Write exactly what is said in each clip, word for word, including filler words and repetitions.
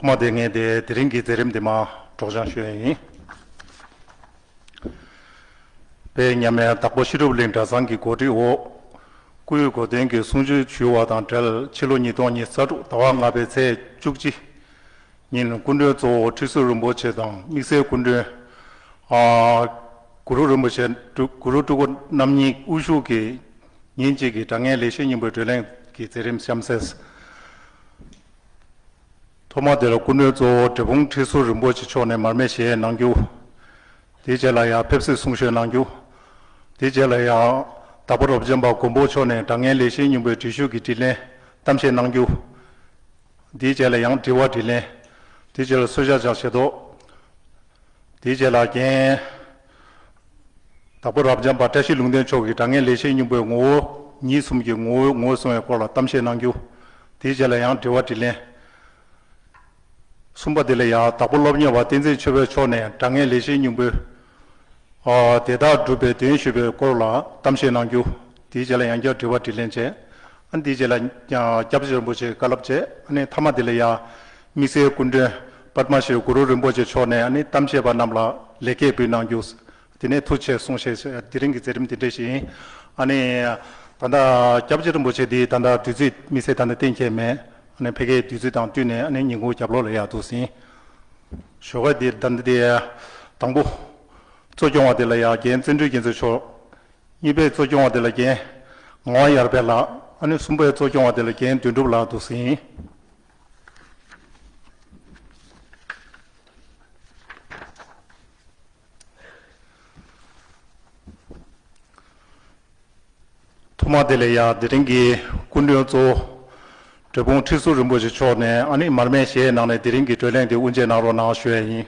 མ་དེ་ངས་དེ་དེ་རིང་གི་མཛད་རིམ་དེ་མ་སྒྲོག་སྦྱང་ཞུ་ཡ་ཡིན། དཔལ་མཉམ་མེད་དྭགས་པོ་ཤེས་རབ་གླིང་གྲྭ་ཚང་གི་གོ་སྒྲིག་འོག་སྐུའི་གོ་སྟོན་གྱི་གསུང་ཆོས་ཞུ་བ་དང་འབྲེལ། ཕྱི་ལོ་ཉིས་སྟོང་ཉི་ཤུ་རྩ་དྲུག་ཟླ་བ་ལྔ་པའི་ཚེས་བཅུ་གཅིག་ཉིན་སྐུ་མགྲོན་གཙོ་བོ་ཁྲི་ཟུར་རིན་པོ་ཆེ་དང་དམིགས་བསལ་སྐུ་མགྲོན་ཨ་གུ་རུ་རིན་པོ་ཆེ་གུ་རུ་སྤྲུལ་སྐུ་རྣམ་གཉིས་དབུ་བཞུགས་ཀྱིས་ཉིན་གཅིག་གི་དྲ་བརྙན་ལེགས་བཤད་སྙིང་པོའི་བགྲོ་གླེང་གི་མཛད་རིམ་གཤམ་གསལ། ཐོག་མ་དེ་ལ་སྐུ་མགྲོན་གཙོ་བོ་འབྲས་སྤུངས་ཁྲི་ཟུར་རིན་པོ་ཆེ་མཆོག་ནས་མར་མེ་ཞལ་གནང་རྒྱུ། དེའི་རྗེས་ལ་ཡང་ཕེབས་བསུའི་གསུང་བཤད་གནང་རྒྱུ། དེའི་རྗེས་ལ་ཡང་དྭགས་པོ་རབ་འབྱམས་པ་མགོན་པོ་མཆོག་ནས་དྲ་བརྙན་ལེགས་བཤད་སྙིང་པོའི་འགྲེལ་བཤད་ཀྱི་དྲིས་ལན་གཏམ་བཤད་གནང་རྒྱུ། དེའི་རྗེས་ལ་ཡང་དྲི་བ་དྲིས་ལན། དེའི་རྗེས་ལ་གསོལ་ཇ་ཕྱག་བཞེས་ཏོ། དེའི་རྗེས་ལ་རྒན། དྭགས་པོ་རབ་འབྱམས་པ་བཀྲ་ཤིས་ལུང་བསྟན་མཆོག་གིས་དྲ་བརྙན་ལེགས་བཤད་སྙིང་པོའི་ངོ་བོ་ཉིད་གསུམ་གྱི་ངོ་བོ་ངོ་བོ་གསུང་བའི་སྐོར་ལ་གཏམ་བཤད་གནང་རྒྱུ། དེའི་རྗེས་ལ་ཡང་དྲི་བ་དྲིས་ལན། གསུམ་པ་དེ་ལ་ཡང་དྭགས་པོ་སློབ་གཉེར་བ་བསྟན་འཛིན་ཆོས་འཕེལ་མཆོག་ནས་དྲ་བརྙན་ལེགས་བཤད་སྙིང་པོའི་ཨ་དེ་དག་སྒྲུབ་པའི་དོན་ཞུས་པའི་སྐོར་ལ་གཏམ་བཤད་གནང་རྒྱུ། དེའི་རྗེས་ལ་ཡང་བསྐྱར་དྲི་བ་དྲིས་ལན་བྱས། ཨ་ནི་དེའི་རྗེས་ལ་ཡང་སྐྱབས་རྗེ་རིན་པོ་ཆེའི་བཀའ་སློབ་བྱས། ཨ་ནི་མཐའ་མ་དེ་ལ་ཡང་དམིགས་བསལ་སྐུ་མགྲོན་པདྨ་ཤྲི་གུ་རུ་རིན་པོ་ཆེ་མཆོག་ནས་ཨ་ནི་གཏམ་བཤད་པ་རྣམས་ལ་ལེགས་སྐྱེས་འབུལ་གནང་རྒྱུ། དེ་ནས་ཐུགས་རྗེ་ཆེ་གསུངས་བཞེས། དེ་རིང་གི་མཛད་རིམ་དེ་འདྲ་ཞིག་ཡིན། ཨ་ནི་ད་ལྟ་སྐྱབས་རྗེ་རིན་པོ་ཆེ་འདི་ད་ལྟ་དུས་ཚོད་དམིགས་བསལ་ད་ལྟ་གཏན་འཁེལ་མེད། ཨ་ནི་ཕ་གིའི་དུས་ཚོད་དང་བསྟུན་ནས་ཨ་ནི་ཉིན་གུང་རྒྱབ་ལོགས་ལ་ཡར་འདུག་ཟིན། ཞོགས་ཀ་འདི་ད་ལྟ་དེ་དང་པོ་གཙོ་སྐྱོང་བ་དེ་ལ་ཡང་རྒན་བརྩོན་འགྲུས་རྒྱལ་མཚན་མཆོག་གཉིས་པའི་གཙོ་སྐྱོང་བ་དེ་ལ་རྒན་ངག་དབང་ཡར་འཕེལ་ལགས། ཨ་ནི་གསུམ་པའི་གཙོ་སྐྱོང་བ་དེ་ལ་རྒན་དོན་གྲུབ་ལགས་འདུག་ཟིན། ཐོག་མ་དེ་ལ་ཡང་དེ་རིང་གི་སྐུ་མགྲོན་གཙོ་བོ་འབྲས་སྤུངས་ཁྲི་ཟུར་རིན་པོ་ཆེ་མཆོག་ནས་ཨ་ནི་མར་མེ་ཞལ་ནང་ནས་དེ་རིང་གི་བགྲོ་གླེང་དེ་དབུ་འབྱེད་གནང་རོགས་གནང་ཞུ་ཡ་ཡིན།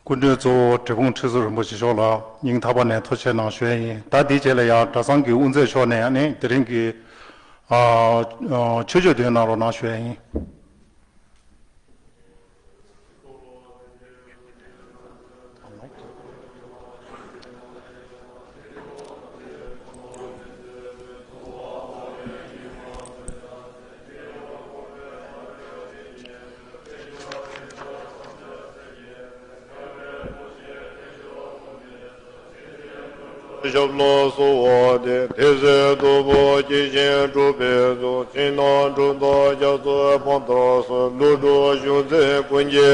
སྐུ་མགྲོན་གཙོ་བོ་འབྲས་སྤུངས་ཁྲི་ཟུར་རིན་པོ་ཆེ་མཆོག་ལ་སྙིང་ཐག་པ་ནས་ཐུགས་རྗེ་ཆེ་གནང་ཞུ་ཡ་ཡིན། ད་དེའི་རྗེས་ལ་ཡང་གྲྭ་ཚང་གི་དབུ་མཛད་མཆོག་ནས་ཨ་ནི་དེ་རིང་གི་ཨ་ཨ་ཆོས་སྤྱོད་འདོན་གནང་རོགས་གནང་ཞུ་ཡ་ཡིན། ཞབས་ལ་གསོལ་བ་འདེབས། དེ་སྲིད་རྟུལ་པོ་སྐྱེས་ཤིང་གྲུབ་པའི་ཚུལ། ཕྱི་ནང་འཁྲུལ་རྟོག་རྒྱ་མཚོའི་ཕ་མཐར་སོན། ཀླུ་སྒྲུབ་གཞུང་ཚན་ཀུན་གྱི།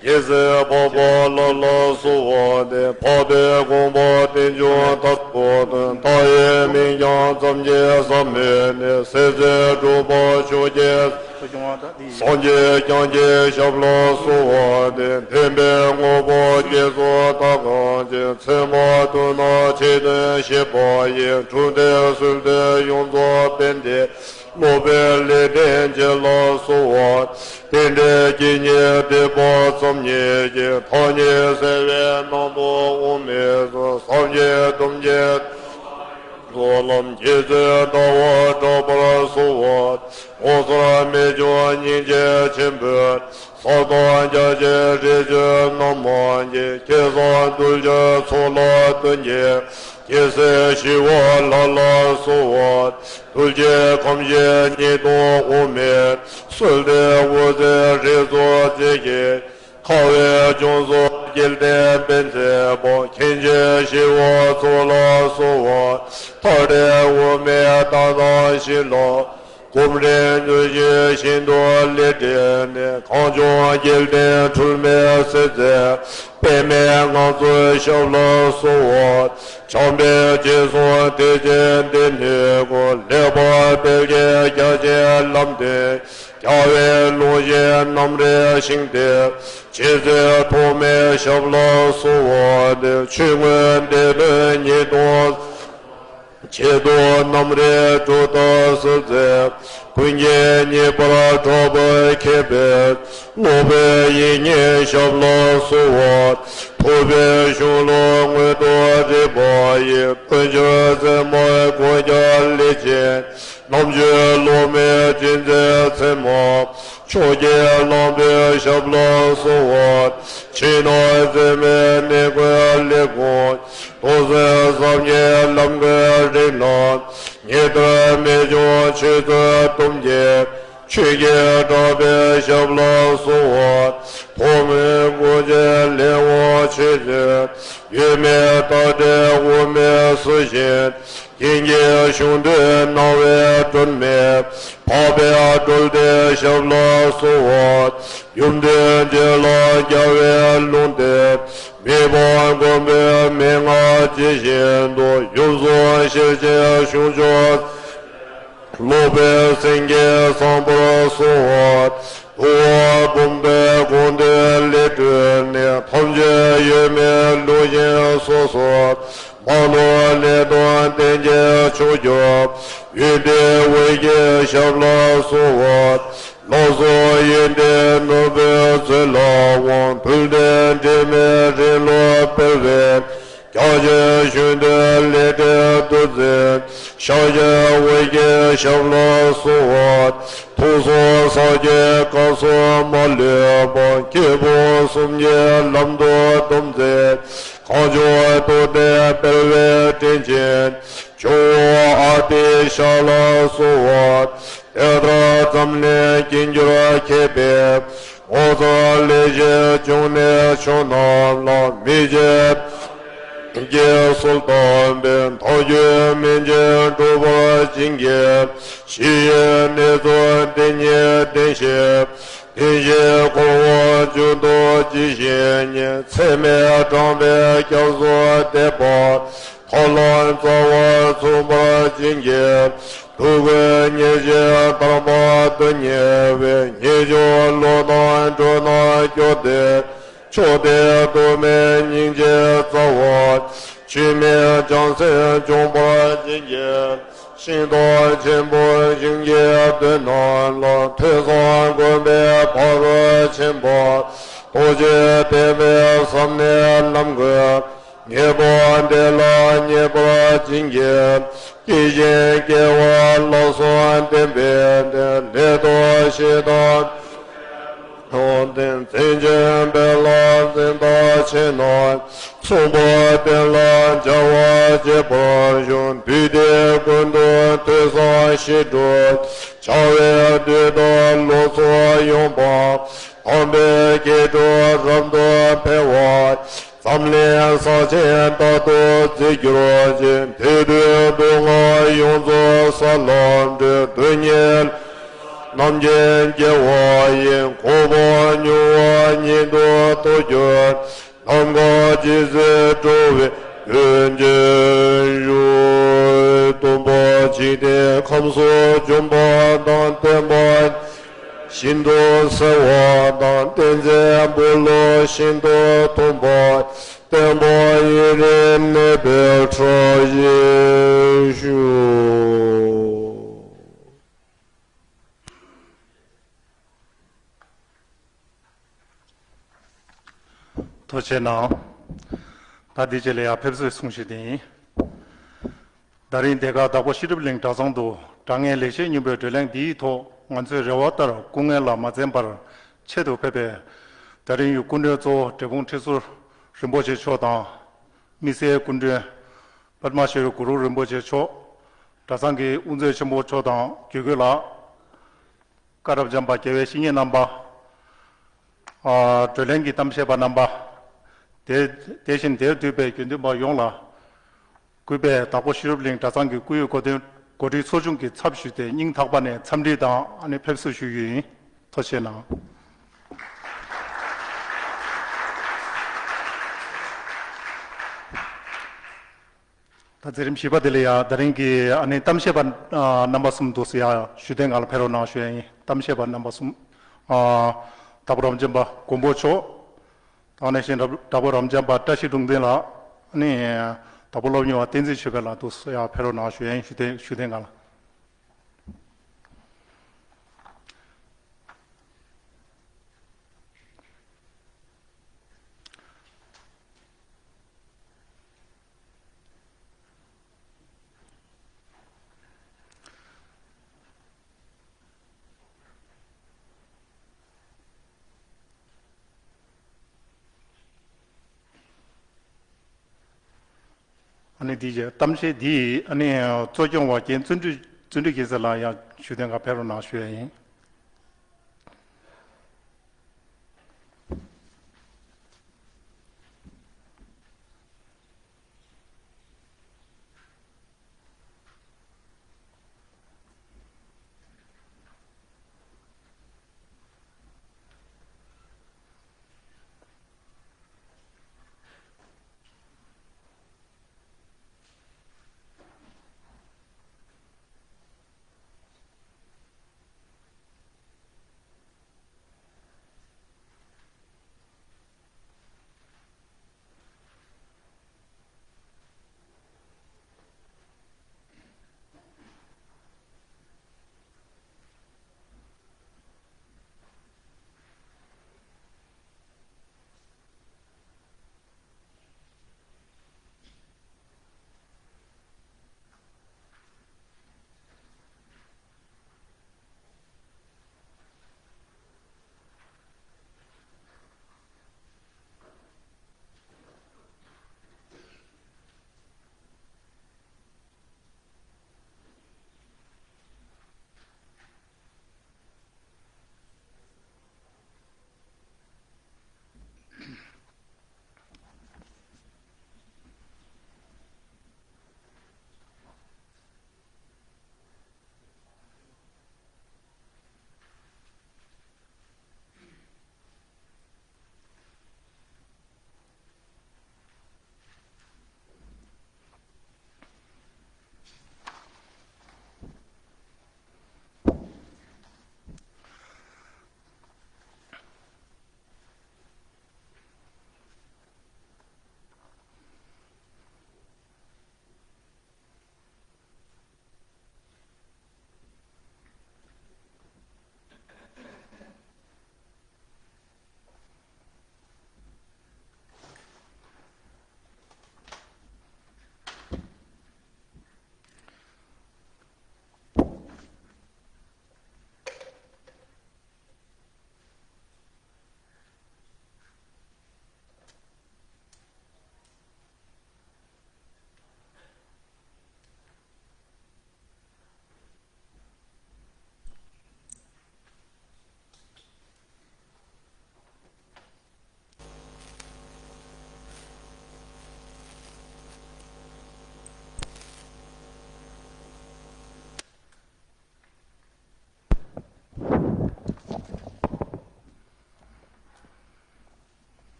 རྒྱལ་སྲས་འཕགས་པ་ལྷ་ལ་གསོལ་བ་འདེབས། འཕགས་པའི་དགོངས་པ་རྟེན་འབྱུང་མཐར་ཐུག་དོན། མཐའ་ཡས་མིང་བྱང་ཙམ་གྱིས་ཟབ་མོའི་གནས། སྲིད་རྩེ་གྲུབ་པ་མཆོག་གི། སངས་རྒྱས་བསྐྱངས་ཀྱི་ཞབས་ལ་གསོལ་བ་འདེབས། བདེན་པའི་དངོས་པོ་བསྐྱེད་རྫོགས་མཐའ་གང་ཕྱིར། མཚན་མ་དུས་ན་ཆེས་མཐོའི་བཤད་པ་ཡི། གྲུབ་མཐའི་སྲོལ་གཏོད་ཡོངས་རྫོགས་དཔལ་ལྡན། སློབ་པའི་ལེགས་ལྡན་འབྱེད་ལ་གསོལ་བ། རྟེན་འབྲེལ་རྒྱུད་གཉིས་སྡེ་པ་ཙམ་ཉིད་ཀྱི། ཐ་སྙད་གསལ་བའི་སྣང་སྟོང་དབུ་མའི་ཚུལ། སངས་རྒྱས་སྟོང་གི་ཚོགས་ལམ། རྗེ་བཙུན་ཟླ་བ་གྲགས་པར་གསོལ་བ། ངོ་མཚར་རྨད་བྱུང་སྙིང་རྗེ་ཆེན་པོའི། ཟབ་དོན་རྒྱ་ཆེན་རིགས་བཅུའི་རྣམ་མང་གི། ཁྱད་མཚར་གདུལ་བྱའི་ཚོགས་ལ་སྟོན་གྱི། རྒྱལ་སྲས་ཞི་བ་ལྷ་ལ་གསོལ་བ། གདུལ་བྱའི་ཁམས་གཞི་སྙིང་སྟོང་དབུ་མའི། སྲོལ་གཏོད་དབུ་མཛད་རིགས་གཙོ་རྩེ་གཅིག་ཁ་བའི་ལྗོངས་སུ་སྐལ་ལྡན་པའི་མཛད་པ། མཁན་ཆེན་ཞི་བ་འཚོ་ལ་གསོལ་བ། མཐའ་བྲལ་དབུ་མའི་ལྟ་སྟངས་བཞི་ལ། གོམས་འདྲིས་མྱུར་ཞིང་ཤིན་ཏུ་ལེགས་འགྲེལ་ནས། གངས་ལྗོངས་རྒྱལ་བསྟན་འཁྲུལ་མེད་སྲིད་རྩེའི། པདྨས་ང་ཚོའི་ཞབས་ལ་གསོལ་བ། བྱམས་པའི་རྗེས་སོང་ཐེག་ཆེན་སྡེ་སྣོད་ཀུན། ལེགས་པར་སྤེལ་གྱིས་རྒྱ་ཆེའི་ལམ་སྟོན། རྒྱལ་བའི་ལུང་བཞིན་རྣམ་རོལ་ཞིང་དུ། ཇི་སྲིད་ཐོགས་མེད་ཞབས་ལ་གསོལ་བ་འདེབས། ཆོས་མངོན་བདེན་དོན་ཉིད་དུ། ཆེད་དུ་རྣམ་རིག་གྲུབ་རྟགས་སུ་མཛད། ཀུན་མཁྱེན་ཉིད་པར་གྲགས་པ་མཁྱེན་པས། སློབ་པའི་ཡིད་བརྙེས་ཞབས་ལ་གསོལ་བ། ཐུབ་པའི་གཞུང་ལུགས་མངོན་དུ་རིག་པ་ཡི། དོན་བཅུ་ཚད་མར་གོ་རྒྱ་ལས་ཅན། རྣམ་དཔྱོད་གློག་མེ་སྤྲིན་མཛད་ཚད་མ། མཆོག་གི་གླང་པོའི་ཞབས་ལ་གསོལ་བ། ཕྱི་ནང་ཟད་མེད་གནས་ཀུན་ལས་དགོངས། ཐུགས་སྲས་ཟབ་རྒྱས་ལམ་གྱི་རིམ་ལ། ཉི་ཟླ་མེ་ལྕེ་ཆུ་ཚོད་གཏུམ་གྱི། ཆོས་ཀྱི་གྲགས་པའི་ཞབས་ལ་གསོལ་བ། ཐོགས་མེད་སྐུ་ཚེ་ལེགས་འོང་ཆོས་སྲིད། ཡོད་མེད་རྟག་བྲལ་དབུ་མའི་སྲོག་ཤིང་། རྒྱན་གྱི་གཞུང་དུ་སྣང་བའི་སྒྲོན་མེ། འཕགས་པའི་སྒྲོལ་ལྡན་ཞབས་ལ་གསོལ་བ། ཡུམ་དུ་འདྲེས་ལ་རྒྱལ་བའི་ལུང་བསྟན། མི་ཕམ་མགོན་པོའི་མན་ངག་ཇི་བཞིན་དུ། ཡུམ་གསུང་ཤེར་ཕྱིན་གཞུང་མཆོག། ཀློག་པའི་སེང་གེ་བཟང་པོར་གསོལ་བ། དུ་བ་འབུམ་པའི་དགོངས་དོན་ལས་སྤྲུལ་ནས། ཐམས་ཅད་ཡོད་མེད་ལུགས་བཞིན་སོ་སོར། མ་ནོར་ལས་དང་ལྡན་གྱི་མཆོག་གྱུར། ཡོན་ཏན་འོད་ཀྱི་ཞབས་ལ་གསོལ་བ། ལག་སོགས་ཡོན་ཏན་ནོར་བུའི་མཛོད་ལ་དབང་། དུལ་བསྟན་འབྲལ་མེད་རིང་ལུགས་སྤེལ་བའི། རྒྱ་ཆེན་གཞུང་དུ་ལས་འབྲས་བདུད་རྩི། ཤཱཀྱའི་འོད་ཀྱི་ཞབས་ལ་གསོལ་བ། ཐུགས་གསུང་ཟབ་རྒྱས་སྐབས་སུ་མ་ལུས་པ། སྐྱེས་བུ་གསུམ་གྱི་ལམ་དུ་སྟོན་མཛད། གང་བྱུང་རྟོགས་ལྡན་སྤེལ་བའི་དྲིན་ཅན། ཇོ་བོ་ཨ་ཏི་ཤ་ལ་གསོལ་བ། དེ་ལྟར་འཛམ་གླིང་དཀྱིལ་འགྱུར་མཁྱེན་པའི། ངོ་མཚར་ལེགས་བཤད་འབྱུང་གནས་མཆོག་རྣམས་ལ། མི་ཕྱེད་ཀྱི་གསོལ་གདམས་པའི། མཐའ་འཁྱོལ་སྨིན་བྱེད་འགྲུབ་པར་བྱིན་གྱིས། གཞི་ཡི་གནས་ཚུལ་འདི་ཉིད་བདེན་ཞེས། བདེན་བཞིའི་འཁོར་དབང་འབྱུང་ལྡོག་ཇི་བཞིན་ཉིད། ཚད་མེད་བགྲངས་པའི་སྐྱབས་སུ་བསྟེན་པ། ཐར་ལམ་རྩ་བར་མཚུངས་པར་བྱིན་གྱིས། སྡུག་ཀུན་ཉེར་ཞིར་བདག་མ་དོན་གཉེར་བའི། ངེས་འབྱུང་བློ་དང་འགྲོ་རྣམས་སྐྱོབ་སྟེ། མཆོག་ལྡན་ཐོགས་མེད་སྙིང་རྗེའི་རྩ་བ། ཆོས་མིན་བྱང་སེམས་འབྱོངས་པར་བྱིན་གྱིས། ཤིང་རྟ་ཆེན་པོ་བཞིན་གྱི་མདུན་རྣམས་ལ། ཐོས་བསམ་སྒོམ་པའི་ཕ་རོལ་ཕྱིན་པ། རྡོ་རྗེ་ཐེག་པའི་ཟབ་གནད་ལམ་ཀུན། ངེས་པར་བདེ་བླག་རྙེད་པར་བྱིན་གྱིས། སྐྱེ་ཞིང་སྐྱེ་བ་ལ་སོགས་བསྟན་པའི་བདེན། ལས་དང་བྱེད་དང་ཐོག་ལྡན། མཚན་ཅན་དཔལ་ལ་འཛིན་པ་ཆེ་རྣམས། མཚུངས་པ་བསྟན་ལ་སྦྱར་བར་བྱེད་པར་ཤོག་དུས་དེ་ཀུན་ཏུ་ཐོས་བསམ་ཞི་ཁྲོ་བྱ་བའི་དུས་དང་ལོ་ཚོད་ཡོང་བ། དམ་པའི་མཁས་གྲུབ་རབ་ཏུ་འཕེལ་བ། འཛམ་གླིང་ས་ཆེན་རྟག་ཏུ་འཛིན་གྱུར་ཅིག་དེ་དུས་སྡུག་བསྔལ་ཡོངས་རྫོགས་ས་ལ་གྲོལ། དོན་གཉིས་རྣམ་མཁྱེན་སྐྱེ་བ་ཡི། གོ་འཕང་མྱུར་བ་ཉིད་དུ་ཐོབ་གྱུར། ནམ་མཁའ་ཇི་སྲིད་འགྲོ་བའི་དོན་བྱེད་ཤོག་སྟོན་པ་འཇིག་རྟེན་ཁམས་སུ་འབྱོན་པ་དང་བསྟན་པ་ཤིན་ཏུ་གསལ་བ་དང་། བསྟན་འཛིན་འབུམ་ལུགས་ཤིན་ཏུ་ཐོབ་པ། བསྟན་པ་ཡུན་རིང་གནས་པའི་གྲོགས་བྱེད་ཤོག་ཐུགས་རྗེ་གནང་། ད་འདི་རྗེས་ལ་ཡང་ཕེབས་བསུའི་གསུང་བཤད་དེ་ཡིན། ད་རིང་འདི་ག་དྭགས་པོ་ཤེས་རབ་གླིང་གྲྭ་ཚང་དུ་དྲང་ངེས་ལེགས་བཤད་སྙིང་པོའི་བགྲོ་གླེང་འདིའི་ཐོག་ང་ཚོས་རེ་བ་ལྟར་སྐུ་ངལ་ལ་མ་འཛེམས་པར་ཆེད་དུ་ཕེབས་པའི་ད་རིང་ཡུལ་སྐུ་མགྲོན་གཙོ་བོ་འབྲས་སྤུངས་ཁྲི་ཟུར་རིན་པོ་ཆེ་མཆོག་དང་། དམིགས་བསལ་སྐུ་མགྲོན་པདྨ་ཤེས་རབ་གུ་རུ་རིན་པོ་ཆེ་མཆོག་གྲྭ་ཚང་གི་དབུ་མཛད་ཆེན་པོ་མཆོག་དང་གུས་བཀུར་ལགས། བཀའ་རབ་འབྱམས་པ་རྒྱལ་བའི་བཤེས་གཉེན་རྣམ་པ། ཨ་བགྲོ་གླེང་གི་གཏམ་བཤད་པ་རྣམ་པ། དེ་དེ་བཞིན་དེར་འདུས་པའི་དགེ་འདུན་པ་ཡོངས་ལ། གུས་པས་དྭགས་པོ་ཤེས་རབ་གླིང་གྲྭ་ཚང་གི་སྐུ་ཡོད་གོ་སྟོན་གོ་སྒྲིག་ཚོགས་ཆུང་གི་ཚབ་ཞུས་ཏེ་སྙིང་ཐག་པ་ནས་འཚམས་འདྲི་དང་ཨ་ནི་ཕེབས་བསུ་ཞུ་རྒྱུ་ཡིན། ཐུགས་རྗེ་གནང་། ད་མཛད་རིམ་བཞི་པ་དེ་ལ་ཡང་ད་རིང་གི་ཨ་ནི་གཏམ་བཤད་པ་ཨ་རྣམ་པ་གསུམ་འདུག་ཟེར་ཡ་ཞུ་དོན་ང་ལ་ཕེབས་རོགས་གནང་ཞུ་ཡ་ཡིན། གཏམ་བཤད་པ་རྣམ་པ་གསུམ། ཨ་དྭགས་པོ་རབ་འབྱམས་པ་མགོན་པོ་མཆོག་དེ་ནས་གཞན་གྲགས་པ་རབ་འབྱམས་པ་བཀྲ་ཤིས་སྒྲུང་ལྡན་ལགས། ཨ་ནི་དྭགས་པོ་སློབ་གཉེར་བ་བསྟན་འཛིན་ཆོས་འཕེལ་ལགས་འདུག་ཡ། ཕེབས་རོགས་གནང་ཞུ་ཡ་ཡིན། ཞུ་གཏན་ཞུ་གཏན་གང་ལགས། ཨ་ནི་འདི་གཏམ་བཤད་འདི་ཨ་ནི་གཙོ་སྐྱོང་བ་རྒན་བརྩོན་འགྲུས་བརྩོན་འགྲུས་རྒྱལ་མཚན་ལགས་ཡང་ཞུ་གཏན་གང་ཕེབས་རོགས་གནང་ཞུ་ཡ་ཡིན།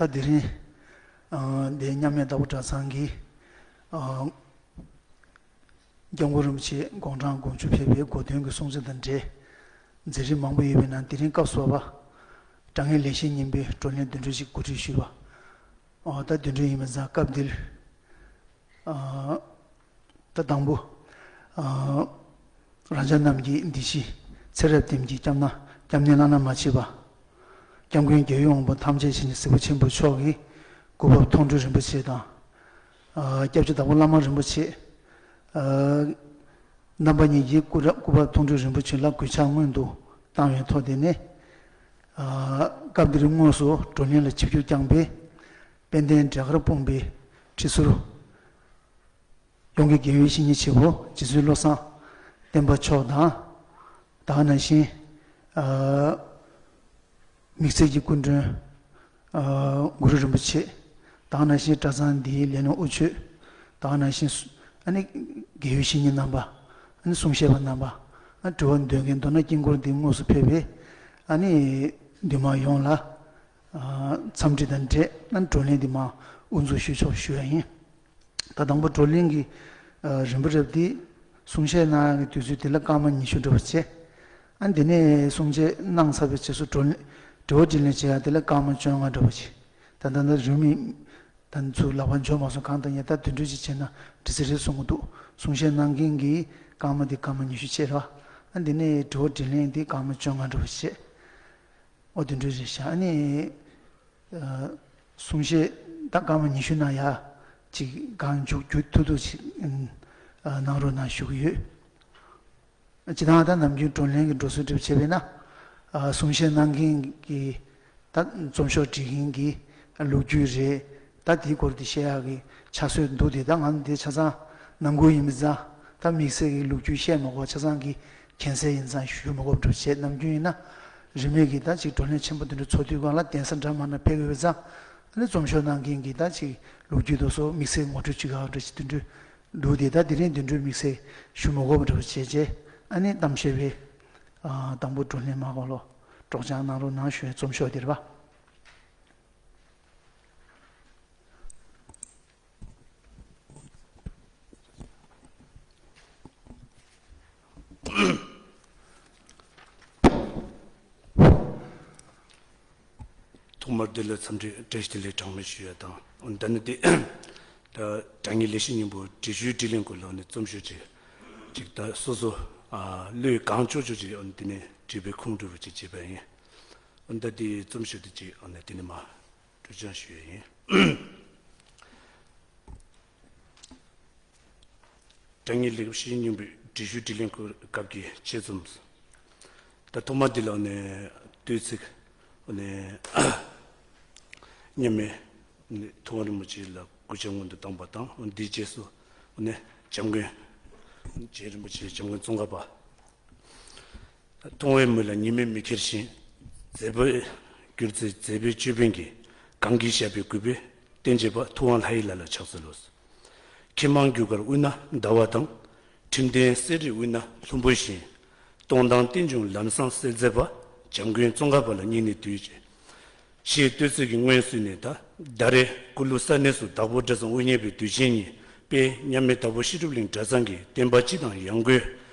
ད་དེ་རིང་། ཨ། འདིའི་མཉམ་མེད་དྭགས་པོ་གྲྭ་ཚང་གི། ཨ། སྐྱབས་མགོན་རིན་པོ་ཆེ་དགུང་གྲངས་དགུ་བཅུ་ཕེབས་པའི་གོ་སྟོན་གྱི་སྲུང་བརྩི་དང་འབྲེལ། མཛད་རིམ་མང་པོ་ཡོད་པའི་ནང་དེ་རིང་སྐབས་སུ་བབས་པ། དྲང་ངེས་ལེགས་བཤད་སྙིང་པོའི་བགྲོ་གླེང་བདུན་ཕྲག་གཅིག་གོ་སྒྲིག་ཞུས་པ། ཨ། ད་བདུན་ཕྲག་ཡིན་པ་ཙང་སྐབས་འདིར། ཨ། ད་དང་པོ། ཨ། རང་ཅག་རྣམས་ཀྱི་འདི་ཕྱི་ཚེ་རབས་དེམ་གྱི་སྐྱབས་གནས་སྐྱབས་གནས་བླ་ན་མ་མཆིས་པ། སྐྱབས་མགོན་རྒྱལ་བའི་དབང་པོ་ཐམས་ཅད་མཁྱེན་ཅིང་གཟིགས་པ་ཆེན་པོ་མཆོག་གི་སྐུ་འབབ་མཐོང་གྲོལ་རིན་པོ་ཆེ་དང་། ཨ། སྐྱབས་རྗེ་དྭགས་པོ་བླ་མ་རིན་པོ་ཆེ། ཨ། རྣམ་པ་གཉིས་ཀྱི་སྐུ་རབ་སྐུ་འབབ་མཐོང་གྲོལ་རིན་པོ་ཆེ་ལ་གུས་ཕྱག་སྔོན་དུ་བཏང་བའི་ཐོག་དེ་ནས། ཨ། སྐབས་འདིར་དངོས་སུ་བགྲོ་གླེང་ལ་ཆིབས་བསྒྱུར་བསྐྱངས་པའི་དཔལ་ལྡན་འབྲས་དཀར་སྤུངས་པའི་ཁྲི་ཟུར། ཁོང་གི་དགེ་བའི་བཤེས་གཉེན་ཆེན་པོ་རྗེ་བཙུན་བློ་བཟང་བསྟན་པ་མཆོག་དང་། ད་ག་ནང་བཞིན། ཨ། དམིགས་བསལ་གྱི་སྐུ་མགྲོན། ཨ། གུ་རུ་རིན་པོ་ཆེ། ད་ག་ནང་བཞིན་གྲྭ་ཚང་འདིའི་ལས་སྣེ་དབུ་ཁྲིད། ད་ག་ནང་བཞིན་སུ། ཨ་ནི་དགེ་བའི་བཤེས་གཉེན་རྣམ་པ། ཨ་ནི་གསུང་བཤད་པ་རྣམ་པ། ཨ། དྲི་བ་འདོན་མཁན་མདོར་ན་དཀྱིལ་འཁོར་འདིའི་དངོས་སུ་ཕེབས་པའི། ཨ་ནི་འདུས་མང་ཡོངས་ལ། ཨ། འཚམས་འདྲི་དང་འབྲེལ་ཨ་ནི་བགྲོ་གླེང་འདི་མར་དབུ་འཛུགས་ཞུ་ཆོག་ཞུ་ཡ་ཡིན། ད་དང་པོ་བགྲོ་གླེང་གི། ཨ། རིམ་པ་རེད་པ། འདི་གསུང་བཤད་གནང་ཡག་གི་དུས་ཚོད་དེ་ལ་སྐར་མ་ཉི་ཤུ་འདྲ་པོ་བྱས། ཨ། འདི་ནས་གསུང་བཤད་གནང་ཚར་བའི་རྗེས་སུ་བགྲོ་གླེང་། དྲི་བ་དྲིས་ལན་བྱེད་ཡག་དེ་ལ་སྐར་མ་བཅོ་ལྔ་འདྲ་པོ་བྱས། ད་ད་ད་རིང་མིན། ད་ཚུར་ལག་པ་འབྱོར་མ་སོང་། གང་ལྟར་ཡང་ད་དེ་འདྲ་ཅིག་བྱས་ན་འགྲིག་ས་རེད་གསུང་གི་འདུག་གསུང་བཤད་གནང་མཁན་གྱི་སྐར་མ་དེ་སྐར་མ་ཉི་ཤུ་བྱས་རེད་པ། ཨ། འདི་ནས་དྲི་བ་དྲིས་ལན་དེ་སྐར་མ་བཅོ་ལྔ་འདྲ་པོ་བྱས། ཨོ། དེ་འདྲ་རེད་ཤག་ཨ་ནི། ཨ། གསུང་བཤད་ད་སྐར་མ་ཉི་ཤུ་ནང་ཡ་ཅིག་གང་མགྱོགས་མགྱོགས་ཐུབ་ཐུབ་ཅིག་ཨ། གནང་རོགས་གནང་ཞུ་གི་ཡོད། སྤྱིར་བཏང་ད་ནམ་རྒྱུན་བགྲོ་གླེང་གི་འགྲོ་སྲོལ་འགྲུབ་བྱས་པས་ན། ཨ། གསུང་བཤད་གནང་མཁན་གྱི་ད་རྩོམ་ཤོག་འབྲི་མཁན་གྱི་ལོ་རྒྱུས་རེད། ད་དེའི་སྐོར་དེ་བཤད་ཡག་གི་ཕྱག་སྲོལ་འདུག་སྟེ། ད་ང་འདི་ཆ་ཚང་ནང་ཁུལ་ཡིན་པ་ཙང་། ད་དམིགས་བསལ་གྱི་ལོ་རྒྱུས་བཤད་མ་དགོས། ཆ་ཚང་གི་མཁྱེན་གསལ་ཡིན་ཙང་ཞུ་མ་དགོས་པ་འདྲ་བྱས། ནམ་རྒྱུན་ཡིན་ན་རིས་མེད་ཀྱི་ད་ཅིག་བགྲོ་གླེང་ཆེན་པོ་དེ་འདྲ་ཚོགས་དུས་སྒང་ལ་གདན་ས་འདྲ་མ་འདྲ་ཕེབས་ཀྱི་ཡོད་པ་ཙང་། ཨ་ནི་རྩོམ་ཤོག་གནང་མཁན་གྱི་ད་ཅིག་ལོ་རྒྱུས་དེ་ཚོ་དམིགས་བསལ་ངོ་སྤྲོད་བྱེད་ཡག་འདྲ་ཅིག་དེ་འདྲ་འདུག་སྟེ། ད་དེ་རིང་དེ་འདྲ་དམིགས་བསལ་ཞུ་མ་དགོས་པ་འདྲ་བྱས་བྱས། ཨ་ནི་གཏམ་བཤད་པའི། ཨ། དང་པོ་བགྲོ་གླེང་མར་ཁོ་ལོ་སྒྲོག་སྦྱང་གནང་རོགས་གནང་ཞུ་བའི་རྩོམ་ཤོག་དེ་རེད་པ། ཐོག་མར་འདི་ལ་འཚམས་འདྲི་བཀྲ་ཤིས་བདེ་ལེགས་གྲངས་མེད་ཞུ་ཡ་དང་། འོ། ད་ནི་དེ་ད་དྲང་ངེས་ལེགས་བཤད་སྙིང་པོ་འགྲེལ་བརྗོད་དྲིས་ལན་སྐོར་ལ་ནི་རྩོམ་ཤོག་ཅིག་ཅིག་ད་སོ་སོ། ཨ། བློས་གང་ལྕོགས་ལྕོགས་ཅིག་འོ་འདི་ནས་བྲིས་པའི་ཁུངས་འདྲ་པོ་ཅིག་བྱས་པ་ཡིན། འོ། ད་དེ་རྩོམ་ཤོག་དེ་ཅིག་འོ་ནས་དེ་ནས་མར་སྒྲོག་སྦྱང་ཞུ་ཡ་ཡིན། དྲང་ངེས་ལེགས་བཤད་སྙིང་པོའི་འགྲེལ་བརྗོད་དྲིས་ལན་སྐོར་སྐབས་ཀྱི་དཔྱད་རྩོམ། ད་ཐོག་མ་འདི་ལ་ནས་བསྟོད་ཚིག་ནས་མཉམ་མེད་ཐུབ་དབང་རིན་པོ་ཆེ་ལ་གུས་ཕྱག་སྔོན་དུ་བཏང་བ་དང་། འདིའི་རྗེས་སུ་ནས་འཇམ་མགོན་རྗེ་རིན་པོ་ཆེ་འཇམ་མགོན་ཙོང་ཁ་པ། མཐོང་བའི་མིག་ལ་ཉི་མས་མི་ཁྱེར་ཞིང་། མཛེས་པའི་གྱུར་ཚེ་མཛེས་པའི་ཅོད་པན་གྱིས། གང་གིས་བཞག་པའི་གུས་པས་བསྟེན་བྱེད་པ། ཐུབ་དབང་ལྷ་ཡི་ལྷ་ལ་ཕྱག་འཚལ་ལོ། མཁས་མང་རྒྱུ་སྐར་དབུས་ན་ཟླ་བ་དང་། ཁྲིམས་ལྡན་གསེར་རིའི་དབུས་ན་ལྷུན་པོ་བཞིན། སྟོང་དང་རྟེན་འབྱུང་ལམ་བཟང་གསལ་མཛད་པ། འཇམ་མགོན་ཙོང་ཁ་པ་ལ་སྙིང་ནས་འདུད་ཅེས། ཞེས་བསྟོད་ཚིག་གི་སྔོན་བསུས་ནས། ད་ད་རེས་སྐུ་ལུས་ས་གནས་སུ་དྭགས་པོ་གྲྭ་ཚང་དབུ་བརྙེས་པའི་དུས་ཆེན་ཉིན་པས། མཉམ་མེད་དྭགས་པོ་བཤད་སྒྲུབ་གླིང་གྲྭ་ཚང་གི་བསྟན་པ་སྤྱི་དང་ཡང་སྒོས་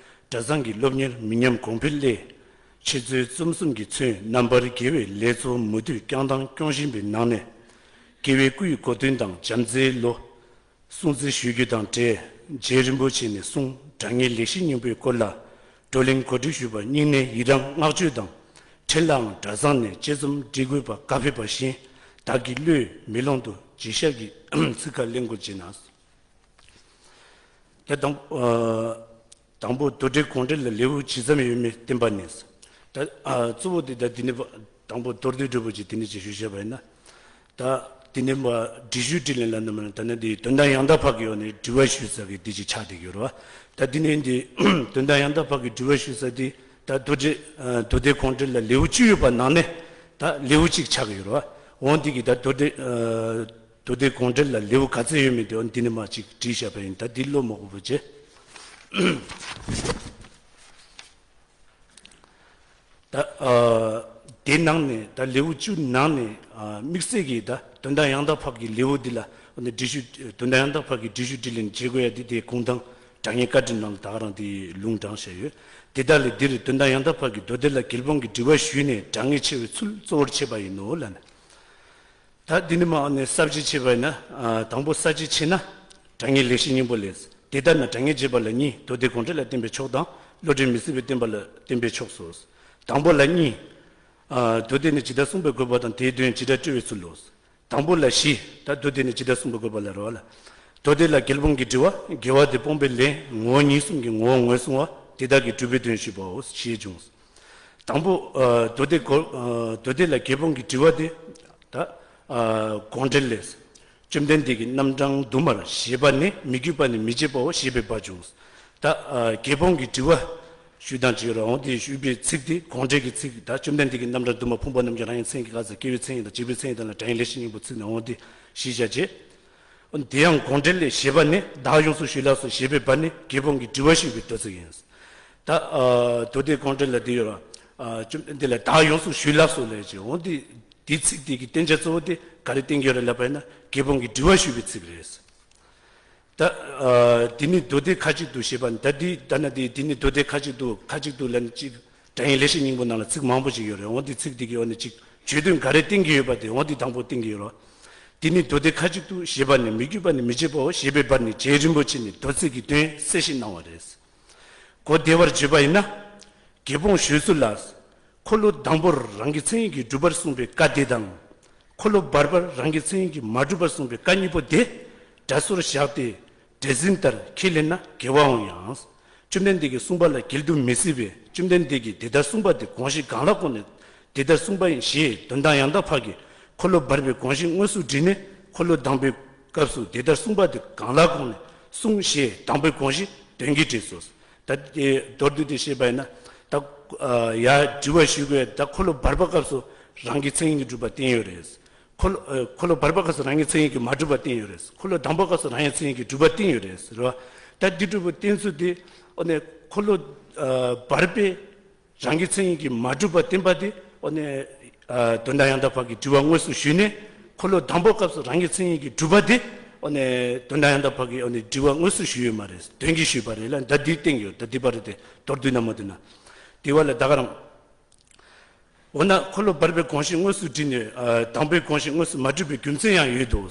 གྲྭ་ཚང་གི་སློབ་གཉེར་མི་ཉམས་གོང་འཕེལ་སླད། འཆད་རྩོད་རྩོམ་གསུམ་གྱིས་མཚོན་རྣམ་པར་རྒྱལ་བའི་ལེགས་ཚོགས་མུ་མཐུད་བསྐྱངས་དང་སྐྱོང་བཞིན་པའི་ནང་ནས། རྒྱལ་བའི་སྐུའི་གོ་སྟོན་དང་བྱམས་བརྩེའི་ལོ། སྲུང་བརྩི་ཞུ་རྒྱུ་དང་འབྲེལ། རྗེ་རིན་པོ་ཆེ་ནས་གསུངས་དྲང་ངེས་ལེགས་བཤད་སྙིང་པོའི་སྐོར་ལ་བགྲོ་གླེང་གོ་སྒྲིག་ཞུས་པར་སྙིང་ནས་ཡི་རངས་བསྔགས་བརྗོད་དང་། འཕྲིན་ལའང་གྲྭ་ཚང་ནས་དཔྱད་རྩོམ་འབྲི་དགོས་པ་བཀའ་ཕེབས་པ་བཞིན། བདག་གི་བློའི་མེ་ལོང་དུ་རྗེས་ཤར་གྱི་ཚིག་ཁ་ལེན་དགོས་ཅེ་ན། ད་དང་། ཨ། དང་པོ་མདོ་སྡེ་དགོངས་འགྲེལ་ལ་ལེའུ་ཇི་ཙམ་ཡོད་མེད་བསྟན་པ་ནས། ད། ཨ། གཙོ་བོ་དེ་ད་འདི་ནས་དང་པོ་མདོར་བསྡུས་འདྲ་པོ་ཅིག་འདི་ནས་ཅིག་ཞུ་བྱས་པ་ཡིན་ན། ད་འདི་ནས་མ་འགྲེལ་བརྗོད་དྲིས་ལན་ལ་ནི་མ་ད་ནི་འདི་དོན་དམ་ཡང་དག་འཕགས་ཀྱི་ཡོག་ནས་དྲི་བ་ཞུ་ས་གི་འདི་ཅིག་ཆགས་བསྡད་ཀྱི་ཡོད་རེད་བ། ད་འདི་ནས་འདི་དོན་དམ་ཡང་དག་འཕགས་ཀྱི་དྲི་བ་ཞུ་ས་འདི་ད་མདོ་སྡེ། ཨ། མདོ་སྡེ་དགོངས་འགྲེལ་ལ་ལེའུ་བཅུ་ཡོད་པ་ནང་ནས་ད་ལེའུ་གཅིག་ཆགས་ཀྱི་ཡོད་རེད་བ། འོ་འདི་གི་ད་མདོ་སྡེ། ཨ། མདོ་སྡེ་དགོངས་འགྲེལ་ལ་ལེའུ་ག་ཚད་ཡོད་མེད་དེ་འདི་ནས་མ་ཅིག་བྲིས་བཞག་པ་ཡིན། ད་འདི་ཀློག་མ་དགོས་པ་བྱས། ད། ཨ། དེ་ནང་ནས་ད་ལེའུ་བཅུ་ནང་ནས། ཨ། དམིགས་བསལ་གྱི་ད་དོན་དམ་ཡང་དག་འཕགས་ཀྱི་ལེའུ་འདི་ལ་འདི་འགྲེལ་བརྗོད། དོན་དམ་ཡང་དག་འཕགས་ཀྱི་འགྲེལ་བརྗོད་དྲིས་ལན་བྱེད་དགོས་ཡ་འདི་དེ་གུང་ཐང་དྲང་ངེས་བཀའ་དྲིན་ནང་ལ་ད་ག་རང་དེ་ལུང་དྲངས་བཞག་ཡོད། དེ་དག་ལས་འདིར་དོན་དམ་ཡང་དག་འཕགས་ཀྱི་མདོ་སྡེ་ལ་རྒྱལ་སྤོང་གི་དྲི་བ་ཞུས་ནས་དྲང་ངེས་ཕྱེ་བའི་ཚུལ་གཙོ་བོར་བྱས་པ་ཡིན་ནོ་ལབ་ནས། ད་འདི་ནས་མ་ནས་ས་བཅད་ཕྱེ་བ་ཡིན་ན། ཨ། དང་པོ་ས་བཅད་ཕྱེ་ན། དྲང་ངེས་ལེགས་བཤད་སྙིང་པོ་ལས། དེ་ལྟར་ན་དྲང་ངེས་རྗེས་དཔག་ལ་གཉིས། མདོ་སྡེ་དགོངས་འགྲེལ་ལ་བརྟེན་པའི་ཕྱོགས་དང་། བློ་འབྲེལ་མི་སྲིད་པའི་བརྟེན་པ་ལ་བརྟེན་པའི་ཕྱོགས་སོ། དང་པོ་ལ་གཉིས། ཨ། མདོ་སྡེ་ནི་ཇི་ལྟར་གསུངས་པའི་དགོས་པ་དང་། དེའི་དོན་ཇི་ལྟར་སྤྲོས་པའི་ཚུལ་ལོ། དང་པོ་ལ་བཞི། ད་མདོ་སྡེ་ནི་ཇི་ལྟར་གསུངས་པའི་དགོས་པ་ལ་རེད་བ་ལ། མདོ་སྡེ་ལ་རྒྱལ་སྤོང་གི་དྲི་བ། དགེ་བ་དེ་སྤོང་བའི་ལན། ངོ་བོ་ཉིད་གསུམ་གྱི་ངོ་བོ་ངོས་བཟུང་བ། དེ་དག་གི་སྒྲུབ་པའི་དོན་ཞུས་པའོ། ཞེས་འབྱུང་། དང་པོ། ཨ། མདོ་སྡེ་གོ། ཨ། མདོ་སྡེ་ལ་རྒྱལ་སྤོང་གི་དྲི་བ་དེ། ད། ཨ། དགོངས་འགྲེལ་ལས། བཅོམ་ལྡན་འདས་ཀྱི་རྣམ་གྲངས་དུ་མར་བཞེད་པ་ནི་མི་བསྐྱོད་པ་ནི་མི་བརྗེད་པའོ་ཞེས་པའི་བར་བྱུང་། ད་ཨ་དགེ་སློང་གི་དྲི་བ་ཞུ་སྟངས་ཅིག་ཡོད་རེད། འོ་དེ་ཞུས་པའི་ཚིག་དེ་དགོངས་འགྲེལ་གྱི་ཚིག་ད་བཅོམ་ལྡན་འདས་ཀྱི་རྣམ་གྲངས་དུ་མ་ཕུང་པོ་རྣམས་ཀྱི་རང་བཞིན་མཚན་ཉིད་ཀྱི་བཀའ་སྩལ་སྐྱེ་བོའི་མཚན་ཉིད་དང་འཇིག་པའི་མཚན་ཉིད་དང་ལ་སྒྲ་ཡི་ལེགས་བཤད་སྙིང་པོ་ཚིག་ནི་འོ་དེ་ཞེས་བྱ་རྗེས། འོ་དེ་ཡང་དགོངས་འགྲེལ་ལས་བཞེད་པ་ནི་བདག་ཡོངས་སུ་ཞུས་ལགས་སོ་ཞེས་པའི་བར་ནི་དགེ་སློང་གི་དྲི་བ་ཞུས་པའི་མདོ་ཚིག་ཡིན། ད་ཨ་མདོ་སྡེ་དགོངས་འགྲེལ་ལ་འདི་ཡོད་ར། ཨ་བཅོམ་ལྡན་འདས་ལ་བདག་ཡོངས་སུ་ཞུས་ལགས་སོ་ལས་ཀྱི་འོ་དེ་དེའི་ཚིག་དེ་གི་བསྟན་བྱ་གཙོ་བོ་དེ་ག་རེ་བསྟན་གྱི་ཡོད་རེད་ལབ་པ་ཡིན་ན་དགེ་སློང་གི་དྲི་བ་ཞུས་པའི་ཚིག་རེད། ད་ཨ་འདི་ནི་མདོ་སྡེ་ཁ་ཅིག་ཏུ་ཞེས་པ་ནི་ད་འདི་ད་ན་འདི་འདི་ནི་མདོ་སྡེ་ཁ་ཅིག་ཏུ་ཁ་ཅིག་ཏུ་ལ་ནི་གཅིག་སྒྲ་ཡི་ལེགས་བཤད་སྙིང་པོ་ནང་ལ་ཚིག་མང་པོ་ཞིག་ཡོད་རེད། འོ་འདི་ཚིག་འདི་གི་འོ་ནི་གཅིག་བརྗོད་དོན་ག་རེ་བསྟན་གྱི་ཡོད་པ་དེ་འོ་འདི་དང་པོ་བསྟན་གྱི་ཡོད་རེད། འདི་ནི་མདོ་སྡེ་ཁ་ཅིག་ཏུ་ཞེས་པ་ནི་མི་བསྐྱོད་པ་ནི་མི་བརྗེད་པའོ་ཞེས་པའི་བར་ནི་རྗེ་རིན་པོ་ཆེ་ནི་མདོ་ཚིག་གི་དོན་གསལ་བཤད་གནང་བ་རེད། གོ་བདེ་བར་བརྗོད་པ་ཡིན་ན། དགེ་སློང་ཞུས་སོ་ལགས། འཁོར་ལོ་དང་པོར་རང་གི་མཚན་ཉིད་ཀྱིས་གྲུབ་པར་གསུངས་པའི་བཀའ་དེ་དང་། འཁོར་ལོ་བར་པར་རང་གི་མཚན་ཉིད་ཀྱིས་མ་གྲུབ་པར་གསུངས་པའི་བཀའ་གཉིས་པོ་དེ་སྒྲ་སོར་བཞག་སྟེ་སྒྲ་འཛིན་ལྟར་ཁས་ལེན་ན་འགལ་བའང་ཡང་། བཅོམ་ལྡན་འདས་ཀྱིས་གསུངས་པ་ལ་འགལ་དུ་མི་སྲིད་པས་བཅོམ་ལྡན་འདས་ཀྱིས་དེ་ལྟར་གསུངས་པ་དེ་དགོངས་གཞི་གང་ལ་དགོངས་ནས་དེ་ལྟར་གསུངས་པ་ཡིན་ཞེས་དོན་དམ་ཡང་དག་ཕར་གྱི་འཁོར་ལོ་བར་པའི་དགོངས་གཞི་དངོས་སུ་དྲིལ་ནས་འཁོར་ལོ་དང་པོའི་སྐབས་སུ་དེ་ལྟར་གསུངས་པ་དེ་གང་ལ་དགོངས་ནས་གསུངས་ཞེས་དང་པོའི་དགོངས་གཞི་དོན་གྱིས་འགྲེལ་སོ། ད་དེ་མདོར་བསྡུས་ཏེ་བཤད་པ་ཡིན་ན། ད་ཡ་དྲི་བ་ཞུ་དགོས་ད་འཁོར་ལོ་བར་པ་སྐབས་སུ་རང་གི་མཚན་ཉིད་ཀྱིས་གྲུབ་པ་བསྟན་ཡོད་རེད། འཁོར་ལོ་འཁོར་ལོ་བར་པ་སྐབས་སུ་རང་གི་མཚན་ཉིད་ཀྱིས་མ་གྲུབ་པ་བསྟན་ཡོད་རེད། འཁོར་ལོ་དང་པོ་སྐབས་སུ་རང་གི་མཚན་ཉིད་ཀྱིས་གྲུབ་པ་བསྟན་ཡོད་རེད་རེད་བ། ད་འདི་གྲུབ་པ་བསྟན་ཚུལ་དེ་འོ་ནས་འཁོར་ལོ་བར་པས་རང་གི་མཚན་ཉིད་ཀྱིས་མ་གྲུབ་པ་བསྟན་པ་དེ་འོ་ནས་དོན་དམ་ཡང་དག་ཕར་གྱི་དྲི་བ་དངོས་སུ་ཞུས་ནས་འཁོར་ལོ་དང་པོ་སྐབས་སུ་རང་གི་མཚན་ཉིད་ཀྱིས་གྲུབ་པ་དེ་འོ་ནས་དོན་དམ་ཡང་དག་ཕར་གྱི་འོ་ནས་དྲི་བ་དངོས་སུ་ཞུས་ཡོད་མ་རེད། དོན་གྱིས་ཞུས་པ་རེད་ལ་ད་འདི་བསྟན་ཡོད་ད་འདི་པ་རེད་དེ་མདོར་བསྡུས་ན་མ་བསྡུས་ན། དེ་བ་ལ་ད་ག་རང་། འོ་ན་འཁོར་ལོ་བར་པའི་དགོངས་གཞི་དངོས་སུ་དྲིལ་ནས་ཨ་དང་པོའི་དགོངས་གཞི་དངོས་སུ་མ་གྲུབ་པའི་རྒྱུ་མཚན་ཡང་ཡོད་དོ།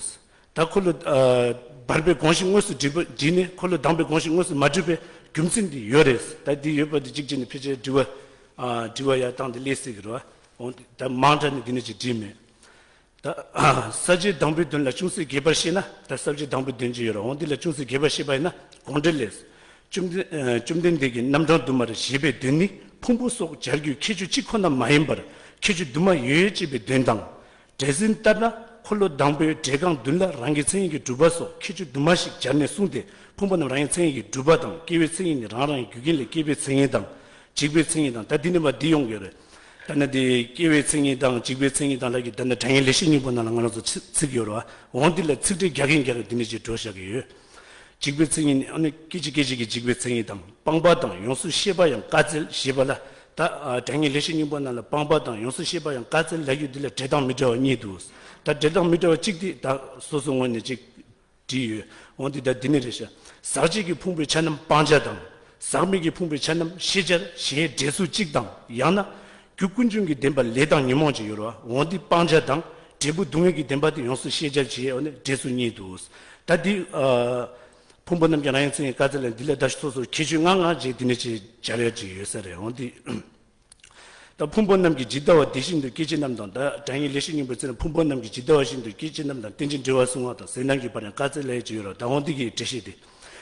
ད་འཁོར་ལོ་ཨ་བར་པའི་དགོངས་གཞི་དངོས་སུ་དྲིལ་བ་དྲིལ་ནས་འཁོར་ལོ་དང་པོའི་དགོངས་གཞི་དངོས་སུ་མ་གྲུབ་པའི་རྒྱུ་མཚན་འདི་ཡོད་རེད། ད་འདི་ཡོད་པ་འདི་གཅིག་བྱས་ནས་ཕལ་ཆེར་དྲི་བ་ཨ་དྲི་བ་ཡར་བཏང་སྟེ་སླེབས་སྲིད་ཀྱི་རེད་བ། འོ་ད་མང་དྲགས་ནས་འདི་ནས་ཅིག་བྲིས་མེད། ད་ས་བཅད་དང་པོའི་དོན་ལ་ཅུང་ཟད་རྒྱས་པར་བཤད་ན་ད་ས་བཅད་དང་པོའི་དོན་ཅི་ཡོད་རེད། འོ་འདི་ལ་ཅུང་ཟད་རྒྱས་པར་བཤད་པ་ཡིན་ན་དགོངས་འགྲེལ་ལས། བཅོམ་ལྡན་ཨ་བཅོམ་ལྡན་འདས་ཀྱིས་རྣམ་གྲངས་དུ་མར་བཞེད་པའི་དོན་ནི་ཕུང་པོ་སོགས་སྦྱར་རྒྱུའི་ཁྱད་ཆོས་གཅིག་ཁོ་ན་མ་ཡིན་པར་ཁྱད་ཆོས་དུ་མ་ཡོད་ཅེས་པའི་དོན་དང་། སྒྲ་འཛིན་ལྟར་ན་འཁོར་ལོ་དང་པོའི་སྒྲས་རྐང་བདུན་ལ་རང་གི་མཚན་ཉིད་ཀྱིས་གྲུབ་པ་སོགས་ཁྱད་ཆོས་དུ་མ་ཞིག་སྦྱར་ནས་གསུངས་ཏེ་ཕུང་པོ་རྣམས་རང་གི་མཚན་ཉིད་ཀྱིས་གྲུབ་པ་དང་སྐྱེ་བའི་མཚན་ཉིད་ནི་རང་རང་གི་རྒྱུ་རྐྱེན་ལས་སྐྱེས་པའི་མཚན་ཉིད་དང་། འཇིག་པའི་མཚན་ཉིད་དང་ད་འདི་ནི་མ་འདི་ཡོང་གི་རེད། ད་ནི་འདི་སྐྱེ་བའི་མཚན་ཉིད་དང་འཇིག་པའི་མཚན་ཉིད་དང་ལ་གི་ད་ནི་སྒྲ་ཡི་ལེགས་བཤད་སྙིང་པོ་ནང་ལ་ང་རང་ཚོ་ཚིག་ཚིག་ཡོད་རེད་བ། འོང་འདི་ལ་ཚིག་འགྲེལ་རྒྱག་གིན་རྒྱག་གིན་འདི་ནི་ཅིག་འགྲོ་བཞག་གི་ཡོད། འཇིག་པའི་མཚན་ཉིད་ནི་ཨ་ནི་སྐད་ཅིག་སྐད་ཅིག་གིས་འཇིག་པའི་མཚན་ཉིད་དང་སྤངས་པ་དང་ཡོངས་སུ་ཤེས་པ་ཡང་བཀའ་སྩལ་ཞེས་པ་ལ་ད་སྒྲ་ཡི་ལེགས་བཤད་སྙིང་པོ་ནང་ལ་སྤངས་པ་དང་ཡོངས་སུ་ཤེས་པ་ཡང་བཀའ་སྩལ་ལ་ཡོད་འདི་ལ་འགྲེལ་སྟངས་མི་འདྲ་བ་གཉིས་འདུག་ད་འགྲེལ་སྟངས་མི་འདྲ་བ་གཅིག་འདི་ད་སོ་སོ་ངོས་ནས་གཅིག་བྲིས་ཡོད། འོན་ཏེ་ད་འདི་ནི་རེད་ཤག་ཟག་བཅས་ཀྱི་ཕུང་པོའི་ཆ་རྣམས་སྤང་བྱ་དང་། ཟག་མེད་ཀྱི་ཕུང་པོའི་ཆ་རྣམས་ཤེས་བྱར་ཞེས་འགྲེལ་ཚུལ་གཅིག་དང་ཡང་ན། རྒྱུ་ཀུན་འབྱུང་གི་བདེན་པ་ལས་དང་ཉོན་མོངས་ཀྱི་ཡོད་རེད་བ། འོན་ཏེ་སྤང་བྱ་དང་འབྲས་བུ་སྡུག་བསྔལ་གྱི་བདེན་པ་དེ་ཡོངས་སུ་ཤེས་བྱར་ཞེས་འོ་ནི་འགྲེལ་ཚུལ་གཉིས་འདུག་ད་འདི་ཨ་ཕུང་པོ་རྣམས་ཀྱི་རང་ཡང་མཚན་ཉིད་བཀའ་སྩལ་ལ་འདི་ལ་ད་སོ་སོར་ཁྱད་ཆོས་ལྔ་ལྔ་བྱས་འདི་ནས་ཅིག་སྦྱར་ཡ་ཅིག་ཡོད་ས་རེད། འོན་ཏེ། ད་ཕུང་པོ་རྣམས་ཀྱི་ཇི་ལྟ་བ་དེ་བཞིན་དུ་སྐྱེ་མཆེད་རྣམས་དང་། ད་སྒྲ་ཡི་ལེགས་བཤད་སྙིང་པོའི་ཚེ་ན་ཕུང་པོ་རྣམས་ཀྱི་ཇི་ལྟ་བ་བཞིན་དུ་སྐྱེ་མཆེད་རྣམས་དང་རྟེན་ཅིང་འབྲེལ་བར་གསུངས་པ་དང་ཟས་རྣམས་ཀྱི་བར་ཡང་བཀའ་སྩལ་ལ་ཡོད་ཅེས་ཡོད་ར། ད་འོང་འདི་གི་འགྲེལ་བཤད་དེ།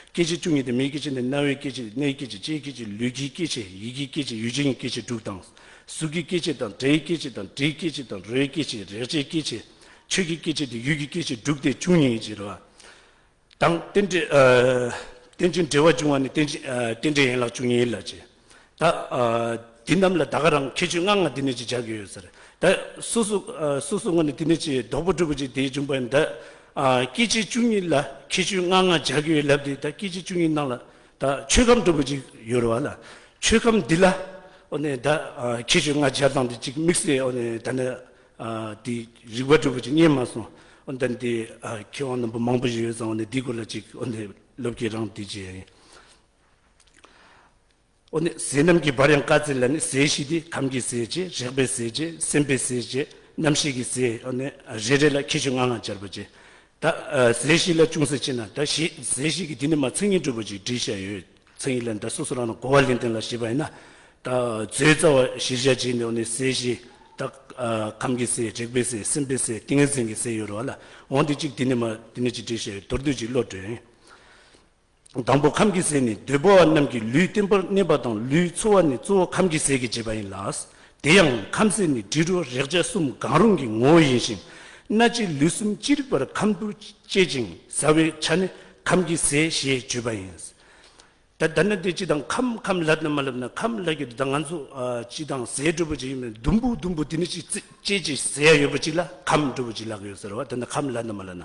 སྐྱེ་མཆེད་བཅུ་གཉིས་ཏེ་མིའི་སྐྱེ་མཆེད་ནི་རྣ་བའི་སྐྱེ་མཆེད་སྣའི་སྐྱེ་མཆེད་ལྕེའི་སྐྱེ་མཆེད་ལུས་ཀྱི་སྐྱེ་མཆེད་ཡིད་ཀྱི་སྐྱེ་མཆེད་ཡུལ་ཅན་གྱི་སྐྱེ་མཆེད་དྲུག་དང་། གཟུགས་ཀྱི་སྐྱེ་མཆེད་དང་སྒྲའི་སྐྱེ་མཆེད་དང་དྲིའི་སྐྱེ་མཆེད་དང་རོའི་སྐྱེ་མཆེད་རེག་བྱའི་སྐྱེ་མཆེད་ཆོས་ཀྱི་སྐྱེ་མཆེད་དེ་ཡུལ་གྱི་སྐྱེ་མཆེད་དྲུག་སྟེ་བཅུ་གཉིས་ཡིན་ཅེས་ར། དང་རྟེན་འབྲེལ་ཨ་རྟེན་ཅིང་འབྲེལ་བར་འབྱུང་བ་ནི་རྟེན་ཅིང་ཨ་རྟེན་འབྲེལ་ཡན་ལག་བཅུ་གཉིས་ལ་བྱེད། ད་ཨ་འདི་རྣམས་ལ་ད་ག་རང་ཁྱད་ཆོས་ལྔ་ལྔ་འདི་ནས་ཅིག་སྦྱར་གྱི་ཡོད་ཟེར། ད་སོ་སོ་ཨ་སོ་སོ་ངོས་ནས་འདི་ནས་ཅིག་ལྡོག་པ་གྲུབ་པ་ཅིག་དེའི་འབྱུང་བ་ཡིན། ད་ཨ་སྐྱེ་མཆེད་བཅུ་གཉིས་ལ་ཁྱད་ཆོས་ལྔ་ལྔ་སྦྱར་གྱི་ཡོད་ལབ་དེ། ད་སྐྱེ་མཆེད་བཅུ་གཉིས་ནང་ལ་ད་ཆོས་ཁམས་གྲུབ་པ་ཅིག་ཡོད་རེད་བ་ལ། ཆོས་ཁམས་འདི་ལ་འོ་ནས་ད་ཨ་ཁྱད་ཆོས་ལྔ་སྦྱར་སྟངས་འདི་ཅིག་དམིགས་བསལ་འོ་ནས་ད་ནི། ཨ་དེ་རིག་པ་གྲུབ་པ་ཅིག་རྙེད་མ་སོང་། འོ་ད་འདི་ཨ་མཁས་དབང་རྣམ་པ་མང་པོ་ཞིག་ཡོད་ཙང་འོ་ནི་འདི་སྐོར་ལ་ཅིག་འོ་ནི་སློབ་ཀྱི་རང་འདི་ཅི་ཡིན། འོ་ནི་ཟས་རྣམས་ཀྱི་བར་ཡང་བཀའ་སྩལ་ལ་ནི་ཟས་བཞི་སྟེ་ཁམས་ཀྱི་ཟས་བྱས་རེག་པའི་ཟས་བྱས་སེམས་པའི་ཟས་བྱས་རྣམ་ཤེས་ཀྱི་ཟས། འོ་ནི་རེ་རེ་ལ་ཁྱད་ཆོས་ལྔ་ལྔ་སྦྱར་བ་བྱས། ད་ཨ་ཟས་བཞི་ལ་ཅུང་ཟད་ཕྱེ་ན་ད་བཞི་ཟས་བཞི་གི་འདི་ནི་མ་མཚན་ཉིད་གྲུབ་པ་ཅིག་བྲིས་བཞག་ཡོད། མཚན་ཉིད་ལ་ད་སོ་སོ་རང་ལ་གོ་བ་ལེན་སྟངས་ལ་བྱས་པ་ཡིན་ན། ད་མཛོད་རྩ་བ་གཞིར་བཞག་བྱས་ནས་འོ་ནི་ཟས་བཞི། ད་ཨ་ཁམས་ཀྱི་ཟས་རེག་པའི་ཟས་སེམས་པའི་ཟས་ཏིང་ངེ་འཛིན་གྱི་ཟས་ཡོད་རེད་བ་ལ། འོ་འདི་གཅིག་འདི་ནི་མ་འདི་ནི་གཅིག་བྲིས་བཞག་ཡོད། མདོར་བསྡུས་ཅིག་བློ་གྲོས། དང་པོ་ཁམས་ཀྱི་ཟས་ནི་འདོད་པ་བ་རྣམས་ཀྱི་ལུས་བརྟན་པོར་གནས་པ་དང་ལུས་འཚོ་བ་ནི་གཙོ་བོ་ཁམས་ཀྱི་ཟས་ཀྱིས་བྱེད་པ་ཡིན་ལ། དེ་ཡང་ཁམས་ཟས་ནི་དྲི་རོ་རེག་བྱ་གསུམ་གང་རུང་གི་ངོ་བོ་ཡིན་ཞིང་ སྣ་ལྕེ་ལུས་གསུམ་ཅི་རིགས་པར་ཁམས་དྲུག་སྐྱེད་ཅིང་ཟ་བའི་ཆ་ནི་ཁམས་ཀྱི་ཟས་ཞེས་བརྗོད་པ་ཡིན། ད་ད་ནི་དེ་ཅི་དང་ཁམས་ཁམས་ལབ་ན་མ་ལབ་ན་ཁམས་ལབ་ཀྱི་འདུག་ད་ང་ཚོ་ཨ་ཅི་དང་ཟས་འདྲ་པོ་ཅིག་ཡིན་མིན་དུམ་བུ་དུམ་བུ་དེ་ནི་ཅིག་ཙི་ཅེ་ཅེ་ཟས་ཡ་ཡོད་པ་ཅིག་ལ་ཁམས་འདྲ་པོ་ཅིག་ལབ་ཀྱི་ཡོད་ཟེར་བ། ད་ནི་ཁམས་ལབ་ན་མ་ལབ་ན་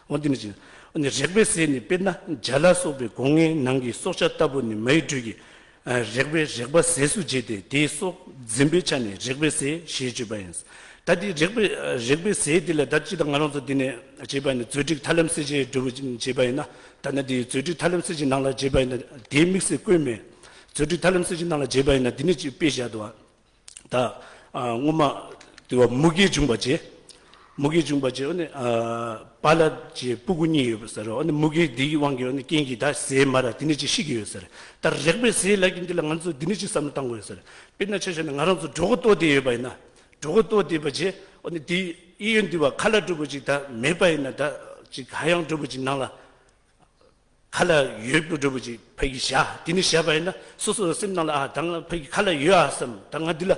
འོ་དེ་ནི་ཅི་འོ་ནི་རེག་པའི་ཟས་ནི་དཔེར་ན་ཇ་ལ་སོགས་པའི་སྒོ་ལྔའི་ནང་གི་སྲོག་ཆགས་ལྟ་བུ་ནི་མའི་དྲོད་ཀྱིས་ཨ་རེག་པའི་རེག་པ་ཟས་སུ་བྱས་ཏེ་དེའི་སྲོག་འཛིན་པའི་ཆ་ནས་རེག་པའི་ཟས་ཞེས་བརྗོད་པ་ཡིན། ད་དེ་རེག་པའི་རེག་པའི་ཟས་དེ་ལ་ད་ཅི་ད་ང་རང་ཚོ་འདི་ནས་བྱས་པ་ཡིན་ན་བཟོ་སྒྲིག་ཐབས་ལམ་གསལ་བྱེད་འདྲ་པོ་བྱས་པ་ཡིན་ན། ད་ནི་དེ་བཟོ་སྒྲིག་ཐབས་ལམ་གསལ་བྱེད་ནང་ལ་བྱས་པ་ཡིན་ན་དེ་དམིགས་བསལ་བཀོད་མེད། བཟོ་སྒྲིག་ཐབས་ལམ་གསལ་བྱེད་ནང་ལ་བྱས་པ་ཡིན་ན་དེ་ནི་ཅིག་དཔེ་བཞག་འདུག་བ། ད་ཨ་སྔོན་མ་དེ་བ་མུ་གེ་བྱུང་བ་བྱས། མུ་གེ་བྱུང་བ་བྱས་ཨ་ནི་ཨ་པཱ་ལགས་ཀྱི་སྤུ་གུ་གཉིས་ཡོད་པ་ཟེར་རོ། ཨ་ནི་མུ་གེ་འདི་གི་དབང་གིས་ཨ་ནི་རྐྱེན་གྱིས་ད་ཟས་མ་རག་དེ་ནི་ཅིག་ཤི་གི་ཡོད་ཟེར། ད་རེག་པའི་ཟས་ལབ་ཀྱི་འདི་ལ་ང་ཚོ་འདི་ནི་ཅིག་བསམ་བློ་བཏང་དགོས་ཡོད་ཟེར། དཔེར་ན་ཆ་བཞག་ན་ང་རང་ཚོ་གྲོད་ཁོག་ལྟོགས་བསྡད་ཡོད་པ་ཡིན་ན། གྲོད་ཁོག་ལྟོགས་བསྡད་པ་བྱས་ཨ་ནི་དེ་ཨི་ཡོན་འདི་བ་ཁ་ལག་འདྲ་པོ་ཅིག་ད་མེད་པ་ཡིན་ན་ད་ཅིག་ཧ་ཡང་འདྲ་པོ་ཅིག་ནང་ལ། ཁ་ལག་ཡོད་པ་འདྲ་པོ་ཅིག་ཕ་གི་བཞག་དེ་ནི་བཞག་པ་ཡིན་ན་སོ་སོ་སེམས་ནང་ལ་ཨ་ད་ང་ཕ་གི་ཁ་ལག་ཡོད་ཨ་བསམ། ད་ང་འདི་ལ་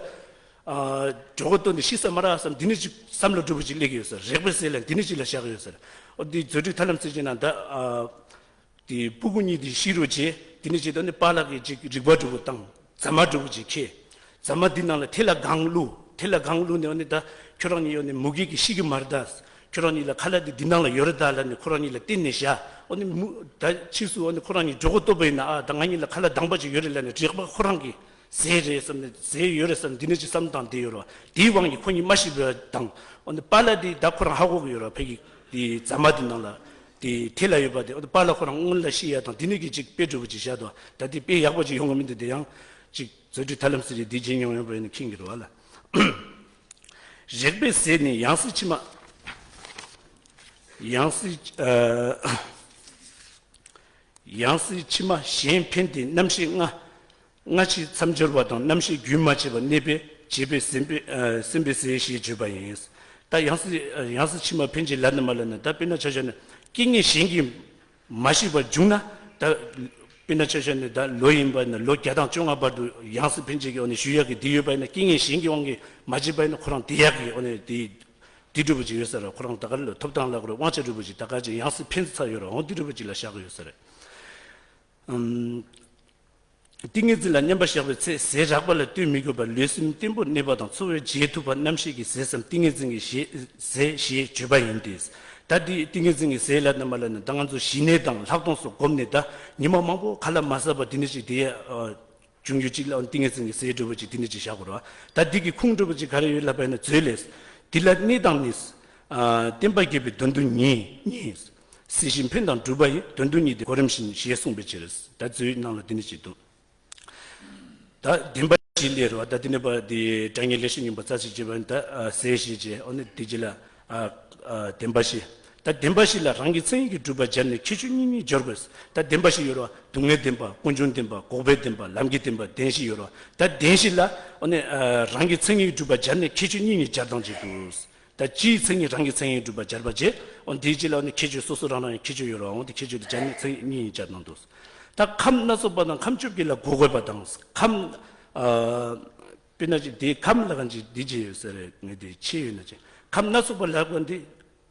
ཨ་གྲོད་ཁོག་ལྟོགས་ནས་ཤི་ས་མ་རག་ཨ་བསམ། དེ་ནི་ཅིག་བསམ་བློ་འདྲ་པོ་ཅིག་སླེབས་ཀྱི་ཡོད་ཟེར། རེག་པའི་ཟས་ལ་དེ་ནི་ཅིག་ལ་བཞག་གི་ཡོད་ཟེར། ཨོ་དེ་བཟོ་སྒྲིག་ཐབས་ལམ་གསལ་བྱེད་ནང་ད་ཨ་དེ་སྤུ་གུ་གཉིས་དེ་ཤི་རུ་བྱས་དེ་ནི་ཅིག་ད་ནི་པཱ་ལགས་ཀྱིས་ཅིག་རིག་པ་འདྲ་པོ་བཏང་། རྫ་མ་འདྲ་པོ་ཅིག་ཁྱེར། རྫ་མ་འདི་ནང་ལ་དེ་ལ་སྒང་བླུགས། དེ་ལ་སྒང་བླུགས་ནས་ཨ་ནི་ད་ཁྱོད་རང་གཉིས་ཨ་ནི་མུ་གེ་གིས་ཤི་གི་མ་རེད་ད། ཁྱོད་རང་གཉིས་ལ་ཁ་ལག་འདི་འདི་ནང་ལ་ཡོད་རེད་ད་ལབ་ནས་ཁོ་རང་གཉིས་ལ་བསྟན་ནས་བཞག་ཨ་ནི་མུ་ད་ཕྱིས་སུ་ཨ་ནི་ཁོ་རང་གཉིས་གྲོད་ཁོག་ལྟོགས་པ་ཡིན་ན་ཨ་ད་ང་གཉིས་ལ་ཁ་ལག་དྭངས་པ་ཅིག་ཡོད་རེད་ལབ་ནས་རེག་པ་ཁོ་རང་གི་ཟས་རེད་བསམ་ནས་ཟས་ཡོད་རེད་བསམ་འདི་ནས་ཅིག་བསམ་བཏང་བསྡད་ཡོད་རེད་བ། དེའི་དབང་གིས་ཁོ་གཉིས་མ་ཤི་བ་དང་ཨ་ནི་པཱ་ལགས་འདི་ད་ཁོ་རང་ཧ་གོ་གི་ཡོད་རེད་བ། ཕ་གི་དེ་རྫ་མ་འདི་ནང་ལ་དེ་དེ་ལ་ཡོད་པ་དེ་ཨ་ནི་པཱ་ལགས་ཁོ་རང་སྔོན་ལ་ཤི་ཡ་དང་འདི་ནས་ཀྱི་ཅིག་དཔེ་འདྲ་པོ་ཅིག་བཞག་འདུག་ད་དེ་དཔེ་ཡག་པོ་ཅིག་ཡོང་གི་མི་འདུག་དེ་ཡང་ཅིག་བཟོ་སྒྲིག་ཐབས་ལམ་གསལ་བྱེད་འདི་བྱེད་མྱོང་ཡོད་པ་ཡིན་ན་མཁྱེན་གྱི་རེད་བ་ལ། རེག་པའི་ཟས་ནི་ཡང་སྲིད་ཕྱི་མ། ཡང་སྲིད་ཨ་ཡང་སྲིད་ཕྱི་མ་གཞན་ཕན་ཏེ་རྣམ་ཤེས་ལྔ། སྔ་ཕྱི་མཚམས་སྦྱོར་བ་དང་རྣམ་ཤེས་རྒྱུན་མ་ཆད་པར་གནས་པས་བྱེད་པའི་སེམས་པའི་ཨ་སེམས་པའི་ཟས་ཞེས་བརྗོད་པ་ཡིན། ད་ཡང་སྲིད་ཡང་སྲིད་ཕྱི་མ་ཕན་ཆད་ལབ་ན་མ་ལབ་ན་ད་དཔེར་ན་ཆ་བཞག་ན་རྐྱེན་ངན་གཞན་གྱིས་མ་ཤི་བར་བྱུང་ན་ད། དཔེར་ན་ཆ་བཞག་ན་ད་ལོ་ཡིན་པ་ན་ལོ་བརྒྱ་དང་བཅོ་ལྔ་བར་དུ་ཡང་སྲིད་ཕན་ཆད་ཀྱི་འོ་ནས་བཞུགས་ཡག་གི་འདི་ཡོད་པ་ཡིན་ན་རྐྱེན་ངན་གཞན་གྱི་དབང་གིས་མ་བྱས་པ་ཡིན་ན་ཁོ་རང་བདེ་ཡག་གི་འོ་ནས་འདི་འདི་འདྲ་པོ་ཅིག་ཡོད་ས་རེད། ཁོ་རང་ད་ག་ལ་ཐོབ་ཐང་ལ་ཁོ་རང་དབང་ཆ་འདྲ་པོ་ཅིག་ད་ག་ཅིག་ཡང་སྲིད་ཕན་ཚར་ཡོད་རེད། འོ་འདི་འདྲ་པོ་ཅིག་ལ་བཞག་གི་ཡོད་ས་རེད། ཨམ། ཏིང་ངེ་འཛིན་ལ་མཉམ་པར་བཞག་པའི་ཚེ་ཟས་རགས་པ་ལ་ལྟོས་མི་དགོས་པར་ལུས་སེམས་བརྟན་པོར་གནས་པ་དང་འཚོ་བས་བརྗེད་ཐུབ་པ་རྣམ་ཤེས་ཀྱི་ཟས་སམ་ཏིང་ངེ་འཛིན་གྱི་ཞེས་ཟས་ཞེས་བརྗོད་པ་ཡིན་ཏེ། ད་འདི་ཏིང་ངེ་འཛིན་གྱི་ཟས་ལབ་ན་མ་ལབ་ན་ད་ང་ཚོ་ཞི་གནས་དང་ལྷག་མཐོང་སོགས་བསྒོམས་ནས་ད་ཉི་མ་མང་པོ་ཁ་ལག་མ་ཟ་བར་འདི་ནས་ཅིག་དེ་ཡ་བྱུང་རྒྱུ་ཅིག་ལ་ཏིང་ངེ་འཛིན་གྱི་ཟས་འདྲ་པོ་ཅིག་འདི་ནས་ཅིག་བཞག་དགོས་རེད་བ། ད་འདི་གི་ཁུངས་འདྲ་པོ་ཅིག་ག་རེ་ཡོད་ལབ་པ་ཡིན་ན་མཛོད་ལས། འདི་ལ་གནས་དང་ནི། ཨ་བརྟན་པ་རྒྱས་པའི་དོན་དུ་ཉིད་གཉིས། ཟས་གཞན་ཕན་དང་སྒྲུབ་པ་ཡི་དོན་དུ་གཉིས་ཏེ་གོ་རིམ་བཞིན་ཞེས་གསུངས་པའི་ཕྱིར། ད་མཛོད་ནང་ལ་འདི་ནི་ཅིག་འདུག་ད་བདེན་པ་བཞི་ལས་རོ། ད་འདི་ནི་པ་འདི་དྲང་ངེས་ལེགས་བཤད་སྙིང་པོ་རྩ་ཚིག་ཅེས་པ་ནི་ད་ཨ་ཟས་ཞེས་བྱས་ཨོ་ནི་འདི་ཅི་ལ་ཨ་ཨ་བདེན་པ་བཞི། ད་བདེན་པ་བཞི་ལ་རང་གི་མཚན་ཉིད་ཀྱིས་གྲུབ་པ་སྦྱར་ནས་ཁྱད་ཆོས་གཉིས་གཉིས་སྦྱར་དགོས། ད་བདེན་པ་བཞི་ཡོད་རོ། སྡུག་བསྔལ་བདེན་པ། ཀུན་འབྱུང་བདེན་པ། འགོག་པའི་བདེན་པ། ལམ་གྱི་བདེན་པ། བདེན་བཞི་ཡོད་རོ། ད་བདེན་བཞི་ལ་ཨོ་ནི་ཨ་རང་གི་མཚན་ཉིད་ཀྱིས་གྲུབ་པ་སྦྱར་ནས་ཁྱད་ཆོས་གཉིས་གཉིས་སྦྱར་སྟངས་ཅིག་འདུག་ད་སྤྱིའི་མཚན་ཉིད་རང་གི་མཚན་ཉིད་གྲུབ་པ་སྦྱར་བ་བྱས། འོ་འདིའི་རྗེས་ལ་འོ་ནི་ཁྱད་ཆོས་སོ་སོ་རང་རང་གི་ཁྱད་ཆོས་ཡོད་རེད། འོ་འདི་ཁྱད་ཆོས་དེ་སྦྱར་ནས་མཚན་ཉིད་གཉིས་གཉིས་སྦྱར་གནང་འདུག་ད་ཁམས་སྣ་ཚོགས་པ་དང་ཁམས་བཅོ་བརྒྱད་ལ་གོ་དགོས་པ་དང་། ཁམས་ཨ་དཔེར་ན་ཅིག་དེའི་ཁམས་ལ་གང་ཅིག་འདི་ཅི་ཡོད་ཟེར་རེད། ངས་དེ་ཆེ་ཡོད་ན་ཅིག་ཁམས་སྣ་ཚོགས་པ་ལ་གོ་འདི་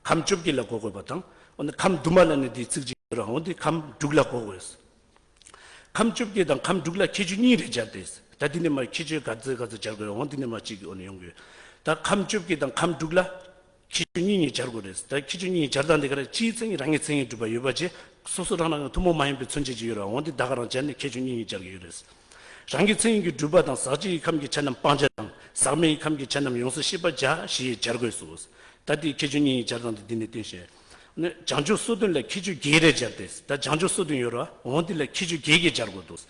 ཁམས་བཅོ་བརྒྱད་ལ་གོ་དགོས་པ་དང་། འོ་ན་ཁམས་དུ་མ་ལ་ནི་འདི་ཚིག་ཅིག་ཡོད་རེད། འོ་འདི་ཁམས་དྲུག་ལ་གོ་དགོས། ཁམས་བཅོ་བརྒྱད་དང་ཁམས་དྲུག་ལ་ཁྱད་ཆོས་གཉིས་རེ་སྦྱར་ཏེ། ད་འདི་ནས་མར་ཁྱད་ཆོས་ག་ཚོད་ག་ཚོད་སྦྱར་དགོས་ཡོད། འོ་འདི་ནས་མར་གཅིག་འོ་ནས་ཡོང་དགོས། ད་ཁམས་བཅོ་བརྒྱད་དང་ཁམས་དྲུག་ལ་ཁྱད་ཆོས་གཉིས་གཉིས་སྦྱར་དགོས་རེད། ད་ཁྱད་ཆོས་གཉིས་སྦྱར་སྟངས་འདི་ག་རེ། སྤྱིའི་མཚན་ཉིད་རང་གི་མཚན་ཉིད་གྲུབ་པ་ཡོད་པ་བྱས། སོ་སོ་རང་རང་གི་ཐུན་མོང་མ་ཡིན་པའི་མཚོན་བྱེད་ཅིག་ཡོད་རེད། འོ་འདི་ད་ག་རང་སྦྱར་ནས་ཁྱད་ཆོས་གཉིས་གཉིས་སྦྱར་གི་ཡོད་རེད། རང་གི་མཚན་ཉིད་ཀྱིས་གྲུབ་པ་དང་ཟག་བཅས་ཀྱི་ཁམས་ཀྱི་ཆ་རྣམས་སྤང་བྱ་དང་ཟག་མེད་ཀྱི་ཁམས་ཀྱི་ཆ་རྣམས་ཡོངས་སུ་ཤེས་པར་བྱ་ཞེས་སྦྱར་དགོས་སོ། ད་འདི་ཁྱད་ཆོས་གཉིས་གཉིས་སྦྱར་སྟངས་འདི་འདི་ནས་བསྟན་བཤད། ནི་བྱང་ཆུབ་སོ་བདུན་ལ་ཁྱད་ཆོས་བརྒྱད་རེ་སྦྱར་ཏེ། ད་བྱང་ཆུབ་སོ་བདུན་ཡོད་རེད་བ། འོ་འདི་ལ་ཁྱད་ཆོས་བརྒྱད་བརྒྱད་སྦྱར་དགོས་འདུག་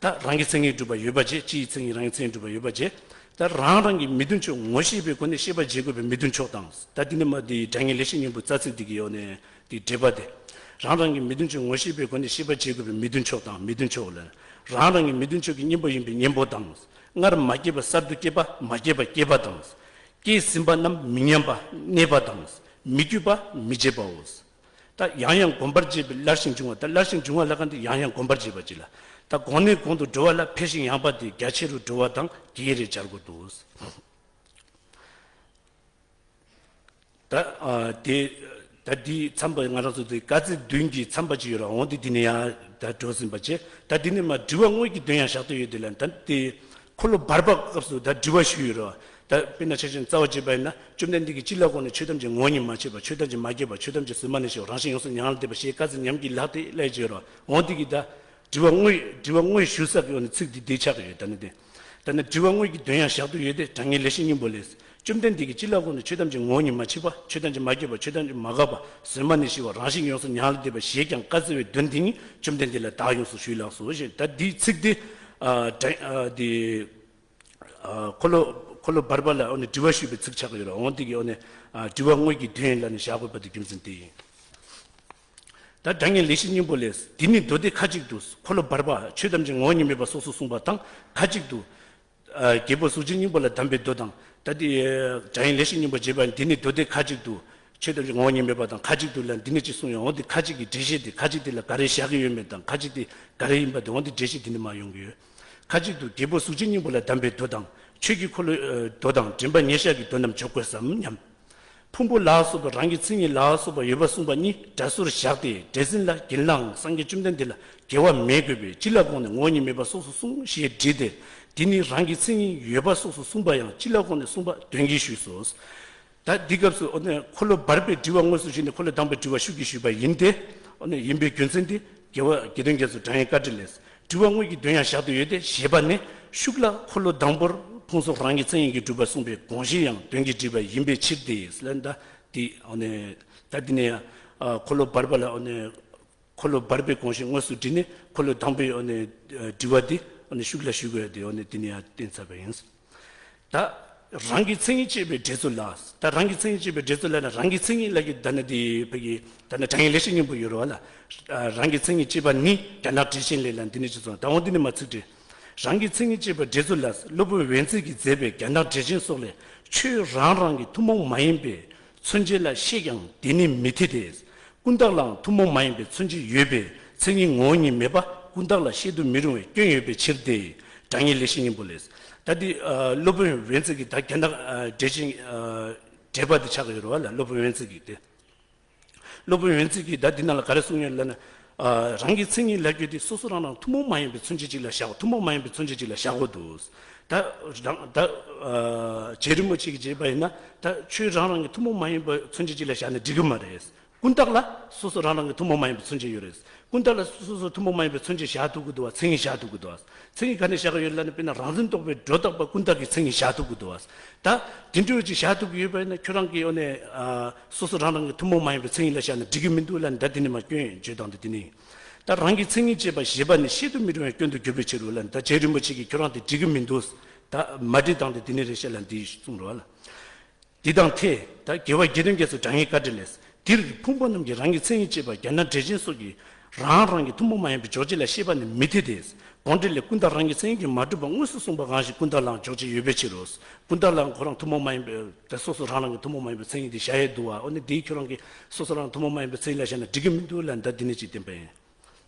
ད་རང་གི་མཚན་ཉིད་གྲུབ་པ་ཡོད་པ་བྱས། སྤྱིའི་མཚན་ཉིད་རང་གི་མཚན་ཉིད་གྲུབ་པ་ཡོད་པ་བྱས། ད་རང་རང་གི་མི་མཐུན་ཕྱོགས་ངོ་ཤེས་པའི་སྒོ་ནས་ཤེས་པར་བྱེད་དགོས་པའི་མི་མཐུན་ཕྱོགས་དང་། ད་འདི་ནི་མ་འདི་དྲང་ངེས་ལེགས་བཤད་སྙིང་པོའི་རྩ་ཚིག་འདི་གི་ཡོད་ནས་འདི་འགྲེལ་པ་དེ། རང་རང་གི་མི་མཐུན་ཕྱོགས་ངོ་ཤེས་པའི་སྒོ་ནས་ཤེས་པར་བྱེད་དགོས་པའི་མི་མཐུན་ཕྱོགས་དང་མི་མཐུན་ཕྱོགས་ལ། རང་རང་གི་མི་མཐུན་ཕྱོགས་ཀྱི་གཉེན་པོ་ཡིན་པའི་གཉེན་པོ་དང་། སྔར་མ་སྐྱེས་པ་གསར་དུ་སྐྱེས་པ་མ་སྐྱེས་པ་སྐྱེས་པ་དང་། སྐྱེས་ཟིན་པ་རྣམས་མི་ཉམས་པ་གནས་པ་དང་། མི་བསྐྱུད་པ་མི་བརྗེད་པའོ། ད་ཡང་ཡང་གོམས་པར་བྱས་པས་སླར་ཞིང་འབྱུང་བ། ད་སླར་ཞིང་འབྱུང་བ་ལ་ག་འདི་ཡང་ཡང་གོམས་པར་བྱས་པ་ཅིག་ལ། ད་གོང་ནས་གོང་དུ་འགྲོ་བ་ལ་འཕེལ་ཞིང་ཡངས་པ་དེ་རྒྱ་ཆེ་རུ་འགྲོ་བ་དང་བརྒྱད་རེ་སྦྱར་དགོས་འདུག་ད་ ད་ཨ་དེ་ད་འདི་མཚམས་པ་ང་རང་ཚོ་དེ་བཀའ་སྩལ་བདུན་གྱི་མཚམས་པ་ཅིག་ཡོད་ར། འོང་དེ་འདི་ནས་ཡང་ད་འགྲོ་ཟིན་པ་བྱས། ད་འདི་ནས་མ་དྲི་བ་དངོས་ཀྱི་དོན་ཡང་བཞག་བསྡད་ཡོད། དེ་ལ་ད་དེ་འཁོར་ལོ་བར་པ་སྐབས་སུ་ད་དྲི་བ་ཞུས་ཡོད་ར། ད་དཔེར་ན་ཆ་བཞག་ན་རྩ་བ་བྱས་པ་ཡིན་ན། བཅོམ་ལྡན་འདས་ཀྱིས་ཅི་ལ་དགོངས་ནས་ཆོས་ཐམས་ཅད་ངོ་བོ་ཉིད་མ་མཆིས་པ། ཆོས་ཐམས་ཅད་མ་སྐྱེས་པ། ཆོས་ཐམས་ཅད་བཟོད་མ་ནུས་ཤིང་། རང་བཞིན་ཡོངས་སུ་མྱ་ངན་ལས་འདས་པ་ཞེས་བཀའ་སྩལ་ཉམས་ཀྱིས་ལྷག་སྟེ་སླད་ཅེས་ཡོད་ར། འོང་དེ་གི་ད་དྲི་བ་དངོས་དྲི་བ་དངོས་ཞུ་ས་གི་འོ་ནི་ཚིག་འདི་འདི་ཆགས་ཀྱི་ཡོད། ད་ནི་དེ་ད་ནི་དྲི་བ་དངོས་ཀྱི་དོན་ཡང་བཞག་བསྡད་ཡོད་དེ། དྲང་ངེས་ལེགས་བཤད་སྙིང་པོ་ལས། བཅོམ་ལྡན་འདས་ཀྱིས་ཅི་ལ་དགོངས་ནས་ཆོས་ཐམས་ཅད་ངོ་བོ་ཉིད་མ་མཆིས་པ། ཆོས་ཐམས་ཅད་མ་སྐྱེས་པ། ཆོས་ཐམས་ཅད་མ་འགགས་པ། བཟོད་མ་ནུས་ཤིང་། རང་བཞིན་ཡོངས་སུ་མྱ་ངན་ལས་འདས་པ་ཞེས་ཀྱང་བཀའ་སྩལ་བའི་དོན་དེ་ཉིད་བཅོམ་ལྡན་འདས་ལ་བདག་ཡོངས་སུ་ཞུས་ལགས་སོ་ཞེས། ད་འདིའི་ཚིག་འདི་ཨ་དྲ་ཨ་འདི་ཨ་འཁོར་ལོ་འཁོར་ལོ་བར་པ་ལ་འོ་ནི་དྲི་བ་ཞུས་པའི་ཚིག་ཆགས་ཀྱི་ཡོད་ར། འོང་དེ་གི་འོ་ནི་ཨ་དྲི་བ་དངོས་ཀྱི་དོན་ལ་ནི་བཞག་དགོས་པ་དེ་རྒྱུ་མཚན་དེ་ཡིན། ད་དྲང་ངེས་ལེགས་བཤད་སྙིང་པོ་ལས། འདི་ནི་མདོ་སྡེ་ཁ་ཅིག་ཏུ། འཁོར་ལོ་བར་པ་ཆོས་ཐམས་ཅད་ངོ་བོ་ཉིད་མེད་པ་སོགས་སུ་གསུངས་པ་དང་། ཁ་ཅིག་ཏུ། ཨ་རྒྱལ་པོ་གཟུགས་ཅན་སྙིང་པོ་ལ་གདམས་པའི་མདོ་དང་། ད་དེ་དྲང་ངེས་ལེགས་བཤད་སྙིང་པོ་བྱས་པ་འདི་ནི་མདོ་སྡེ་ཁ་ཅིག་ཏུ། ཆོས་ཐམས་ཅད་ངོ་བོ་ཉིད་མེད་པ་དང་། ཁ་ཅིག་ཏུ་ལ་འདི་ནི་ཅིག་གསུངས་ཡོད། འོ་འདི་ཁ་ཅིག་གི་འགྲེལ་བཤད་དེ་ཁ་ཅིག་དེ་ལ་ག་རེ་བཞག་གི་ཡོད་མེད་དང་། ཁ་ཅིག་དེ་ག་རེ་ཡིན་པ་དེ་འོ་འདི་འགྲེལ་བཤད་དེ་ནི་མ་ཡོང་གི་ཡོད། ཁ་ཅིག་ཏུ་རྒྱལ་པོ་གཟུགས་ཅན་སྙིང་པོ་ལ་གདམས་པའི་མདོ་དང་། ཆོས་ཀྱི་འཁོར་ལོའི་ཨ་མདོ་དང་། དྲན་པ་ཉེར་བཞག་གི་མདོ་རྣམས་འཇོག་དགོས་སམ་སྙམ། ཕུང་པོ་ལ་སོགས་པ་རང་གི་མཚན་ཉིད་ལ་སོགས་པ་ཡོད་པ་གསུངས་པ་གཉིས་སྒྲ་ཟུར་བཞག་སྟེ། འགྲེལ་ཟིན་ལ་གྱེན་ལངས་སངས་རྒྱས་བཅོམ་ལྡན་འདས་ལ་འགལ་བ་མེད་དགོས་པས། ཅི་ལ་དགོངས་ནས་ངོ་བོ་ཉིད་མེད་པ་སོགས་སུ་གསུངས་ཞེས་དྲིས་ཏེ། འདི་ནི་རང་གི་མཚན་ཉིད་ཡོད་པ་སོགས་སུ་གསུངས་པ་ཡང་ཅི་ལ་དགོངས་ནས་གསུངས་པ་དོན་གྱིས་ཞུས་སོ། ད་འདི་སྐབས་སུ་འོ་ནས་འཁོར་ལོ་བར་པའི་དྲི་བ་དངོས་སུ་ཞུས་ནས། འཁོར་ལོ་དང་པོའི་དྲི་བ་ཤུགས་ཀྱིས་ཞུས་པ་ཡིན་ཏེ། འོ་ནས་ཡིན་པའི་རྒྱུ་མཚན་དེ་རྒྱལ་བ་དགེ་འདུན་རྒྱ་མཚོ་དྲང་ངེས་བཀའ་དྲིན་ལས། དྲི་བ་དངོས་ཀྱི་དོན་ཡང་བཞག་ཏུ་ཡོད་དེ། ཞེས་པ་ནས་ཤུགས་ལ་འཁོར་ལོ་དང་པོར་ཕུང་སོགས་རང་གི་མཚན་ཉིད་ཀྱིས་གྲུབ་པ་གསུངས་པའི་དགོངས་གཞི་ཡང་དོན་གྱིས་འགྲིག་པ་ཡིན་པའི་ཕྱིར་ཏེ། ལན་ད་དེ་འོ་ནས་ད་དེ་ནས་ཡང་འཁོར་ལོ་བར་པ་ལ་འོ་ནས་འཁོར་ལོ་བར་པའི་དགོངས་གཞི་དངོས་སུ་དྲིས་ནས། འཁོར་ལོ་དང་པོའི་འོ་ནས་དྲི་བ་དེ་འོ་ནས་ཤུགས་ལ་ཞུ་དགོས་ཡ་དེ་འོ་ནས་དེ་ནས་ཡང་བསྟན་ཚར་བ་ཡིན། ད་རང་གི་མཚན་ཉིད་ཅེས་པའི་འགྲེལ་ཚུལ་ལ། ད་རང་གི་མཚན་ཉིད་ཅེས་པའི་འགྲེལ་ཚུལ་ལ་ནི། རང་གི་མཚན་ཉིད་ལ་གི་ད་ནི་དེ་བོད་ཀྱི་ད་ནི་དྲང་ངེས་ལེགས་བཤད་སྙིང་པོ་ཡོད་རེད་བ་ལ། ཨ་རང་གི་མཚན་ཉིད་ཅེས་པ་ནི་རྒྱ་ནག་འགྲེལ་ཆེན་ལས་ལ་འདི་ནི་ཅི་གསུངས། ད་འོ་འདི་ནི་མ་ཚིག་བྲིས། རང་གི་མཚན་ཉིད་ཅེས་པའི་འགྲེལ་ཚུལ་ལ། སློབ་དཔོན་ཝེན་ཙི་གིས་མཛད་པའི་རྒྱ་ནག་འགྲེལ་ཆེན་སོགས་ལས། ཆོས་རང་རང་གི་ཐུན་མོང་མ་ཡིན་པའི་མཚོན་བྱེད་ལ་བཤད་ཀྱང་དེ་ནི་མི་འཐད་དེ། ཀུན་བརྟགས་ལའང་ཐུན་མོང་མ་ཡིན་པའི་མཚོན་བྱེད་ཡོད་པས། མཚན་ཉིད་ངོ་བོ་ཉིད་མེད་པ་ཀུན་བརྟགས་ལ་བཤད་དུ་མི་རུང་བའི་སྐྱོན་ཡོད་པའི་ཕྱིར་ཏེ། དྲང་ངེས་ལེགས་བཤད་སྙིང་པོ་ལས། ད་འདི་ཨ་སློབ་དཔོན་ཝེན་ཙི་གིས་ད་རྒྱ་ནག་ཨ་འགྲེལ་ཆེན་ཨ་འགྲེལ་པ་འདི་ཆགས་ཀྱི་ཡོད་རེད་བ་ལ། སློབ་དཔོན་ཝེན་ཙི་གིས་ཏེ། སློབ་དཔོན་ཝེན་ཙི་གིས་ད་འདི་ནང་ལ་ག་རེ་གསུངས་ཡོད་ལབ་ན། ཨ་རང་གི་མཚན་ཉིད་ལབ་རྒྱུ་དེ་སོ་སོ་རང་རང་ཐུན་མོང་མ་ཡིན་པའི་མཚོན་བྱེད་ཅིག་ལ་བཞག་ཐུན་མོང་མ་ཡིན་པའི་མཚོན་བྱེད་ཅིག་ལ་བཞག་དགོས་འདུག། ད་རང་ད་ཨ་རྗེ་རིན་པོ་ཆེ་གིས་བྱས་པ་ཡིན་ན། ད་ཆོས་རང་རང་གི་ཐུན་མོང་མ་ཡིན་པའི་མཚོན་བྱེད་ཅིག་ལ་བཞག་ན་འགྲིག་གི་མ་རེད། ཀུན་བརྟགས་ལ་སོ་སོ་རང་རང་གི་ཐུན་མོང་མ་ཡིན་པའི་མཚོན་བྱེད་ཡོད་རེད། ཀུན་བརྟགས་ལ་སོ་སོ་ཐུན་མོང་མ་ཡིན་པའི་མཚོན་བྱེད་བཞག་ཐུབ་ཀྱི་འདུག་བ། མཚན་ཉིད་བཞག་ཐུབ་ཀྱི་འདུག་བ། མཚན་ཉིད་ག་ནས་བཞག་གི་ཡོད་ལབ་ན། དཔེར་ན་རང་མཚན་རྟོག་པའི་སྒྲོ་བཏགས་པ་ཀུན་བརྟགས་ཀྱི་མཚན་ཉིད་བཞག་ཐུབ་ཀྱི་འདུག་བ། ད་དེ་འདྲ་ཅིག་བཞག་ཐུབ་ཀྱི་ཡོད་པ་ཡིན་ན། ཁྱོད་རང་གིས་ཨོ་ནས་ཨ་སོ་སོ་རང་རང་གི་ཐུན་མོང་མ་ཡིན་པའི་མཚན་ཉིད་ལ་བཞག་ན་འགྲིག་གི་མི་འདུག་ལབ་ན། ད་དེ་ནི་མ་སྐྱོན་བརྗོད་སྟངས་དེ་དེ་ནི། ད་རང་གི་མཚན་ཉིད་ཅེས་པ་ཞེས་པ་ནི་བཤད་དུ་མི་རུང་བའི་སྐྱོན་དུ་གྱུར་པའི་ཕྱིར་རོ་ལབ་ན། ད་རྗེ་རིན་པོ་ཆེ་གིས་ཁྱོད་རང་དེ་འགྲིག་གི་མི་འདུག། ད་མ་འགྲིག་སྟངས་དེ་དེ་ནི་རེད་ཤག་ལབ་ན་དེ་གསུངས་རོ་ལ། འདི་དང་འཐད། ད་རྒྱལ་བ་དགེ་འདུན་རྒྱ་མཚོ་དྲང་ངེས་བཀའ་དྲིན་ལས། འདིར་ཕུང་པོ་རྣམས་ཀྱི་རང་གི་མཚན་ཉིད་ཅེས་པ་རྒྱ་ནག་འགྲེལ་ཆེན་སོགས་ཀྱིས་རང་རང་གི་ཐུན་མོང་མ་ཡིན་པའི་འཇོག་བྱེད་ལ་བཤད་པ་ནི་མི་འཐད་དེ། དགོངས་འགྲེལ་ལས་ཀུན་བརྟགས་རང་གི་མཚན་ཉིད་ཀྱིས་མ་གྲུབ་པ་དངོས་སུ་གསུངས་པ་གང་ཞིག་ཀུན་བརྟགས་ལའང་འཇོག་བྱེད་ཡོད་པའི་ཕྱིར་རོ། ཀུན་བརྟགས་ལའང་ཁོ་རང་ཐུན་མོང་མ་ཡིན་པའི་ད་སོ་སོ་རང་རང་གི་ཐུན་མོང་མ་ཡིན་པའི་མཚན་ཉིད་དེ་བཞག་ཡས་འདུག་བ། འོ་ན་དེའི་ཁྱོད་རང་གིས་སོ་སོ་རང་ཐུན་མོང་མ་ཡིན་པའི་མཚན་ཉིད་ལ་བཞག་ན་འགྲིག་གི་མི་འདུག་ལབ་ན། ད་འདི་ནི་ཅིག་བསྟན་པ་ཡིན།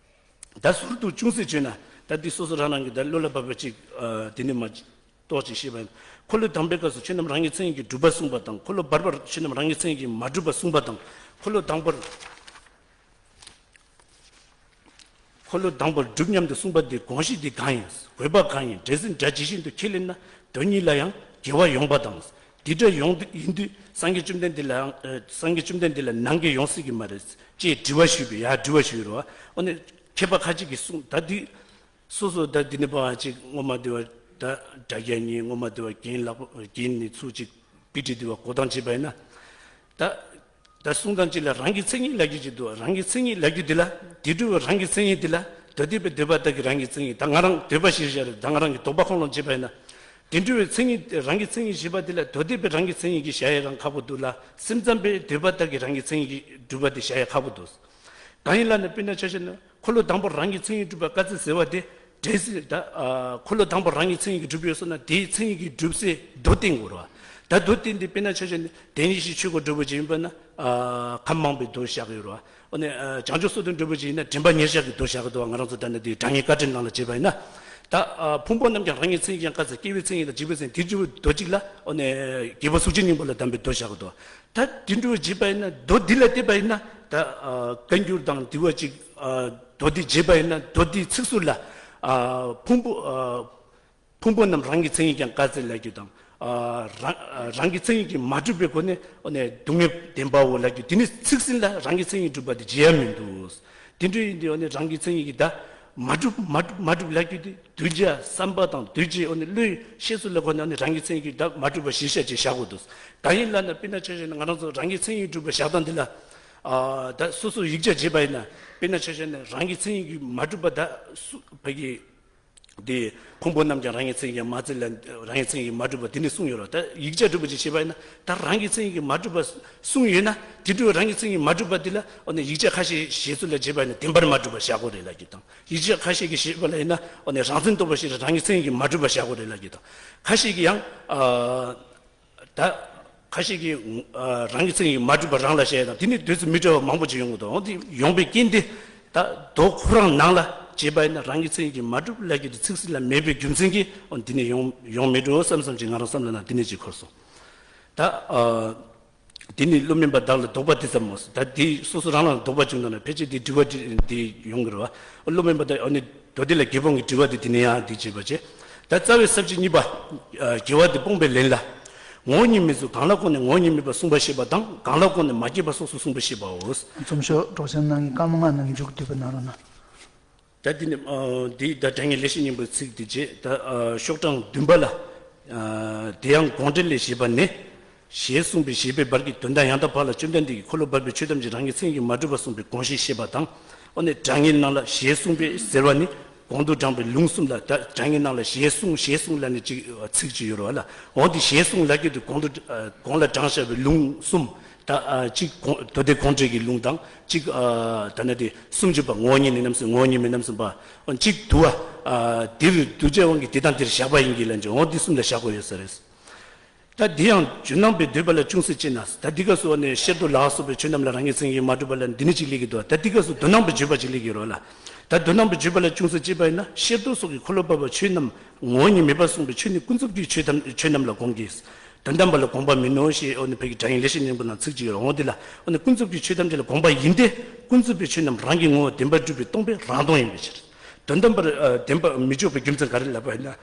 ད་ཟུར་དུ་ཅུང་ཟད་བརྗོད་ན། ད་འདི་སོ་སོ་རང་རང་གི་ད་བློ་ལ་བབས་པ་ཅིག་ཨ་དེ་ནི་མ་གཏོགས་ཅིག་བཤད་པ་ཡིན། འཁོར་ལོ་དང་པོའི་སྐབས་སུ་ཆོས་རྣམས་རང་གི་མཚན་ཉིད་ཀྱིས་གྲུབ་པ་གསུངས་པ་དང་། འཁོར་ལོ་བར་པར་ཆོས་རྣམས་རང་གི་མཚན་ཉིད་ཀྱིས་མ་གྲུབ་པ་གསུངས་པ་དང་། འཁོར་ལོ་དང་པོར་འཁོར་ལོ་དང་པོར་གྲུབ་སྙམ་དུ་གསུངས་པ་འདི་དགོངས་གཞི་འདི་གང་ཡིན། དགོས་པ་གང་ཡིན། འགྲེལ་ཟིན་སྒྲ་ཇི་བཞིན་དུ་ཁས་ལེན་ན། དོན་གཉིས་ལ་ཡང་འགལ་བ་ཡོང་པ་དང་། འདི་འདྲ་ཡོང་དུས་ཡིན་དུས་སངས་རྒྱས་བཅོམ་ལྡན་འདས་ལའང་ཨ་སངས་རྒྱས་བཅོམ་ལྡན་འདས་ལ་ནན་གྱིས་ཡོང་སྲིད་ཀྱི་མ་རེད་ཅེས་དྲི་བ་ཞུས་པས། ཡར་དྲི་བ་ཞུས་རོ། འོ་ནས་མཁས་པ་ཁ་ཅིག་གིས་གསུངས། ད་འདི་སོ་སོ་ད་འདི་ནི་པ་ཅིག་ངོ་མ་འདི་བ་ད་དྲ་རྒྱ་ཉིད་ངོ་མ་འདི་བ་རྒན་ལགས་རྒན་ནི་ཚུལ་ཅིག་དཔེ་ཁྲིད་འདི་བ་གོ་སྟངས་བྱས་པ་ཡིན་ན། ད་ད་གསུང་སྟངས་ཅིག་ལ་རང་གི་མཚན་ཉིད་ལབ་རྒྱུ་ཅིག་འདུག། རང་གི་མཚན་ཉིད་ལབ་རྒྱུ་འདི་ལ། དེ་འདྲ་བའི་རང་གི་མཚན་ཉིད་འདི་ལ་མདོ་སྡེ་པའི་འདོད་པ་ལྟར་གྱི་རང་གི་མཚན་ཉིད། ད་ང་རང་འདོད་པ་ཞེས་བྱ་རེད། ད་ང་རང་གི་དོགས་པ་ཁོང་ལ་བྱས་པ་ཡིན་ན། དེ་འདྲ་བའི་མཚན་ཉིད་རང་གི་མཚན་ཉིད་ཞེས་པ་འདི་ལ་མདོ་སྡེ་པའི་རང་གི་མཚན་ཉིད་ཀྱིས་བཞག་ཡས་རང་ཁག་པོ་འདུག་ལ། སེམས་ཙམ་པའི་འདོད་པ་ལྟར་གྱི་རང་གི་མཚན་ཉིད་ཀྱིས་གྲུབ་པ་དེ་བཞག་ཡས་ཁག་པོ་འདུག། གང་ཡིན་ལབ་ན། དཔེར་ན་ཆ་བཞག་ན། འཁོར་ལོ་དང་པོར་རང་གི་མཚན་ཉིད་གྲུབ་པ་བཀའ་སྩལ་ཟེར་བ་དེ། འགྲེལ་ཟིན་ད་ཨ་འཁོར་ལོ་དང་པོར་རང་གི་མཚན་ཉིད་ཀྱིས་གྲུབ་ཡོད་སོང་ན། དེའི་མཚན་ཉིད་ཀྱིས་གྲུབ་སའི་མདོ་བསྟན་དགོས་རེད་བ། ད་མདོ་བསྟན་དེ་དཔེར་ན་ཆ་བཞག་ན། བདེན་བཞིའི་ཆོས་ཀྱི་སྒྲུབ་པ་ཅིག་ཡིན་པ་ན། ཨ་ཁམས་མང་པོའི་མདོ་བཞག་གི་ཡོད་རེད་བ། འོ་ན་ཨ་བྱང་ཆུབ་སོ་བདུན་སྒྲུབ་པ་ཅིག་ཡིན་ན་དྲན་པ་ཉེར་བཞག་གི་མདོ་བཞག་གི་འདུག་བ། ང་རང་ཚོ་ད་ནི་དེའི་དྲང་ངེས་བཀའ་དྲིན་ནང་ལ་བྱས་པ་ཡིན་ན། ད་ཨ་ཕུང་པོ་རྣམས་ཀྱང་རང་གི་མཚན་ཉིད་ཀྱང་བཀག་ཚེ། སྐྱེ་བོའི་མཚན་ཉིད་དང་འཇིག་པའི་མཚན་ཉིད། དེ་བཞིན་དུ་མདོ་གཅིག་ལ་ཨོ་ནས་རྒྱལ་པོ་གཟུགས་ཅན་སྙིང་པོ་ལ་གདམས་པའི་མདོ་བཞག་གོ་དོ། ད་དེ་འདྲ་བྱས་པ་ཡིན་ན་མདོ་འདི་ལ་བལྟས་པ་ཡིན་ན་ད་ཨ་བཀའ་འགྱུར་དང་འདི་བ་ཅིག་ཨ་མདོ་འདི་བྱས་པ་ཡིན་ན་མདོ་འདིའི་ཚིག་ཟུར་ལ་ཨ་ཕུང་པོ་ཨ་ཕུང་པོ་རྣམས་རང་གི་མཚན་ཉིད་ཀྱང་བཀག་ཚེ་ལབ་རྒྱུ་དང་། ཨ་རང་ཨ་རང་གི་མཚན་ཉིད་ཀྱིས་མ་གྲུབ་པའི་སྒོ་ནས་ཨོ་ནས་སྡུག་བསྔལ་བདེན་པའོ་ལབ་རྒྱུ་དེ་ནི་ཚིག་ཟིན་ལ་རང་གི་མཚན་ཉིད་གྲུབ་པ་དེ་བྱེད་ཡ་མི་འདུག་དེ་འདྲ་ཡིན་དུས་ཨོ་ནས་རང་གི་མཚན་ཉིད་ཀྱིས་ད་མ་གྲུབ་མ་གྲུབ་མ་གྲུབ་ལབ་རྒྱུ་དེ་གདུལ་བྱ་བསམ་པ་དང་གདུལ་བྱའི་ཨོ་ནས་བློའི་ཤེས་ཚོད་ལ་གོ་ནས་ཨོ་ནས་རང་གི་མཚན་ཉིད་ཀྱིས་ད་མ་གྲུབ་པ་གཞིར་བཞག་ཅེས་བཞག་དགོས་འདུག་ད་ཡིན་ལབ་ན་དཔེར་ན་ཆ་བཞག་ན་ང་རང་ཚོ་རང་གི་མཚན་ཉིད་གྲུབ་པ་བཞག་སྟངས་འདི་ལ་ཨ་ད་སོ་སོ་ཡིག་ཆ་བྱས་པ་ཡིན་ན་དཔེར་ན་ཆ་བཞག་ན་རང་གི་མཚན་ཉིད་ཀྱིས་མ་གྲུབ་པ་ད་སུ་བོད་ཀྱི་དེ་ཕུང་པོ་རྣམས་ཀྱང་རང་གི་མཚན་ཉིད་མ་བརྩི་ལ་རང་གི་མཚན་ཉིད་མ་གྲུབ་པ་དེ་ནི་གསུངས་ཡོད་རེད། ད་ཡིག་ཆ་གྲུབ་པ་ཅིག་བྱས་པ་ཡིན་ན་ད་རང་གི་མཚན་ཉིད་ཀྱིས་མ་གྲུབ་པ་གསུངས་ཡོད་ན་དེ་འདྲ་རང་གི་མཚན་ཉིད་མ་གྲུབ་པ་དེ་ལ་ཨོ་ནི་ཡིག་ཆ་ཁ་ཤས་བཞེད་ཚུལ་ལ་བྱས་པ་ཡིན་ན་བདེན་པར་མ་གྲུབ་པ་བཞག་དགོས་རེད་ལབ་ཀྱི་དང་། ཡིག་ཆ་ཁ་ཤས་ཀྱིས་བཞེད་པ་ལ་ཡིན་ན་ཨོ་ནི་རང་མཚན་རྟོགས་པ་ཞིག་རེད། རང་གི་མཚན་ཉིད་ཀྱིས་མ་གྲུབ་པ་བཞག་དགོས་རེད་ལབ་ཀྱི་དང་། ཁ་ཤས་ཀྱིས་ཡང་ཨ་ད་ཁ་ཤས་ཀྱིས་ཨ་རང་གི་མཚན་ཉིད་མ་གྲུབ་པ་རང་ལ་བཤད་དང་དེ་ནི་འདོད་ཚུལ་མི་འདྲ་བ་མང་པོ་ཅིག་ཡོང་གི་འདུག་འོ་དེ་ཡོང་པའི་རྐྱེན་དེ་ད་མདོ་ཁོ་རང་ནང་ལ་བྱས་པ་ཡིན་ན་རང་གི་མཚན་ཉིད་ཀྱིས་མ་གྲུབ་ལབ་ཀྱི་དེ་ཚིག་ཟིན་ལ་མེད་པའི་རྒྱུ་མཚན་གྱིས་འོ་འདི་ནས་ཡོང་ཡོང་མེད་འགྲོ་བསམ་བསམ་ཅིག་ང་རང་བསམ་བློ་ནང་འདི་ནས་ཅིག་འཁོར་སོང་། ད་ཨ་དེ་ནི་བློ་དམན་པ་བདག་ལ་དོགས་པ་དེ་ཙམ་མོ། ད་དེ་སོ་སོ་རང་རང་ལ་དོགས་པ་བྱུང་ན་ཕལ་ཆེར་དེ་དྲི་བ་དེ་ཡོང་གི་རེད་བ། བློ་དམན་པ་དང་ཨ་ནི་མདོ་སྡེ་ལ་རྒྱལ་པོ་གི་དྲི་བ་དེ་དེ་ནས་ཡང་འདི་བྱེད་པ་བྱེད། ད་རྩ་བའི་ས་བཅད་གཉིས་པ། ཨ་དགེ་བ་དེ་སྤོང་བའི་ལན་ལ། ངོ་བོ་ཉིད་མེད་ཚུལ་གང་ལ་དགོངས་ནས་ངོ་བོ་ཉིད་མེད་པར་གསུངས་པ་ཞེས་པ་དང་གང་ལ་དགོངས་ནས་མ་སྐྱེས་པ་སོགས་སུ་གསུངས་པ་ཞེས་པའོ། རྩོམ་ཤོག་གྲོགས་ཅན་ནང་གི་སྐར་མ་ལྔ་ནང་མཇུག་བསྡུས་པ་གནང་རོགས་གནང་། ད་འདི་ནི་ཨ་འདི་ད་དྲང་ངེས་ལེགས་བཤད་སྙིང་པོའི་ཚིག་འདི་བྱེད། ད་ཨ་ཤོག་གྲངས་བདུན་པ་ལ། ཨ་དེ་ཡང་དགོངས་འགྲེལ་ལས་ཞེས་པ་ནི། ཞེས་གསུངས་པའི་ཞེས་པའི་བར་གྱི་དོན་དག་ཡང་དག་པ་ལ་བཅོམ་ལྡན་འདས་ཀྱིས་འཁོར་ལོ་བར་པའི་ཆོས་ཐམས་ཅད་རང་གི་མཚན་གྱིས་མ་གྲུབ་པར་གསུངས་པའི་དགོངས་གཞི་བཤད་པ་དང་། ཨོ་ནི་དྲང་ངེས་ནང་ལ་ཞེས་གསུངས་པའི་ཟེར་བ་ནི་གོང་དུ་དྲངས་པའི་ལུང་གསུམ་ལ། ད་དྲང་ངེས་ནང་ལ་ཞེས་གསུངས་ཞེས་གསུངས་ལབ་ནས་ཅིག་ཚིག་ཅིག་ཡོད་རེད་བ་ལ། འོ་འདི་ཞེས་གསུངས་ལབ་ཀྱི་འདུག་གོང་དུ་གོང་ལ་དྲངས་བཞག་པའི་ལུང་གསུམ། ད་ཨ་གཅིག་གོང་མདོ་སྡེ་དགོངས་འགྲེལ་གྱི་ལུང་དང་གཅིག་ཨ་ད་ནི་དེ་སུམ་ཅུ་པ་ངོ་བོ་ཉིད་ནི་རྣམ་གསུམ་ངོ་བོ་ཉིད་མེད་རྣམ་གསུམ་པ། ཨ་གཅིག་དུ་བ་ཨ་འདིར་གདུལ་བྱའི་དབང་གིས་འདི་དང་འདིར་བཞག་པ་ཡིན་གྱི་ལན་ཅིག་འོ་འདི་གསུམ་ལ་བཞག་དགོས་ཡོད་ས་རེད། ད་འདི་ཡང་ཇོ་ནང་པའི་འདོད་པ་ལ་ཅུང་ཟད་དཔྱད་ན། ད་འདི་སྐབས་སུ་ཨ་ནི་ཤེར་རྡོར་ལ་སོགས་པའི་ཆོས་རྣམས་ལ་རང་གི་མཚན་གྱིས་མ་གྲུབ་པ་ལ་འདི་ནི་ཅིག་སླེབས་ཀྱི་འདུག་ད་འདི་སྐབས་སུ་མདོ་ནང་པའི་བརྗོད་པ་ཅིག་སླེབས་ཀྱི་རེད་ལ། ད་མདོ་ནང་པའི་བརྗོད་པ་ལ་ཅུང་ཟད་དཔྱད་པ་ཡིན་ན་ཤེར་རྡོར་སོགས་ཀྱིས་འཁོར་ལོ་བར་པའི་ཆོས་རྣམས་ངོ་བོ་ཉིད་མེད་པར་གསུངས་པའི་ཆོས་ནི་ཀུན་རྫོབ་ཀྱི་ཆོས་ཐམས་ཆོས་རྣམས་ལ་དགོངས་ཀྱི། དོན་དམ་པ་ལ་དགོངས་པ་མིན་ནོ་ཞེས་ཨོ་ནི་བོད་ཀྱི་དྲང་ངེས་ལེགས་བཤད་སྙིང་པོ་ནང་ཚིག་ཅིག་ཡོད་རེད། འོ་འདི་ལ་ཨོ་ནི་ཀུན་རྫོབ་ཀྱི་ཆོས་ཐམས་ཅད་ལ་དགོངས་པ་ཡིན་ཏེ་ཀུན་རྫོབ་པའི་ཆོས་རྣམས་རང་གི་ངོ་བོ་བདེན་པར་གྲུབ་པས་སྟོང་པས་རང་སྟོང་ཡིན་པའི་ཕྱིར། དོན་དམ་པར་ཨ་བདེན་པ་མི་འཇོག་པའི་རྒྱུ་མཚན་ག་རེ་ལབ་པ་ཡིན་ན།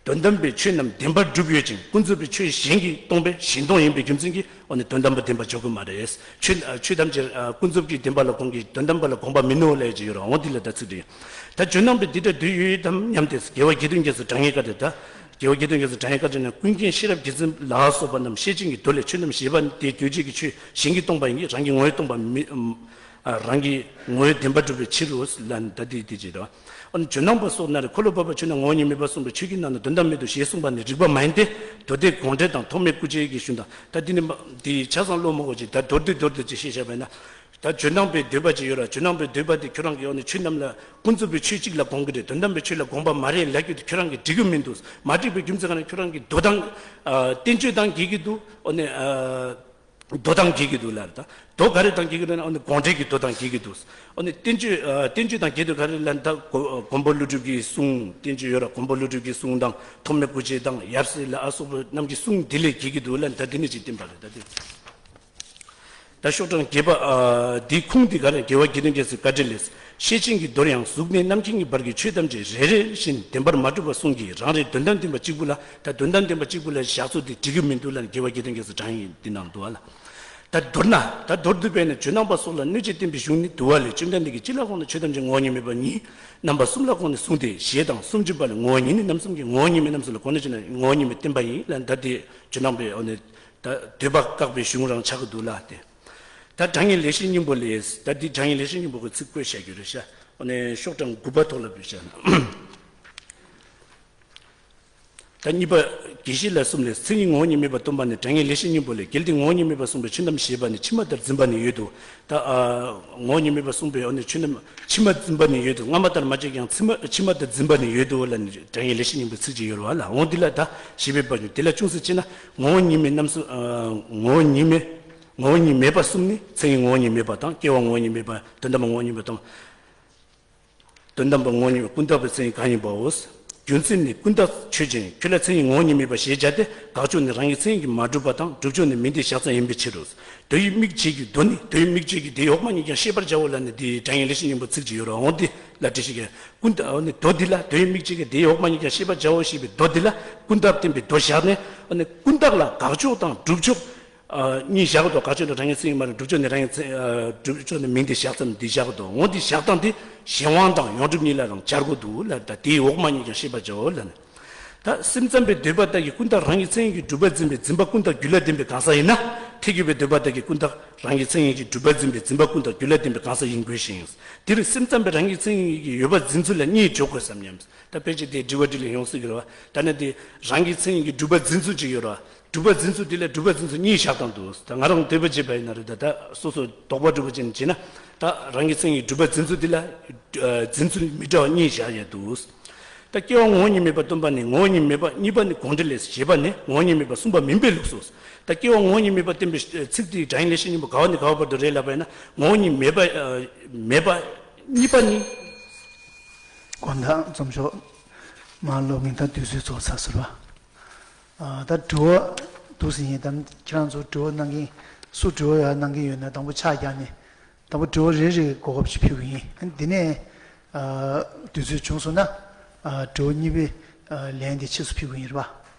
དོན་དམ་པའི་ཆོས་རྣམས་བདེན་པར་གྲུབ་ཡོད་ཅིང་ཀུན་རྫོབ་པའི་ཆོས་གཞན་གྱིས་སྟོང་པས་གཞན་སྟོང་ཡིན་པའི་རྒྱུ་མཚན་གྱིས་ཨོ་ནི་དོན་དམ་པ་བདེན་པར་འཇོག་གི་མ་རེད། ཆོས་ཨ་ཆོས་ཐམས་ཅད་ཨ་ཀུན་རྫོབ་ཀྱི་བདེན་པ་ལ་དགོངས་ཀྱི་དོན་དམ་པ་ལ་དགོངས་པ་མིན་ནོ་ལབ་ཀྱི་ཡོད་རེད། འོ་འདི་ལ་ད་ཚིག་འདི་ཡིན། ད་ཇོ་ནང་པའི་འདི་འདྲ་འདོད་ཡོད་དམ་སྙམ་སྟེ། རྒྱལ་བ་དགེ་འདུན་རྒྱལ་མཚན་དྲང་ངེས་བཀའ་འདི་ད། རྒྱལ་བ་དགེ་འདུན་རྒྱལ་མཚན་དྲང་ངེས་བཀའ་འདི་ནི་ཀུན་མཁྱེན་ཤེས་རབ་རྒྱལ་མཚན་ལ་སོགས་པ་རྣམས་ཤེར་ཕྱིན་གྱི་མདོ་ལས་ཆོས་རྣམས་ཞེས་པ་ནི་དེ་འདོད་བྱེད་ཀྱི་ཆོས་གཞན་གྱིས་སྟོང་པ་ཡིན་གྱི་རང་གི་ངོ་བོས་སྟོང་པ་མི་ཨ་རང་གི་ངོ་བོས་བདེན་པར་གྲུབ་པའི་ཕྱིར་རོ་ལ་ད་དེ་དེ་བྱེད་དོ། ཨ་ནི་ཇོ་ནང་པ་སོགས་ན་རེ་འཁོར་ལོ་བར་པའི་ཆོས་རྣམས་ངོ་བོ་ཉིད་མེད་པར་གསུངས་པའི་ཆོས་ཀྱི་ནང་ན་དོན་དམ་མེད་དོ་ཞེས་གསུངས་པ་ནི་རིགས་པ་མ་ཡིན་ཏེ། མདོ་སྡེ་དགོངས་འགྲེལ་དང་ཐོགས་མེད་སྐུ་མཆེད་ཀྱི་གཞུང་དང་ད་འདི་ནི་མ་འདི་ཆ་ཚང་བློ་མ་གོ་ཅིག་ད་མདོར་བསྡུས་མདོར་བསྡུས་ཅིག་བཤད་བཞག་པས་ན། ད་ཇོ་ནང་པའི་འདོད་པ་ཅིག་ཡོད་ར། ཇོ་ནང་པའི་འདོད་པ་དེ་ཁྱོད་རང་གིས་ཨོ་ནི་ཆོས་རྣམས་ལ་ཀུན་རྫོབ་པའི་ཆོས་གཅིག་ལ་དགོངས་ཀྱི་རེད། དོན་དམ་པའི་ཆོས་ལ་དགོངས་པ་མ་རེད་ལབ་རྒྱུ་དེ་ཁྱོད་རང་གིས་འགྲིག་གི་མི་འདུག་མ་འགྲིག་པའི་རྒྱུ་མཚན་ག་ནས་ཁྱོད་རང་གིས་མདོ་དང་ཨ་བསྟན་བཅོས་དང་འགལ་གྱི་འདུག་ཨོ་ནི་ཨ་མདོ་དང་འགལ་གྱི་འདུག་ལབ་རེད། ད་མདོ་ག་རེ་དང་འགལ་གྱི་འདུག་ན་ཨོ་ནི་དགོངས་འགྲེལ་གྱི་མདོ་དང་འགལ་གྱི་འདུག་ཨོ་ནི་བསྟན་བཅོས་ཨ་བསྟན་བཅོས་དང་འགལ་དུས་ག་རེ་ལབ་ན་ད་མགོན་མགོན་པོ་ཀླུ་སྒྲུབ་ཀྱི་གསུང་བསྟན་བཅོས་ཡོད་ར། མགོན་པོ་ཀླུ་སྒྲུབ་ཀྱི་གསུང་དང་ཐོགས་མེད་སྐུ་མཆེད་དང་ཡབ་སྲས་ལ་ཨ་སོགས་པ་རྣམས་ཀྱི་གསུང་འདི་ལས་འགལ་གྱི་འདུག་ལབ་ན་ད་འདི་ནི་ཅིག་བསྟན་པ་རེད། ད་དེ། ད་ཤོག་གྲངས་བརྒྱད་པ། ཨ་འདིའི་ཁུངས་འདི་ག་རེ། རྒྱལ་བ་དགེ་འདུན་རྒྱལ་མཚན་བཀའ་འགྲེལ་ལས། ཤེར་ཕྱིན་གྱི་མདོར་ཡང་གཟུགས་ནས་རྣམ་མཁྱེན་གྱི་བར་གྱི་ཆོས་ཐམས་ཅད་རེ་རེ་བཞིན་བདེན་པར་མ་གྲུབ་པར་གསུངས་ཀྱི་རང་རེ་དོན་དམ་བདེན་པ་གཅིག་པུ་ལ། ད་དོན་དམ་བདེན་པ་གཅིག་པུ་ལ་བཞག་ཚུལ་དེ་འགྲིག་གི་མི་འདུག་ལབ་ནས་རྒྱལ་བ་དགེ་འདུན་རྒྱལ་མཚན་དྲང་ངེས་འདི་ནང་འདུག་བ་ལ། ད་མདོར་ན་ད་མདོར་བསྡུས་པས་ན་ཇོ་ནང་པ་སོགས་ལ་གནོད་བྱེད་བསྟན་པའི་གཞུང་ནི་འདུལ་བ་ལས། བཅོམ་ལྡན་འདས་ཀྱིས་གཅིག་ལ་དགོངས་ན་ཆོས་ཐམས་ཅད་ངོ་བོ་ཉིད་མེད་པ་ཉིད། རྣམ་པ་གསུམ་ལ་དགོངས་ནས་གསུངས་ཏེ། ཞེས་དང་། སུམ་ཅུ་པ་ལས། ངོ་བོ་ཉིད་ནི་རྣམ་གསུམ་གྱི་ངོ་བོ་ཉིད་མེད་རྣམ་གསུམ་ལ་དགོངས་ན་ཅི་ན་ངོ་བོ་ཉིད་མེད་བསྟན་པ་ཡིན་ལ། ད་དེ་ཇོ་ནང་པའི་ཨོ་ནི། ད་འདོད་པ་བཀག་པའི་གཞུང་རང་ཆགས་ཀྱི་འདུག་ལ་སྟེ། ད་དྲང་ངེས་ལེགས་བཤད་སྙིང་པོ་ལས། ད་འདི་དྲང་ངེས་ལེགས་བཤད་སྙིང་པོ་གི་ཚིག་བཀོད་བཞག་རྒྱུ་རེད་ཤག་ཨོ་ནི་ཤོག་གྲངས་དགུ་པ་ཐོག་ལ་བུད་བཞག་ན། ད་གཉིས་པ། དགེ་བཤེས་ལ་གསུམ་ལས། མཚན་ཉིད་ངོ་བོ་ཉིད་མེད་པར་སྟོན་པ་ནི་དྲང་ངེས་ལེགས་བཤད་སྙིང་པོ་ལས། གལ་ཏེ་ངོ་བོ་ཉིད་མེད་པར་གསུངས་པའི་ཆོས་ཐམས་ཅད་ཞེས་པ་ནི་ཕྱི་མ་ལྟར་འཛིན་པ་ནི་ཡོད་དོ། ད་ཨ་ངོ་བོ་ཉིད་མེད་པར་གསུངས་པའི་ཨོ་ནི་ཆོས་རྣམས་ཕྱི་མ་འཛིན་པ་ནི་ཡོད་དོ། སྔ་མ་ལྟར་མ་བྱས་ཀྱང་ཕྱི་མ་ཕྱི་མ་ལྟར་འཛིན་པ་ནི་ཡོད་དོ་ལབ་ནི་དྲང་ངེས་ལེགས་བཤད་སྙིང་པོའི་ཚིག་ཅིག་ཡོད་རེད་བ་ལ། འོ་འདི་ལ་ད་ཞེས་པའི་བར་དུ་དེ་ལ་ཅུང་ཟད་དཔྱད་ན་ངོ་བོ་ཉིད་མེད་རྣམ་གསུམ་ཨ་ངོ་བོ་ཉིད་མེད་ངོ་བོ་ཉིད་མེད་པ་གསུམ་ནི་མཚན་ཉིད་ངོ་བོ་ཉིད་མེད་པ་དང་སྐྱེ་བ་ངོ་བོ་ཉིད་མེད་པ་དོན་དམ་པ་ངོ་བོ་ཉིད་མེད་པ་དང་། དོན་དམ་པ་ངོ་བོ་ཉིད་མེད་ཀུན་བརྟགས་པའི་མཚན་ཉིད་གང་ཡིན་པའོ། རྒྱུ་མཚན་ནི་ཀུན་བརྟགས་ཆོས་ཅན། ཁྱོད་ལ་མཚན་ཉིད་ངོ་བོ་ཉིད་མེད་པ་ཞེས་བྱ་སྟེ། དགག་བྱ་ནི་རང་གི་མཚན་ཉིད་ཀྱིས་མ་གྲུབ་པ་དང་། སྒྲུབ་བྱ་ནི་མིང་དེ་བཞག་ཙམ་ཡིན་པའི་ཕྱིར་རོ། མདོ་ཡི་དམིགས་བྱེད་ཀྱི་མདོ་ནི། མདོ་ཡི་དམིགས་བྱེད་ཀྱི་དེ་འོག་མ་ཉིད་ཀྱང་ཤེས་པར་བྱའོ་ལབ་ནས་འདི་སྒྲ་དབྱངས་ལེགས་བཤད་སྙིང་པོ་ཚིག་ཅིག་ཡོད་རེད། འོ་འདི་ལ་འགྲེལ་བཤད་ཀྱི་ཀུན་བརྟགས་ནི་མདོ་འདི་ལ། མདོ་ཡི་དམིགས་བྱེད་ཀྱི་དེ་འོག་མ་ཉིད་ཀྱང་ཤེས་པར་བྱའོ་ཞེས་པའི་མདོ་འདི་ལ་ཀུན་བརྟགས་བསྟན་པའི་མདོ་བཞག་ནས། ཨ་ནི་ཀུན་བརྟགས་ལ་དགག་ཕྱོགས་དང་སྒྲུབ་ཕྱོགས་གཉིས་བཞག་གི་འདུག་དགག་ཕྱོགས་ནི་རང་གི་མཚན་ཉིད་མ་རེད། སྒྲུབ་ཕྱོགས་ནི་རང་གི་མཚན་སྒྲུབ་ཕྱོགས་ནི་མིང་དེ་བཞག་ཙམ་འདི་བཞག་གི་འདུག་འོ་འདི་བཞག་སྟངས་དེ་གཞན་དབང་དང་ཡོངས་གྲུབ་གཉིས་ལ་རང་སྦྱར་དགོས་འདུག་ལ། ད་དེའི་འོག་མ་ཉིད་ཀྱང་ཤེས་པར་བྱའོ་ལ་ནི། ད་སེམས་ཙམ་པའི་འདོད་པ་དག་གིས་ཀུན་བརྟགས་རང་གི་མཚན་ཉིད་ཀྱིས་གྲུབ་པར་འཛིན་པའི་འཛིན་པ་ཀུན་བརྟགས་རྒྱུད་ལ་ལྡན་པའི་གང་ཟག་ཡིན་ན། ཐེག་དགོས་པའི་འདོད་པ་དག་གིས་ཀུན་བརྟགས་རང་གི་མཚན་ཉིད་ཀྱིས་གྲུབ་པར་འཛིན་པའི་འཛིན་པ་ཀུན་བརྟགས་རྒྱུད་ལ་ལྡན་པའི་གང་ཟག་ཡིན་དགོས་ཤིང་། འདིར་སེམས་ཙམ་པའི་རང་གི་མཚན་ཉིད་ཀྱིས་ཡོད་པར་འཛིན་ཚུལ་ལ་གཉིས་འཇོག་དགོས་སམ་སྙམ། ད་ཕལ་ཆེར་དེ་དྲི་བ་དྲིས་ལན་ཡོང་སྲིད་ཀྱི་རེད་བ། ད་ནི་དེ་རང་གི་མཚན་ཉིད་ཀྱིས་གྲུབ་པར་འཛིན་ཚུལ་ཅིག་ཡོད་རེད་བ། གྲུབ་པར་འཛིན་ཚུལ་དེ་ལ་གྲུབ་པར་འཛིན་ཚུལ་གཉིས་བཞག་སྟངས་འདུག་ད་ང་རང་འདོད་པ་བྱེད་པ་ཡིན་ན་རེད། ད་ད་སོ་སོ་དོགས་པ་སྒྲུབ་པ་བྱེད་ན་བྱེད་ན། ད་རང་གི་མཚན་ཉིད་གྲུབ་པར་འཛིན་ཚུལ་དེ་ལ་ཨ་འཛིན་ཚུལ་མི་འདྲ་བ་གཉིས་བཞག་ཡས་འདུག་ད་སྐྱེ་བ་ངོ་བོ་ཉིད་མེད་པ་སྟོན་པ་ནི་ངོ་བོ་ཉིད་མེད་པ་གཉིས་པ་ནི་དགོངས་འགྲེལ་ལས། བཞི་པ་ནི་ངོ་བོ་ཉིད་མེད་པ་གསུངས་པ་མིན་པའི་ལུགས་སོ། ད་སྐྱེ་བ་ངོ་བོ་ཉིད་མེད་པ་བསྟན་པའི་ཚིག་དེའི་སྒྲ་དབྱངས་ལེགས་བཤད་སྙིང་པོ་ག་བ་ནས་ག་བ་བར་དུ་རེད་ལབ་པ་ཡིན་ན། ངོ་བོ་ཉིད་མེད་པ་ཨ་མེད་པ་གཉིས་པ་ནི། དགོང་དག་འཛོམས་ཤོག་མར་ལོག་གིན་ད་དུས་ཚོད་རྫོགས་ཚར་ཟེར་བ། ཨ་ད་དྲི་བ་འདུག་ཟེར་ཡིན། ད་ཁྱེད་རང་ཚོ་དྲི་བ་གནང་གིན། སུ་དྲི་བ་ཡང་གནང་གིན་ཡོད་ན་དང་པོ་ཕྱག་བརྐྱངས་ནས། དང་པོ་དྲི་བ་རེ་རེ་གོ་སྐབས་ཤིག་ཕུལ་གི་ཡིན། ཨ་ནི་འདི་ནས་ཨ་དུས་ཚོད་བྱུང་སོང་ན་ཨ་དྲི་བ་གཉིས་པའི་ཨ་ལན་དེ་ཕྱིས་སུ་ཕུལ་གི་ཡིན་རེད་པ།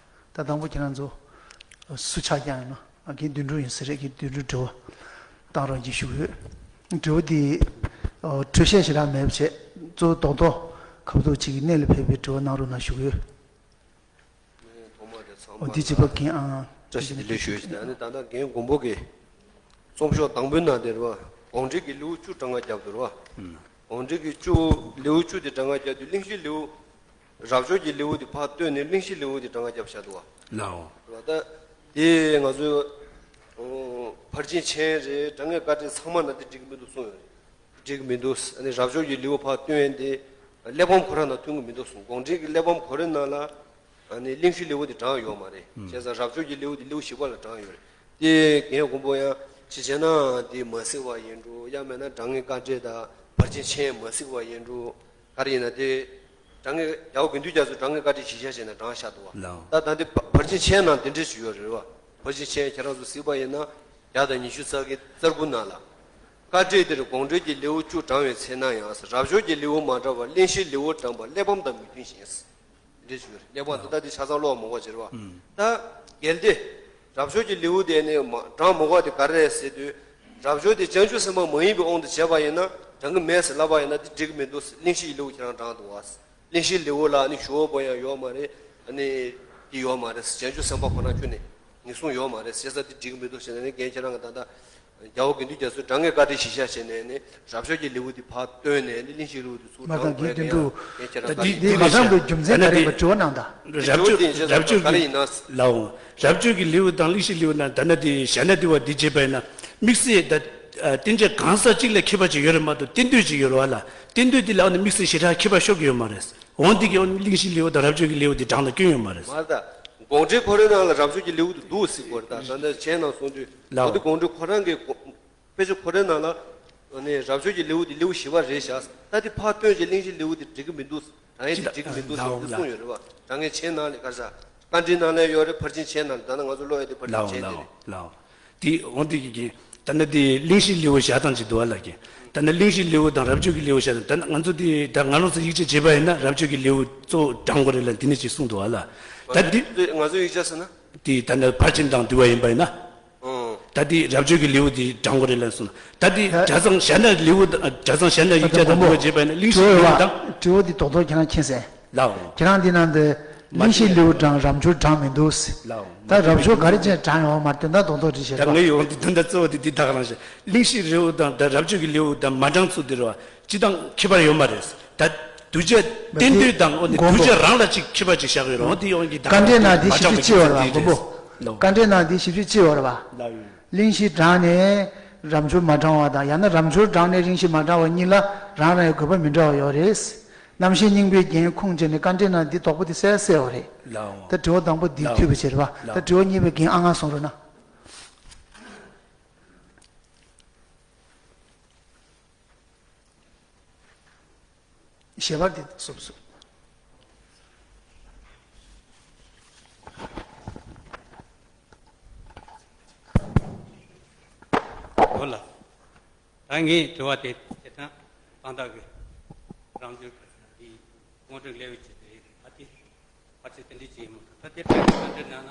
ད་དང་པོ་ཁྱེད་རང་ཚོ་སུ་ཕྱག་བརྐྱངས་ཡོད་ན། ཨ་རྒན་དོན་གྲུབ་ཡིན་ས་རེད། རྒན་དོན་གྲུབ་དྲི་བ་བཏང་རོགས་གྱིས་ཞུ་གི་ཡོད། དྲི་བ་འདི་ཨ་འགྲེལ་བཤད་ཞེ་དྲག་མེད་པ་བྱས། གཙོ་བོ་རྡོག་རྡོག་ཁ་བ་ཐུག་ཅིག་གི་གནད་ལ་ཕབ་པའི་དྲི་བ་གནང་རོགས་གནང་ཞུ་གི་ཡོད། ཐོག་མ་དེ་ཚང་མ་ཨོ་འདི་ལ་བྱེད་པ་རྒན་ཨང་། བཀྲ་ཤིས་བདེ་ལེགས་ཞུ་ཞུ། ཨ་ནི་ད་ལྟ་རྒན་མགོན་པོ་གིས་རྩོམ་ཤོག་དང་པོའི་ནང་དེ་རེད་བ། དགོངས་འགྲེལ་གྱི་ལེའུ་བཅུ་གྲངས་ཀ་བརྒྱབ་འདུག་རེད་བ། དགོངས་འགྲེལ་གྱི་བཅུ་ལེའུ་བཅུ་དེ་གྲངས་ཀ་བརྒྱབ་དུས་གླེང་གཞིའི་ལེའུ། རབ་འབྱོར་གྱི་ལེའུ་དེ་ཕར་བཏོན་ནས་གླེང་གཞིའི་ལེའུ་དེ་གྲངས་ཀ་བརྒྱབ་བཞག་འདུག་བ། ལའོ། རེད་བ། ད་དེ་ང་ཚོའི་ཨོ་ཕར་ཕྱིན་ཆེན་རེད། དྲང་ངེས་བཀའ་དྲིན་ཚང་མ་ན་དེ་འགྲིག་གི་མི་འདུག་གསུངས་ཡོད་རེད། འགྲིག་གི་མི་འདུག་ཨ་ནི་རབ་འབྱོར་གྱི་ལེའུ་ཕར་བཏོན་ཡས་དེ་གླེགས་བམ་ཁོ་རང་དང་མཐུན་གི་མི་འདུག་གསུངས། དགོངས་འགྲེལ་གྱི་གླེགས་བམ་ཁོ་རའི་ནང་ལ་ཨ་ནི་གླེང་གཞིའི་ལེའུ་དེ་དྲངས་ཡོད་མ་རེད། བྱས་ཙང་རབ་འབྱོར་གྱི་ལེའུ་དེ་ལེའུ་བཞི་པ་ལ་དྲངས་ཡོད་རེད། དེ་རྒན་མགོན་པོ་ཡང་ཅི་བྱས་ན་དེ་མ་གཟིགས་པ་ཡིན་འགྲོ། ཡང་མིན་ན་དྲང་ངེས་བཀའ་དྲིན་དང་ཕར་ཕྱིན་ཆེན་མ་གཟིགས་པ་ཡིན་འགྲོ། ག་རེ་ཡིན་ན་དེ། དྲང་ངེས་རྒྱལ་བ་དགེ་འདུན་རྒྱ་མཚོས་དྲང་ངེས་བཀའ་དྲིན་གཞི་བཞག་བྱས་ནས་དྲངས་བཞག་འདུག་བ། ལའོ། ད་ད་འདི་ཕ་ཕར་ཕྱིན་ཆེན་ནང་འདི་འདྲ་ཞིག་ཡོད་རེད་བ། ཕར་ཕྱིན་ཆེན་ཁྱེད་རང་ཚོ་གཟིགས་པ་ཡིན་ན། བརྒྱ་དང་ཉི་ཤུ་རྩ་བརྒྱད་རྩ་དགུ་ནང་ལ། བཀའ་དྲིན་འདིར་དགོངས་འགྲེལ་གྱི་ལེའུ་བཅུ་དྲངས་པའི་ཚེ་ན་ཡང་། རབ་འབྱོར་གྱི་ལེའུ་མ་དྲངས་པར་གླེང་གཞིའི་ལེའུ་དྲངས་པ་གླེགས་བམ་དང་མི་མཐུན་ཞིང་། འདི་ཞུ་རེད། གླེགས་བམ་དེ་ད་འདི་ཆ་ཚང་ཀློག་མ་དགོས་ཟེར་བ། ད་གལ་ཏེ་རབ་འབྱོར་གྱི་ལེའུ་དེ་ནི་མ་དྲངས་མ་དགོས་དེ་ག་རེ་རེད་ཟེར་དུས། རབ་འབྱོར་དེ་བྱང་ཆུབ་སེམས་དཔའ་མ་ཡིན་པའི་དབང་དུ་བྱས་པ་ཡིན་ན་དྲང་གི་མེད་ཟེར་ལབ་པ་ཡིན་ན་འདི་འགྲིག་གི་མི་འདུག་གླེང་གཞིའི་ལེའུ་ཁྱེད་རང་དྲངས་འདུག་བ། གླེང་གཞིའི་ལེའུ་ལ་ནི་ཞུ་བ་པོ་ཡང་ཡོད་མ་རེད། ཨ་ནི་འདི་ཡོད་མ་རེད། བྱང་ཆུབ་སེམས་དཔའ་ཁོ་རང་ཁྱོན་ནས་ངེས་བཟུང་ཡོད་མ་རེད་ཟེར་ས་འདི་འགྲིག་གི་མི་འདུག་ཟེར་ནས་ནི་རྒན་ཁྱེད་རང་གི་ད་ལྟ། རྒྱལ་བ་དགེ་འདུན་རྒྱ་མཚོས་དྲང་ངེས་བཀའ་དྲིན་གཞི་བཞག་བྱས་ནས་ནི་རབ་འབྱོར་གྱི་ལེའུ་དེ་ཕར་བཏོན་ནས་ནི་གླེང་གཞིའི་ལེའུ་དེ་ཚུར་ད་དྲངས་དགོས་ཡ་དེ་ཡང་ཁྱེད་རང་ད་ལྟ་འདི་འདི་མ་དྲངས་པའི་རྒྱུ་མཚན་ག་རེ་ཡིན་པ་དྲི་བ་གནང་དང་། རབ་འབྱོར་གྱི་རབ་འབྱོར་གྱི་ག་རེ་ཡིན་ན། ལའོ། རབ་འབྱོར་གྱི་ལེའུ་དང་གླེང་གཞིའི་ལེའུ་ན་ད་ནི་དེ་གཞན་ན་དེ་བ་འདི་བྱས་པ་ཡིན་ན། དམིགས་བསལ་ད་བསྟན་བཅོས་གང་ཟག་གཅིག་ལ་ཁྱད་པར་ཅིག་ཡོད་རེད་མ་གཏོགས་བསྟན་དོན་ཅིག་ཡོད་རེད་བ་ལ། བསྟན་དོན་འདི་ལ་ཨ་ནི་དམིགས་བསལ་ཞེ་དྲག་ཁྱད་པར་ཤོར་གྱི་ཡོད་མ་རེད། འོན་ཏེ་གི་གླེང་གཞིའི་ལེའུ་དང་རབ་འབྱོར་གྱི་ལེའུ་དེ་དྲངས་ན་སྐྱོན་ཡོད་མ་རེད། མ་ད་དགོངས་འགྲེལ་ཁོ་རའི་ནང་ལ་རབ་འབྱོར་གྱི་ལེའུ་དེ་འདུག་ཟེར་གོ་རེད། ད་ད་ནི་མཆན་ནང་གསུངས་དུས། ལའོ། འོན་ཏེ་དགོངས་འགྲེལ་ཁོ་རང་གི་དཔེ་ཆ་ཁོ་རའི་ནང་ལ། ཨ་ནི་རབ་འབྱོར་གྱི་ལེའུ་དེ་ལེའུ་བཞི་པ་རེད་བཞག་ད་དེ་ཕར་བཏོན་བྱས་གླེང་གཞིའི་ལེའུ་དེ་འགྲིག་གི་མི་འདུག་དྲང་ཡས་དེ་འགྲིག་གི་མི་འདུག་ཟེར་ལའོ་དེ་གསུངས་ཡོད་རེད་བ། དྲང་ངེས་མཆན་ནང་ལ་ག་རེ་ཟ། བཀའ་འདྲིའི་ནང་ལ་ཡོད་རེད། ཕར་ཕྱིན་མཆན་ནང་ལ། ད་ནི་ང་ཚོ་ཀློག་ཡས་དེ་ཕར་ཕྱིན་ལའོ་མཆན་དེ་རེད། ལའོ། དེ་འོན་ཏེ་གི་གི་ད་ནི་དེ་གླེང་གཞིའི་ལེའུ་བཞག་སྟངས་ཅིག་འདུག་བ་ལ་གི། ད་ནི་གླེང་གཞིའི་ལེའུ་དང་རབ་འབྱོར་གྱི་ལེའུ་བཞག་སྟངས། ད་ནི་ང་ཚོ་དེ་ད་ང་རང་ཚོ་ཡིག་ཆ་བྱེད་པ་ཡིན་ན་རབ་འབྱོར་གྱི་ལེའུ་གཙོ་བོ་དྲངས་དགོས་རེད་ལ་འདི་ནས་ཅིག་གསུངས་འདུག་བ་ལ། ད་འདི། ང་ཚོ་ཡིག་ཆ་ཟེར་ན། དེ་ད་ནི་ཕར་ཕྱིན་དང་བསྡུས་པ་ཡིན་པ་ཡིན་ན། ཨང་། ད་དེ་རབ་འབྱོར་གྱི་ལེའུ་དེ་དྲངས་དགོས་རེད་ལབ་སོང་། ད་དེ་ད་གྲྭ་ཚང་གཞན་དག་ལེའུ་དང་གྲྭ་ཚང་གཞན་དག་ཡིག་ཆ་དང་བསྡུར་བ་བྱས་པ་ཡིན་ན་གླེང་གཞི་ལེའུ་དང་། དྲི་བ་དེ་རྡོག་རྡོག་ཁྱེད་རང་མཁྱེན་ཟེར། ལའོ། ཁྱེད་རང་འདི་ནང་དུ་གླེང་གཞི་ལེའུ་དྲངས་རབ་འབྱོར་དྲངས་མི་འདུག་ལའོ། ད་རབ་འབྱོར་ག་རེ་བྱས་དྲངས་ཡོང་བ་མ་རེད། དོན་དག་རྡོག་རྡོག་ཅིག་བཤད་ད་རོགས། ངས་ཡོང་དུས་དོན་དག་གཙོ་བོ་དེ་འདི་ད་ག་རང་བཤད། གླེང་གཞི་ལེའུ་དང་ད་རབ་འབྱོར་གྱི་ལེའུ་དང་མ་དྲངས་ཚུལ་དེ་རེད་བ། སྤྱི་དང་ཁྱད་པར་ཡོད་མ་རེད། ད་གདུལ་བྱ་བསྟན་དོན་དང་། འོ་ནི་མགོན་པོ་གདུལ་བྱ་རང་ལ་ཅིག་ཁྱད་པར་ཅིག་བཞག་ཡོད་རེད། འོ་དེ་ཡོང་གི་ད་བཀའ་འགྲེལ་ནང་དེ་ཞིབ་ཕྲ་ཅིག་བྱས་ཡོད་རེད་བ། མགོན་པོ། ལའོ། བཀའ་འགྲེལ་ནང་དེ་ཞིབ་ཕྲ་ཅིག་བྱས་ཡོད་རེད་བ། ལའོ། གླེང་གཞི་དྲངས་ནས་རབ་འབྱོར་མ་དྲངས་པ་དང་། ཡང་ན་རབ་འབྱོར་དྲངས་ནས་གླེང་གཞི་མ་དྲངས་པ་གཉིས་ལ་རང་རང་གི་དགོས་པ་མི་འདྲ་བ་ཡོད་རེད། རྣམ་བཤད་སྙིང་པོའི་རྒྱན་ཁུངས་བྱས་ནས་བཀའ་འགྲེལ་ནང་འདི་དོགས་པ་དེ་གསལ་གསལ་བ་རེད། ལའོ། ད་དྲི་བ་དང་པོ་འདི་ལའོ། འཐུས་པ་བྱེད་རེད་བ། ད་ལའོ། དྲི་བ་གཉིས་པའི་རྒན་ཨ་ང་གསུང་རོགས་གནང་། ཞལ་པར་དེ་སོབ་སོབ། ལ། ད་ངས་དྲི་བ་དེ་དེ་དང་ཏག་ཏག་གི་རང་འཇུག་གི་དངོས་འབྲེལ་ལེའུ་གཅིག་དེ་ད་དེ་ཕལ་ཆེར་དེ་འདྲ་ཅིག་ཡིན་མོད། ད་དེ་ཕལ་ཆེར་ག་འདྲ་ན་ན་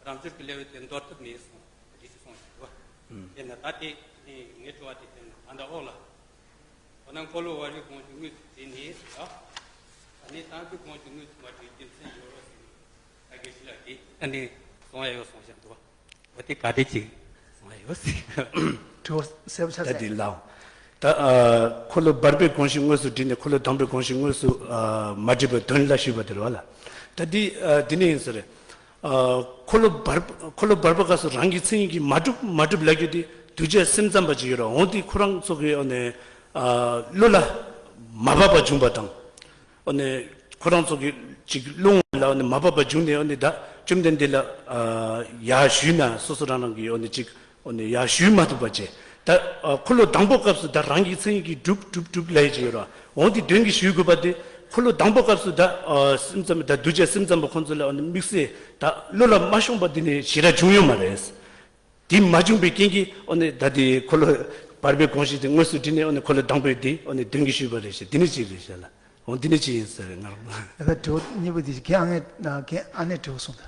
རང་འཇུག་གི་ལེའུ་དེ་འདོར་ཐུབ་མེད་སོང་དེ་ཅིག་གསུངས་ཤིག་གོ། དེ་ན་ད་དེ་ངས་དྲི་བ་དེ་དེ་ན་ད་ལྟ་འོག་ལ། འོ་ན་འཁོར་ལོ་བར་པའི་དགོངས་གཞི་དངོས་སུ་བྲིས་ནས་ཟེར་ཡ། ཨ་ནི་དང་པོའི་དགོངས་གཞི་དངོས་སུ་མ་བྲིས་རྒྱུ་མཚན་ཡོད་རོགས་ཟེར་ནས་ད་དགེ་བཤེས་ལགས་ཀྱིས་ཨ་ནི་གསུང་ཡ་ཡོད་གསུངས་བཞག་འདུག་འོ་དེ་ག་དེ་ཅིག་གསུང་ཡ་ཡོད་ཟེར། དྲི་བ་གསལ་པོ་ཆགས་ད་སོང་། དེ་ལའོ། ད་ཨ་འཁོར་ལོ་བར་པའི་དགོངས་གཞི་དངོས་སུ་བྲིས་ནས་འཁོར་ལོ་དང་པོའི་དགོངས་གཞི་དངོས་སུ་ཨ་མ་བྲིས་པའི་དོན་ལ་ཞུས་པ་དེ་རེད་བ་ལ། ད་འདི་ཨ་འདི་ནས་ཡིན་ས་རེད། ཨ་འཁོར་ལོ་བར་འཁོར་ལོ་བར་པ་སྐབས་སུ་རང་གི་མཚན་ཉིད་ཀྱིས་མ་གྲུབ་མ་གྲུབ་ལབ་རྒྱུ་དེ་གདུལ་བྱ་སེམས་ཙམ་པ་ཅིག་ཡོད་ར། འོ་དེ་ཁོ་རང་ཚོ་གི་ཨ་ནི་ཨ་བློ་ལ་མ་བབས་པ་བྱུང་བ་དང་། ཨ་ནི་ཁོ་རང་ཚོ་གི་ཅིག་བློ་ངོ་ལ་ཨ་ནི་མ་བབས་པ་བྱུང་ནས་ཨ་ནི་ད་བཅོམ་ལྡན་འདས་ལ་ཨ་ཡར་ཞུས་ན་སོ་སོ་རང་རང་གི་ཨ་ནི་ཅིག་ཨ་ནི་ཡར་ཞུས་མ་ཐུབ་པ་བྱས། ད་ཨ་འཁོར་ལོ་དང་པོ་སྐབས་སུ་ད་རང་གི་མཚན་ཉིད་ཀྱིས་གྲུབ་གྲུབ་གྲུབ་ལབ་ཡ་ཅིག་ཡོད་ར། འོ་དེ་དོན་གྱིས་ཞུ་དགོས་པ་དེ་འཁོར་ལོ་དང་པོ་སྐབས་སུ་ད་ཨ་སེམས་ཙམ་ད་གདུལ་བྱ་སེམས་ཙམ་པ་ཁོང་ཚོ་ལ་ཨ་ནི་དམིགས་བསལ་ད་བློ་ལ་མ་ཤོང་པ་དེ་ནི་ཞེ་དྲག་བྱུང་ཡོད་མ་རེད། དེ་མ་བྱུང་པའི་རྐྱེན་གྱིས་ཨ་ནི་ད་དེ་འཁོར་ལོ་བར་པའི་དགོངས་གཞི་དེ་དངོས་སུ་བྲིས་ནས་ཨ་ནི་འཁོར་ལོ་དང་པོའི་དེ་ཨ་ནི་དོན་གྱིས་ཞུས་པ་རེད་ཤག་དེ་ནི་གཅིག་རེད་ཤག་ལ། འོ་འདི་ནི་གཅིག་ཡིན་ཟེར་ང་རང་། ད་ལྟ་དྲི་བ་གཉིས་པོ་དེ་རྒན་ཨ་ནེ་རྒན་ཨ་ནེ་དྲི་བ་གསུངས་ད།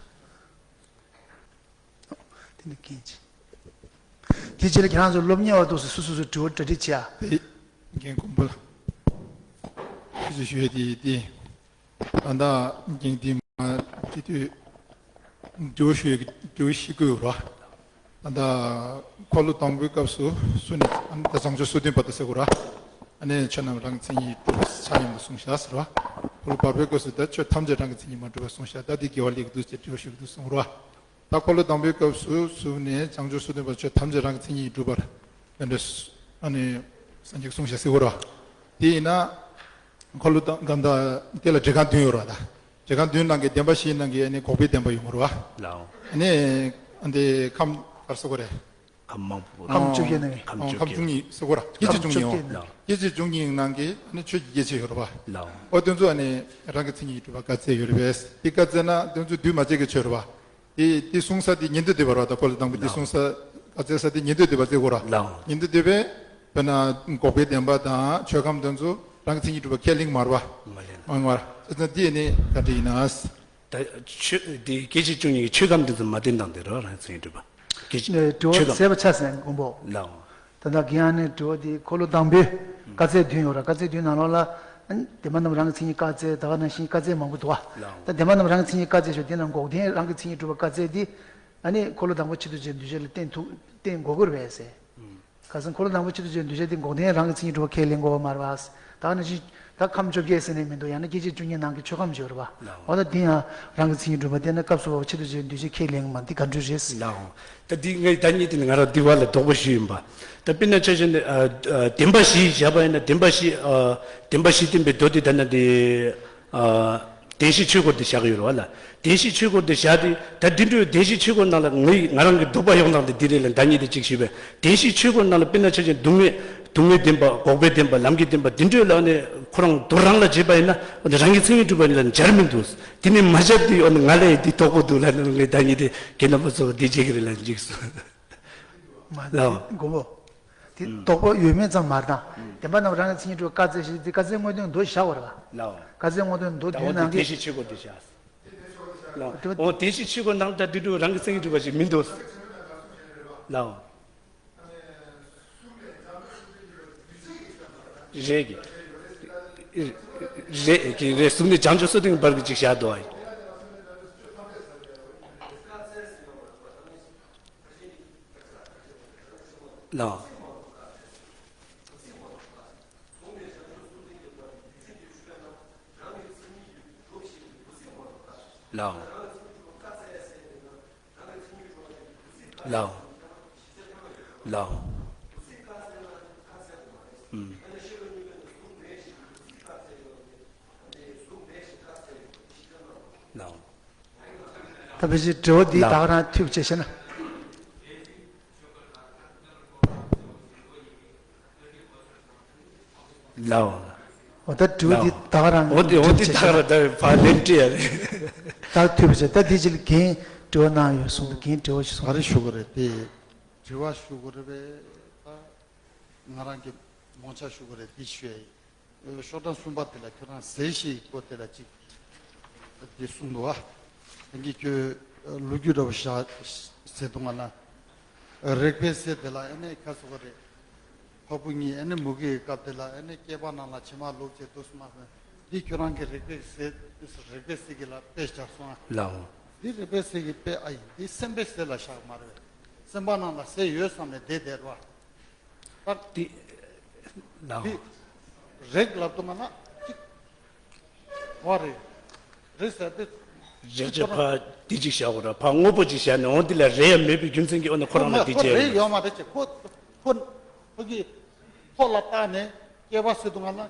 དེ་ནི་རྒན་གྱིས། དེ་རྗེས་ལ་ཁྱེད་རང་ཚོ་སློབ་གཉེར་བ་དུ་སུ་སུ་སུ་དྲི་བ་གྲ་སྒྲིག་བྱས་ཨ། དེ་རྒན་གོང་པོ་ལ་ཞུ་ཞུ་ཡས་དེ་དེ། ད་ལྟ་རྒན་དེ་མ་དེ་དུས་དྲི་བ་ཞུ་ཡས་དྲི་བ་ཞིག་དགོས་ར། ད་ལྟ་འཁོར་ལོ་དང་པོའི་སྐབས་སུ་སུ་ནི་ཨ་ནི་ད་བྱང་ཆུབ་སོ་བདུན་པ་དེ་ཟེར་དགོས་ར། ཨ་ནི་ཆོས་རྣམས་རང་གི་མཚན་ཉིད་གྲུབ་པ་ཆ་མཉམ་དུ་གསུངས་བཞག་ཟེར་བ། འཁོར་ལོ་བར་པའི་སྐབས་སུ་ད་ཆོས་ཐམས་ཅད་རང་གི་མཚན་ཉིད་མ་གྲུབ་པ་གསུངས་བཞག་ད་འདི་དགེ་བ་ལེགས་འདུག་ཅེས་དྲི་བ་ཞུ་གི་འདུག་གསུངས་རོ། ད་འཁོར་ལོ་དང་པོའི་སྐབས་སུ་གསུངས་ནས་བྱང་ཆུབ་སོ་བདུན་པ་ཆོས་ཐམས་ཅད་རང་གི་མཚན་ཉིད་གྲུབ་པར་དེ་འདྲ་ཨ་ནི་སངས་རྒྱས་གསུངས་བཞག་ཟེར་གོ་རོ། དེ་ཡིན་ན་འཁོར་ལོ་དང་གང་ད་དེ་ལ་འགྲེལ་ཁང་བདུན་ཡོད་རོ། ད་འགྲེལ་ཁང་བདུན་ནང་གི་བདེན་པ་བཞིའི་ནང་གི་ཨ་ནི་འགོག་པའི་བདེན་པ་ཡོང་གི་རོ། ལའོ། ཨ་ནི་ཨ་འདི་ཁམས་གར་སོ་གོ་རེད། ཁམས་མང་པོ་ཁམས་བཅོ་བརྒྱད་ནང་གི་ཁམས་བཅོ་ཁམས་བརྒྱད་བཅུ་གཉིས་ཟེར་གོ་ར། སྐྱེ་མཆེད་བཅུ་གཉིས་ཡོང་། ཁམས་བཅོ་བརྒྱད་ནང་གི་སྐྱེ་མཆེད་བཅུ་གཉིས་ནང་གི་ཨ་ནི་ཆོས་ཀྱི་སྐྱེ་མཆེད་ཡོད་རེད་པ། ལའོ། ཨོ་དེ་ཚོ་ཨ་ནི་རང་གི་མཚན་ཉིད་ཀྱིས་གྲུབ་པ་བཀའ་སྩལ་ཡོད་རེད་པས། དེ་བཀའ་སྩལ་ན་དེ་ཚོ་འདུས་མ་བྱས་ཀྱི་ཆོས་རེད་པ། དེ་དེ་གསུང་ས་དེ་ཉན་ཐོས་སྡེ་པ་རེད་པ། ད་འཁོར་ལོ་དང་པོ་དེ་གསུང་ས་བཀའ་སྩལ་ས་དེ་ཉན་ཐོས་སྡེ་པ་བྱེད་དགོས་ར། ལའོ། ཉན་ཐོས་སྡེ་པས་དཔེར་ན་འགོག་པའི་བདེན་པ་དང་ཆོས་ཁམས་དེ་ཚོ་རང་གི་མཚན་ཉིད་གྲུབ་པ་ཁས་ལེན་མ་རེད་པ། མ་ལེན། མ་ལེན་པ་རེད། དེ་ནི་ག་འདྲ་ཡིན་ན། ད་ཆོས་དེ་སྐྱེ་མཆེད་བཅུ་གཉིས་ཀྱི་ཆོས་ཁམས་དེ་ཚོ་མ་བསྟན་དང་དེ་རོ་རང་མཚན་ཉིད་གྲུབ་པ། སྐྱེ་མཆེད་ནས་དྲི་བ་ཆོས་ཁམས་གསལ་པོ་ཆགས་སོང་མགོན་པོ། ལའོ། ད་ལྟ་རྒན་ཨ་ནེ་དྲི་བ་དེ་འཁོར་ལོ་དང་པོའི་བཀའ་སྩལ་བདུན་ཡོད་ར། བཀའ་སྩལ་བདུན་ནང་ལོགས་ལ་ཨ་ནི་བདེན་པ་རྣམས་རང་གི་མཚན་ཉིད་བཀའ་སྩལ་ད་ག་ནང་བཞིན་བཀའ་སྩལ་མང་པོ་འདུག་བ། ལའོ། ད་བདེན་པ་རྣམས་རང་གི་མཚན་ཉིད་བཀའ་སྩལ་ཞེས་དེ་ལ་འགོག་བདེན་རང་གི་མཚན་ཉིད་གྲུབ་པ་བཀའ་སྩལ་དེ་ཨ་ནི་འཁོར་ལོ་དང་པོ་ཕྱི་དུ་བྱས་འདུས་བྱས་ལ་བསྟན་ཐུབ་བསྟན་དགོས་ཀྱི་རེད་པས་ཟེར། ཁ་སང་འཁོར་ལོ་དང་པོ་ཕྱི་དུ་བྱས་འདུས་བྱས་དེ་འགོག་བདེན་རང་གི་མཚན་ཉིད་གྲུབ་པ་ཁས་ལེན་དགོས་པ་མ་རེད་པ། ད་ག་ནང་བཞིན་ད་ཁམས་བཅོ་བརྒྱད་ཟེར་ནས་མི་འདུག་ཡང་ན་སྐྱེ་མཆེད་བཅུ་གཉིས་ནང་གི་ཆོས་ཁམས་ཡོད་རེད་པ། ལའོ། འོ་ད་དེ་ཡང་རང་གི་མཚན་ཉིད་གྲུབ་པ་བསྟན་ན་སྐབས་སུ་བབ་པ་ཕྱི་དུ་བྱས་འདུས་བྱས་ཁས་ལེན་གྱི་མ་འདི་ག་འདྲ་རེད། ལའོ། ད་འདི་ངས་ད་ཉིད་དེ་ནི་ང་རང་འདི་བ་ལ་དོགས་པ་ཞིག་ཡིན་པ། ད་དཔེར་ན་ཆ་བཞག་ན་ཨ་ཨ་བདེན་པ་བཞི་བཞག་པ་ཡིན་ན་བདེན་པ་བཞི་ཨ་བདེན་པ་བཞི་བསྟན་པའི་མདོ་དེ་ད་ན་དེ་ཨ་བདེན་བཞིའི་ཆོས་འཁོར་དེ་བཞག་གི་ཡོད་རེད་པ་ལ། བདེན་བཞིའི་ཆོས་འཁོར་དེ་བཞག་དུས་ད་འདི་འདྲའི་བདེན་བཞིའི་ཆོས་འཁོར་ནང་ལ་ངའི་ང་རང་གི་དོགས་པ་ཡོང་སྟངས་དེ་འདི་རེད་ལ། ད་ཉིད་དེ་གཅིག་ཞུས་པས་བདེན་བཞིའི་ཆོས་འཁོར་ནང་ལ་དཔེར་ན་ཆ་བཞག་ན་སྡུག་བསྔལ་སྡུག་བསྔལ་བདེན་པ་འགོག་པའི་བདེན་པ་ལམ་གྱི་བདེན་པ་འདི་འདྲའི་ལ་ནི་ཁོ་རང་དོ་རང་ལ་བྱེད་པ་ཡིན་ན་རང་གི་མཚན་ཉིད་གྲུབ་པ་ཡིན་ལ་སྦྱར་མི་འདུག་དེ་ནི་མ་སྦྱར་དུས་ཨ་ནི་ང་ལ་ཡི་དེ་དོགས་པོ་འདུག་ལ་ནི་ངས་ད་ཉིད་དེ་ཁྱེད་རྣམ་པ་ཚོ་འདི་བྱེད་ཀྱི་རེད་ལ་འཇིགས་སོང་། མ་ལའོ། མགོན་པོ། དེ་ཨུམ། དོགས་པ་ཡོད་མེད་ཙམ་མ་རེད་ད། ཨུམ། བདེན་པ་རྣམས་རང་གི་མཚན་ཉིད་གྲུབ་པ་བཀའ་སྩལ་ཞེས་དེ་བཀའ་སྩལ་དངོས་དོན་མདོ་བཞག་པ་རེད་པ། ལའོ། བཀའ་སྩལ་དངོས་དོན་མདོ་ད་འོ་བདུན་དེ་ནང་གི་བདེན་བཞིའི་ཆོས་འཁོར་དེ་བཞག་ལའོ། དེ་འོ་བདེན་བཞིའི་ཆོས་འཁོར་ནང་ད་དེ་འདྲ་རང་གི་མཚན་ཉིད་གྲུབ་པ་ཞིག་མི་འདུག་ལའོ། རེད་ཀྱི། རེད་ཀྱི་རེད། གསུམ་ནས་བྱང་ཆུབ་སོ་བདུན་བར་གྱི་ཅིག་བཞག་འདུག་ཨ། ལའོ། ལའོ། ལའོ། ལའོ། ཨུམ། ལའོ། ད་ཕལ་ཆེར་དྲི་བ་འདི་ལའོ། ད་ག་རང་ཐུག་བྱས་ཤེ་ན། ལའོ། འོ་ད་དྲི་བ་འདི་ད་ག་རང་འོ་དེ་འོ་དེ་ད་ག་རང་ད་ཕ་ལན་ཏི་ཡ་རེད། ད་ཐུག་བྱས་ད་འདི་ཅིག་གིན་དྲི་བ་གནང་ཡོད་གསུངས་འདུག་གིན་དྲི་བ་ཞིག་གསུངས་ག་རེ་ཞུ་དགོས་རེད་དེ། དྲི་བ་ཞུ་དགོས་རེད་པས། ང་རང་གི་མོ་ཆ་ཞུ་གི་རེད། འདི་ཞུ་ཡ་ཡིན། ཤོག་གྲངས་གསུམ་པ་དེ་ལ་ཁྱོད་རང་ཟས་ཤིག་སྐོར་དེ་ལ་ཅིག་འདི་གསུངས་འདུག་ཨ། དེང་གི་ཁྱོད་ལོ་རྒྱུས་འདྲ་པོ་བཞག་ཟེར་འདུག་ང་ལ། རེག་པའི་ཟས་དེ་ལ་ཨ་ནི་ཁ་སོ་གི་རེད། ཕ་བུ་གཉིས་ཨ་ནི་མུ་གེའི་སྐབས་དེ་ལ་ཨ་ནི་སྐྱེས་པ་རྣམས་ལ་བྱེ་མ་ལོག་ཅེས་འདུག་སྨ་རེད། འདི་ཁྱོད་རང་གི་རེག་པའི་ཟས། རེག་པའི་ཟས་ཀྱི་ལ་དཔེ་བཞག་སོང་ཨ། ལའོ། འདི་རེག་པའི་ཟས་ཀྱི་དཔེ་ཨ་ཡིན། འདི་སེམས་པའི་ཟས་ལ་བཞག་མ་རེད། སེམས་པ་རྣམས་ལ་ཟས་ཡོད་བསམ་ནས་བསྡད་བསྡད་རོ། ད་འདི་ལའོ། འདི་རེག་ལབ་དུས་ང་ན་ཅིག་བ་རེད། རེག་ཟེར་ཏེ། རེག་བྱེད་ཕ་འདི་གཅིག་བཞག་གོ་ར། ཕ་དངོས་པོ་གཅིག་བཞག་ནས་འོ་འདི་ལ་རེག་ཡ་མེད་པའི་རྒྱུ་མཚན་གྱིས་འོ་ན་ཁོ་རང་ལ་འདི་ཁོ་བྱས་རེག་ཡོད་ཡོད་མ་རེད་ཅེ། ཁོ་ཁོ་ཁོ་གི་ཁོ་ལ་བལྟས་ནས་སྐྱེ་བ་ཟེར་དུས་ང་ན་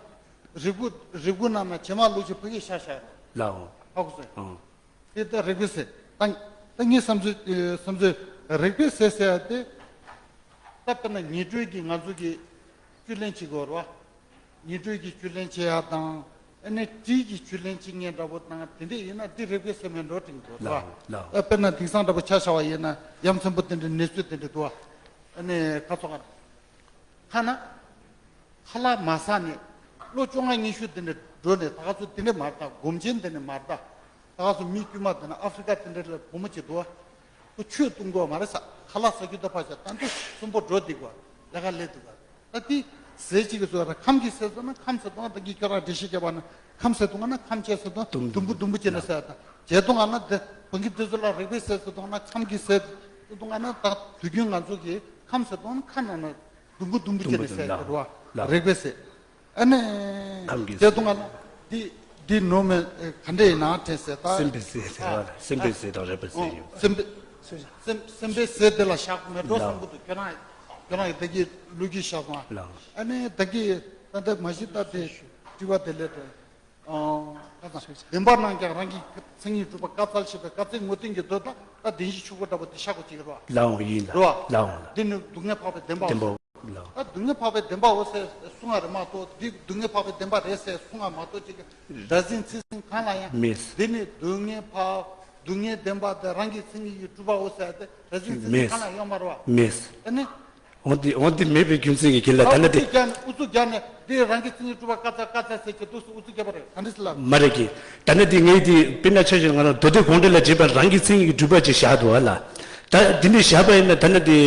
རིལ་བུ་རིལ་བུ་ནང་ན་བྱེ་མ་ལོག་ཅེས་ཕ་གི་ཤ་ཤ་ལའོ། ཧ་གོ་སོང་། ཨང་། དེ་ལྟར་རེག་པའི་ཟས། ད་ད་ངའི་བསམ་ཚུལ་བསམ་ཚུལ་རེག་པའི་ཟས་ཟེར་ཡ་དེ། ད་དཔེར་ན་ཉི་དྲོད་ཀྱིས་ང་ཚོ་གི་བཅུད་ལེན་བྱེད་དགོས་རེད་བ། ཉི་དྲོད་ཀྱིས་བཅུད་ལེན་བྱེད་ཡ་དང་། ཨ་ནི་དྲིས་ཀྱིས་བཅུད་ལེན་བྱེད་མཁན་འདྲ་པོ་དང་དེ་འདྲས་ཡིན་ན་འདི་རེག་པའི་ཟས་མིན་འགྲོ་དྲན་གྱི་འདུག་རེད་ལའོ་བ། ལའོ། ཨ་དཔེར་ན་དེང་སང་འདྲ་པོ་ཆ་བཞག་པ་ཡིན་ན་ཡ་མཚན་པོ་དེ་འདྲས་ནས་ཚུལ་དེ་འདྲས་འདུག་བ། ཨ་ནི་ཁ་ཚོ་ག་ཐ་ན། ཁ་ལག་མ་ཟ་ནས་ལོ་བཅོ་ལྔ་ཉི་ཤུ་དེ་འདྲ་འགྲོ་ནས་ད་ག་ཚོད་དེ་འདྲ་མ་རེད། ད་སྒོམ་ཆེན་དེ་འདྲ་མ་རེད། ད་ག་ཚོད་མི་དཀྱུས་མ་དེ་འདྲ་ཨ་ཧྥི་རི་ཀ་དེ་འདྲ་ལ་བུ་མོ་གཅིག་འདུག་བ། ཁོ་ཆོས་གཏོང་དགོས་མ་རེད་ས། ཁ་ལག་ཟ་རྒྱུ་ད་ཕར་བཞག་ད་འདི་གསོན་པོ་འགྲོ་བསྡད་དགོས། ལས་ཀ་ལས་འདུག་ག་ད་དེ་ཟས་གཅིག་གི་ཚོད་ར་ཁམས་ཀྱི་ཟས་ཟ་ན་ཁམས་ཟ་དང་། ད་གི་ཁྱོད་རང་འགྲེལ་བཤད་བརྒྱབ་པ་ན་ཁམས་ཟ་དང་ན་ཁམས་ཆེ་ཟ་དང་། དུམ་དུམ་བུ་དུམ་བུ་བྱས་ནས་ཟ་དང་བྱས་དང་ན་དེ་བོད་ཀྱི་དུས་ཚོད་ལ་རེག་པའི་ཟས་ཟ་དང་ན་ཁམས་ཀྱི་ཟས་ཟ་དང་ན། ད་དུས་རྒྱུན་ང་ཚོ་གི་ཁམས་ཟ་དང་ན་ཁ་ནང་ན། དུམ་བུ་དུམ་བུ་བྱས་ནས་ཟས་དེ་རེད་བ། རེག་པའི་ཟས། ཨ་ནི། ཁམས་ཀྱི་ཟས། དེ་དུ་ང་ལ་འདི་འདི་ནོར་མེད་ག་འདྲ་ཡིན་ན་དྲན་ཟེར་ད། སེམས་པའི་ཟས་ཟེར་བ་ལ་སེམས་པའི་ཟས་དང་རེག་པའི་ཟས་ཡོད། སེམས་པའི་སེམས་སེམས་པའི་ཟས་དེ་ལ་བཞག་མེད་འགྲོ་བསམ་གི་འདུག་ཁྱོད་རང་ཁྱོད་རང་གི་ད་གི་ལོ་རྒྱུས་བཞག་སོང་། ཨ་ནི་ད་གི་ད་ལྟ་མ་གཞི་ད་དེ་དྲི་བ་དེ་ལས་དྲན། ཨ་ཁ་སང་བདེན་པ་རྣམས་ཀྱང་རང་གི་མཚན་ཉིད་གྲུབ་པ་དཀའ་ཚར་ཞེས་པའི་བཀའ་སྩལ་ངོ་སྟོན་གྱི་མདོ་དང་ད་བདེན་བཞི་ཆོས་སྐུ་འདྲ་པོ་དེ་ཤ་གོ་གཅིག་རེད་བ། ལའང་ཡིན་ལ། རེད་བ། ལའང་ལ། འདི་ནི་སྡུག་བསྔལ་འཕགས་པའི་བདེན་པའོ། བདེན་པའོ་ལ། ད་སྡུག་བསྔལ་འཕགས་པའི་བདེན་པའོ་ཟེར་གསུང་བ་རེད་མ་གཏོགས། འདི་སྡུག་བསྔལ་འཕགས་པའི་བདེན་པ་རེད་ཟེར་གསུང་བ་མ་གཏོགས་ཅིག་གི་སྒྲ་ཟིན་ཚིག་ཟིན་གང་ལ་ཡང་། མེད། འདི་ནི་སྡུག་བསྔལ་འཕགས། སྡུག་བསྔལ་བདེན་པ་དེ་རང་གི་མཚན་ཉིད་ཀྱིས་གྲུབ་པའོ་ཟེར་ཏེ་སྒྲ་ཟིན་ཚིག་ཟིན་མེད། གང་ལ་ཡོད་མ་རེད་བ། མེད། ཨ་ནི། འོན་ཏེ་འོན་ཏེ་མེད་པའི་རྒྱུ་མཚན་གྱིས་ཁྱེད་ལ་ད་ལྟ་ཨུ་ཚུགས་དེ། རྒྱག་ནས་ཨུ་ཚུགས་རྒྱག་ནས་འདི་རང་གི་མཚན་ཉིད་གྲུབ་པ་བཀའ་སྩལ་བཀའ་སྩལ་ཟེར་གྱི་འདུག་སུ་ཨུ་ཚུགས་རྒྱག་པ་རེད། ག་འདྲ་ཟེར་ལབ། མ་རེད་ཀྱི། ད་ནི་འདི་ངས་འདི་དཔེར་ན་ཆ་བཞག་ང་རང་མདོ་སྡེ་དགོངས་འགྲེལ་ལ་བྱས་པ་རང་གི་མཚན་ཉིད་ཀྱིས་གྲུབ་པ་ཅིག་བཞག་འདུག་བ་ལ། ད་འདི་འདྲ་བཞག་པ་ཡིན་ན་ད་ནི་འདི།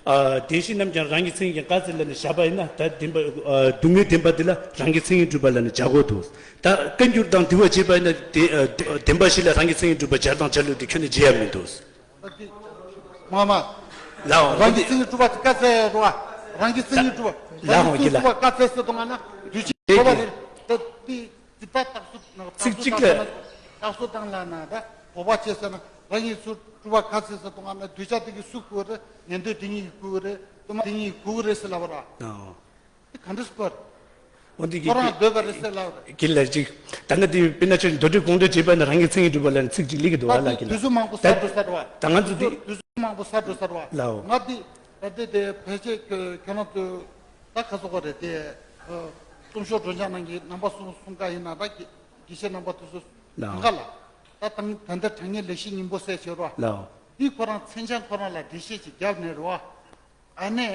ཨ་བདེན་བཞི་རྣམས་ཀྱང་རང་གི་མཚན་ཉིད་ཀྱིས་བཀའ་སྩལ་ལབ་ནས་བཞག་པ་ཡིན་ན། ད་བདེན་པ་ཨ་སྡུག་བསྔལ་བདེན་པ་འདི་ལ་རང་གི་མཚན་ཉིད་གྲུབ་པ་ལབ་ནས་བཞག་དགོས་འདུག་ད་བཀའ་འགྱུར་དང་འདུལ་བ་བྱས་པ་ཡིན་ན་དེ་ཨ་བདེན་པ་བཞི་ལ་རང་གི་མཚན་ཉིད་གྲུབ་པ་སྦྱར་དང་སྦྱར་ལུགས་དེ་ཁྱོན་ནས་བརྗེ་ཡ་མི་འདུག་མ་མ། ལའོ། རང་གི་མཚན་ཉིད་གྲུབ་པ་དེ་བཀའ་སྩལ་རོ། རང་གི་མཚན་ཉིད་གྲུབ་པ། ལའོ། རང་གི་མཚན་ཉིད་གྲུབ་པ་བཀའ་སྩལ་ཟེར་དུས་ང་ན་དུས་ཆེན་གོ་བ་རེད། ད་དེ་དེ་ད་རྟགས་སུ་ཚིག་གཅིག་ལ། རྟགས་སུ་བཏང་ལ་ན་ད་གོ་བ་བྱས་ཟེར་ན་རང་གི་ཚུར་གྲུབ་པ་བཀའ་སྩལ་ཟེར་དུས་ང་ན་གདུལ་བྱ་དེ་གི་སུ་གུ་རེད། ཉན་ཐོས་དེ་ཉིད་ཀྱི་གུ་རེད། གཏུམ་དེ་ཉིད་ཀྱི་གུ་རེད་ཟེར་ལབ་པ་ར། ཨོ། དེ་ག་འདྲ་སྐོར། འོ་འདི་གི་ཁོ་རང་འདོད་པ་རེད་ཟེར་ལབ་རེད། གི་ལ་ཅིག་ད་ནི་དེ་དཔེར་ན་ཆོས་མདོ་སྡེ་དགོངས་འགྲེལ་བྱས་པ་ན་རང་གི་མཚན་ཉིད་གྲུབ་པ་ལ་ནི་ཚིག་གཅིག་ལེགས་ཀྱི་འདུག་བ་ལ། གི་ལ་དུས་ཚོད་མང་པོ་ད་ཟ་འགྲོ་ས་རེད་བ། ད་ང་ཚོ་འདི་དུས་ཚོད་མང་པོ་ཟ་འགྲོ་ས་རེད་བ། ལའོ། ང་འདི་ད་ལྟ་དེ་ཕལ་ཆེར་ཁྱོད་ཁྱོད་རང་ཚོ་ད་ཁ་སོ་གོ་རེད་དེ། གཏུམ་ཤོག་སྒྲོལ་ལྗང་ནང་གི་རྣམ་པ་གསུམ་གསུམ་ཀ་ཡིན་ན་ད་དགེ་བཤེས་རྣམ་པ་དེ་ཚོ་ལའོ། གང་ག་ལ། ད་དང་ད་ལྟ་དྲང་ངེས་ལེགས་བཤད་སྙིང་པོ་ཟེར་བྱས་རེད་བ། ལའོ། འདི་ཁོ་རང་མཚན་བྱང་ཁོ་རང་ལ་འགྲེལ་བཤད་ཅིག་བརྒྱབ་ནས་རེད་བ། ཨ་ནི།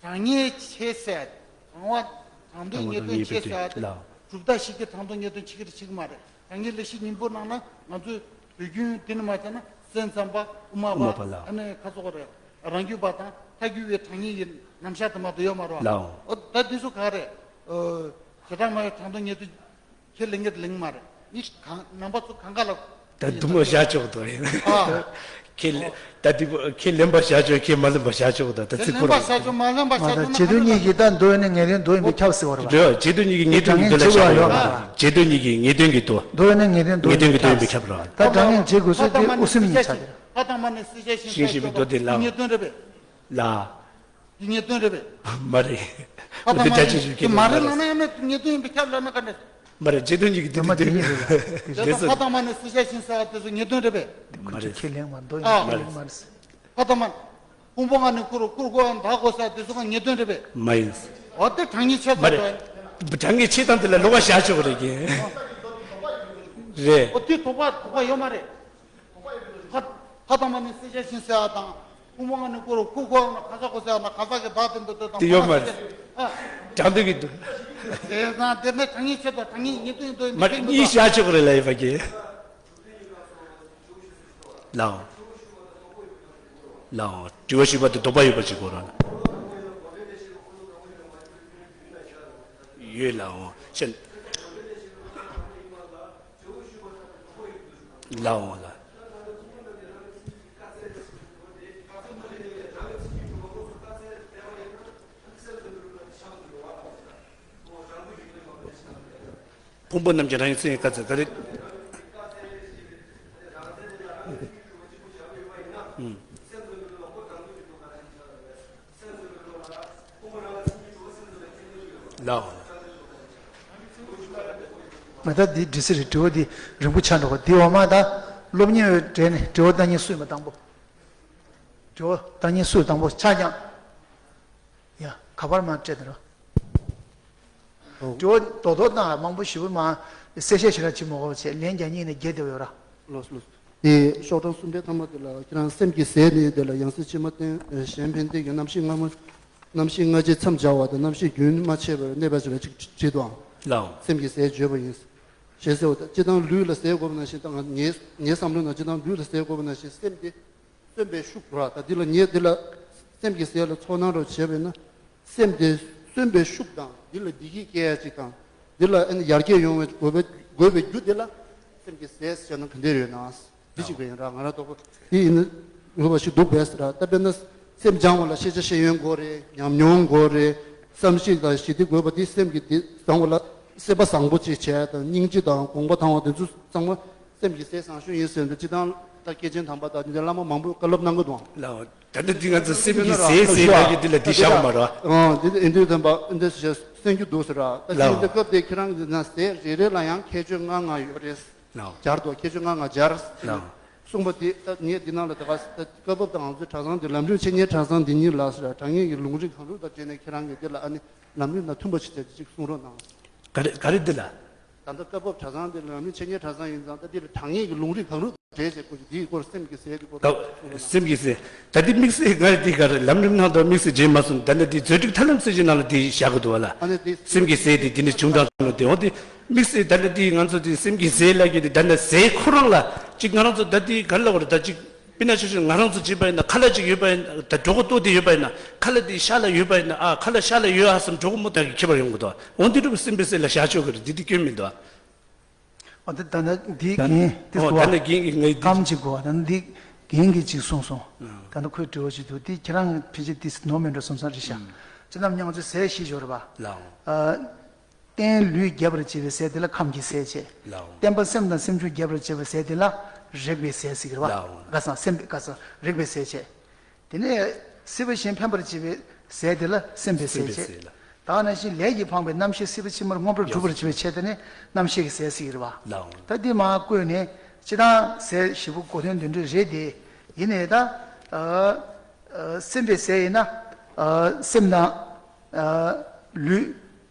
དྲང་ངེས་ཆེ་ཟེར། དྲང་བ་དྲང་དོན་ངེས་དོན་ཆེ་ཟེར། ལའོ། གྲུབ་མཐའ་བཞི་ཀའི་དྲང་དོན་ངེས་དོན་ཆེ་གི་རེད་ཆེ་གི་མ་རེད། དྲང་ངེས་ལེགས་བཤད་སྙིང་པོ་ནང་ན་ང་ཚོས་དུས་རྒྱུན་འདི་ནི་མ་བྱས་ན་སེམས་ཙམ་པ་དབུ་མ་པ། དབུ་མ་པ་ལ། ཨ་ནི་ཁ་སོག་རེད། རང་རྒྱུད་པ་དང་ཐལ་འགྱུར་བའི་དྲང་ངེས་ཡིན་རྣམ་གཞག་དུ་མ་དུ་ཡོད་མ་རེད། ལའོ། ཨོ་ད་འདི་ཚོ་ག་རེད། བྱེ་བྲག་སྨྲ་བའི་དྲང་དོན་ངེས་དོན། ཁས་ལེན་གྱི་ལེན་མ་རེད། ནི་གང་རྣམ་པ་ཚོ་གང་ག་ལ། ད་དུ་མ་བཞག་ཆོག་ཏོ་ཡིན། ཨ། ཁས་ལེན་ད་དུ་ཁས་ལེན་པ་བཞག་ཆོག་ཁས་མ་ལེན་པ་བཞག་ཆོག་ད་ད་ཚིག་ཁོ་རང་། ལེན་པ་བཞག་ཆོག་མ་ལེན་པ་བཞག་ཆོག་ན་བྱེད་དོན་གཉིས་ཀྱི་ད་འདོད་ནི་ངེས་དོན་འདོད་ཡིན་པས་ཁྱབ་ཟེར་བ་རེད་བ། རེད་བ། བྱེད་དོན་གཉིས་ཀྱི་ངེས་དོན་གྱི་འདོད་ལ་བཞག་ཡོད་རེད་བ། བྱེད་དོན་གཉིས་ཀྱི་ངེས་དོན་གྱི་འདོད། འདོད་ནི་ངེས་དོན་འདོད་ངེས་དོན་གྱི་འདོད་ཡིན་པས་ཁྱབ་རེད་བ། ད་དྲང་ངེས་བྱེད་དགོས་ཚུལ་དེ་དབུ་སེམས་གཉིས་ཆགས་རེད། ཕ་དང་མ་ནི་སྲིད་ཞྭ་བཞིན་ཤེས་བཞིན་པའི་འདོད་དེ་ལ། ངེས་དོན་རེད་པས། ལ། འདི་ངེས་དོན་རེད་པས། མ་རེད། ཕ་དང་མ་འདི་འདྲ་ཅིག་ཞུ་གི་མ་རེད་ལབ་ན་ཡང་ན་ངེས་དོན་ཡིན་པས་ཁྱབ་ལབ་ན་ག་འདྲ། མ་རེད་བྱེད་དོན་གཉིས་ཀྱི་འདི་འདི་འདི་རེད། དེ་ཚོ་ཕ་དང་མ་ནི་སྲིད་ཞྭ་བཞིན་ཟེར་བ་དེ་ཚོ་ངེས་དོན་རེད་པས། མ་རེད། ཁས་ལེན་མ་འདོད་ཡིན་ཁས་ལེན་མ་རེད། ཕ་དང་མ། ཕུང་པོ་ལྔ་ནི་ཁུར་ཁུར་གོ་འདག་གོ་ས་དེ་ཚོ་ང་ངེས་དོན་རེད་པས། མ་ཡིན། འོ་དེ་དྲང་ངེས་ཆེ་ཚོ་མ་རེད། དོན། དྲང་ངེས་ཆེ་དང་དེ་ལ་ལོག་པ་བཞག་ཆོག་རེད་གི། རེད། འོ་དེ་དོགས་པ་དོགས་པ་ཡོད་མ་རེད། ཕ་ཕ་དང་མ་ནི་སྲིད་ཞྭ་བཞིན་ཟེར་བ་དང་། ཁུ་མོ་ང་ནི་ཀོ་རོ་ཁུ་ཁོ་ང་ཁ་ས་ཁོ་ས་ང་ཁ་ས་གི་བདག་དེ་འདུག་དེ་དང་དེ་ཡོད་མ་རེད། ཨ། དྲང་དུ་གི་འདུག་དེ་ན་དེ་ནས་ཐང་ངི་ཆེ་དང་ཐང་ངི་ཉི་དུ་ཡིན་དུ་མ་མི་ཤེས་གཉིས་འདུག་ཤ་ཆོག་རེད་ལ་ཡི་བ་གི། ལའོ། ལའོ། དྲི་བ་ཞུས་པ་དེ་དོགས་པ་ཡོད་པ་ཅིག་གོ་རང་ཡོད་ལའོ། ཤན། ལའོ་ལ། ཕུང་པོ་རྣམས་ཀྱི་རང་ཡིན་ཚུལ་ཡིན་བཀའ་སྩལ་ག་རེ། ལའོ། ང་ད་འདི་འདྲི་སྲིད་རེད། དྲི་བ་འདི་རིང་པོ་ཆགས་འགྲོ་གི། འདི་འོ་མ་ད་སློབ་གཉེར་བའི་གྲས་ནས་དྲི་བ་བཏང་མཁན་སུ་ཡིན་པ་དང་པོ། དྲི་བ་བཏང་མཁན་སུ་དང་པོ་ཆགས་ཀྱང་། ཡ། ག་པར་མ་སྤྲད་དེ་རོ། ཨོ། དྲི་བ་རྡོག་རྡོག་བཏང་མང་པོ་ཞེ་པོ་མ། གསལ་བཤད་ཞེ་དྲག་བྱེད་མ་དགོས་པ་བྱས། ལན་རྒྱག་མཁན་ནས་རྒྱལ་བསྡད་ཡོད་ར། ལོས་ལོས། དེ་ཤོག་གྲངས་གསུམ་པའི་ཐ་མ་དེ་ལ་ཁྱེད་རང་སེམས་ཀྱི་ཟས་ནི་དེ་ལ་ཡང་སྲིད་ཕྱི་མ་བརྟེན་གཞན་ཕན་བསྟེན་གྱི་རྣམ་ཤེས་སྔ་མ། རྣམ་ཤེས་སྔ་ཕྱི་མཚམས་སྦྱར་བ་དང་རྣམ་ཤེས་རྒྱུན་མ་ཆད་པར་གནས་པ་ཞིག་ལ་གཅིག་བྲིས་དང་། ལའོ། སེམས་ཀྱི་ཟས་བརྗོད་པ་ཡིན། ཞེས་ཟེར་བ་དང་། སྤྱིར་བཏང་ལུས་ལ་ཟས་དགོས་པ་ནང་བཞིན་དང་། ངའི་ངའི་བསམ་བློ་ནང་སྤྱིར་བཏང་ལུས་ལ་ཟས་དགོས་པ་ནང་བཞིན་སེམས་དེ་གསོན་པའི་ཤུགས་ར། ད་འདི་ལ་ངས་འདི་ལ་སེམས་ཀྱི་ཟས་ལ་ཚོར་སྣང་རོ་བྱས་པས་ན། སེམས་དེ་གསོན་པའི་ཤུགས་དང་། འདི་ལ་བདེ་སྐྱིད་སྐྱེ་ཡ་ཅིག་དང་། འདི་ལ་ཨ་ནི་ཡར་རྒྱས་ཡོང་བའི་དགོས་པའི་དགོས་པའི་རྒྱུ་འདི་ལ་སེམས་ཀྱི་ཟས་ཟེར་ན་ག་འདྲ་ཡོད་ན། འདི་ཅིག་པ་ཡིན་ར། ང་རང་རྡོག་པོ་འདི་ཡིན་ན་ཡོད་པ་ཞིག་འདུག་པས་ར། ད་དཔེར་ན་སེམས་སྦྱང་བ་ལ་ཤེས་བྱ་ཤེས་ཡོན་དགོས་རེད། ཉམས་མྱོང་དགོས་རེད། བསམ་གཞིག་དང་ཞི་བདེ་དགོས་པ་འདི། སེམས་ཀྱི་བདེ་བཟང་བ་ལ་སེམས་པ་བཟང་པོ་ཅིག་བྱས་དང་། སྙིང་རྗེ་དང་དགོངས་པ་དྭངས་པ་དེ་ཚོ་ཚང་མ་སེམས་ཀྱི་ཟས་བཟང་ཤོས་ཡིན་ཟེར་འདུག་སྤྱིར་བཏང་ད་སྐྱེས་ཆེན་དམ་པ་དང་དེ་འདྲའི་བླ་མ་མང་པོས་བཀའ་སློབ་གནང་གི་འདུག་ལའོ། ད་ནི་འདི་ང་ཚོ་སེམས་ཀྱི་ཟས་ཟས་ལ་གི་འདི་ལ་འདི་བཞག་མ་ར། ཨང་འདི་ཨེ་འདུས་དམ་པ་ཨེ་འདུས་ཟེར་གསུང་རྒྱུ་འདུག་ཟེར་ར། ད་ལའོ། ཅི་འདི་སྐབས་དེ་ཁྱེད་རང་གི་ན་ཟས་རེ་རེ་ལ་ཡང་ཁྱད་ཆོས་ལྔ་ལྔ་ཡོད་རེད། ལའོ། སྦྱར་དོ། ཁྱད་ཆོས་ལྔ་ལྔ་སྦྱར། ལའོ། གསུངས་པ་དེ་ད་ངས་འདི་ནང་ལ་ད་ག་ད་བཀའ་བབས་དང་ང་ཚོའི་གྲྭ་ཚང་འདི་ལམ་རིམ་འཆད་ཉན་གྲྭ་ཚང་འདི་ཉིད་ལ་ཟེར་ར། དྲང་ངེས་ཀྱི་ལུང་རིགས་གང་རུང་དང་འབྲེལ་ནས་ཁྱེད་རང་གིས་འདི་ལ་ཨ་ནི་ལམ་རིམ་དང་མཐུན་པ་ཞིག་བྱས་ཏེ་ཅིག་གསུང་རོགས་གནང་། ག་རེ་ག་རེ་འདི་ལ། ད་ལྟ་བཀའ་བབས་གྲྭ་ཚང་འདི་ལམ་རིམ་འཆད་ཉན་གྲྭ་ཚང་ཡིན་ཙང་། ད་འདི་ལ་དྲང་ངེས་ཀྱི་ལུང་རིགས་གང་རུང་དང་འབྲེལ་བྱས་སྐོར་གྱི་འདིའི་སྐོར་སེམས་ཀྱི་ཟས་ཀྱི་སྐོར་ད་གསུང་རོགས་གནང་། སེམས་ཀྱི་ཟས། ད་འདི་དམིགས་བསལ་ང་འདི་ག་རེ་ལམ་རིམ་ནང་དུ་དམིགས་བསལ་བྱས་མ་སོང་། ད་ནི་འདི་བཟོ་སྒྲིག་ཐབས་ལམ་སྲིད་ཇུས་ནང་ལ་འདི་བཞག་གི་འདུག་བ་ལ། ཨ་ནི་འདི་སེམས་ཀྱི་ཟས་འདི་འདི་ནི་བྱུང་དང་འདུག་དེ་འོ་དེ། དམིགས་བསལ་ད་ལྟ་འདི་ང་ཚོ་འདི་སེམས་ཀྱི་ཟས་ལབ་ཀྱི་འདི་ད་ནི་ཟས་ཁོ་རང་ལ་ཅིག་ང་རང་ཚོ་ད་འདི་ག་རེ་ལབ་དགོས་རེད། ད་ཅིག་དཔེར་ན་ཆུ་ཆུ་ང་རང་ཚོ་ཅིག་པ་ཡིན་ན་ཁ་ལག་ཅིག་ཡོད་པ་ཡིན་ན། ད་གྲོད་ཁོག་ལྟོགས་ཏེ་ཡོད་པ་ཡིན་ན། ཨ་ཁ་ལག་ཤ་ལག་ཡོད་པ་ཡིན་ན། ཨ་ཁ་ལག་ཤ་ལག་ཡོད་ཨ་བསམ་གྲོད་ཁོག་མོ་ད་གི་ཁྱད་པར་ཡོང་གི་འདུག་འོ་འདི་འདྲ་བོ་སེམས་པའི་ཟས་ལ་བཞག་ཆོག་གི་རེད། འདི་འདི་སྐྱོན་མི་འདུག་འོ་ད་ད་ནི་འདི་ད་རྒན་འདི་ཨོ་གོ་ད་ནི་རྒན་གྱི་ངའི་འདི་སྐམ་ཅིག་གོ་ད་ནི་འདི་རྒན་གྱིས་ཅིག་གསུངས་སོང་། ཨ་ད་ནི་ཁོས་དྲི་བ་ཅིག་འདུག་འདི་ཁྱེད་རང་གི་ཕལ་ཆེར་འདི་ནོར་མེད་འགྲོ་སོང་ཙང་རེད་ཤག་ཨ་ཅི་ནམ་ཉང་ཚོའི་ཟས་ཤིག་ཞོར་བ་ལའོ། ཨ། རྟེན་ལུས་རྒྱས་པར་བྱེད་པའི་ཟས་དེ་ལ་ཁམས་ཀྱི་ཟས་བྱས། ལའོ། བརྟེན་པ་སེམས་དང་སེམས་བྱུང་རྒྱས་པར་བྱེད་པའི་ཟས་དེ་ལ་རེག་པའི་ཟས་ཟེར་གྱི་རེད་བ། ལའོ། དགའ་སང་སེམས་དགའ་སང་རེག་པའི་ཟས་བྱས། དེ་ནས་སྲིད་པ་གཞན་ཕན་པར་བྱེད་པའི་ཟས་དེ་ལ་སེམས་པའི་ཟས་སེམས་པའི་བྱས། ཟས་ལ། ད་ག་ནང་བཞིན་ལས་ཀྱིས་འཕངས་པའི་རྣམ་ཤེས་སྲིད་པ་ཕྱི་མར་མངོན་པར་སྒྲུབ་པར་བྱེད་པའི་ཆེད་དུ་ནི་རྣམ་ཤེས་ཀྱི་ཟས་ཟེར་གྱི་རེད་བ། ལའོ། ད་འདི་མར་བཀོད་ནས་སྤྱིར་བཏང་ཟས་བཞི་པོ་གོ་དོན་འདི་འདྲ་རེད་དེ། ཡིན་ནའི་ད་ཨ། ཨ། སེམས་པའི་ཟས་ཡིན་ན་ཨ། སེམས་དང་ཨ། ལུས།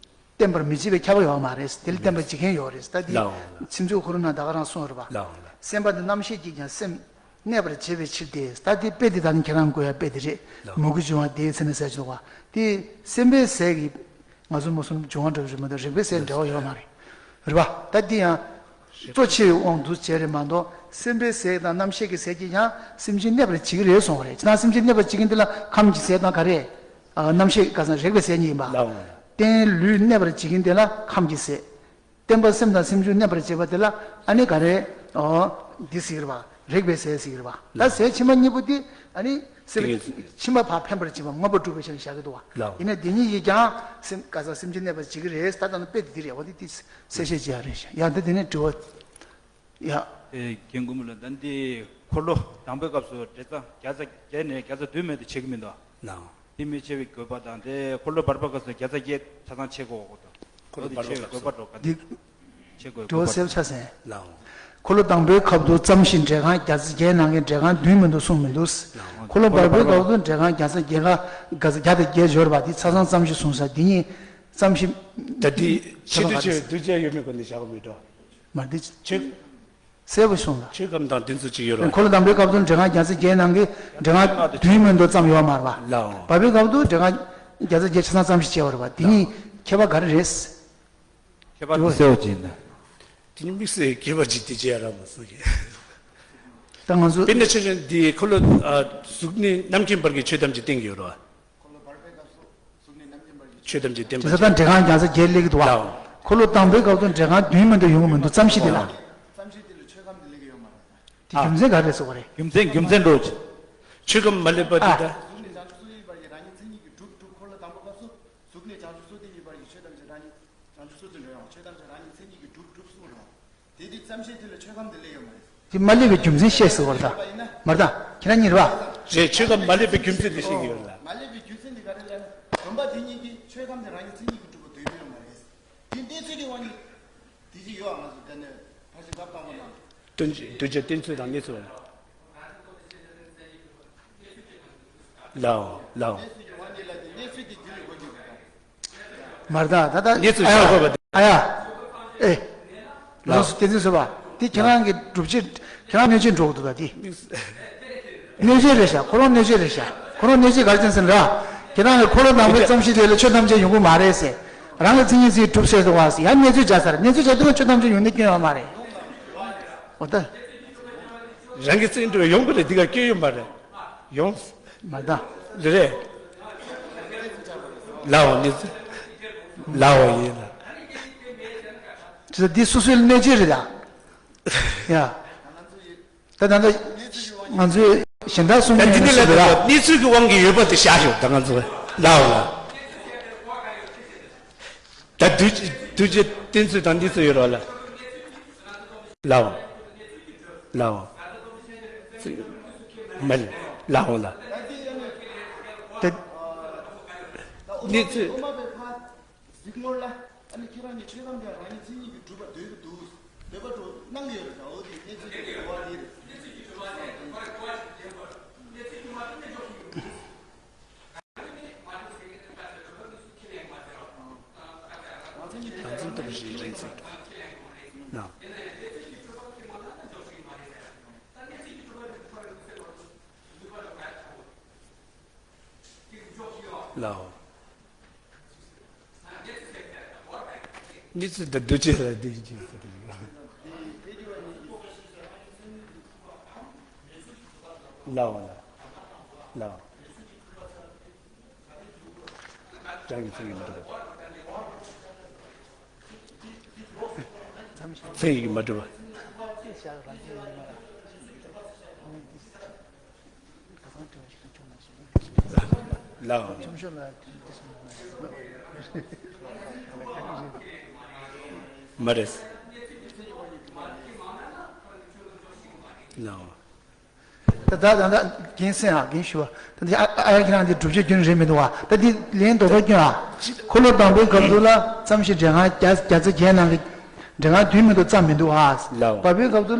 བརྟེན་པར་མི་བྱེད་པའི་ཁྱབ་པ་ཡོད་མ་རེད། དེ་ལ་བརྟེན་པར་བྱེད་མཁན་ཡོད་རེད། ད་འདི་ལའོ། ཁྱིམ་མཚེས་ཁོ་རང་ནང་ད་ག་རང་གསུངས་རེད་པ། ལའོ། སེམས་པ་དང་རྣམ་ཤེས་ཀྱིས་ཀྱང་སེམས་གནས་པར་བྱེད་པའི་ཕྱིར་ཏེ། ད་འདི་དཔེ་འདི་ད་ནི་ཁྱེད་རང་དགོས་ཡ་དཔེ་འདི་རེད། ལའོ། མོས་གུས་འབྱུང་བ་དེའི་ཚེ་ན་ཟས་བཅུག་པ་དེ་སེམས་པའི་ཟས་ཀྱི་ང་ཚོ་མོ་གསུམ་འབྱུང་བ་འདྲ་བོ་རེད་མ་གཏོགས་རེག་པའི་ཟས་འབྲེལ་བ་ཡོད་མ་རེད། རེད་པ། ད་འདི་ཡང་གཙོ་ཆེ་བའི་དབང་དུ་བྱས་རེད་མ་གཏོགས་སེམས་པའི་ཟས་དང་རྣམ་ཤེས་ཀྱི་ཟས་ཀྱིས་ཀྱང་སེམས་ཅན་གནས་པར་བྱེད་ཀྱི་རེད་གསུངས་པ་རེད། ཅི་ད་སེམས་ཅན་གནས་པར་བྱེད་མཁན་འདི་ལ་ཁམས་ཀྱི་ཟས་དང་ག་རེ། ཨ། རྣམ་ཤེས་ག་ས་རེག་པའི་ཟས་གཉིས་ཡིན་པ། ལའོ། རྟེན་ལུས་གནས་པར་བྱེད་མཁན་དེ་ལ་ཁམས་ཀྱི་ཟས། བརྟེན་པ་སེམས་དང་སེམས་བྱུང་གནས་པར་བྱེད་པ་དེ་ལ་ཨ་ནི་ག་རེ། ཨོ། འདི་ཟེར་བ་རེག་པའི་ཟས་ཟེར་བ། ད་ལའོ། ཟས་ཕྱི་མ་གཉིས་པོ་དེ་ཨ་ནི་སེམས་ཏིང་ངེ་འཛིན། ཕྱི་མ་ཕར་ཕན་པར་བྱེད་པ་མངོན་པར་སྒྲུབ་པའི་ཆ་ནས་བཞག་གི་འདུག་བ། ལའོ། ཡིན་ན་དེ་གཉིས་ཀྱིས་ཀྱང་སེམས་ག་ས་སེམས་ཅན་གནས་པར་བྱེད་ཀྱི་རེད། ད་ལྟ་ན་དཔེ་དེ་འདི་རེད་བ། དེ་དེ་གསལ་བཤད་བྱེད་ཡ་རེད་ཤག་ཡ་ད་དེ་ནས་དྲི་བ། ཡ། ཨེ། རྒན་མགོན་པོ་ལགས། ད་འདི་འཁོར་ལོ་དང་པོའི་སྐབས་སུ་འབྲས་རྩ་བརྒྱ་རྩ་བརྒྱད་ནས་བརྒྱ་རྩ་བདུན་མེད་དུ་བྱེད་ཀྱི་མི་འདུག་ལའོ། འདི་མི་ཆེ་བའི་དགོས་པ་དང་། དེ་འཁོར་ལོ་བར་པའི་སྐབས་སུ་བརྒྱ་རྩ་བརྒྱད་ཆ་ཚང་ཆེ་དགོས་འོག་ཏུ། འཁོར་ལོ་བར་པའི་སྐབས་སུ། འདི་ཆེ་བའི་དགོས་པ་འགྲོ་ག་འདི་ཆེ་དགོས་འགྲོ་དགོས་པ་སེལ་ཆ་སེན། ལའོ། འཁོར་ལོ་དང་པོའི་སྐབས་སུ་ཙམ་ཞིག་འབྲས་རྐང་བརྒྱ་རྩ་བརྒྱད་གནང་མཁན་འབྲས་རྐང་བདུན་མི་འདུག་གསུངས་མི་འདུག་ལའོ། འཁོར་ལོ་བར་པའི་སྐབས་སུ་འབྲས་རྐང་བརྒྱ་རྩ་བརྒྱད་ཀ་བརྒྱ་རྩ་བརྒྱད་འབྱོར་བ་འདི་ཆ་ཚང་ཙམ་ཞིག་གསུངས་ས་འདི་གཉིས་ཙམ་ཞིག་ད་འདི་ཆེ་དུ་ཆེ་བའི་གདུལ་བྱ་ཡོད་མེད་སྐོར་ནས་བཞག་གི་མེད་འགྲོ། མ་འདི་ཆེ། གསལ་པོ་གསུངས་ལ། ཆོས་ཁམས་དང་དེ་ཚོ་གཅིག་ཡོད་རེད། འཁོར་ལོ་དང་པོའི་སྐབས་སུ་འགྲེལ་ཁང་བརྒྱ་རྩ་བརྒྱད་ནང་གི་འགྲེལ་ཁང་བདུན་མ་གཏོགས་ཙམ་ཡོད་མ་རེད་པ། ལའོ། བར་པའི་སྐབས་སུ་འགྲེལ་ཁང་བརྒྱ་རྩ་བརྒྱད་ཆ་ཚང་ཙམ་ཞིག་བྱས་པ་རེད་པ། དེ་གཉིས་ཁྱད་པར་ག་རེ་རེད། ཁྱད་པར་དེ་གསལ་པོ་བྱས་ན། དེ་ནི་དམིགས་བསལ་ཁྱད་པར་ཅིག་དེ་བྱས་ར་མ་སོང་གི། ད་ང་ཚོ། དཔེར་ན་ཆ་བཞག་འདི་འཁོར་ལོ། ཨ། གཟུགས་ནས་རྣམ་མཁྱེན་བར་གྱི་ཆོས་ཐམས་ཅད་བསྟན་གྱི་ཡོད་རེད་པ། ཆོས་ཐམས་ཅད་བསྟན་པ། དེ་ས་དང་འགྲེལ་ཁང་བརྒྱ་རྩ་བརྒྱད་སླེབས་ཀྱི་འདུག་བ། ལའོ། འཁོར་ལོ་དང་པོའི་སྐབས་སུ་འགྲེལ་ཁང་བདུན་མ་གཏོགས་ཡོང་གི་མི་འདུག་ཙམ་ཞིག་དེ་ལ། ཨོ། དེ་རྒྱུ་མཚན་ག་རེ་རེད་ཟེར་བ་རེད། རྒྱུ་མཚན། རྒྱུ་མཚན་འགྲོ་ཆེ། ཆོས་ཁམས་མ་སླེབས་པ་དེ། ཨ། ད། གཟུགས་ནས་བྱང་ཆུབ་སོ་སྐྱེའི་བར་གྱི་རང་ཉིད་མཚན་ཉིད་ཀྱིས་གྲུབ་གྲུབ་འཁོར་ལོ་དང་པོའི་སྐབས་སུ་གཟུགས་ནས་བྱང་ཆུབ་སོ་སྐྱེའི་བར་གྱི་ཆོས་ཐམས་ཅད་རང་ཉིད་བྱང་ཆུབ་སོ་སྐྱེ་འགྲོ་ཡང་ཆོས་ཐམས་ཅད་རང་ཉིད་མཚན་ཉིད་ཀྱིས་གྲུབ་གྲུབ་གསུངས་རེད། དེ་དུས་ཙམ་ཞིག་དེ་ལ་ཆོས་ཁམས་དེ་སླེབས་ཡོད་མ་རེད། དེ་མ་སླེབས་པའི་རྒྱུ་མཚན་བཤད་ཟེར་བ་རེད་ད། མ་རེད་ད། ཁྱེད་རང་གཉིས་རེད་པ། རེད། ཆོས་ཁམས་མ་སླེབས་པའི་རྒྱུ་མཚན་དེ་བཤད་ཀྱི་ཡོད་ལ། མ་སླེབས་པའི་རྒྱུ་མཚན་དེ་ག་རེ་ལབ་ན། སྡོམ་པ་དེ་གཉིས་ཀྱིས་ཆོས་ཁམས་དེ་རང་ཉིད་མཚན་ཉིད་ཀྱིས་གྲུབ་པ་འདོད་ཀྱི་ཡོད་མ་རེད། དེ་གནས་ཚུལ་གྱི་དབང་གིས་དེ་ཅི་ཡོད་ང་ཚོ་དེ་ནས་ཕར་ཞིག་ལབ་བཏང་བ་ན། གདུལ་བྱ་གདུལ་བྱ་བསྟེན་ཚུལ་དང་གནས་ཚུལ། ལའོ། ལའོ། མར་ད་ད་ད། གནས་ཚུལ་ཨ་ཡ། ཤོད་དགོས་པ། ཨ་ཡ། ཨེ། ལའོ། ལོ་སུ་བསྟན་ཚུལ་ཟེར་བ། དེ་ཁྱེད་རང་གི་སྒྲུབ་བྱེད། ཁྱེད་རང་གནོད་བྱེད་འགྲོ་གི་འདུག་ད་དེ། གནོད་བྱེད་རེད་ཤག་ཁོ་རང་གནོད་བྱེད་རེད་ཤག་ཁོ་རང་གནོད་བྱེད་ག་རེ་བྱས་ཟེར་ན། ཁྱེད་རང་གི་འཁོར་ལོ་དང་པོའི་ཙམ་ཞིག་དེ་ལ་ཆོས་ཐམས་ཅད་ཡོང་གི་མ་རེད་ཟེར། རང་གི་མཚན་ཉིད་ཚིག་གྲུབ་ཟེར་འདུག་བ་ཟེར། ཡང་གནོད་བྱེད་བྱ་ས་རེད། གནོད་བྱེད་བྱ་དུས་ཆོས་ཐམས་ཅད་ཡོང་ནི་སྐྱོན་ཡོད་མ་རེད། འོ་ད། རང་གི་ཚིག་འགྲོ་ཡོང་གི་རེད། འདི་ག་སྐྱོན་ཡོད་མ་རེད། ཡོང་། མ་ད། རེད་རེད། ལའོ་ནི། ལའོ་ཡིན་ལ། དེ་འདི་སོ་སོའི་གནོད་བྱེད་རེད་ད། ཡ། ད་ད་ད། ང་ཚོས་གཞན་དག་གསུང་ད་གི་འདི་མེད་ནི་ལ་ཟེར་ད་ལ། གནས་ཚུལ་གྱི་དབང་གིས་ཡོད་པ་དེ་བཞག་ཤོག་ད་ང་ཚོ་ལའོ་ལ། ད་གདུལ་གདུལ་བྱ་བསྟེན་ཚུལ་དང་འདི་ཚོ་ཡོད་རོགས་ལ། ལའོ། ལའོ། མ་ལའོ་ལ། ད་གནས་ཚུལ། གཟིགས་ངོར་ལ། ཨ་ནི་ཁྱེད་རང་གཉིས་ཆོས་ཁམས་དེ་རང་ཉིད་མཚན་ཉིད་ཀྱིས་གྲུབ་པ་འདོད་ཀྱི་འདུག་འདོད་པ་འགྲོ་གནང་གི་ཡོད་རེད་ད། འོ་དེ་གནས་ཚུལ་གྱི་གོ་བ་དེ་རེད། ད་འཛིན་སྟོབས་བཞིའི་རིང་ཚད་ན། ལའོ། གནས་ཚུལ་དང་འདུ་བྱེད་ལ་བདེན་ཅིང་ཟེར་གྱི་ཡོད། ལའོ་ལ། ལའོ། རང་གི་མཚན་ཉིད་མ་གྲུབ་པ། མཚན་ཉིད་མ་གྲུབ་པ། ལའོ། མ་རེད། ལའོ། ད་ད་ད་ད་རྒན་སེང་ཨ་རྒན་ཞུ་བ། ད་འདི་ཨ་ཨ་ཡ་ཁྱེད་རང་འདི་སྒྲུབ་བྱེད་རྒྱུན་རིང་མི་འདུག་བ། ད་འདི་ལན་རྡོག་རྡོག་སྐྱོན་ཨ། འཁོར་ལོ་དང་པོའི་སྐབས་སུ་ལ་ཙམ་ཞིག་འགྲེལ་ཁང་བརྒྱ་བརྒྱ་རྩ་བརྒྱད་ནང་གི་འགྲེལ་ཁང་བདུན་མི་འདུག་ཙམ་མི་འདུག་ཨ། ལའོ། བར་པའི་སྐབས་སུ་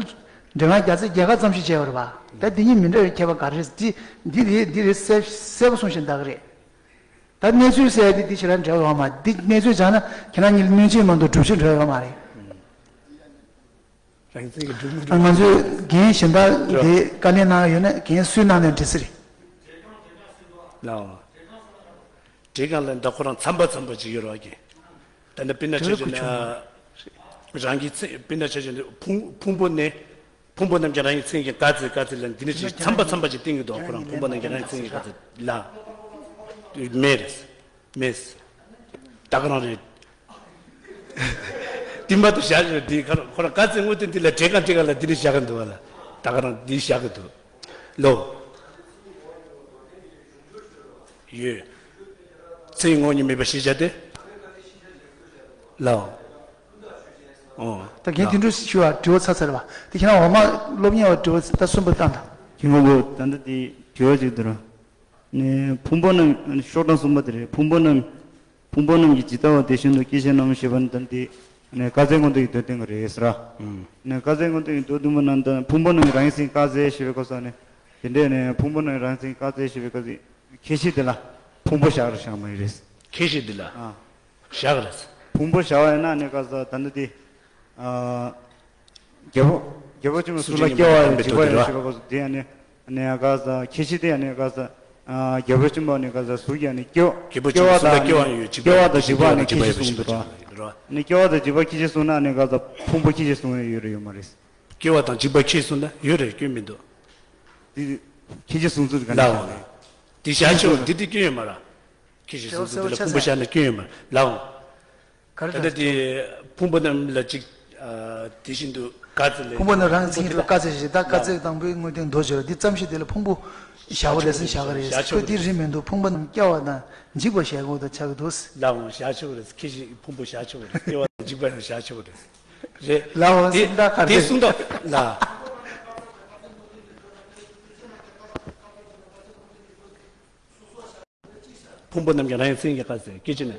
འགྲེལ་ཁང་བརྒྱ་རྩ་བརྒྱད་ཀ་ཙམ་ཞིག་བྱས་པ་རེད་བ། ད་འདི་གཉིས་མི་འདྲ་བའི་ཁྱད་པར་ག་རེ་རེད། འདི་འདི་རེད་འདི་རེད་གསལ་གསལ་པོ་གསུངས་བཞིན་ད་གི་རེད། ད་གནས་ཚུལ་གསལ་འདི་འདི་ཞེ་དྲག་འབྲེལ་བ་ཡོད་མ་རེད། འདི་གནས་ཚུལ་སྦྱངས་ན་ཁྱེད་རང་གཉིས་ལ་གནོད་བྱེད་མ་གཏོགས་སྒྲུབ་བྱེད་འབྲེལ་བ་ཡོད་མ་རེད། རང་བཙན་གྱི་སྒྲུབ་མི་སྒྲུབ། ང་ཚོས་རྒན་གཞན་དག་དེ་བཀའ་ལན་གནང་ཡོད་ན་རྒན་སུས་གནང་ནས་འགྲིག་ས་རེད། ལའོ། འགྲེལ་ཁང་ལ་ད་ཁོ་རང་ཚན་པ་ཚན་པ་ཅིག་ཡོད་རེད་བ་གི། ད་ནི་དཔེར་ན་ཆ་བཞག་ན། རང་གི་ཚེ་དཔེར་ན་ཆ་བཞག་ན་ཕུང་ཕུང་པོ་ནི། ཕུང་པོ་རྣམས་ཀྱང་རང་གི་མཚན་གྱིས་བཀག་ཚེ་བཀག་ཚེ་ལ་འདི་ནི་ཅིག་ཚན་པ་ཚན་པ་ཅིག་བསྟན་གྱི་འདུག་ཁོ་རང་ཕུང་པོ་རྣམས་ཀྱང་རང་གི་མཚན་གྱིས་བཀག་ཚེ་ལ། མེད་རེད། མེད། ད་ག་རང་རེད། དེ་མ་གཏོགས་བཞག་ཡོད་དེ་ཁ་ཁོ་རང་བཀག་ཚེ་དངོས་དོན་འདི་ལ་འགྲེལ་ཁང་འགྲེལ་ཁང་ལ་འདི་ནི་བཞག་གི་འདུག་བ་ལ། ད་ག་རང་འདི་བཞག་གི་འདུག་ལོ། ཡོད། ཚེ་ཡི་ངོ་བོ་ཉིད་མེད་པ་ཞེས་བྱ་སྟེ། ལའོ། ཨོ། ད་རྒན་དེ་འདྲ་ཞུ་བ་དྲི་བ་ཚར་ཚར་བ། དེ་ཁྱེད་རང་འོག་མ་སློབ་གཉེར་བ་དྲི་བ་ད་གསུམ་པ་བཏང་དང་། དེ་ངོ་བོ་ད་ལྟ་དེ་དྲི་བ་ཅིག་འདུག་ར། ནས་ཕུང་པོ་རྣམས་ཤོག་གྲངས་གསུམ་པ་དེ་རེད། ཕུང་པོ་རྣམས། ཕུང་པོ་རྣམས་ཀྱིས་ཇི་ལྟ་བ་དེ་བཞིན་དུ་སྐྱེ་ཤེས་རྣམས་ཞེས་པ་ནི་ད་ལྟའི་ནས་བཀག་ཚད་མངོན་རྟོགས་ཀྱི་མདོ་སྟོན་གྱི་རེད་ཟེར་ར། ནས་བཀག་ཚད་མངོན་རྟོགས་ཀྱི་མདོ་བདུན་པོ་ནང་ད་ཕུང་པོ་རྣམས་ཀྱིས་རང་གི་མཚན་བཀག་ཚེ་ཞེས་པའི་སྐབས་སུ་ནས་དེ་འདྲས་ནས་ཕུང་པོ་རྣམས་ཀྱིས་རང་གི་མཚན་བཀག་ཚེ་ཞེས་པའི་སྐབས་སུ་ཁྱད་གཞི་དེ་ལ་ཕུང་པོ་བཞག་རེད་བཞག་མ་ཡིན་རེད། ཁྱད་གཞི་དེ་ལ་ཨ་བཞག་རེད། ཕུང་པོ་བཞག་པ་ཡིན་ན་ནས་བཀག་ཚད་ད་ལྟ་དེ། རྒྱལ་པོ། རྒྱལ་པོ་ཆེན་པོ་གཟུགས་ལ་སྐྱེ་བ་ཡང་འཇིག་པ་ཡང་ཞེས་པ་གོ་དེ་ཡང་ནི་ཨ་ནི་ག་ས་ཁྱད་ཆོས་དེ་ཡང་ནི་ག་ས་རྒྱལ་པོ་ཆེན་པོ་ནི་ག་ས་གཟུགས་ཀྱི་ནི་སྐྱེ་བ་སྐྱེ་བ་དང་ནི་སྐྱེ་བ་དང་འཇིག་པ་ནི་ཁྱད་ཆོས་གསུངས་འདུག་ར། ནི་སྐྱེ་བ་དང་འཇིག་པ་ཁྱད་ཆོས་གསུངས་ན་ནི་ག་ས་ཕུང་པོ་ཁྱད་ཆོས་གསུངས་ཡོད་རེད་ཡོད་མ་རེད། སྐྱེ་བ་དང་འཇིག་པ་ཁྱད་གསུངས་ན་ཡོད་རེད་སྐྱོན་མི་འདུག་དེ་ཁྱད་ཆོས་གསུང་ཚུལ་ག་འདྲ་ལའོ། ཞིག་རེད། དེ་བཞག་ཆོག་དེ་དེ་སྐྱོན་ཡོད་མ་ར། ཁྱད་ཆོས་གསུང་ཚུལ་དེ་ལ་ཕུང་པོ་བཞག་ན་སྐྱོན་ཡོད་མ་ར་ལའོ། ག་རེ་ད་ལྟ་དེ་ཕུང་པོ་རྣམས་ལ་གཅིག་དེ་བཞིན་དུ་ག་ཚོད་ལས་ཕུང་པོ་ནི་རང་གི་མཚན་ཉིད་ལ་བཀག་ཚད་ཞིག་ད་བཀག་ཚད་དང་པོའི་དངོས་བསྟན་མདོ་བྱོས་འདི་ཙམ་ཞིག་དེ་ལ་ཕུང་པོ་བཞག་པ་ལས་སེམས་བཞག་གི་རེད། ཁོས་དེ་རིགས་མི་འདུག་ཕུང་པོ་རྣམས་སྐྱེ་བ་དང་འཇིག་པ་བཞག་དགོས་དང་ཆགས་ཀྱི་འདུག་ལའོ་བཞག་ཆོག་གི་རེད། ཁྱད་ཆོས་ཕུང་པོ་བཞག་ཆོག་གི་རེད། སྐྱེ་བ་དང་འཇིག་པ་ཡང་བཞག་ཆོག་གི་རེད། རེད། ལའོ་དེ་སུམ་རྟགས་ག་དེ་རེད། སུམ་རྟགས་ལ། ཕུང་པོ་རྣམས་ཀྱང་རང་ཡང་མཚན་གྱི་བཀག་ཚད་སྐད་ཅིག་ནས།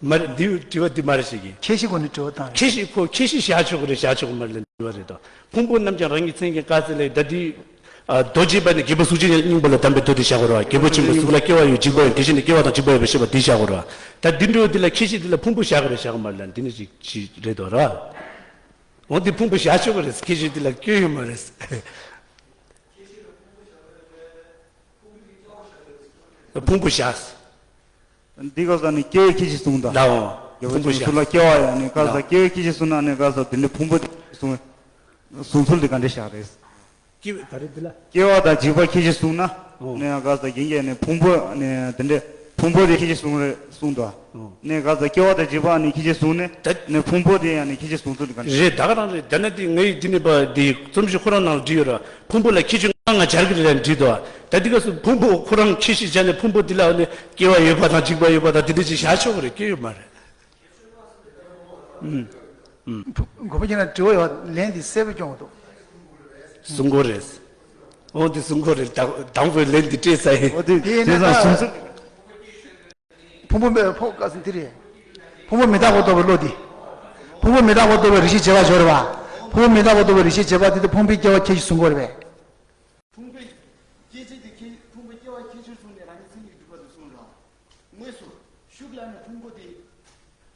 མ་རེད་འདི་དྲི་བ་འདི་མ་རེད་ཞིག་གིས། ཁྱད་གཞི་སྒོ་ནས་དྲི་བ་བཏང་ཁྱད་གཞི་ཁོ་ཁྱད་གཞི་བཞག་ཆོག་གི་རེད་བཞག་ཆོག་གི་མ་རེད་ལ་འདི་བ་རེད་དོ། ཕུང་པོ་རྣམས་ཀྱང་རང་གི་མཚན་གྱི་བཀག་ཚད་ལས་ད་འདི། མདོ་རྒྱས་པ་ནི་རྒྱལ་པོ་གཟུགས་ཅན་གྱི་སྙིང་པོ་ལ་གདམས་པའི་མདོ་དེ་བཞག་གོ་ར། རྒྱལ་པོ་ཆེན་པོའི་གཟུགས་ལ་སྐྱེ་བ་ཡོད་འཇིག་པ་ཡོད་དེ་བཞིན་དུ་སྐྱེ་བ་དང་འཇིག་པ་ཡོད་པའི་ཤེས་པ་དེ་བཞག་གོ་ར། ད་འདི་འདྲ་བོ་འདི་ལ་ཁྱད་གཞི་འདི་ལ་ཕུང་པོ་བཞག་གི་རེད་བཞག་གི་མ་རེད་ལ་འདི་ནི་ཅིག་ཅིག་རེད་དོ་ར། འོ་འདི་ཕུང་པོ་བཞག་ཆོག་གི་རེད་ཁྱད་གཞི་འདི་ལ་སྐྱོན་ཡོད་མ་རེད། ཕུང་པོ་བཞག་འདི་ག་ས་ནི་སྐྱེ་བའི་ཁྱད་ཆོས་གསུངས་དང་། ལའོ། རྒྱལ་པོ་ཕུང་པོ་ཆེན་བཞག་ཚུར་ལ་སྐྱེ་བ་ཡང་ནི་ག་ས་ལའོ། སྐྱེ་བའི་ཁྱད་ཆོས་གསུངས་ན་ནི་ག་ས་དེ་འདྲའི་ཕུང་པོ་དེ་གསུངས་གསུང་ཚུལ་དེ་ག་འདྲ་བཞག་རེད། སྐྱེ་བའི་ག་རེ་འདི་ལ། སྐྱེ་བ་དང་འཇིག་པ་ཁྱད་ཆོས་གསུངས་ན། ཨོ། ནི་ག་ས་ཡིན་གྱི་ནི་ཕུང་པོ་ནི་དེ་འདྲའི་ཕུང་པོ་དེ་ཁྱད་ཆོས་གསུངས་རེད་གསུངས་དང་། ཨོ། ནི་ག་ས་སྐྱེ་བ་དང་འཇིག་པ་ནི་ཁྱད་ཆོས་གསུངས་ནི། ད་ནི་ཕུང་པོ་དེ་ཡང་ནི་ཁྱད་ཆོས་གསུང་ཚུལ་དེ་ག་འདྲ། རེད་ད་ག་རང་རེད་ད་ནི་དེ་ངའི་འདི་ནི་པ་དེ་རྩོམ་གཞི་ཁོ་རང་ནང་ལ་བྲིས་ཡོད་ར། ཕུང་པོ་ལ་ཁྱད་ཆོས་ལྔ་ལྔ་སྦྱར་གི་རེད་ལབ་བྲིས་འདུག་ད་འདི་ག་སུ་ཕུང་པོ་ཁོ་རང་ཁྱད་གཞི་སྦྱར་ནས་ཕུང་པོ་འདི་ལ་ནི་སྐྱེ་བ་ཡོད་པ་དང་འཇིག་པ་ཡོད་པ་དང་དེ་འདྲ་ཅིག་བཞག་ཆོག་གི་རེད་སྐྱེ་ཡོད་མ་རེད། ཨུམ། ཨུམ། གོ་བ་ཁྱེད་རང་དྲི་བ་ཡོད་ལན་འདི་གསལ་པོ་སྐྱོང་འདུག་གསུང་གོ་རེད། འོ་འདི་གསུང་གོ་རེད་དང་དང་པོའི་ལན་འདི་སྤྲད་ས་ཡིན། འོ་དེ་དེ་ཡིན་ན་ད་གསུང་ཚུལ། ཕུང་པོ་མེད་པའི་ཕོ་བཀག་ཟིན་དེ་རེད། ཕུང་པོ་མི་རྟག་པ་རྟོགས་པའི་བློ་དེ། ཕུང་པོ་མི་རྟག་པ་རྟོགས་པའི་རིགས་ཤེས་བྱེད་པ་སྦྱོར་བ། ཕུང་པོ་མི་རྟག་པ་རྟོགས་པའི་རིགས་ཤེས་བྱེད་པ་དེ་དེ་ཕུང་པོའི་སྐྱེ་བ་ཁྱད་གཞི་གསུང་གི་རེད་པས། ཕུང་པོའི་སྐྱེ་ཚེ་དེ་ཁྱད་ཕུང་པོའི་སྐྱེ་བ་ཁྱད་ཆོས་གསུངས་ནས་རང་གི་མཚན་ཉིད་ཀྱི་གྲུབ་པ་དེ་གསུངས་རོགས། དངོས་སུ་ཤུགས་ལ་ནི་ཕུང་པོ་དེ་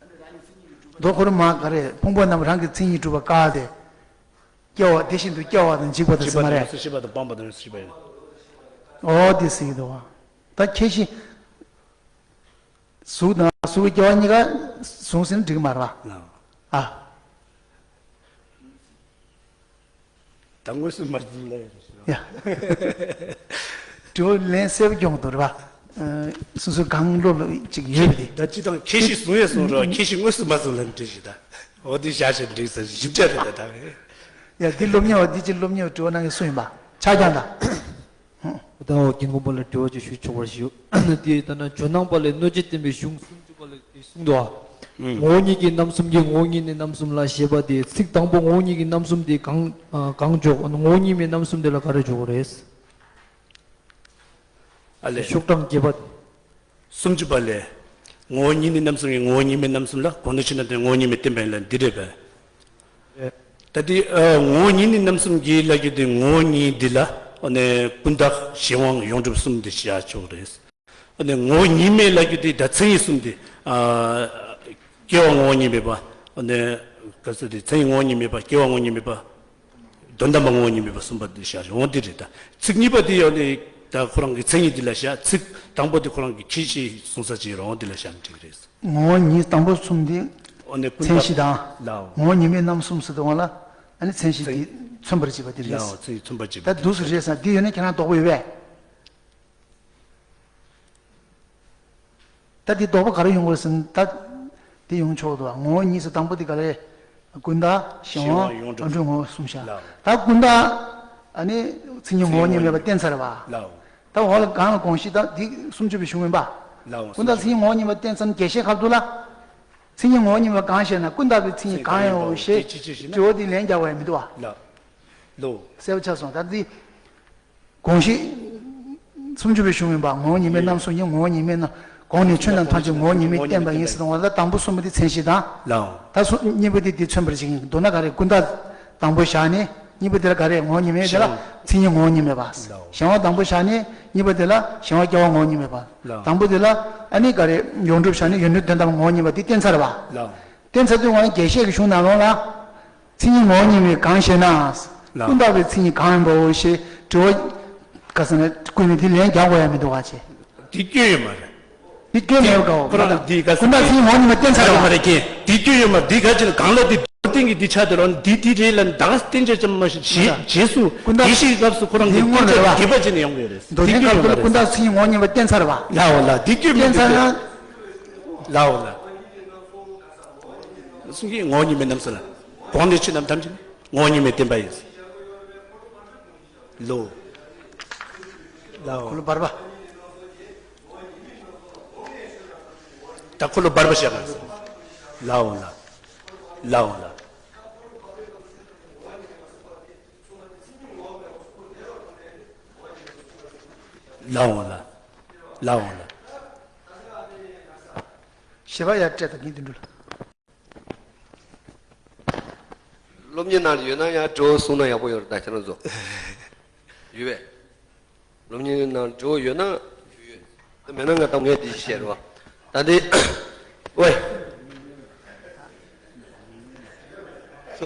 ཨ་ནི་རང་གི་མཚན་ཉིད་ཀྱི་གྲུབ་པ་མདོ་ཁོ་རང་མ་ག་རེ་ཕུང་པོ་རྣམས་རང་གི་མཚན་ཉིད་གྲུབ་པ་བཀག་སྟེ། སྐྱེ་བ་དེ་བཞིན་དུ་སྐྱེ་བ་དང་འཇིག་པ་དང་ཟེར་མ་རེད། སྤྱི་པ་དང་སྤངས་པ་དང་སྤྱི་པ་ཡིན། འོ་དེ་ཟེར་གྱི་འདུག་བ། ད་ཁྱད་གཞི། གཟུགས་དང་གཟུགས་ཀྱི་སྐྱེ་བ་གཉིས་ཀ་གཟུགས་ཟེར་ན་འགྲིག་གི་མ་རེད་པ། ལགས། ཨ། ད་དངོས་སུ་མ་འཛིན་ལ་ཡ། དྲི་བ་ལན་གསལ་པོ་སྐྱོང་དགོས་རེད་པ། སོ་སོའི་གང་བློ་ལ་ཅིག་ཡོད་པ་དེ། ད་ཅི་དང་ཁྱད་གཞི་བཟུང་ཡས་བཟུང་རོགས་ཁྱད་གཞི་དངོས་སུ་མ་བཟུང་ལ་འགྲིག་ཞིག་ད། འོ་དེ་བཞག་བྱས་འགྲིག་ཟེར་ཞིབ་ཆ་རེད་ད་ད། ཡ་འདི་སློབ་གཉེར་བ་འདི་ཅི་སློབ་གཉེར་བ་དྲི་བ་གནང་མཁན་སུ་ཡིན་པ། ཆ་རྐྱང་དང་། ད་འོ་དགེ་འགོ་པ་ལ་དྲི་བ་ཅིག་ཞུ་ཆོག་པར་ཞུ། དེ་ལྟ་ན་ཇོ་ནང་པ་ལས་གནོད་བྱེད་བསྟན་པའི་གཞུང་སུམ་ཅུ་པ་ལས་དེ་གསུངས་འདུག་ཨ། ངོ་བོ་ཉིད་ཀྱི་རྣམ་གསུམ་གྱི་ངོ་བོ་ཉིད་ནས་རྣམ་གསུམ་ལ་ཞེས་པ་དེ་ཚིག་དང་པོ་ངོ་བོ་ཉིད་ཀྱི་རྣམ་གསུམ་དེ་གང་གང་འཇོག་ངོ་བོ་ཉིད་མེད་རྣམ་གསུམ་དེ་ལ་ག་རེ་འཇོག་དགོས་རེད། ཨ་ལས། ཤུགས་དྲང་རྒྱས་པ་དེ། སུམ་ཅུ་པ་ལས། ངོ་བོ་ཉིད་ནི་རྣམ་གསུམ་ཡིན་ངོ་བོ་ཉིད་མེད་རྣམ་གསུམ་ལ་གོང་ནས་ཆོས་རྣམས་དེ་ངོ་བོ་ཉིད་མེད་བསྟན་པ་ཡིན་ལ་འདི་རེད་པས། རེད། ད་དེ་ངོ་བོ་ཉིད་ནི་རྣམ་གསུམ་གྱི་ལ་རྒྱུ་དེ་ངོ་བོ་ཉིད་འདི་ལ་ཨ་ནི་ཀུན་བརྟགས་གཞན་དབང་ཡོངས་གྲུབ་གསུམ་དེ་བྱ་ཆོག་རེད། ཨ་ནི་ངོ་བོ་ཉིད་མེད་ལ་རྒྱུ་དེ་ད་མཚན་ཉིད་གསུམ་དེ་སྐྱེ་བ་ངོ་བོ་ཉིད་མེད་པ་ཨ་ནི་ག་ཚོད་དེ་མཚན་ཉིད་ངོ་བོ་ཉིད་མེད་པ་སྐྱེ་བ་ངོ་བོ་ཉིད་མེད་པ། དོན་དམ་པ་ངོ་བོ་ཉིད་མེད་པ་གསུམ་པ་འདི་བཞག་འོང་འདི་རེད་ད། ཚིག་གཉིས་པ་འདི་ཡང་ནི་ད་ཁོ་རང་གི་མཚན་ཉིད་འདི་ལ་བཞག་ཚིག་དང་པོ་འདི་ཁོ་རང་གི་ཁྱད་གཞི་གསུང་ས་ཅིག་རང་འདི་ལ་བཞག་ན་འགྲིག་གི་རེད། ངོ་བོ་ཉིད་དང་པོ་གསུམ་འདི་འོ་ནི་ཀུན་མཚན་གཞི་དང་ལའོ། ངོ་བོ་ཉིད་མེད་རྣམ་གསུམ་ཟེར་དུས་ལ་ཨ་ནི་མཚན་གཞི་འདི་མཚན་མཚོན་པར་བྱེད་པ་འདི་རེད། ལའོ་མཚན་གཞི་མཚོན་པར་བྱེད་པ་ད་འདུག་སེ་རེད་ས་འདི་ཡོད་ན་ཁྱེད་རང་དོགས་པ་ཡོད་པས། ད་འདི་དོགས་པ་ག་རེ་ཡོང་དགོས་ཟེར་ན་ད་འདི་ཡོང་ཆོག་འདུག་ངོ་བོ་ཉིད་ཟེར་དང་པོ་འདི་ག་རེ། ཀུན་བརྟགས་གཞན་དབང་ཡོངས་གྲུབ་ངོ་བོ་གསུམ་བཞག་ལ། ད་ཀུན་བརྟགས་ཨ་ནི་མཚན་ཉིད་ངོ་བོ་ཉིད་མེད་པ་བསྟན་ཚར་བ། ལའོ། ད་འོག་ལ་གང་ལ་དགོངས་གཞི་ད་འདི་སུམ་ཅུ་པའི་གཞུང་ཡིན་པ། ལའོ། ཀུན་བརྟགས་མཚན་ཉིད་ངོ་བོ་ཉིད་མེད་པ་བསྟན་ཚར་ན་རྒྱས་བཤད་ཁ་ཐུག་ལ། མཚན་ཉིད་ངོ་བོ་ཉིད་མེད་པ་གང་ཞེ་ན་ཀུན་བརྟགས་པའི་མཚན་ཉིད་གང་ཡིན་པ་ཞེས་དྲི་བ་འདི་ལན་རྒྱག་པ་ཡང་མི་འདུག་བ། ལའོ། གསལ་པོ་ཆགས་སོང་ད་འདི། དགོངས་གཞི། སུམ་ཅུ་པའི་གཞུང་ཡིན་པ་ངོ་བོ་ཉིད་མེད་རྣམ་གསུམ་ཡིན་ངོ་བོ་ཉིད་མེད་རྣམ། གོང་ནས་ཆོས་རྣམས་ཐམས་ཅད་ངོ་བོ་ཉིད་མེད་བསྟན་པ་ཡིན་ཟེར་དང་བ་ད་དང་པོ་གསུམ་པ་དེ་མཚན་གཞི་དང་། ལའོ། ད་གསུམ་གཉིས་པ་དེ་དེ་མཚོན་པར་བྱེད་ཀྱི་མདོར་ན་ག་རེ་ཀུན་བརྟགས་དང་པོ་བཞག་ནས་གཉིས་པ་དེ་ལ་ག་རེ་ངོ་བོ་ཉིད་མེད་དེ་ལ་མཚན་ཉིད་ངོ་བོ་ཉིད་མེད་པ། ལའོ། གཞན་དབང་དང་པོ་བཞག་ནས་གཉིས་པ་དེ་ལ་གཞན་དབང་སྐྱེ་བ་ངོ་བོ་ཉིད་མེད་པ། ལའོ། དང་པོ་དེ་ལ་ཨ་ནི་ག་རེ་ཡོངས་གྲུབ་བཞག་ནས་ཡོངས་གྲུབ་དོན་དམ་ངོ་བོ་ཉིད་མེད་པ་དེ་བསྟན་ཚར་བ། ལའོ། བསྟན་ཚར་དུས་ང་ནི་རྒྱས་བཤད་ཀྱི་གཞུང་ནང་ལོགས་ལ། མཚན་ཉིད་ངོ་བོ་ཉིད་མེད་གང་ཞེ་ན། ལགས། ཀུན་བརྟགས་པའི་མཚན་ཉིད་གང་ཡིན་པའོ་ཞེས་དྲི་བ་ག་ས་ནས་བཀོད་ནས་དེ་ལན་རྒྱག་དགོས་ཡ་མི་འདུག་བ་ཅེ། དེ་སྐྱོན་ཡོད་མ་རེད། དེ་སྐྱོན་མེད་པ་ག་ཁོ་རང་གི་དེ་ག་ཀུན་བརྟགས་མཚན་ཉིད་ངོ་བོ་ཉིད་མེད་བསྟན་ཚར་མ་རེད་བ། མ་རེད་ཀྱི། དེ་སྐྱོན་ཡོད་མ་རེད། དེ་ག་ཅི་ལ་གང་ལ་དེ་རྟེན་གྱི་དེ་ཆ་དེ་ལ་འདི་དེ་རེད་ལ་ད་ག་བསྟན་བྱ་ཅམ་མ་ཞིག་རྗེས་ཀུན་བརྟགས་རྗེས་སུ་དེ་ཞིག་སྐབས་སུ་ཁོ་རང་གི་དེ་དངོས་བསྟན་རེད་བ། བ་ཅན་ནས་ཡོང་གི་རེད། མདོ་དེ་ཆེན་སྐྱོན་ཁ་ཡོད་མ་ཐུག་ལ་རེད། ཀུན་བརྟགས་མཚན་ཉིད་ངོ་བོ་ཉིད་མེད་བསྟན་ཚར་བ། ལའོ་ལ་དེ་སྐྱོན་མེད་བསྟན་ཚར་ན། ལའོ་ལ། གསུང་གི་ངོ་བོ་ཉིད་མེད་རྣམས་སུ་ལ། གོང་ནས་ཆོས་རྣམས་ཐམས་ཅད་ངོ་བོ་ཉིད་མེད་བསྟན་པ་ཡིན། ལོ། ལའོ། འཁོར་ལོ་བར་པ། ད་འཁོར་ལོ་བར་པ་བཤད་པ། ལའོ་ལ། ལའོ་ལ། ལའོ་ལ། ལའོ་ལ། ཞེས་པ་ཡར་སྤྲད་དང་ཉིན་དུ་འགྲུལ། སློབ་གཉེར་ནང་ཡོད་ན་ཡང་དྲི་བ་གསུང་ན་ཡག་པོ་ཡོད་རེད་ད་ཁྱེད་རང་ཚོ། ཡོད་པས། སློབ་གཉེར་ནང་དྲི་བ་ཡོད་ན་ཞུ་ཡོད། ད་མེད་ན་ང་ད་ངས་འདི་བཤད་རེད་བ། ད་འདི། ཝེ།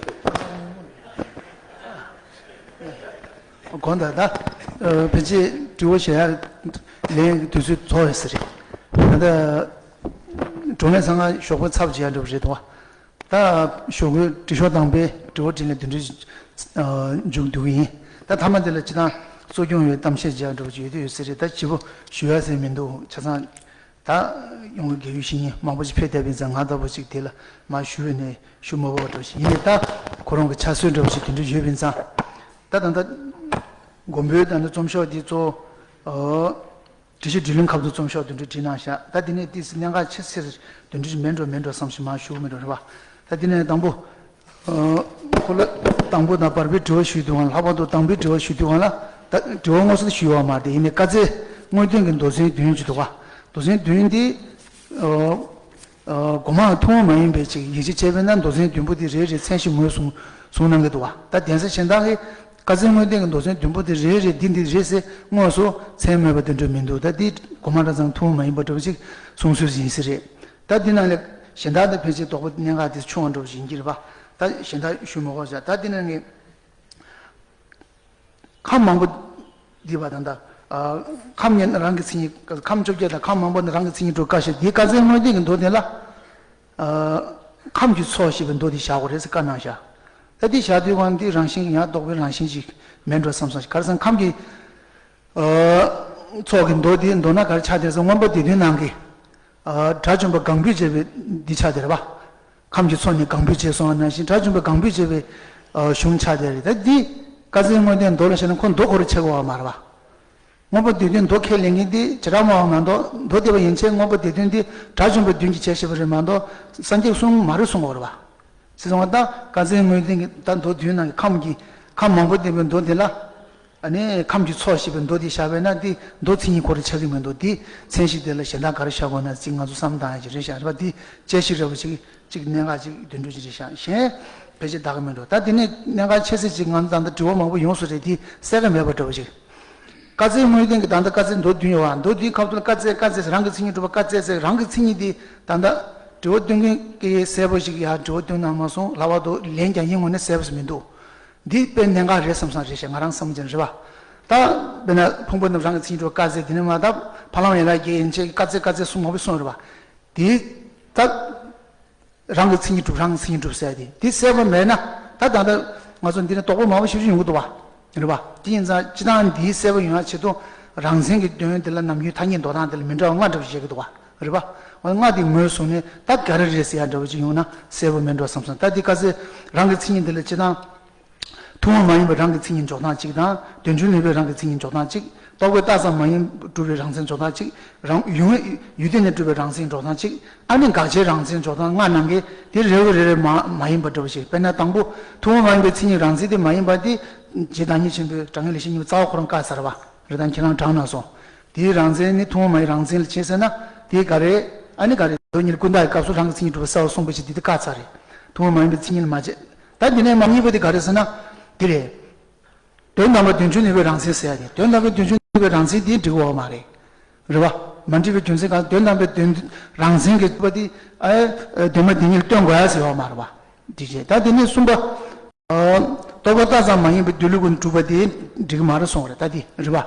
དགོངས་དག་ད། ཕལ་ཆེར་དྲི་བ་བཤད་ཡ་ལན་དུས་ཚོད་རྫོགས་ཡོད་ས་རེད། ད་ལྟ། བགྲོ་གླེང་ཚང་མ་ཞོགས་པ་ཚར་བརྗེ་ཡ་འགྲོ་བ་རེད་དོ། ད་ཞོགས་པའི་དྲི་ཤོག་དང་པོའི་དྲི་བ་དྲིས་ལན་བདུན་ཕྲག་མཇུག་བསྡུ་གི་ཡིན། ད་མཐའ་མ་དེ་ལ་སྤྱི་བཏང་གཙོ་སྐྱོང་ཡོད་གཏམ་བཤད་བྱས་འགྲོ་བ་ཡོད་དུས་ཡོད་ས་རེད། ད་ཞིབ་པོ་ཞུ་ཡ་ཟེར་མི་འདུག་ཆ་ཚང་ད་ཡོང་གི་རྒྱལ་ཡུལ་ཞིག་ཡིན། མང་པོ་ཞིག་ཕེབས་བསྡད་པ་ཡིན་ཙང་ང་ལྟ་བུ་ཞིག་དེ་ལ་མར་ཞུ་བས་ནས་ཞུ་མ་དགོས་པ་འདྲ་བ་ཞིག་ཡིན། ད་ཁོ་རང་གི་ཆ་སྲོལ་འདྲ་བ་ཞིག་དེ་འདྲ་ཡོད་པ་ཡིན་ཙང་། ད་ད་ལྟ་མགོན་པོའི་ད་ལྟ་རྩོམ་ཤོག་འདི་གཙོ་བོ། དྲི་ཤོག་དྲིས་ལན་ཁ་ཐུག་རྩོམ་ཤོག་དེ་འདྲ་བྲིས་གནང་ཤག་ད་དེ་ནས་ཏིས་གནད་འགག་ཆེ་ཆེར་དེ་འདྲ་མེད་འགྲོ་མེད་འགྲོ་བསམ་ཞིག་མར་ཞུ་གི་མེད་འགྲོ་རེད་བ། ད་དེ་ནས་དང་པོ། ཁོ་ལ་དང་པོ་དང་བར་པའི་དྲི་བ་ཞུས་དུས་གང་ལ་ལྷག་པར་དུ་དང་པོའི་དྲི་བ་ཞུས་དུས་གང་ལ་ད་དྲི་བ་དངོས་སུ་ཞུས་པ་མ་རེད། ཡིན་ནའི་བཀའ་སྩལ་དངོས་བསྟན་གྱི་མདོ་ཚན་བདུན་ཅིག་འདུག་བ། མདོ་ཚན་བདུན་འདི། སྒོ་མང་ཐུན་མོང་མ་ཡིན་པའི་ཅིག་ཡིད་ཆེས་བྱས་པས་ན་མདོ་ཚན་བདུན་པོ་འདི་རེ་རེ་མཚན་གཞི་ངོས་བཟུང་གསུང་གནང་གི་འདུག་བ། ད་གདན་ས་གཞན་དག་གིས་བཀའ་སྩལ་དངོས་བསྟན་གྱི་མདོ་ཚན་བདུན་པོ་འདི་རེ་རེ་འདི་འདི་རེད་ཟེར་དངོས་སུ་མཚན་སྨོས་པ་དེ་འདྲ་མི་འདུག་ད་འདི་སྒོ་མང་གྲྭ་ཚང་ཐུན་མོང་མ་ཡིན་པ་འདྲ་བོ་ཅིག་གསུང་སྲོལ་ཡིན་ས་རེད། ད་འདི་ནང་ལས་གཞན་དག་དང་ཕལ་ཆེར་དོགས་པ་གནད་འགག་དེ་ཆུང་བ་འདྲ་བོ་ཞིག་ཡིན་གྱི་རེད་པ། ད་གཞན་དག་ཞུ་མི་དགོས་ཤག་ད་འདི་ནང་ངས། ཁམས་མང་པོ་འདི་བ་དང་ད། ཁམས་ཉིད་རང་གི་མཚན་ཉིད། ཁམས་བཅོ་བརྒྱད་དང་ཁམས་མང་པོ་ནི་རང་གི་མཚན་ཉིད་སྒྲུབ་དཀའ་ཞེས་འདིའི་བཀའ་སྩལ་དངོས་བསྟན་གྱི་མདོ་དེ་ལ། ཁམས་ཀྱི་ཚོགས་ཞེས་པའི་མདོ་དེ་བཞག་དགོས་རེད་ཟེར་བཀའ་གནང་བཞག་ད་འདི་བཞག་དུས་གང་འདི་རང་བཞིན་གྱི་ཡང་ལྡོག་པའི་རང་བཞིན་ཅིག་མེད་འགྲོ་བསམ་སོང་། ག་རེ་ཟེར་ན་ཁམས་ཀྱི་ཚོགས་ཀྱི་མདོ་དེ་མདོར་ན་ག་རེ་ཆགས་བསྡད་ཟེར་མངོན་པ་སྡེ་བདུན་ནང་གི། དགྲ་བཅོམ་པ་གང་འབུལ་བྱས་པའི་འདི་ཆགས་བསྡད་རེད་པ། ཁམས་ཀྱི་ཚོགས་ནི་གང་འབུལ་བྱས་སོང་བ་ནང་བཞིན་དགྲ་བཅོམ་པ་གང་འབུལ་བྱས་པའི་གཞུང་ཆགས་བསྡད་རེད། ད་འདི་བཀའ་སྩལ་དངོས་བསྟན་མདོ་ལ་བཤད་ན་ཁོ་མདོ་ཁོ་རང་ཆགས་ཀྱི་ཡོད་མ་རེད་པ། མངོན་པ་སྡེ་བདུན་མདོ་ཁས་ལེན་མཁན་འདི་བྱེ་བྲག་སྨྲ་བ་མ་གཏོགས་མདོ་སྡེ་པ་ཡན་ཆད་མངོན་པ་སྡེ་བདུན་འདི་དགྲ་བཅོམ་པ་བདུན་གྱིས་བྱས་བཞག་པ་རེད་མ་གཏོགས་སངས་རྒྱས་གསུམ་མ་རེད་གསུང་གི་ཡོད་རེད་པ། ཅེས་གསུངས་པ་ད་བཀའ་སྩལ་དངོས་བསྟན་གྱི་ད་མདོ་བདུན་ནང་གི་ཁམས་ཀྱི་ཁམས་མང་པོ་སྡེ་པའི་མདོ་འདི་ལ། ཨ་ནི་ཁམས་ཀྱི་ཚོགས་ཞེས་པའི་མདོ་འདི་བཞག་པས་ན་འདི་མདོ་མཚན་ཉིད་ཁོ་རང་ཆགས་ཀྱི་མི་འདུག་འདི་མཚན་གཞི་དེ་ལ་གཞན་དག་ག་རེ་བཞག་དགོས་ན་ཅིག་ང་ཚོ་བསམ་བཏང་ཡ་ཅིག་རེད་ཤག་རེད་པ། འདི་དཔྱད་གཞི་འདྲ་བོ་ཅིག་ཅིག་གནད་འགག་ཅིག་དོན་འགྲོ་ཅིག་རེད་ཤག་གཞན་ཕལ་ཆེར་བདག་གི་མི་འདུག་ད་འདི་ནས་གནད་འགག་ཆེ་ཤོས་ཅིག་ང་ཚོ་ད་ལྟ་དྲི་བ་མང་པོ་ཡོང་སོང་རེད། འདི་གསལ་ཁ་མེད་པ་འདྲ་བོ་ཅིག་བཀའ་སྩལ་དངོས་བསྟན་གྱི་ད་ལྟ་བཀའ་སྩལ་མདོ་བདུན་ཡོད་པ། མདོ་བདུན་ཁ་ཐུག་ལ་བཀའ་སྩལ་བཀའ་སྩལ་ཟེར་རང་གི་མཚན་ཉིད་སྒྲུབ་པ་བཀའ་སྩལ་ཟེར་རང་གི་མཚན་ཉིད་འདི་ད་ལྟ་དྲི་བ་བཏོན་མཁན་གྱིས་གསལ་པོ་ཞིག་ཡང་དྲི་བ་བཏོན་གནང་མ་སོང་། ལྷག་པར་དུ་ལན་རྒྱག་མཁན་ངོས་ནས་གསལ་པོ་ཞིག་མི་འདུག་འདི་དཔེ་གནད་འགག་རེད་བསམ་བསམ་རེད་ཤག་ང་རང་བསམ་ཅན་རེད་པ། ད་དཔེར་ན་ཕུང་པོ་རྣམས་རང་གི་མཚན་ཉིད་སྒྲུབ་བཀའ་སྩལ་དེ་ནས་མ་ད་ཕ་ལམ་ཡན་ལག་བརྒྱད་ཡན་ཆད་ཀྱི་བཀའ་སྩལ་བཀའ་སྩལ་གསུམ་མང་པོ་གསུངས་རེད་པ། དེ་ད་རང་གི་མཚན་ཉིད་སྒྲུབ་རང་གི་མཚན་ཉིད་སྒྲུབ་ཟེར་དེ་དེ་གསལ་པོ་མེད་ན་ད་ད་ད་ང་ཚོ་འདི་ནས་དོགས་པ་མང་པོ་ཞེ་པོ་ཅིག་ཡོང་གི་འདུག་པ། རེད་པ། དེ་ཡིན་ཙང་སྤྱི་བཏང་འདིའི་གསལ་པོ་ཡོང་ཡ་ཆེད་དུ་རང་མཚན་གྱི་དོན་དེ་ལ་ནམ་རྒྱུན་ཐ་སྙད་འདོགས་སྟངས་དེ་ལ་མི་འདྲ་བ་ལྔ་འདྲ་བོ་བཤད་ཀྱི་འདུག་པ། རེད་པ། འོ་ལྔ་དེ་ངོས་བཟུང་ནས་ད་ག་རེ་རེད་ཟེར་ཡ་འདྲ་བོ་ཅིག་ཡོང་ན་གསལ་པོ་མེད་འགྲོ་བསམ་སོང་། ད་འདི་བཀའ་སྩལ་རང་གི་མཚན་ཉིད་འདི་ལ་སྤྱི་བཏང་ཐུན་མོང་མ་ཡིན་པའི་རང་གི་མཚན་ཉིད་འཇོག་སྟངས་གཅིག་དང་དོན་བྱུང་ལེགས་པའི་རང་གི་མཚན་ཉིད་འཇོག་སྟངས་གཅིག་རྟོག་པས་བཏགས་ཙམ་མ་ཡིན་པར་གྲུབ་པའི་རང་མཚན་འཇོག་སྟངས་གཅིག་རང་ཡུལ་ཡུལ་དེ་ནས་གྲུབ་པའི་རང་མཚན་འཇོག་སྟངས་གཅིག་ཨ་ནི་དགག་བྱའི་རང་མཚན་འཇོག་སྟངས་ལྔ་གནང་གི་དེ་རེ་བ་རེ་རེ་མ་མ་ཡིན་པ་འདྲ་བོ་ཞིག་དཔེར་ན་དང་པོ་ཐུན་མོང་མ་ཡིན་པའི་མཚན་ཉིད་རང་མཚན་དེ་མ་ཡིན་པ་དེ་རྗེ་བདག་ཉིད་ཆེན་པོས་དྲང་ངེས་ལེགས་བཤད་སྙིང་པོའི་རྩ་བ་ཁོ་རང་བཀག་ཚར་བ་རེད། ད་ཁྱེད་རང་དྲངས་གནང་སོང་། དེའི་རང་མཚན་ནི་ཐུན་མོང་མ་ཡིན་རང་མཚན་ལ་བྱེད་ཟེར་ན་དེ་ག་རེ། ཨ་ནི་ག་རེ། མདོ་ཉིད་ཀུན་བརྟགས་ཀྱི་སྐབས་སུ་རང་གི་མཚན་ཉིད་གྲུབ་པ་གསལ་བར་གསུངས་པ་ཞིག་དེ་དེ་བཀག་ཚར་རེད། ཐུན་མོང་མ་ཡིན་པའི་མཚན་ཉིད་ལ་མ་བྱེད། ད་འདི་ནས་མ་གཉིས་པ་དེ་ག་རེ་ཟེར་ན། དེ་རེད། དོན་དམ་པར་དོན་བྱུང་ལེགས་པའི་རང་མཚན་ཟེར་ཡ་དེ་དོན་དམ་པར་དོན་བྱུང་ལེགས་པའི་རང་མཚན་དེ་འགྲིག་གི་ཡོད་མ་རེད། རེད་པ། མ་འགྲིག་པའི་རྒྱུ་མཚན་གང་དོན་དམ་པའི་དོན་རང་མཚན་གྱི་པ་དེ་ཨ་དོན་མ་དེ་ཉིད་སྟོན་དགོས་ཡ་ཟེར་ཡོད་མ་རེད་པ། དེ་བྱས་ད་དེ་ནས་གསུམ་པ། རྟོག་པ་ལྟ་ཙམ་མ་ཡིན་པའི་སྡོད་ལུགས་ཀུན་གྲུབ་པ་དེ་འགྲིག་གི་མ་རེད་གསུངས་པ་རེད། ད་དེ་རེད་པ།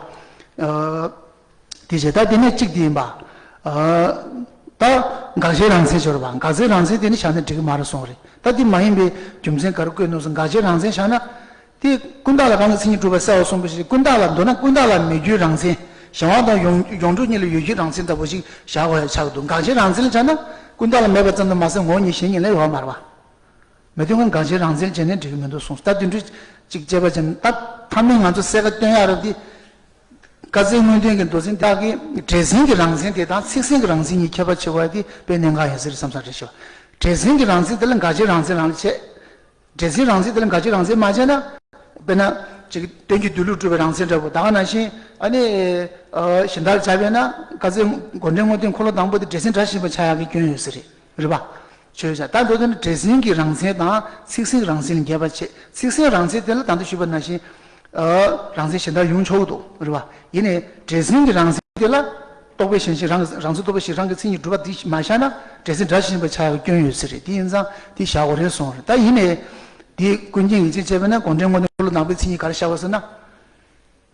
དེ་བྱས་ད་དེ་ནས་གཅིག་དེ་ཡིན་པ། ད་འགག་བྱའི་རང་མཚན་ཤོར་བ། འགག་བྱའི་རང་མཚན་དེ་ནི་བཞག་ན་འགྲིག་གི་མ་རེད་གསུངས་རེད། ད་དེ་མ་ཡིན་པའི་རྒྱུ་མཚན་ག་རེ་བཀོད་ནུས་སོང་། འགག་བྱའི་རང་མཚན་བཞག་ན། དེ་ཀུན་བརྟགས་ལ་རང་གི་མཚན་ཉིད་གྲུབ་པ་གསལ་བར་གསུངས་པ་ཞིག་ཀུན་བརྟགས་ལ་མདོར་ན་ཀུན་བརྟགས་ལ་མེད་རྒྱུའི་རང་མཚན། གཞན་དབང་དང་ཡོངས་ཡོངས་གྲུབ་གཉིས་ལ་ཡོད་རྒྱུའི་རང་མཚན་ལྟ་བུ་ཞིག་བཞག་དགོས་ཡ་ཆགས་འདུག་འགག་བྱའི་རང་མཚན་ལ་བྱས་ན་ཀུན་བརྟགས་ལ་མེད་པ་ཙམ་དུ་མ་ཟད་ངོ་བོ་ཉིད་གཞན་ཉིད་ལ་ཡོད་མ་རེད་པ། མེད་དུས་ཀུན་འགག་བྱའི་རང་མཚན་བྱས་ནས་འགྲིག་གི་མི་འདུག་གསུངས། ད་དེ་འདྲ་ཅིག་དཔྱད་པ་བྱས་ན་ད་ཐ་མའི་ང་ཚོ་གསལ་ཁ་སྟོན་ཡ་རབ་དེ། བཀའ་སྩལ་དངོས་བསྟན་གྱི་མདོ་འཛིན་དེ་དག་གིས་སྒྲས་ཟིན་གྱི་རང་མཚན་དེ་དང་ཚིག་ཟིན་གྱི་རང་མཚན་གཉིས་ཁྱད་པར་ཕྱེ་བ་དེ་དཔེ་གནད་འགག་ཡིན་ཟེར་བསམ་ས་རེད་ཤག་སྒྲས་ཟིན་གྱི་རང་མཚན་དེ་ལ་འགག་བྱའི་རང་མཚན་རང་ལ་བྱེད། སྒྲས་ཟིན་རང་མཚན་དེ་ལ་འགག་བྱའི་རང་མཚན་མ་བྱས་ན། དཔེར་ན། ཅིག་དོན་གྱི་སྡོད་ལུགས་གྲུབ་པའི་རང་མཚན་འདྲ་པོ་ད་ག་ནང་བཞིན་ཨ་ནི། གཞན་དག་ལ་བྱ་བས་ན་བཀའ་སྩལ་སྒོ་འགྲེལ་དངོས་བསྟན་འཁོར་ལོ་དང་པོ་དེ་སྒྲས་ཟིན་སྒྲ་ཞིག་ཡིན་པ་ཆགས་ཡག་གི་སྐྱོན་ཡོད་ས་རེད། རེད་པ། ཆོས་བྱ་ད་མདོ་དོན་ནི་སྒྲས་ཟིན་གྱི་རང་མཚན་དང་ཚིག་ཟིན་རང་མཚན་ལ་འགལ་བ་བྱེད། ཚིག་ཟིན་རང་མཚན་དེ་ལ་ད་ལྟ་ཞུས་པ་ནང་བཞིན། རང་མཚན་གཞན་དག་ཡོང་ཆོག་གི་འདུག་རེད་པ། ཡིན་ནའི་སྒྲས་ཟིན་གྱི་རང་མཚན་དེ་ལ་རྟོག་པའི་ཞེན་ཅིང་རང་རང་མཚན་རྟོག་པའི་ཞེན་རང་གི་མཚན་ཉིད་གྲུབ་པ་འདི་མ་བཞག་ན་སྒྲས་ཟིན་སྒྲ་ཞིག་ཡིན་པ་ཆགས་ཡག་སྐྱོན་ཡོད་ས་རེད། དེ་ཡིན་ཙང་དེ་བཞག་དགོས་རེད་གསུངས་རེད། ད་ཡིན་ནའི། དེ་ཀུན་མཁྱེན་ཡིན་ཅེས་བྱས་པས་ན་སྒོ་འགྲེལ་དངོས་བསྟན་འཁོར་ལོ་དང་པོའི་མཚན་ཉིད་ག་རེ་བཞག་པ་ཟེར་ན།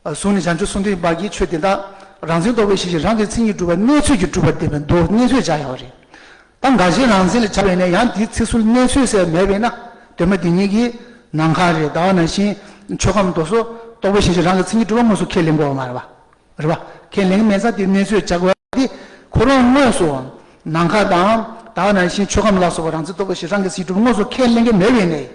གཟུགས་ནི་བྱང་ཆུབ་སེམས་མཐའ་ཡས་པ་གིས་ཆོས་དེ་དག་རང་མཚན་རྟོག་པའི་ཞེན་ཅིང་རང་གི་མཚན་ཉིད་གྲུབ་པ་གནས་ཚོད་ཀྱིས་གྲུབ་པ་བསྟན་པའི་མདོ་གནས་ཚོད་བྱ་ཡག་རེད། ད་འགག་བྱའི་རང་མཚན་ལ་བྱ་བས་ན་ཡང་དེའི་ཚིག་ཟུར་གནས་ཚོད་ཟེར་མེད་པས་ན་དོན་མ་དེ་ཉིད་ཀྱི་ནམ་མཁའ་རེད། ད་ག་ནང་བཞིན་ཆོས་ཁམས་དེ་ཚོ་རྟོག་པའི་ཞེན་ཅིང་རང་གི་མཚན་ཉིད་གྲུབ་པ་དངོས་སུ་ཁས་ལེན་དགོས་པ་མ་རེད་པ། རེད་པ། ཁས་ལེན་གྱི་མེད་ཙང་དེ་གནས་ཚོད་བྱ་དགོས་པ་དེ་ཁོ་རང་དངོས་སུ་ནམ་མཁའ་དང་ད་ག་ནང་བཞིན་ཆོས་ཁམས་ལ་སོགས་པ་རང་མཚན་རྟོག་པའི་ཞེན་རང་གི་མཚན་ཉིད་གྲུབ་པ་དངོས་སུ་ཁས་ལེན་གྱི་མེད་པས་ནས།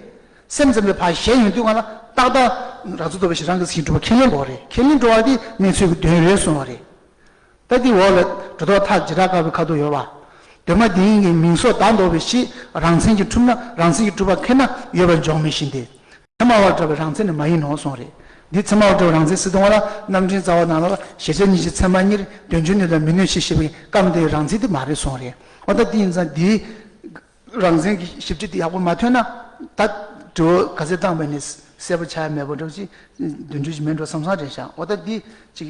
སེམས་ཙམ་པའི་ཕར་ཞེན་ཡོང་དུས་སྒང་ལ་ཏག་ཏག་རང་མཚན་རྟོག་པའི་ཞེན་རང་གི་མཚན་ཉིད་གྲུབ་པ་ཁས་ལེན་དགོས་རེད། ཁས་ལེན་འགྲོ་བ་དེ་གནས་ཚོད་ཀྱི་དོན་རེད་གསུངས་པ་རེད། ད་དེའི་འོག་ལ་སྒྲོ་འདོགས་མཐའ་བྱེ་བྲག་དཀར་པོའི་ཁ་དོག་ཡོད་པ། དོན་མ་དེ་ཉིད་ཀྱི་མིང་སོགས་བདག་འདོགས་པའི་གཞི་རང་མཚན་གྱིས་གྲུབ་ན་རང་མཚན་གྱིས་གྲུབ་པ་ཁས་ན་ཡོད་པར་འཇོག་མི་ཤེས་ཏེ། ཚད་མ་བར་འདྲ་བའི་རང་མཚན་ནི་མ་ཡིན་ནོ་གསུངས་རེད། འདི་ཚད་མ་བར་འདྲ་བའི་རང་མཚན་ཟེར་དུས་སྒང་ལ་རྣམ་འདྲེན་རྩ་བ་ནང་ལ་གཞལ་བྱ་གཉིས་ཀྱི་ཚད་མ་གཉིས་དོན་ཆོས་ནུས་དང་མི་ནུས་ཞེས་བཤད་པའི་སྐབས་འདིའི་རང་མཚན་དེ་མ་རེད་གསུངས་རེད། འོ་ད་འདི་ཡིན་ཙང་འདིའི་རང་མཚན་གྱི་ཞིབ་ཕྲ་དེ་ཡག་པོ་མ་ཐོན་ན་ད་དྲི་བ་ག་ཚོད་བཏང་བས་ནས་གསལ་པོ་ཆགས་ཡ་མེད་པ་འདྲ་ཅིག་དོན་འགྲུབ་ཅིག་མེད་འགྲོ་བསམ་བསམ་རེད་ཤག་འོ་ད་འདི་ཅིག་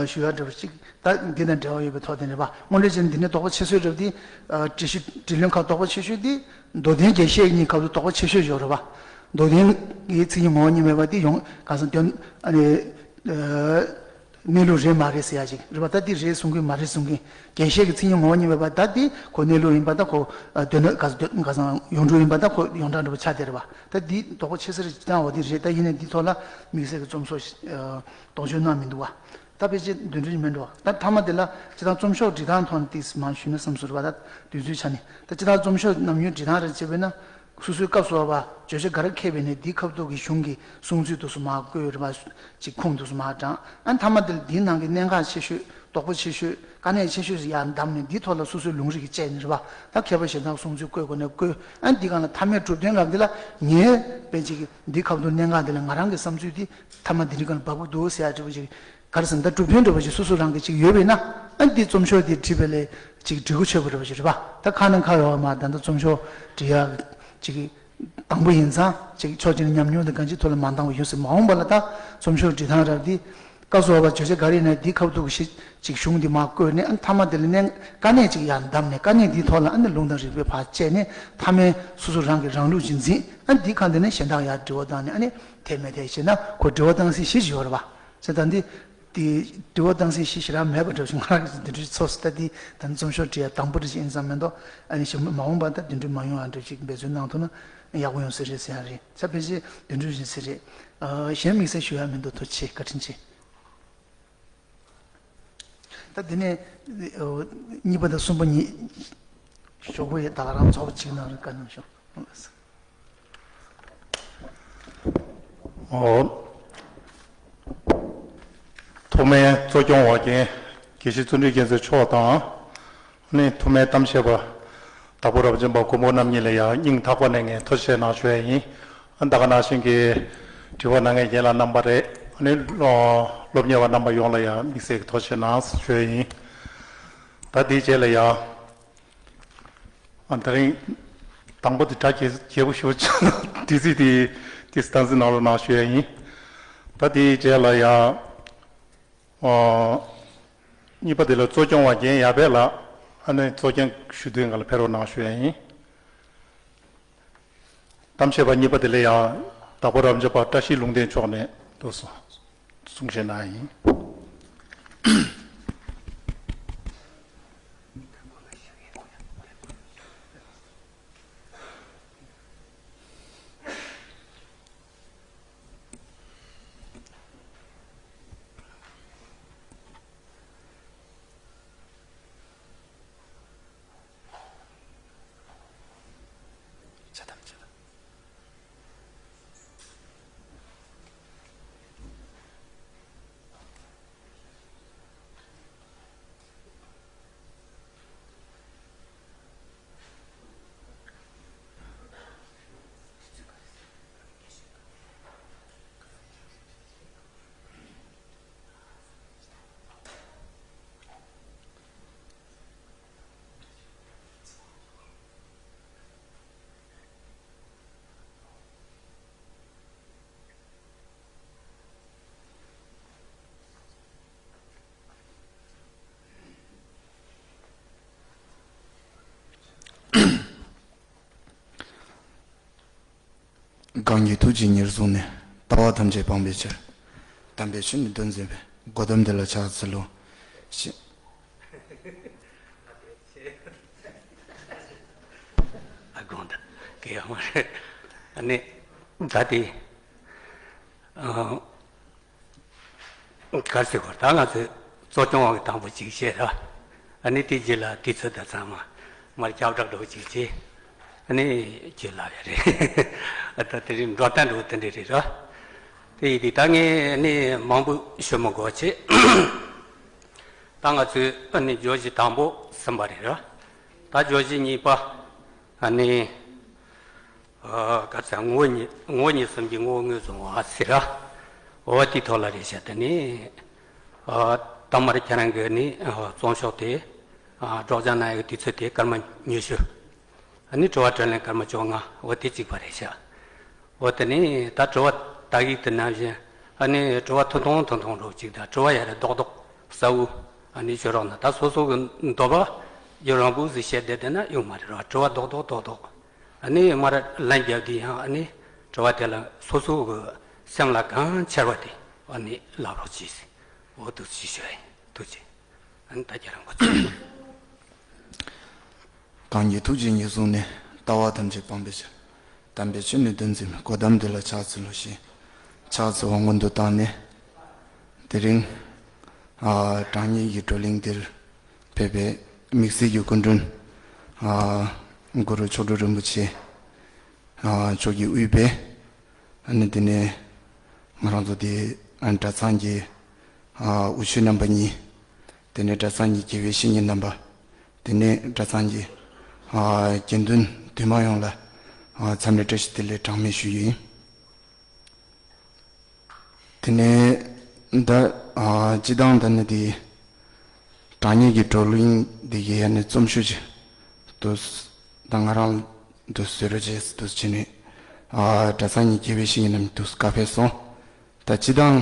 ཞུ་ཡ་འདྲ་བ་ཅིག་ད་འདི་དང་འབྲེལ་བ་ཡོད་པའི་ཐོག་དེ་རེད་པ། དངོས་འབྲེལ་བྱས་ན་འདི་ནས་དོགས་པ་ཆེ་ཤོས་འདྲ་བ་འདི། དྲི་ཞུ་དྲི་ལན་ཁག་དོགས་པ་ཆེ་ཤོས་འདི། མདོ་དོན་རྒྱས་བཤད་གཉིས་ཁག་ཏུ་དོགས་པ་ཆེ་ཤོས་ཡོད་རེད་པ། མདོ་དོན་གྱི་མཚན་ཉིད་ངོ་བོ་ཉིད་མེད་པ་འདི་ཡོང་གང་ཟག་དོན་ཨ་ནི། གནས་ལུགས་རེད་མ་རེད་ཟེར་ཡ་ཅིག་རེད་པ། ད་འདི་རེད་གསུང་གི་མ་རེད་གསུང་གི། རྒྱས་བཤད་ཀྱི་མཚན་ཉིད་ངོ་བོ་ཉིད་མེད་པ་ད་འདི་ཁོ་གནས་ལུགས་ཡིན་པ་ད་ཁོ། དོན་གང་ཟག་གང་ཟག་ཡོངས་གྲུབ་ཡིན་པ་ད་ཁོ་ཡོངས་གྲགས་འདྲ་བ་ཆགས་བསྡད་རེད་པ། ད་འདི་དོགས་པ་ཆེ་ས་རེད་ཅིག་བཏང་བ་འདི་རེད། ད་ཡིན་ནའི་འདི་ཐོག་ལ་དམིགས་བསལ་གྱི་རྩོམ་སོགས་ཤིག་དོགས་གཅོད་གནང་མི་འདུག་བ། ད་ཕལ་ཆེར་འདོན་འགྲོ་གི་མེད་འགྲོ། ད་མཐའ་མ་དེ་ལ་སྤྱིར་བཏང་རྩོམ་ཤོག་འབྲི་སྟངས་ཐོག་ནས་ཏིས་མང་ཞུས་ན་བསམ་སོང་རེད་པ། ད་དུས་ཚོད་ཆ་ནས་ད་སྤྱིར་བཏང་རྩོམ་ཤོག་ནམ་རྒྱུན་འབྲི་སྟངས་རེད་བྱས་པས་ན། སོ་སོའི་སྐབས་སུ་བབ་པ་བརྗོད་བྱ་ག་རེ་འཁེལ་བས་ནས་འདིའི་ཁ་ཐུག་གི་གཞུང་གི་གསུང་ཚུལ་དུ་སུ་མར་བཀོད་རེད་པ། ཅིག་ཁུངས་དུ་སུ་མར་དྲངས། ཨ་མཐའ་མ་དེ་ལ་འདིའི་ནང་གི་གནད་འགག་ཆེ་ཤོས་དོགས་པ་ཆེ་ཤོས་དཀའ་གནད་ཆེ་ཤོས་ཡར་བདམས་ནས་འདིའི་ཐོག་ལ་སོ་སོའི་ལུང་རིགས་ཀྱིས་དཔྱད་ནས་རེད་པ། ད་མཁས་པ་གཞན་དག་གསུང་ཚུལ་བཀོད་དགོས་ན་བཀོད། ཨ་འདི་སྒང་ལ་མཐའ་མའི་གྲུབ་དོན་ལབ་འདི་ལ་ངས་དཔེ་ཅིག་འདིའི་ཁ་ཐུག་གནད་འགག་འདི་ལ་ང་རང་གི་བསམ་ཚུལ་འདི་མཐའ་མ་འདི་རིགས་སྒང་ལ་འབབ་ཀྱི་འདུག་ཟེར་ཡ་འདྲ་པོ་ཅིག་ག་རེ་ཟེར་ན་ད་གྲུབ་དོན་འདྲ་པོ་ཞིག་སོ་སོ་རང་གི་ཅིག་ཡོད་པས་ན། ཨ་འདི་རྩོམ་ཤོག་འདི་བྲིས་པ་ལས་ཅིག་འབྲི་གུ་ཆོད་པ་འདྲ་པོ་ཞིག་རེད་པ། ད་ཁ་ནང་ཁ་ཡོད་མ་ད་ལྟ་རྩོམ་ཤོག་འབྲི་ཡག་ཅིག་དང་པོ་ཡིན་ཙང་ཅིག་ཕྱོགས་གཅིག་ནས་ཉམས་མྱོང་དང་གང་ཅིའི་ཐོག་ལ་མ་འདང་བ་ཡོད་ཟེར། མ་འོངས་པ་ལ་ད་རྩོམ་ཤོག་འབྲི་སྟངས་རབ་འདི་སྐབས་སུ་བབ་པ་བརྗོད་བྱ་ག་རེ་ཡིན་ན་འདི་ཁ་ཐུག་གི་ཞིག་ཅིག་གཞུང་འདི་མར་བཀོད་ནས། ཨ་མཐའ་མ་དེ་ལ་གནད་དཀའ་གནད་ཅིག་ཡར་བདམས་ནས་དཀའ་གནད་འདིའི་ཐོག་ལ་ཨ་ནི་ལུང་དང་རིགས་པས་ཕར་དཔྱད་ནས་མཐའ་མའི་སོ་སོ་རང་གི་རང་ལུགས་ཅིག་འཛིན། ཨ་འདི་གང་དེ་ནས་གཞན་དག་ཡར་དྲི་བ་བཏང་ནས་ཨ་ནི་དེ་མེད་དེ་བྱས་ན་ཁོ་དྲི་བ་བཏང་སའི་གཞི་ཞིག་ཡོད་རེད་པ། ཟེར་ད་འདི། དེ་དྲི་བ་བཏང་སའི་གཞི་ཞེ་དྲག་མེད་པ་འདྲ་ཞིག་ང་རང་གིས་འདི་འདྲ་ཞིག་ཚོར་སོང་། ད་འདི་ད་ནི་རྩོམ་ཤོག་འབྲི་ཡ་དང་པོ་འདྲ་ཞིག་ཡིན་ཙང་མེད་དོ། ཨ་ནི་ཞིག་མ་འོངས་པ་ད་འདི་འདྲ་མ་ཡོང་ཨ་འདྲ་ཞིག་འབད་བརྩོན་གནང་ཐུབ་ན་ཡག་པོ་ཡོང་ས་རེད་ཟེར་ཡ་རེད། ས་ཕལ་ཆེར་འདི་འདྲ་ཞིག་ཟེར་རེད། ཨ་གཞན་དམིགས་བསལ་ཞུ་ཡ་མི་འདུག་ཐུགས་རྗེ་ཆེ། བཀའ་དྲིན་ཆེ། ད་འདི་ནས་གཉིས་པ་དང་གསུམ་པ་གཉིས་ཞོགས་པ་ཡི་ད་ག་རང་ཚོགས་པ་གཅིག་གནང་རོགས་བཀའ་གནང་ཞུ། ཨོ། ཐོག་མའི་གཙོ་སྐྱོང་བ་རྒན་དགེ་བཤེས་བརྩོན་འགྲུས་རྒྱལ་མཚན་མཆོག་དང་། ནི་ཐོག་མའི་གཏམ་བཤད་པ་དྭགས་པོ་རབ་འབྱམས་པ་མགོན་པོ་རྣམ་གཉིས་ལ་ཡང་སྙིང་ཐག་པ་ནས་ངས་ཐུགས་རྗེ་ཆེ་གནང་ཞུ་ཡ་ཡིན། ད་ག་ནང་བཞིན་གྱི་དྲི་བ་གནང་མཁན་རྒན་ལགས་རྣམ་པ་རེད། ནི་སློབ་གཉེར་བ་རྣམ་པ་ཡོངས་ལ་ཡང་དམིགས་བསལ་གྱི་ཐུགས་རྗེ་ཆེ་གནང་ཞུ་ཡ་ཡིན། ད་དེའི་རྗེས་ལ་ཡང་། ཨ་དེ་རིང་དང་པོ་དེ་གྲ་རྒྱས་རྒྱས་པོ་ཞུ་བ་ཆགས་ན་དུས་ཚོད་དེ་དེ་སྟངས་འཛིན་གནང་རོགས་གནང་ཞུ་ཡ་ཡིན། ད་དེའི་རྗེས་ལ་ཡང་། ཨ་གཉིས་པ་དེ་ལ་གཙོ་སྐྱོང་བ་རྒན་ཡར་འཕེལ་ལགས་ཨ་ནི་གཙོ་སྐྱོང་ཞུ་དོན་སྒང་ལ་ཕེབས་རོགས་གནང་ཞུ་ཡ་ཡིན། གཏམ་བཤད་པ་གཉིས་པ་དེ་ལ་ཡང་དྭགས་པོ་རབ་འབྱམས་པ་བཀྲ་ཤིས་ལུང་བསྟན་མཆོག་ནས་དུ་གསུང་བཤད་གནང་ཡིན། གང་གི་ཐུགས་རྗེ་ཉེར་བཟུང་ནས། ལྟ་བ་ཐམས་ཅད་སྤང་བའི་ཕྱིར། དམ་པའི་ཆོས་ནི་སྟོན་མཛད་པའི། གོ་ཏམ་དེ་ལ་ཕྱག་འཚལ་ལོ། ཞེས། ཨ་དགོངས་དག་གི་ཡོང་བ་རེད། ཨ་ནི་ད་དེ་ཨ། ག་རེ་ཟེར་དགོས་རེད། ད་ང་ཚོས་གཙོ་སྐྱོང་བ་གི་དང་པོ་གཅིག་བཤད་ར། ཨ་ནི་དེ་རྗེས་ལ་དུས་ཚོད་དང་ཚང་མ་མར་ཁྱབ་བསྒྲགས་འགྲོ་གཅིག་བྱས། ཨ་ནི་རྗེས་ལ་ཡ་རེད། ཨ་ད་དེ་རིང་འགྲོ་སྟངས་འགྲོ་དེ་འདྲ་རེད་ར། དེ་ཡིན་དུས་ད་ངས་ཨ་ནི་མང་པོ་ཞུ་མི་དགོས་བྱས། ད་ང་ཚོས་ཨ་ནི་བརྗོད་གཞི་དང་པོ་ཟིན་པ་རེད་ར། ད་བརྗོད་གཞི་གཉིས་པ་ཨ་ནི། ཨ་ག་ཚད་ངོ་བོ་ཉིད་ངོ་བོ་ཉིད་གསུམ་གྱི་ངོ་བོ་ངོས་བཟུང་བ་ཟེར་ར། འོ་དེའི་ཐོག་ལ་རེད་བཤད་དེ་ནི། ཨ་ད་མར་ཁྱེད་རང་གི་ནི་ཨ་རྩོམ་ཤོག་དེ་ཨ་སྒྲོག་སྦྱང་གནང་ཡག་དུས་ཚོད་དེ་སྐར་མ་ཉི་ཤུ། ཨ་ནི་དྲི་བ་དྲིས་ལན་སྐར་མ་བཅོ་ལྔ། འོ་དེ་གཅིག་པ་རེད་བཤད། འོ་དེ་ནི་ད་དྲི་བ་ད་གིག་དེ་ནང་བཞིན་ཨ་ནི་དྲི་བ་ཐུང་ཐུང་ཐུང་ཐུང་རོགས་གཅིག་དང་། དྲི་བ་ཡ་རེ་རྡོག་རྡོག་གསལ་བོ་ཨ་ནི་ཤོད་རོགས་གནང་། ད་སོ་སོ་གི་འདོད་པ་ཡོད་རང་བུ་ཟིག་བཤད་བསྡད་བསྡད་ན་ཡོང་མ་རེད་རོགས། དྲི་བ་རྡོག་རྡོག་རྡོག་རྡོག་ཨ་ནི་མར་ལན་རྒྱབ་དུས་ཡང་ཨ་ནི་དྲི་བ་དེ་ལ་སོ་སོ་གི་སེམས་ལ་གང་འཆར་བ་དེ་ཨ་ནི་ལབ་རོགས་གྱིས། འོ་འདུག་ཅིག་ཞུ་ཡིན། ཐུགས་རྗེ་ཆེ། ཨ་ནི་ད་ཁྱེད་རང་འགོ་ཚུགས། གང་གི་ཐུགས་རྗེ་ཉེར་བཟུང་ནས། ལྟ་བ་ཐམས་ཅད་སྤང་བའི་ཕྱིར། དམ་པའི་ཆོས་ནི་སྟོན་མཛད་པའི། གོ་ཏམ་དེ་ལ་ཕྱག་འཚལ་ལོ་ཞེས་ཕྱག་འཚལ་བ་སྔོན་དུ་བཏང་ནས། དེ་རིང་ཨ་དྲང་ཉིད་ཀྱི་བགྲོ་གླེང་འདིར་ཕེབས་པའི་དམིགས་བསལ་གྱི་སྐུ་མགྲོན་ཨ་གུ་རུ་མཆོག་སྤྲུལ་རིན་པོ་ཆེ་ཨ་མཆོག་གིས་དབུས་པའི་ཨ་ནི་དེ་ནས་ང་རང་ཚོ་དེ་ཨ་གྲྭ་ཚང་གི་ཨ་དབུ་ཆོས་རྣམ་པ་གཉིས། དེ་ནས་གྲྭ་ཚང་གི་དགེ་བའི་བཤེས་གཉེན་རྣམ་པ། དེ་ནས་གྲྭ་ཚང་གི་ཨ་དགེ་འདུན་འདུས་མང་ཡོངས་ལ་ཨ་འཚམས་འདྲི་བཀྲ་ཤིས་བདེ་ལེགས་གྲངས་མེད་ཞུ་རྒྱུ་ཡིན། དེ་ནས་ད་ཨ་སྤྱི་བཏང་ད་ནི་དེ་དྲང་ཉིད་ཀྱི་བགྲོ་གླེང་འདི་གའི་ཡ་ནི་རྩོམ་ཞུ་ཅིག་ཏུ་ད་ང་རང་དུ་བཟོས་རོགས་བྱས་དུ་བྱས་ནས་ཨ་གྲྭ་ཚང་གཉིས་དགེ་བའི་བཤེས་གཉེན་རྣམས་དུ་བཀའ་ཕེབས་སོང་། ད་སྤྱི་བཏང་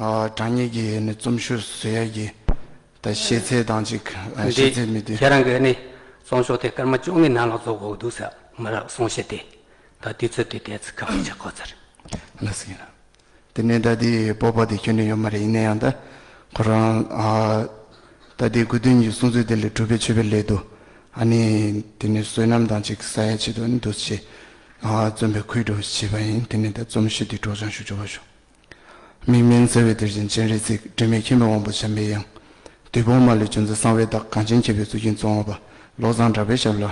ཨ་དྲང་ཉིད་ཀྱི་ཡ་ནི་རྩོམ་ཞུ་བཟོ་ཡ་གི་ད་ཤེས་ཚད་དང་ཅིག་ཨ་འདི་ཤེས་ཚད་མི་འདུག་ཁྱེད་རང་གིས་ནི་རྩོམ་ཤོག་དེ་སྐར་མ་བཅོ་ལྔའི་ནང་ལ་རྫོགས་དགོས་འདུག་ཟེར་མ་རག་གསུང་བཤད་དེ། ད་དུས་ཚོད་དེ་དེ་ཚོ་ཁག་པོ་ཆགས་ཁོ་ཚར། ལགས་སོ། ཡིན་ན། དེ་ནས་ད་དེ་སྤོབས་པ་དེ་ཁྱོན་ནས་ཡོད་མ་རེད། ཡིན་ན་ཡང་ད་ཁོ་རང་ཨ་ད་དེ་དགོས་འདུན་གྱི་གསུང་ཚུལ་དེ་ལས་གྲུབ་པའི་མཆོད་པའི་སླད་དུ་ཨ་ནི་དེ་ནས་བསོད་ནམས་དང་ཅིག་བསགས་ཡ་ཆེད་དུ་ཨ་ནི་འདུག་སེ་ཨ་རྩོམ་པའི་ཁུལ་དུ་བྱས་པ་ཡིན། དེ་ནས་ད་རྩོམ་ཞུ་དེ་སྒྲོག་སྦྱང་ཞུ་ཆོག་པ་ཞུ། མིག་སྨན་གསལ་བའི་གཏེར་ཆེན་སྤྱན་རས་གཟིགས། དྲི་མེད་མཁྱེན་པའི་དབང་པོ་འཇམ་པའི་དབྱངས། བདུད་དཔུང་མ་ལུས་ལྗོན་ཚལ་གསང་བའི་བདག། གངས་ཅན་མཁྱེན་པའི་གཙུག་རྒྱན་གཙོ་བོ་པ། བློ་བཟང་གྲགས་པའི་ཞབས་ལ་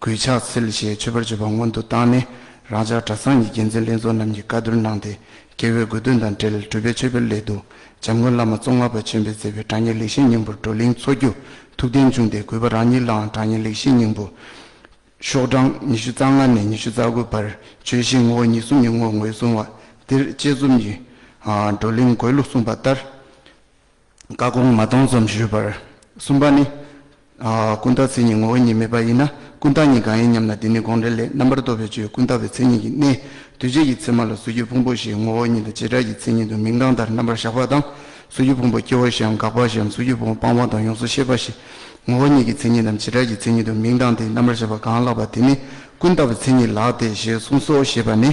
གུས་ཕྱག་འཚལ་ཞེས་མཆོད་པར་བརྗོད་པ་སྔོན་དུ་བཏང་ནས། རང་ཅག་གྲྭ་ཚང་གི་འགན་འཛིན་ལྷན་ཚོགས་རྣམས་ཀྱིས་བཀའ་བསྡུར་གནང་སྟེ། དགེ་བའི་དགོས་འདུན་དང་འབྲེལ་གྲུབ་པའི་མཆོད་པའི་སླད་དུ། འཇམ་མགོན་བླ་མ་ཙོང་ཁ་པ་ཆེན་པོས་མཛད་པའི་དྲང་ངེས་ལེགས་བཤད་སྙིང་པོར་བགྲོ་གླེང་འཚོགས་རྒྱུ་ཐུགས་བདེན་བྱུང་སྟེ། གུས་པ་རང་ཉིད་ལའང་དྲང་ངེས་ལེགས་བཤད་སྙིང་པོ་ཤོག་གྲངས་ཉི་ཤུ་རྩ་ལྔ་ནས་ཉི་ཤུ་རྩ་དགུ་བར་བརྗོད་གཞི་ངོ་བོ་ཉིད་གསུམ་གྱི་ངོ་བོ་ངོས་བཟུང་བ་དེར་དཔྱད་རྩོམ་གྱི་ཨ་བགྲོ་གླེང་དགོས་ལུགས་གསུངས་པ་ལྟར། བཀའ་དགོངས་མ་གཏོང་ཙམ་ཞུས་པར། གསུམ་པ་ནི། ཨ་ཀུན་བཏགས་མཚན་ཉིད་ངོ་བོ་ཉིད་མེད་པ་ཡིན་ན། ཀུན་བཏགས་ཉིད་གང་ཡིན་སྙམ་ན། འདི་ནི་དགོངས་འགྲེལ་ལས། རྣམ་པར་རྟོག་པའི་ཆོས་ཀུན་བཏགས་པའི་མཚན་ཉིད་ཀྱི་གནས། འདུས་བྱས་ཀྱི་མཚན་མ་ལ་གཟུགས་ཀྱི་ཕུང་པོ་ཞེས་ངོ་བོ་ཉིད་དང་བྱེ་བྲག་གི་མཚན་ཉིད་དུ་མིང་གདགས་མཐར། རྣམ་པར་གཞག་པ་དང་། གཟུགས་ཀྱི་ཕུང་པོ་སྐྱེ་བ་ཞེའམ་འགག་པ་ཞེའམ། གཟུགས་ཀྱི་ཕུང་པོ་སྤངས་པ་དང་ཡོངས་སུ་ཤེས་པ་ཞེས་ངོ་བོ་ཉིད་ཀྱི་མཚན་ཉིད་དམ་བྱེ་བྲག་གི་མཚན་ཉིད་དུ་མིང་གདགས་ཏེ། རྣམ་པར་གཞག་པ་གང་ལགས་པ་དེ་ནི། ཀུན་བཏགས་པའི་མཚན་ཉིད་ལགས་ཏེ་ཞེས་གསུངས་སོ་ཞེས་པ་ནི།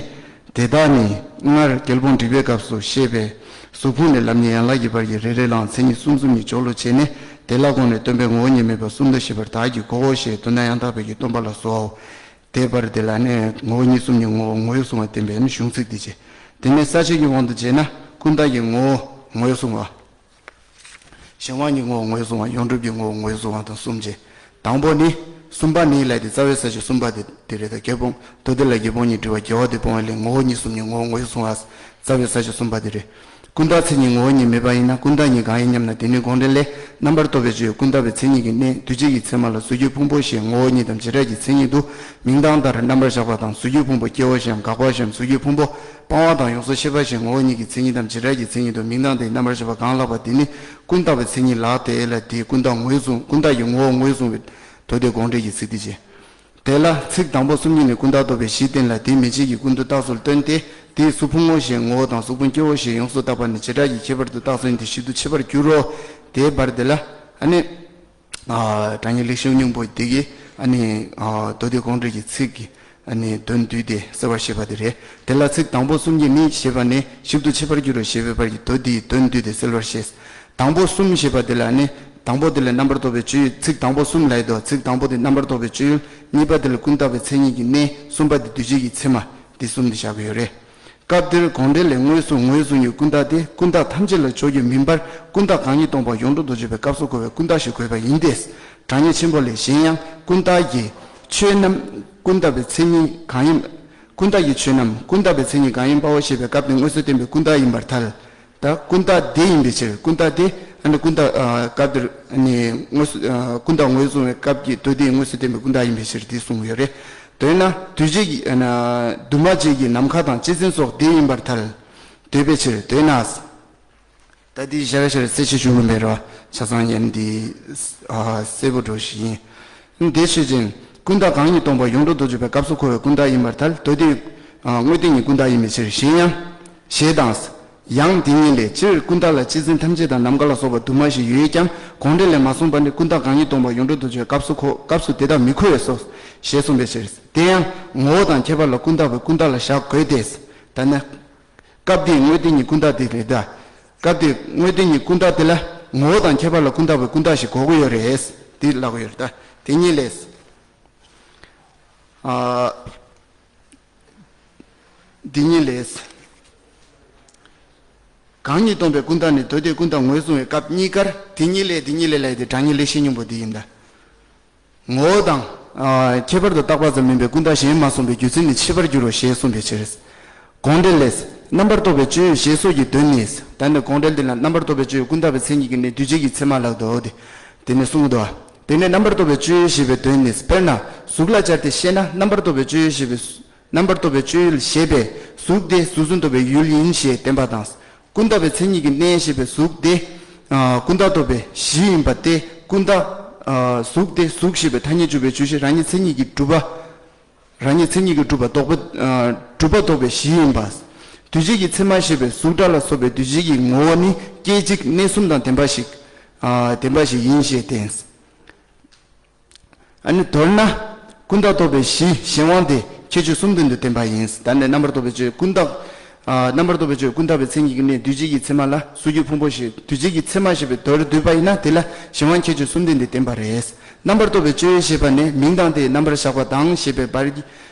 དེ་དག་ནི་སྔར་རྒྱལ་སྤོང་དྲེགས་པའི་སྐབས་སུ་བཤད་པའི་གཟུགས་ཕུང་ནས་ལམ་གཉིས་ཡན་ལག་གི་བར་གྱི་རེ་རེ་ལའང་མཚན་ཉིད་གསུམ་གསུམ་གཉིས་སྦྱོར་ལུགས་བྱས་ནས། དེ་ལ་དགོངས་ནས་སྟོན་པས་ངོ་བོ་ཉིད་མེད་པ་གསུམ་དང་བཞི་པར་བདག་གིས་གོའོ་ཞེས་མདོར་ན་ཡང་དག་པའི་གི་སྟོན་པ་ལ་གསོལ་བའོ། དེ་བར་དེ་ལ་ནི་ངོ་བོ་ཉིད་གསུམ་གཉིས་ངོ་བོ་ངོས་བཟུང་བ་བསྟན་པའི་ནི་གཞུང་ཚིག་འདི་བྱས། དེ་ནས་ས་བཅད་ཀྱི་དབང་དུ་བྱས་ན། ཀུན་བཏགས་ཀྱི་ངོ་བོ་ངོས་བཟུང་བ། གཞན་དབང་གི་ངོ་བོ་ངོས་བཟུང་བ། ཡོངས་གྲུབ་ཀྱི་ངོ་བོ་ངོས་བཟུང་བ་དང་གསུམ་བྱས། དང་པོ་ནི། གསུམ་པ་ནི་ལབ་དེ་རྩ་བའི་ས་བཅད་གསུམ་པ་དེ་དེ་རེད། ད་རྒྱལ་སྤོང་མདོ་སྡེ་ལ་རྒྱལ་སྤོང་གཉིས་དྲིལ་བ་རྒྱལ་བ་དེ་སྤོང་བ་ལས་ངོ་བོ་ཉིད་གསུམ་གཉིས་ངོ་བོ་ངོས་བཟུང་བ། རྩ་བའི་ས་བཅད་གསུམ་པ་དེ་རེད། ཀུན་བཏགས་མཚན་ཉིད་ངོ་བོ་ཉིད་མེད་པ་ཡིན་ན་ཀུན་བཏགས་ཉིད་གང་ཡིན་སྙམ་ན། དེ་ནི་དགོངས་འགྲེལ་ལས། རྣམ་པར་རྟོག་པའི་ཆོས་ཀུན་བཏགས་པའི་མཚན་ཉིད་ཀྱི་གནས་འདུས་བྱས་ཀྱི་མཚན་མ་ལ་གཟུགས་ཀྱི་ཕུང་པོ་ཞེས་ངོ་བོ་ཉིད་དམ་བྱེ་བྲག་གི་མཚན་ཉིད་དུ་མིང་དང་ལྟར་རྣམ་པར་གཞག་པ་དང་། གཟུགས་ཀྱི་ཕུང་པོ་སྐྱེ་བོ་ཞེའམ་དགག་པ་ཞེའམ་གཟུགས་ཀྱི་ཕུང་པོ་སྤང་བ་དང་ཡོངས་སུ་ཤེས་པ་ཞེས་ངོ་བོ་ཉིད་ཀྱི་མཚན་ཉིད་དམ་བྱེ་བྲག་གི་མཚན་ཉིད་དུ་མིང་དང་དེའི་རྣམ་པར་གཞག་པ་གང་ལགས་པ་དེ་ནི་ཀུན་བཏགས་པའི་མཚན་ཉིད་ལགས་ཏེ་ལབ་དེ་ཀུན་བཏགས་ངོས་བཟུང་། ཀུན་བཏགས་ཀྱི་ངོ་བོ་ངོས་བཟུང་བའི་མདོ་སྡེ་དགོངས་འགྲེལ་གྱི་ཚིག་འདི་བྱས། དེ་ལ་ཚིག་དང་པོ་གསུམ་གཉིས་ནས་ཀུན་བཏགས་རྟོག་པའི་གཞི་བསྟན་ལ། དེ་མན་ཆད་ཀྱི་ཀུན་ཏུ་རྟགས་སུ་སྟོན་ཏེ། དེས་གཟུགས་ཕུང་ངོ་ཞེས་ངོ་བོ་དང་གཟུགས་ཕུང་སྐྱེ་བོ་ཞེས་ཡོངས་སུ་བརྟགས་པ་ནི་བྱེ་བྲག་གི་ཁྱད་པར་དུ་རྟགས་སུ་ཡིན་ཏེ་ཞིབ་ཏུ་ཕྱེ་བར་འགྱུར་རོ། དེའི་བར་དེ་ལ། ཨ་ནི། ཨ་དྲང་ངེས་ལེགས་བཤད་སྙིང་པོ་འདི་གི་ཨ་ནི་ཨ་མདོ་སྡེ་དགོངས་འགྲེལ་གྱི་ཚིག་གི་ཨ་ནི་དོན་བསྡུས་ཏེ་གསལ་བར་བཤད་པ་དེ་རེད། དེ་ལ་ཚིག་དང་པོ་གསུམ་གྱིས་ནི་ཞེས་པ་ནི་ཞིབ་ཏུ་ཕྱེ་བར་འགྱུར་རོ་ཞེས་པའི་བར་གྱི་མདོ་འདིའི་དོན་བསྡུས་ཏེ་གསལ་བར་བཤད། དང་པོ་གསུམ་ཞེས་པ་དེ་ལ་ནི། དང་པོ་དེ་ལ་རྣམ་པར་རྟོག་པའི་སྤྱོད་ཡུལ། ཚིག་དང་པོ་གསུམ་ལབ་ཡོད་དོ། ཚིག་དང་པོ་དེ་རྣམ་པར་རྟོག་པའི་སྤྱོད་ཡུལ། གཉིས་པ་དེ་ལ་ཀུན་བཏགས་པའི་མཚན་ཉིད་ཀྱི་གནས། གསུམ་པ་དེ་འདུས་བྱས་ཀྱི་མཚན་མ། འདི་གསུམ་དེ་བཞག་གི་ཡོད་རེད། སྐབས་འདིར་དགོངས་འགྲེལ་ལས་དངོས་སུ་ངོས་བཟུང་ཡུལ་ཀུན་བཏགས་དེ་ཀུན་བཏགས་ཐམས་ཅད་ལ་འཇོག་རྒྱུ་མིན་པར། ཀུན་བཏགས་གང་ཉིད་སྟོང་པ་ཡོངས་གྲུབ་ཏུ་བརྗོད་པའི་སྐབས་སུ་གོ་བའི་ཀུན་བཏགས་ཞེས་འགོད་པ་ཡིན་ཏེ། དྲང་ངེས་ཆེན་པོ་ལས། གཞན་ཡང་ཀུན་བཏགས་ཀྱི་ཆོས་རྣམས་ཀུན་བཏགས་པའི་མཚན་ཉིད་གང་ཡིན། ཀུན་བཏགས་ཀྱི་ཆོས་རྣམས་ཀུན་བཏགས་པའི་མཚན་ཉིད་གང་ཡིན་པའོ་ཞེས་པའི་སྐབས་དེ་དངོས་སུ་བསྟན་པའི་ཀུན་བཏགས་ཡིན་པར་ཐལ། ད་ཀུན་བཏགས་དེ་ཡིན་པའི་ཕྱིར། ཀུན་བཏགས་དེ་ཨ་ནི་ཀུན་བཏགས་ཨ་སྐབས་འདིར་ཨ་ནི་དངོས་སུ་ཨ་ཀུན་བཏགས་ངོས་བཟུང་བའི་སྐབས་ཀྱི་མདོ་སྡེའི་དངོས་སུ་བསྟན་པའི་ཀུན་བཏགས་ཡིན་པའི་ཕྱིར་དེ་གསུངས་ཡོད་རེད། འདོད་ན་འདུས་བྱས་ཀྱི་ཨ་ན་འདུས་མ་བྱས་ཀྱི་ནམ་མཁའ་དང་སྤྱི་མཚན་སོགས་དེ་ཡིན་པར་ཐལ། འདོད་པའི་ཕྱིར། འདོད་ན། ད་འདི་ཞར་ཞར་གསལ་བཤད་ཞུ་གི་མེད་རོ། ཆ་ཚང་ཡན་འདི་ཨ་གསལ་པོ་འགྲོ་ཞིག་ཡིན། དེ་ཆོས་ཅན། ཀུན་བཏགས་གང་ཉིད་སྟོང་པ་ཡོངས་གྲུབ་ཏུ་བརྗོད་པའི་སྐབས་སུ་གོ་བའི་ཀུན་བཏགས་ཡིན་པར་ཐལ། མདོ་སྡེའི་ཨ་དངོས་བསྟན་གྱི་ཀུན་བཏགས་ཡིན་པའི་ཕྱིར། གཞན་ཡང་། ཞེས་དང་། ཡང་དེ་ཉིད་ལས། སྤྱིར་ཀུན་བཏགས་ལ་སྤྱི་མཚན་ཐམས་ཅད་དང་ནམ་མཁའ་ལ་སོགས་པ་དུ་མ་ཞིག་ཡོད་ཀྱང་དགོངས་འགྲེལ་ལས་མ་གསུངས་པ་ནི་ཀུན་བཏགས་གང་ཉིད་སྟོང་པ་ཡོངས་གྲུབ་ཏུ་བརྗོད་པའི་སྐབས་སུ་གོ་སྐབས་སུ་དེ་དག་མི་གོ་བས་སོ། ཞེས་གསུངས་པའི་ཕྱིར། དེ་ཡང་ངོ་བོ་དང་ཁྱད་པར་ལ་ཀུན་བཏགས་པའི་ཀུན་བཏགས་ལ་བཞག་དགོས་ཏེ། ད་ནི། སྐབས་འདིའི་དངོས་བསྟན་གྱི་ཀུན་བཏགས་དེ་རེད་ད། སྐབས་འདིའི་དངོས་བསྟན་གྱི་ཀུན་བཏགས་དེ་ལ་ངོ་བོ་དང་ཁྱད་པར་ལ་ཀུན་བཏགས་པའི་ཀུན་བཏགས་ཤིག་གོ་དགོས་ཡོད་རེད། དེ་ལབ་དགོས་ཡོད་རེད་ད། དེ་ཉིད་ལས། ཨ། འདི་ཉིད་ལས། གང་ཉིད་སྟོང་པའི་ཀུན་བཏགས་ནི་མདོ་སྡེའི་ཀུན་བཏགས་ངོས་བཟུང་བའི་སྐབས་གཉིས་ཀར་དེ་ཉིད་ལས་དེ་ཉིད་ལས་ལབ་ཡས་དེ་དྲང་ངེས་ལེགས་བཤད་སྙིང་པོ་འདི་ཡིན་ད། ངོ་བོ་དང་། ཨ། ཁྱད་པར་དུ་བཏགས་པ་ཙམ་མིན་པའི་ཀུན་བཏགས་གཞན་མ་གསུངས་པའི་རྒྱུ་མཚན་ནི་ཕྱེ་བར་འགྱུར་རོ་ཞེས་གསུངས་པའི་ཕྱིར། དགོངས་འགྲེལ་ལས། རྣམ་པར་རྟོག་པའི་སྤྱོད་ཡུལ་ཞེས་སོགས་ཀྱི་དོན་ནི། ད་ནི་དགོངས་འགྲེལ་འདི་ལ་རྣམ་པར་རྟོག་པའི་སྤྱོད་ཡུལ་ཀུན་བཏགས་པའི་མཚན་ཉིད་ཀྱི་གནས་འདུས་བྱས་ཀྱི་མཚན་མ་ལགས་དོ། དེ་ནི་གསུངས་དོ། དེ་ནས་རྣམ་པར་རྟོག་པའི་སྤྱོད་ཡུལ་ཞེས་པའི་དོན་ནི། དཔེར་ན་གཟུགས་ལ་སྦྱར་ཏེ་བཤད་ན་རྣམ་པར་རྟོག་པའི་སྤྱོད་ཡུལ་ཞེས་པའི། རྣམ་པར་རྟོག་པའི་སྤྱོད་ཡུལ་ཞེས་པས་གཟུགས་དེ་གཟུགས་སུ་འདོད་པའི་ཡུལ་ཡིན་ཞེས་བསྟན་པ་དང་། ཀུན་བཏགས་པའི་མཚན་ཉིད་ཀྱི་གནས་ཞེས་པའི་གཟུགས་དེ། ཨ། ཀུན་བཏགས་རྟོག་པའི་གཞི་ཡིན་པ་སྟེ། ཀུན་བཏགས། ཨ། གཟུགས་དེ་གཟུགས་ཞེས་པའི་ཐ་སྙད་འཇུག་པའི་རྗོད་བྱེད་རང་ཉིད་མཚན་ཉིད་ཀྱིས་གྲུབ་པ། རང་ཉིད་མཚན་ཉིད་ཀྱིས་གྲུབ་པ་ལྡོག་པ། ཨ། གྲུབ་པ་ལྡོག་པའི་གཞི་ཡིན་པ། འདུས་བྱས་ཀྱི་མཚན་མ་ཞེས་པའི་གཟུགས་སྒྲ་ལ་སོགས་པའི་འདུས་བྱས་ཀྱི་ངོ་བོ་ནི་སྐད་ཅིག་གནས་གསུམ་དང་ལྡན་པ་ཞིག་ཨ། ལྡན་པ་ཞིག་ཡིན་ཞེས་བསྟན། ཨ་ནི་མདོར་ན། ཀུན་བཏགས་རྟོག་པའི་གཞི་གཞན་དབང་དེ་ཁྱད་ཆོས་གསུམ་ལྡན་དུ་བསྟན་པ་ཡིན། ད་ནི་རྣམ་པར་རྟོག་པའི་སྤྱོད་ཀུན་བཏགས། ཨ། རྣམ་པར་རྟོག་པའི་སྤྱོད་ཀུན་བཏགས་པའི་མཚན་ཉིད་ཀྱི་གནས་འདུས་བྱས་ཀྱི་མཚན་མ་ལ་གཟུགས་ཀྱི་ཕུང་པོ་ཞེས་འདུས་བྱས་ཀྱི་མཚན་མ་ཞེས་པའི་མདོར་བསྡུས་པ་ཡིན་ན་དེ་ལ་གཞན་དབང་ཁྱད་ཆོས་གསུམ་ལྡན་དུ་བསྟན་པ་རེད། རྣམ་པར་རྟོག་པའི་སྤྱོད་ཡུལ་ཞེས་པ་ནི་མིང་དང་དེའི་རྣམ་པར་བཞག་པ་དང་ཞེས་པའི་བར་གྱི་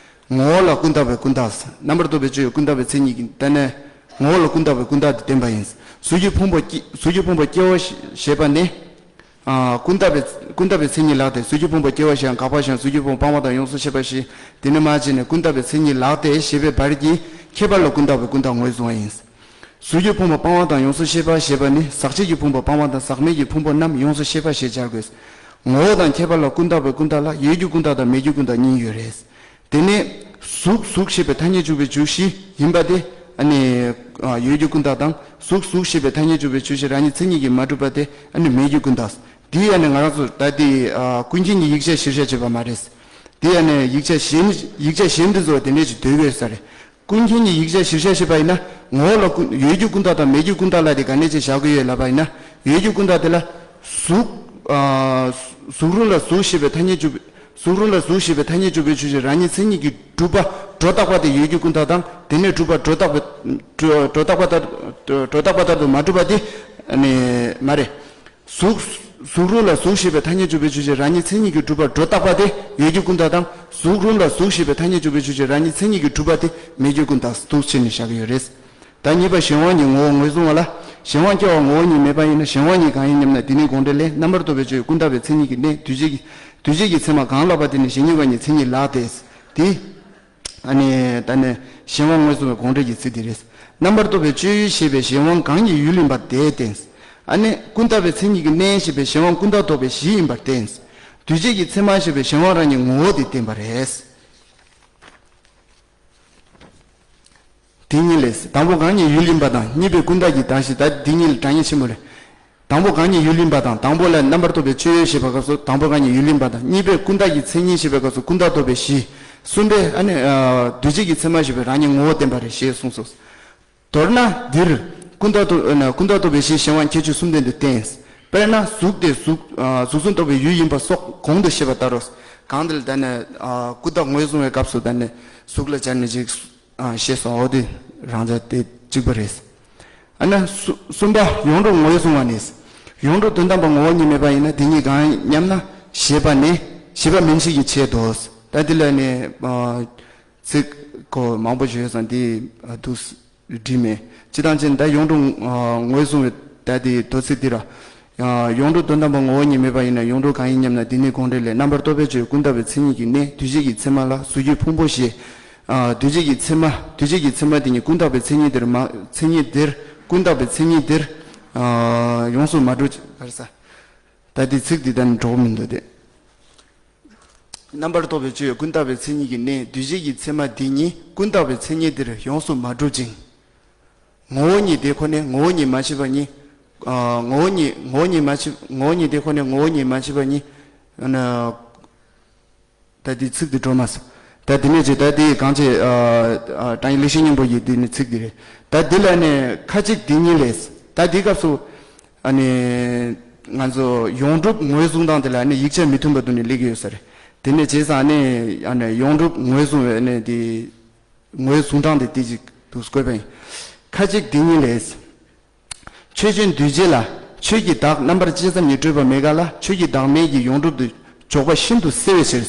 ངོ་བོ་ལ་ཀུན་བཏགས་པའི་ཀུན་བཏགས། རྣམ་པར་རྟོག་པའི་སྤྱོད་ཡུལ་ཀུན་བཏགས་པའི་མཚན་ཉིད་ཀྱི་ད་ནི་ངོ་བོ་ལ་ཀུན་བཏགས་པའི་ཀུན་བཏགས་དེ་བསྟན་པ་ཡིན། གཟུགས་ཀྱི་ཕུང་པོ་སྐྱེ་གཟུགས་ཀྱི་ཕུང་པོ་སྐྱེ་བོ་ཞེས་པ་ནི། ཨ། ཀུན་བཏགས་པའི་ཀུན་བཏགས་པའི་མཚན་ཉིད་ལགས་ཏེ། གཟུགས་ཀྱི་ཕུང་པོ་སྐྱེ་བ་ཞེས་དགག་པ་ཞེས་གཟུགས་ཀྱི་ཕུང་པོ་སྤང་བ་དང་ཡོངས་སུ་ཤེས་པ་ཞེས་དེ་ནི་མ་བྱས་ནས་ཀུན་བཏགས་པའི་མཚན་ཉིད་ལགས་ཏེ་ཞེས་པའི་བར་གྱི་ཁྱད་པར་ལ་ཀུན་བཏགས་པའི་ཀུན་བཏགས་ངོས་བཟུང་བ་ཡིན། གཟུགས་ཀྱི་ཕུང་པོ་སྤང་བ་དང་ཡོངས་སུ་ཤེས་པ་ཞེས་པ་ནི་ཟག་བཅས་ཀྱི་ཕུང་པོ་སྤང་བ་དང་ཟག་མེད་ཀྱི་ཕུང་པོ་རྣམས་ཡོངས་སུ་ཤེས་པ་ཞེས་སྦྱར་དགོས། ངོ་བོ་དང་ཁྱད་པར་ལ་ཀུན་བཏགས་པའི་ཀུན་བཏགས་ལ་ཡོད་རྒྱུ་ཀུན་བཏགས་དང་མེད་རྒྱུ་ཀུན་བཏགས་གཉིས་ཡོད་རེད། དེ་ནས་གཟུགས་གཟུགས་ཞེས་པའི་ཐ་སྙད་འཇུག་པའི་འཇུག་གཞི་ཡིན་པ་དེ་ཨ་ནི་ཡོད་རྒྱུ་ཀུན་བཏགས་དང་། གཟུགས་གཟུགས་ཞེས་པའི་ཐ་སྙད་འཇུག་པའི་འཇུག་གཞི་རང་ཉིད་མཚན་ཉིད་ཀྱིས་མ་གྲུབ་པ་དེ་ཨ་ནི་མེད་རྒྱུ་ཀུན་བཏགས། དེ་ཨ་ནི་ང་རང་ཚོ་ད་དེ་ཨ་ཀུན་མཁྱེན་གྱི་ཡིག་ཆ་གཞིར་བཞག་བྱས་པ་མ་རེད། དེ་ཨ་ནི་ཡིག་ཆ་གཞན་ཡིག་ཆ་གཞན་དེ་ཚོ་དེ་འདྲས་ཅིག་འདོད་དགོས་ས་རེད། ཀུན་མཁྱེན་གྱི་ཡིག་ཆ་གཞིར་བཞག་བྱས་པ་ཡིན་ན་ངོ་བོ་ལ་ཀུན་ཡོད་རྒྱུ་ཀུན་བཏགས་དང་མེད་རྒྱུ་ཀུན་བཏགས་ལ་དེ་ག་ནས་ཅིག་བཞག་གི་ཡོད་ལབ་པ་ཡིན་ན། ཡོད་རྒྱུ་ཀུན་བཏགས་དེ་ལ་གཟུགས་ཨ་གཟུགས་རུང་ལ་གཟུགས་ཞེས་པའི་ཐ་སྙད་འཇུག་པའི་ གཟུགས་རུང་ལ་གཟུགས་ཞེས་པའི་ཐ་སྙད་འཇུག་པའི་ཆོས་ཅན་རང་ཉིད་མཚན་ཉིད་ཀྱིས་གྲུབ་པ་སྒྲོ་བཏགས་པ་དེ་ཡོད་རྒྱུ་ཀུན་བཏགས་དང་། དེ་ནས་གྲུབ་པ་སྒྲོ་བཏགས་པའི་སྒྲོ་སྒྲོ་བཏགས་པ་ལྟར་སྒྲོ་བཏགས་པ་ལྟར་དུ་མ་གྲུབ་པ་དེ་ནི་མ་རེད། གཟུགས་གཟུགས་རུང་ལ་གཟུགས་ཞེས་པའི་ཐ་སྙད་འཇུག་པའི་ཆོས་ཅན་རང་ཉིད་མཚན་ཉིད་ཀྱིས་གྲུབ་པ་སྒྲོ་བཏགས་པ་དེ་ཡོད་རྒྱུ་ཀུན་བཏགས་དང་། གཟུགས་རུང་ལ་གཟུགས་ཞེས་པའི་ཐ་སྙད་འཇུག་པའི་ཆོས་ཅན་རང་ཉིད་མཚན་ཉིད་ཀྱིས་གྲུབ་པ་དེ་མེད་རྒྱུ་ཀུན་བཏགས་འདུག་བྱས་ནས་བཞག་གི་ཡོད་རེད། ད་གཉིས་པ་གཞན་དབང་གཉིས་ངོ་བོ་ངོས་བཟུང་བ་ལ། གཞན་དབང་སྐྱེ་བ་ངོ་བོ་ཉིད་མེད་པ་ཡིན་ན་གཞན་དབང་གཉིས་གང་ཡིན་སྙམ་ན། འདི་ནི་དགོངས་འགྲེལ་ལས། རྣམ་པར་རྟོག་པའི་ཆོས་ཀུན་བཏགས་པའི་མཚན་ཉིད་ཀྱི་གནས་འདུས་བྱས་ཀྱི་འདུས་བྱས་ཀྱི་ཚད་མ་གང་ལགས་པ་དེ་ནི་གཞན་གཉིས་པ་ཉིད་མཚན་ཉིད་ལགས་ཏེ། དེ། ཨ་ནི་ད་ནི་གཞན་དབང་ངོས་བཟུང་བའི་དགོངས་འགྲེལ་གྱི་ཚིག་འདི་རེད། རྣམ་པར་རྟོག་པའི་སྤྱོད་ཡུལ་ཞེས་པའི་གཞན་དབང་གང་གི་ཡུལ་ཡིན་པ་དེ་བསྟན། ཨ་ནི་ཀུན་བཏགས་པའི་མཚན་ཉིད་ཀྱི་གནས་ཞེས་པའི་གཞན་དབང་ཀུན་བཏགས་རྟོག་པའི་གཞི་ཡིན་པར་བསྟན། འདུས་བྱས་ཀྱི་ཚད་མ་ཞེས་པའི་གཞན་དབང་རང་ཉིད་ངོ་བོ་དེ་བསྟན་པ་རེད། དེ་གཉིས་ལས། དང་པོ་གང་ཉིད་ཡུལ་ཡིན་པ་དང་། གཉིས་པའི་ཀུན་བཏགས་ཀྱི་གདགས་གཞི། ད་འདི་གཉིས་ལ་འདྲ་མཉམ་ཆེན་པོ་རེད། དང་པོ་གང་ཉིད་ཡུལ་ཡིན་པ་དང་། དང་པོ་ལ་རྣམ་པར་རྟོག་པའི་སྤྱོད་ཡུལ་ཞེས་པ་སྐབས་སུ་དང་པོ་གང་ཉིད་ཡུལ་ཡིན་པ་དང་། གཉིས་པའི་ཀུན་བཏགས་ཀྱི་མཚན་ཉིད་ཞེས་པའི་སྐབས་སུ་ཀུན་བཏགས་རྟོག་པའི་གཞི། གསུམ་པའི་ཨ་ནི་འདུས་བྱས་ཀྱི་ཚད་མ་ཞེས་པའི་རང་ཉིད་ངོ་བོ་བསྟན་པ་རེད་ཞེས་གསུངས་སོ། མདོར་ན་འདིར་ཀུན་བཏགས་རྟོག་ཀུན་བཏགས་རྟོག་པའི་གཞི་གཞན་དབང་ཁྱད་ཆོས་གསུམ་ལྡན་དུ་བསྟན། དཔེར་ན་གཟུགས་དེ་གཟུགས་གཟུགས་གསུམ་རྟོགས་པའི་ཡུལ་ཡིན་པ་སོགས་གོང་དུ་བཤད་པ་ལྟར་རོ། གང་འདིར་ད་ནི་ཀུན་བཏགས་ངོས་བཟུང་བའི་སྐབས་སུ་ད་ནི་གཟུགས་ལ་སྦྱར་ནས་ཅིག་ཞེས་སོ། འོ་དེ་རང་ཅག་དེ་གཅིག་པ་རེད། ཨ་ན་གསུ་གསུམ་པ་ཡོངས་གྲུབ་ངོས་བཟུང་བ་ནི། ཡོངས་གྲུབ་དོན་དམ་པ་ངོ་བོ་ཉིད་མེད་པ་ཡིན་ན་དེ་ཉིད་གང་སྙམ་ན་ཞེས་པ་ནི་ཞེས་པ་མིན་ཞིག་གི་ཆེད་དོ། ད་འདི་ལ་ནི་ཚིག་གོ་མང་པོ་ཞིག་ཡོད་ཙང་འདི་འདུག་འགྲིག་མེད། སྤྱི་དང་ཅན་ད་ཡོངས་གྲུབ་ངོས་བཟུང་བའི་ད་དེ་མདོ་ཚིག་འདི་ར། ཡོངས་གྲུབ་དོན་དམ་པ་ངོ་བོ་ཉིད་མེད་པ་ཡིན་ན་ཡོངས་གྲུབ་གང་ཡིན་སྙམ་ན། འདི་ནི་དགོངས་འགྲེལ་ལས། རྣམ་པར་རྟོག་པའི་སྤྱོད་ཀུན་བཏགས་པའི་མཚན་ཉིད་ཀྱི་གནས་འདུས་བྱས་ཀྱི་ཚད་མ་ལ་གཟུགས་ཀྱི་ཕུང་པོ་ཞེས། འདུས་བྱས་ཀྱི་ཚད་མ་འདུས་བྱས་ཀྱི་ཚད་མ་དེ་ཉིད་ཀུན་བཏགས་པའི་མཚན་ཉིད་དེར་མ་མཚན་ཉིད་དེར་ཀུན་བཏགས་པའི་མཚན་ཉིད་དེར་ཡོངས་སུ་མ་གྲུབ་ག་རེ་ཟ། ད་འདི་ཚིག་འདི་ད་ནི་འགྲོ་གི་མི་འདུག་སྟེ། རྣམ་པར་རྟོག་པའི་སྤྱོད་ཀུན་བཏགས་པའི་མཚན་ཉིད་ཀྱི་གནས་འདུས་བྱས་ཀྱི་ཚད་མ་འདི་ཉིད་ཀུན་བཏགས་པའི་མཚན་ཉིད་དེར་ཡོངས་སུ་མ་གྲུབ་ཅིང་། ངོ་བོ་ཉིད་དེ་ཁོ་ནས་ངོ་བོ་ཉིད་མ་མཆིས་པ་ཉིད། ངོ་བོ་ཉིད་ངོ་བོ་ཉིད་མ་མཆིས། ངོ་བོ་ཉིད་དེ་ཁོ་ནས་ངོ་བོ་ཉིད་མ་མཆིས་པ་ཉིད། ད་འདི་ཚིག་འདི་འགྲོ་མ་སོང་། ད་འདི་ནས་ཅི་ད་འདི་གང་ཅི། དྲང་ཡིག་ལེགས་བཤད་སྙིང་པོ་ཡི་འདི་ནི་ཚིག་འདི་རེད། ད་འདི་ལ་ནི་ཁ་ཅིག་འདི་གཉིས་ལས། ད་འདི་སྐབས་སུ། ཨ་ནི། ང་ཚོ་ཡོངས་གྲུབ་ངོས་བཟུང་སྟངས་དེ་ལ་ནི་ཡིག་ཆ་མི་མཐུན་པ་འདུག་ནི་སླེབས་ཀྱི་ཡོད་ས་རེད། དེ་ནས་བྱས་ཙང་ནི་ཨ་ནི་ཡོངས་གྲུབ་ངོས་བཟུང་བའི་ནི་དེ། ངོས་བཟུང་སྟངས་དེ་དེ་ཅིག་ཏུ་བཀོད་པ་ཡིན། ཁ་ཅིག་འདི་གཉིས་ལས། ཆོས་ཅན་འདུས་བྱས་ལ་ཆོས་ཀྱི་བདག་རྣམ་པར་དཔྱད་ཙམ་ཉིད་སྤྲོས་པ་མེད་དགག་ལ་ཆོས་ཀྱི་བདག་མེད་ཀྱི་ཡོངས་གྲུབ་ཏུ་འཇོག་པ་ཤིན་ཏུ་གསལ་བའི་ཕྱིར།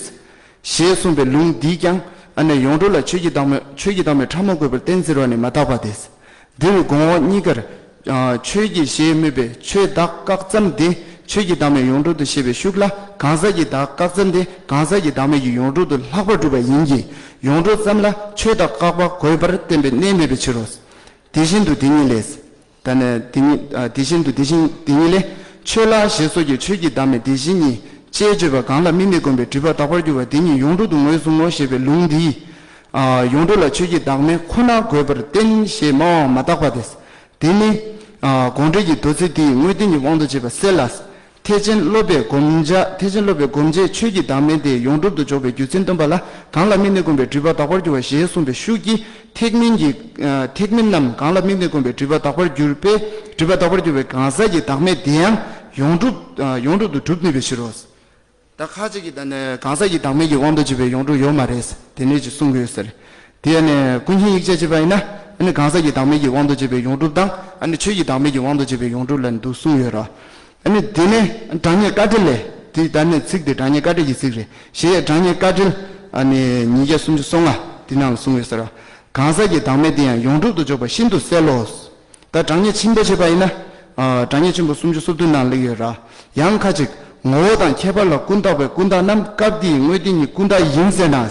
ཞེས་གསུངས་པའི་ལུང་འདིས་ཀྱང་ཨ་ནི་ཡོངས་གྲུབ་ལ་ཆོས་ཀྱི་བདག་མེད་ཆོས་ཀྱི་བདག་མེད་ཕྲ་མོ་དགོས་པར་གཏན་འཛིན་རོ་ནི་མ་བརྟགས་པ་སྟེ། འདིར་དགོངས་འོག་གཉིས་ཀར། ཆོས་ཀྱི་ཞེས་སྨོས་པའི་ཆོས་བདག་བཀག་ཙམ་དེ་ཆོས་ཀྱི་བདག་མེད་ཡོངས་གྲུབ་ཏུ་བཤད་པའི་ཤུགས་ལ་གང་ཟག་གི་བདག་བཀག་ཙམ་དེ་གང་ཟག་གི་བདག་མེད་ཀྱི་ཡོངས་གྲུབ་ཏུ་ལྷག་པར་གྲུབ་པ་ཡིན་གྱི། ཡོངས་གྲུབ་ཙམ་ལ་ཆོས་བདག་བཀག་པ་དགོས་པར་བསྟན་པའི་གནས་མེད་པའི་ཕྱིར་རོ། དེ་བཞིན་དུ་དེ་ཉིད་ལས། ད་ནི་དེ་ཉིད་དེ་བཞིན་དུ་དེ་བཞིན་དེ་ཉིད་ལས། ཆོས་ལ་ཞེས་སོགས་ཀྱི་ཆོས་ཀྱི་བདག་མེད་དེ་བཞིན་ཉིད་ཅེས་བརྗོད་པ་གང་ལ་དམིགས་ནས་བསྒོམས་པའི་སྒྲིབ་པ་དག་པར་གྱུར་པ་དེ་ཉིད་ཡོངས་གྲུབ་ཏུ་ངོས་བཟུང་ངོ་ཞེས་པའི་ལུང་འདིས། ཡོངས་གྲུབ་ལ་ཆོས་ཀྱི་བདག་མེད་ཁོ་ན་དགོས་པར་བསྟན་ཞེས་སྨྲ་བའང་མ་བརྟགས་པ་སྟེ། དེ་ནི། དགོངས་འགྲེལ་གྱི་མདོ་ཚིག་དེའི་དངོས་བསྟན་གྱི་དབང་དུ་བྱས་པ་གསལ་ལ། ཐེག་ཆེན་སློབ་པའི་སྒོམ་བྱ་ཐེག་ཆེན་སློབ་པའི་སྒོམ་བྱའི་ཆོས་ཀྱི་བདག་མེད་དེ་ཡོངས་གྲུབ་ཏུ་འཇོག་པའི་རྒྱུ་མཚན་སྟོན་པ་ལ་གང་ལ་དམིགས་ནས་བསྒོམས་པའི་སྒྲིབ་པ་དག་པར་གྱུར་པ་ཞེས་གསུངས་པའི་ཤུགས་ཀྱིས་ཐེག་དམན་གྱི་ཐེག་དམན་རྣམས་གང་ལ་དམིགས་ནས་བསྒོམས་པའི་སྒྲིབ་པ་དག་པར་གྱུར་པའི་སྒྲིབ་པ་དག་པར་གྱུར་པའི་གང་ཟག་གི་བདག་མེད་དེ་ཡང་ཡོངས་གྲུབ་ཡོངས་གྲུབ་ཏུ་གྲུབ་ནུས་པའི་ཕྱིར་རོ། ད་ཁ་ཅིག་གིས་ད་ནི་གང་ཟག་གི་བདག་མེད་ཀྱི་དབང་དུ་བྱས་པའི་ཡོངས་གྲུབ་ཡོད་མ་རེད། དེ་ནས་ཅིག་གསུང་གི་ཡོད་ཟེར། དེ་ཡང་ནི་ཀུན་མཁྱེན་ཡིག་ཆ་བྱས་པ་ཡིན་ན་ཨ་ནི་གང་ཟག་གི་བདག་མེད་ཀྱི་དབང་དུ་བྱས་པའི་ཡོངས་གྲུབ་དང་ཨ་ནི་ཆོས་ཀྱི་བདག་མེད་ཀྱི་དབང་དུ་བྱས་པའི་ཡོངས་གྲུབ་ལ་འདུ་གསུངས་ཡོད་ར། ཨ་ནི་དེ་ནས་དྲང་ངེས་དཀའ་འགྲེལ་ལས་དེ་ད་ནི་ཚིག་དེ་དྲང་ངེས་དཀའ་འགྲེལ་གྱི་ཚིག་རེད། གཞན་ཡང་དྲང་ངེས་དཀའ་འགྲེལ་ཨ་ནི་ཉིས་བརྒྱ་སུམ་ཅུ་སོ་ལྔ་དེ་ནང་ལ་གསུངས་ཡོད་ཟེར་ར། གང་ཟག་གི་བདག་མེད་དེ་ཡང་ཡོངས་གྲུབ་ཏུ་འཇོག་པ་ཤིན་ཏུ་གསལ་ལོ། ད་དྲང་ངེས་ཆེན་པོ་བྱས་པ་ཡིན་ན། དྲང་ངེས་ཆེན་པོ་སུམ་ཅུ་སོ་བདུན་ནང་སླེབས་ཡོད་ར། ཡང་ཁ་ཅིག་ངོ་བོ་དང་ཁྱད་པར་ལ་ཀུན་བརྟགས་པའི་ཀུན་བརྟགས་རྣམས་སྐབས་འདིའི་དངོས་བསྟན་གྱི་ཀུན་བརྟགས་ཡིན་ཟེར་ན།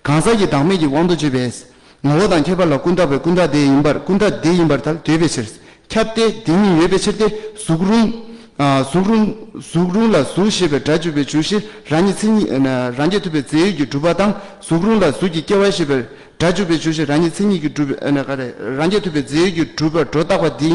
གང་ཟག་གི་བདག་མེད་ཀྱི་དབང་དུ་བྱས་པས། ངོ་བོ་དང་ཁྱད་པར་ལ་ཀུན་བརྟགས་པའི་ཀུན་བརྟགས་དེ་ཡིན་པར་ཀུན་བརྟགས་དེ་ཡིན་པར་ཐལ་འདོད་པའི་ཕྱིར། ཁྱབ་སྟེ་དེ་ཉིད་ཡོད་པའི་ཕྱིར་ཏེ་གཟུགས་རུང་། གཟུགས་རུང་གཟུགས་རུང་ལ་གཟུགས་ཞེས་པའི་སྒྲ་འཇུག་པའི་འཇུག་གཞིར་རང་ཉིད་མཚན་ཉིད་རང་རྐྱ་ཐུབ་པའི་རྫས་ཡོད་ཀྱིས་གྲུབ་པ་དང་གཟུགས་རུང་ལ་གཟུགས་ཀྱི་སྐྱེ་བ་ཞེས་པའི་སྒྲ་འཇུག་པའི་འཇུག་གཞིར་རང་ཉིད་མཚན་ཉིད་ཀྱིས་གྲུབ་པའི་ཨ་ནི་ག་རེ་རང་རྐྱ་ཐུབ་པའི་རྫས་ཡོད་ཀྱིས་གྲུབ་པར་སྒྲོ་བཏགས་པ་དེ་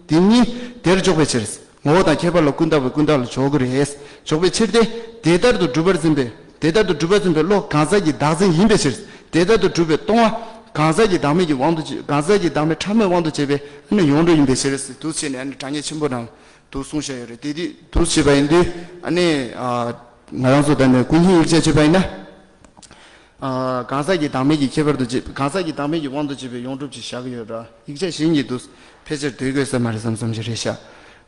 དེ་ཉིད་དེར་འཇོག་པའི་ཕྱིར། ངོ་བོ་དང་ཁྱད་པར་ལ་ཀུན་བརྟགས་པའི་ཀུན་བརྟགས་ལ་འཇོག་གི་རེད། འཇོག་པའི་ཕྱིར་ཏེ། དེ་ལྟར་དུ་གྲུབ་པར་འཛིན་པའི་དེ་ལྟར་དུ་གྲུབ་པར་འཛིན་པའི་བློ་གང་ཟག་གི་བདག་འཛིན་ཡིན་པའི་ཕྱིར། དེ་ལྟར་དུ་གྲུབ་པའི་སྟོང་བ་གང་ཟག་གི་བདག་མེད་ཀྱི་དབང་དུ་བྱས་གང་ཟག་གི་བདག་མེད་ཕྲ་མོའི་དབང་དུ་བྱས་པའི་ཨ་ནི་ཡོངས་གྲུབ་ཡིན་པའི་ཕྱིར། དུ་བྱས་ནས་ཨ་ནི་དྲང་ངེས་ཆེན་པོ་རང་དུ་གསུངས་བཞག་ཡོད་རེད། དེ་དུས་དུ་བྱས་པ་ཡིན་དུས་ཨ་ནི། ང་རང་ཚོ་ད་ནི་ཀུན་མཁྱེན་ཡིག་ཆ་བྱེད་པ་ཡིན་ན། ཨ། གང་ཟག་གི་བདག་མེད་ཀྱི་ཁྱད་པར་དུ་བྱེད། གང་ཟག་གི་བདག་མེད་ཀྱི་དབང་དུ་བྱས་པའི་ཡོངས་གྲུབ་ཅིག་བཞག་གི་ཡོད་ར། ཡིག་ཆ་གཞན་གྱི་དུ་ཕལ་ཆེར་འདོད་དགོས་ས་མ་རེད་བསམ་བསམ་ཞིག་རེད་ཤག་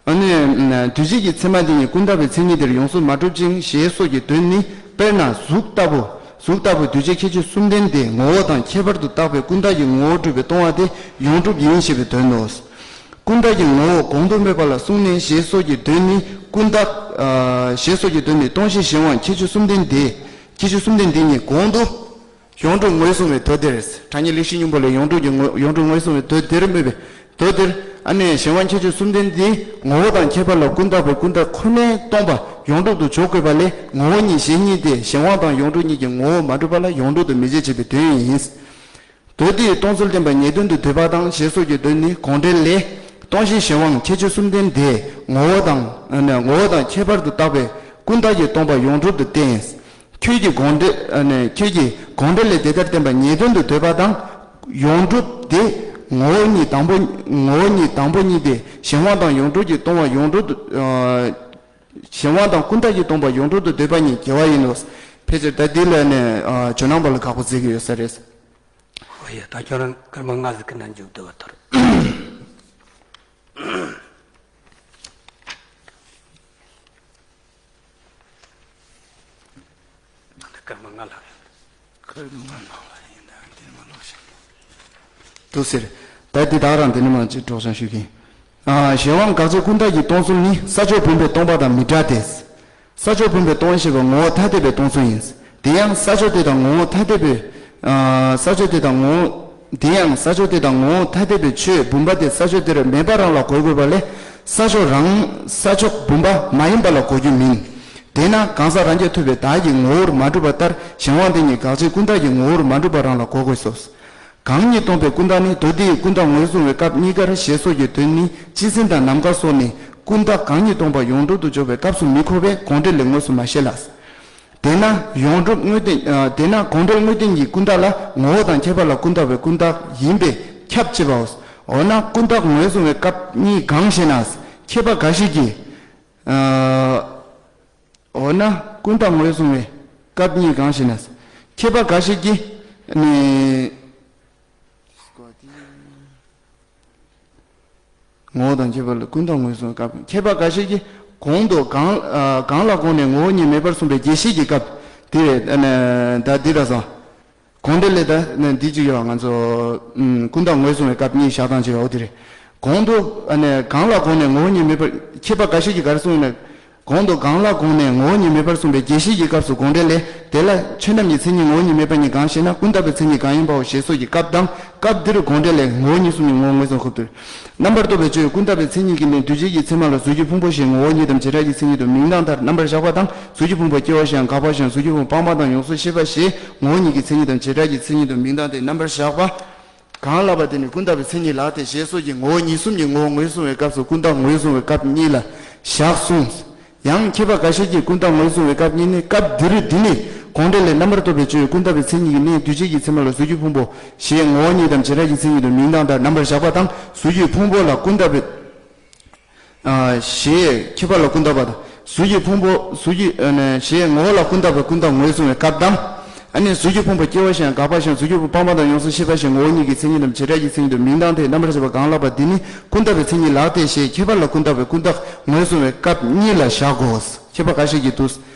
ཨ་ནི། འདུས་བྱས་ཀྱི་ཚད་མ་འདི་ཉིད་ཀུན་བརྟགས་པའི་མཚན་ཉིད་དེར་ཡོངས་སུ་མ་གྲུབ་ཅིང་ཞེས་སོགས་ཀྱི་དོན་ནི། དཔེར་ན་གཟུགས་ལྟ་བུ། གཟུགས་ལྟ་བུ་འདུས་བྱས་ཁྱད་ཆོས་གསུམ་ལྡན་དེ་ངོ་བོ་དང་ཁྱད་པར་དུ་བརྟགས་པའི་ཀུན་བརྟགས་ཀྱི་ངོ་བོར་གྲུབ་པའི་སྟོང་པ་དེ་ཡོངས་གྲུབ་ཡིན་ཞེས་པའི་དོན་ནོ། ཀུན་བརྟགས་ཀྱི་ངོ་བོ་གོང་དུ་སྨོས་པ་ལ་གསུངས་ནས་ཞེས་སོགས་ཀྱི་དོན་ནི་ཀུན་བརྟགས། ཨ། ཞེས་སོགས་ཀྱི་དོན་ནི་སྟོང་ཞེས་གཞན་དབང་ཁྱད་ཆོས་གསུམ་ལྡན་དེ། ཁྱད་ཆོས་གསུམ་ལྡན་དེ་ཉིད་གོང་དུ། ཡོངས་གྲུབ་ངོས་བཟུང་བའི་མདོ་དེར། ཐ་སྙད་ལེགས་བཤད་སྙིང་པོ་ལས་ཡོངས་གྲུབ་ཀྱི་ངོ་ཡོངས་གྲུབ་ངོས་བཟུང་བའི་མདོ་དེར་སྨོས་པའི་མདོ་དེར། ཨ་ནི་གཞན་དབང་ཁྱད་ཆོས་གསུམ་ལྡན་འདི་ངོ་བོ་དང་ཁྱད་པར་ལ་ཀུན་བརྟགས་པའི་ཀུན་བརྟགས་ཁོ་ནས་སྟོང་པ་ཡོངས་གྲུབ་ཏུ་འཇོག་དགོས་པ་ལས། ངོ་བོ་ཉིད་གཞན་ཉིད་དེ་གཞན་དབང་དང་ཡོངས་གྲུབ་གཉིས་ཀྱི་ངོ་བོ་མ་གྲུབ་པ་ལ་ཡོངས་གྲུབ་ཏུ་མི་བྱེད་ཅེས་པའི་དོན་ཡིན། མདོ་འདིས་སྟོང་ཚུལ་བསྟན་པ་ངེས་དོན་དུ་འདོད་པ་དང་ཞེས་སོགས་ཀྱི་དོན་ནི་དགོངས་འགྲེལ་ལས། སྟོང་ཞེས་གཞན་དབང་ཁྱད་ཆོས་གསུམ་ལྡན་དེ་ངོ་བོ་དང་། ངོ་བོ་དང་ཁྱད་པར་དུ་བརྟགས་པའི་ཀུན་བརྟགས་ཀྱི་སྟོང་པ་ཡོངས་གྲུབ་ཏུ་བསྟན། ཁྱོད་ཀྱིས་དགོངས་འགྲེལ། ཁྱོད་ཀྱིས་དགོངས་འགྲེལ་ལས་དེ་ལྟར་བསྟན་པ་ངེས་དོན་དུ་འདོད་པ་དང་། ཡོངས་གྲུབ་དེ་ངོ་བོ་ཉིད་དང་པོ། ངོ་བོ་ཉིད་དང་པོ་ཉིད་དེ་གཞན་དབང་དང་ཡོངས་གྲུབ་ཀྱི་སྟོང་པ་ཡོངས་གྲུབ་ཏུ། གཞན་དབང་དང་ཀུན་བརྟགས་ཀྱི་སྟོང་པ་ཡོངས་གྲུབ་ཏུ་འདོད་པ་ཉིད་དགེ་བ་ཡིན་ནོ། ཕལ་ཆེར་ད་འདི་ལ་ནི་ཇོ་ནང་པ་ལ་དགག་པ་མཛད་ཀྱི་ཡོད་ས་རེད། ཨོ་ཡ། ད་ཁྱོད་རང་སྐར་མ་ལྔ་ཟིག་གི་ནང་འཇུག་བསྡད་པ་ཐོར། ད་སྐར་མ་ལྔ་ལྷག་ཡོད། སྐར་མ་ལྔ་ལྷག་ཡིན་ད་འདི་མ་ལོག་ཤག་འདུག་ཟེར། ད་འདི་དག་རང་འདི་ནི་མ་ཅིག་སྒྲོག་སྦྱང་ཞུ་གི་ཡིན། ཨ། གཞན་དབང་དགག་བྱའི་ཀུན་བརྟགས་ཀྱི་སྟོང་ཚུལ་ནི་ས་ཕྱོགས་བུམ་པའི་སྟོང་པ་དང་མི་འདྲ་སྟེ། ས་ཕྱོགས་བུམ་པའི་སྟོང་ཞེས་པ་ངོ་བོ་ཐ་དད་པའི་སྟོང་ཚུལ་ཡིན། དེ་ཡང་ས་ཕྱོགས་དེ་དང་ངོ་བོ་ཐ་དད་པའི། ཨ། ས་ཕྱོགས་དེ་དང་ངོ་བོ། དེ་ཡང་ས་ཕྱོགས་དེ་དང་ངོ་བོ་ཐ་དད་པའི་ཆོས་བུམ་པ་དེ་ས་ཕྱོགས་དེར་མེད་པ་རང་ལ་གོ་དགོས་པ་ལས། ས་ཕྱོགས་རང་ས་ཕྱོགས་བུམ་པ་མ་ཡིན་པ་ལ་གོ་རྒྱུ་མིན། དེས་ན་གང་ཟག་རང་རྐྱ་ཐུབ་པའི་བདག་གི་ངོ་བོར་མ་གྲུབ་པ་ལྟར་གཞན་དབང་དེ་ཉིད་དགག་བྱའི་ཀུན་བརྟགས་ཀྱི་ངོ་བོར་མ་གྲུབ་པ་རང་ལ་གོ་དགོས་སོ། གང་ཉིད་སྟོང་པའི་ཀུན་བརྟགས་ནི། མདོ་འདིའི་ཀུན་བརྟགས་ངོས་བཟུང་བའི་སྐབས་གཉིས་ཀར་ཞེས་སོགས་ཀྱི་དོན་ནི་སྤྱི་མཚན་དང་ནམ་མཁའ་སོགས་ནི་ཀུན་བརྟགས་གང་ཉིད་སྟོང་པ་ཡོངས་གྲུབ་ཏུ་འཇོག་པའི་སྐབས་སུ་མི་གོ་བས་དགོངས་འགྲེལ་ལས་དངོས་སུ་མ་བཤད་ལ། དེས་ན་ཡོངས་གྲུབ་དངོས་བསྟན། ཨ། དེས་ན་དགོངས་འགྲེལ་དངོས་བསྟན་གྱི་ཀུན་བརྟགས་ལ་ངོ་བོ་དང་ཁྱད་པར་ལ་ཀུན་བརྟགས་པའི་ཀུན་བརྟགས་ཡིན་པས་ཁྱབ་ཅེས་པའོ། འོ་ན་ཀུན་བརྟགས་ངོས་བཟུང་བའི་སྐབས་གཉིས་གང་ཞེ་ན། མཁས་པ་འགའ་ཞིག་གིས། ཨ། འོ་ན་ཀུན་བརྟགས་ངོས་བཟུང་བའི་སྐབས་གཉིས་གང་ཞེ་ན། མཁས་པ་འགའ་ཞིག་གིས་ནི། ངོ་བོ་དང་ཁྱད་པར་ལ་ཀུན་བརྟགས་ངོས་བཟུང་བའི་སྐབས། མཁས་པ་འགའ་ཞིག་གིས་གོང་དུ་གང་། ཨ། གང་ལ་དགོངས་ནས་ངོ་བོ་ཉིད་མེད་པར་གསུངས་པའི་རྒྱས་བཤད་ཀྱི་སྐབས་དེ་རེད། ཨ་ནི་ད་འདི་འདྲ་སོང་། དགོངས་འགྲེལ་ལས་ད་ནི་འདི་གཅིག་ཡོད། ང་ཚོ་ཀུན་བརྟགས་ངོས་བཟུང་བའི་སྐབས་གཉིས་བཞག་སྟངས་གཅིག་ཡོད་དེ་རེད། གོང་དུ། ཨ་ནི་གང་ལ་དགོངས་ནས་ངོ་བོ་ཉིད་མེད་པར། མཁས་པ་འགའ་ཞིག་གིས་ག་རེ་གསུངས་ནས། གོང་དུ་གང་ལ་དགོངས་ནས་ངོ་བོ་ཉིད་མེད་པར་གསུངས་པའི་རྒྱས་བཤད་ཀྱི་སྐབས་སུ་དགོངས་འགྲེལ་ལས། དེ་ལ་ཆོས་རྣམས་ཀྱི་མཚན་ཉིད་ངོ་བོ་ཉིད་མེད་པ་ཉིད་གང་ཞེ་ན། ཀུན་བརྟགས་པའི་མཚན་ཉིད་གང་ཡིན་པའོ་ཞེས་སོགས་ཀྱི་སྐབས་དང་། སྐབས་འདིར་དགོངས་འགྲེལ་ལས་ངོ་བོ་ཉིད་གསུམ་གྱི་ངོ་བོ་ངོས་བཟུང་ཁོབ་སྟེ། རྣམ་པར་རྟོག་པའི་ཆོས་ཀུན་བརྟགས་པའི་མཚན་ཉིད་ཀྱི་ནི་འདུས་བྱས་ཀྱི་ཚད་མ་ལ་གཟུགས་ཀྱི་ཕུང་པོ་ཞེས་ངོ་བོ་ཉིད་དམ་བྱེ་བྲག་གི་མཚན་ཉིད་དུ་མིང་དང་མཐར་རྣམ་པར་བཞག་པ་དང་། གཟུགས་ཀྱི་ཕུང་པོ་སྐྱེ་བ་ཞེའམ་འགག་པ་ཞེའམ་གཟུགས་ཀྱི་ཕུང་པོ་སྤངས་པ་དང་ཡོངས་སུ་ཤེས་པ་ཞེས་ངོ་བོ་ཉིད་ཀྱི་མཚན་ཉིད་དམ་བྱེ་བྲག་གི་མཚན་ཉིད་དུ་མིང་དང་མཐར་རྣམ་པར་བཞག་པ། གང་ལགས་པ་དེ་ནི་ཀུན་བརྟགས་པའི་མཚན་ཉིད་ལགས་ཏེ་ཞེས་སོགས་ཀྱི་ངོ་བོ་ཉིད་གསུམ་གྱི་ངོ་བོ་ངོས་བཟུང་བའི་སྐབས་སུ་ཀུན་བརྟགས་ངོས་བཟུང་བའི་སྐབས་གཉིས་ལ་བཞག་གསུངས། ཡང་མཁས་པ་འགའ་ཤས་ཀྱིས་ཀུན་བརྟགས་ངོས་བཟུང་བའི་སྐབས་གཉིས་ནི། སྐབས་འདིར་འདི་ནི་དགོངས་འགྲེལ་ལས། རྣམ་པར་རྟོག་པའི་ཆོས་ཀུན་བརྟགས་པའི་མཚན་ཉིད་ཀྱི་གནས་འདུས་བྱས་ཀྱི་ཚད་མ་ལ་གཟུགས་ཀྱི་ཕུང་པོ་ཞེས་ངོ་བོ་ཉིད་དམ་བྱེ་བྲག་གི་མཚན་ཉིད་དུ་མིང་དང་མཐར་རྣམ་པར་བཞག་པ་དང་། གཟུགས་ཀྱི་ཕུང་པོ་ལ་ཀུན་བརྟགས་པའི། ཨ། ཞེས་ཁྱད་པར་ལ་ཀུན་བརྟགས་པ་དང་། གཟུགས་ཀྱི་ཕུང་པོ་གཟུགས་ཀྱི། ཨ་ནི་ཞེས་ངོ་བོ་ལ་ཀུན་བརྟགས་པའི་ཀུན་བརྟགས་ངོས་བཟུང་བའི་སྐབས་དང་། ཨ་ནི་གཟུགས་ཀྱི་ཕུང་པོ་སྐྱེ་བ་ཞེའམ་འགག་པ་ཞེའམ་གཟུགས་ཀྱི་ཕུང་པོ་སྤངས་པ་དང་ཡོངས་སུ་ཤེས་པ་ཞེས་ངོ་བོ་ཉིད་ཀྱི་མཚན་ཉིད་དམ་བྱེ་བྲག་གི་མཚན་ཉིད་དུ་མིང་དང་མཐར་རྣམ་པར་བཞག་པ་གང་ལགས་པ་འདི་ནི་ཀུན་བརྟགས་པའི་མཚན་ཉིད་ལགས་ཏེ་ཞེས་ཁྱད་པར་ལ་ཀུན་བརྟགས་པའི་ཀུན་བརྟགས་ངོས་བཟུང་བའི་སྐབས་གཉིས་ལ་བཞག་གོ། མཁས་པ་འགའ་ཤས་ཀྱིས་འདུག་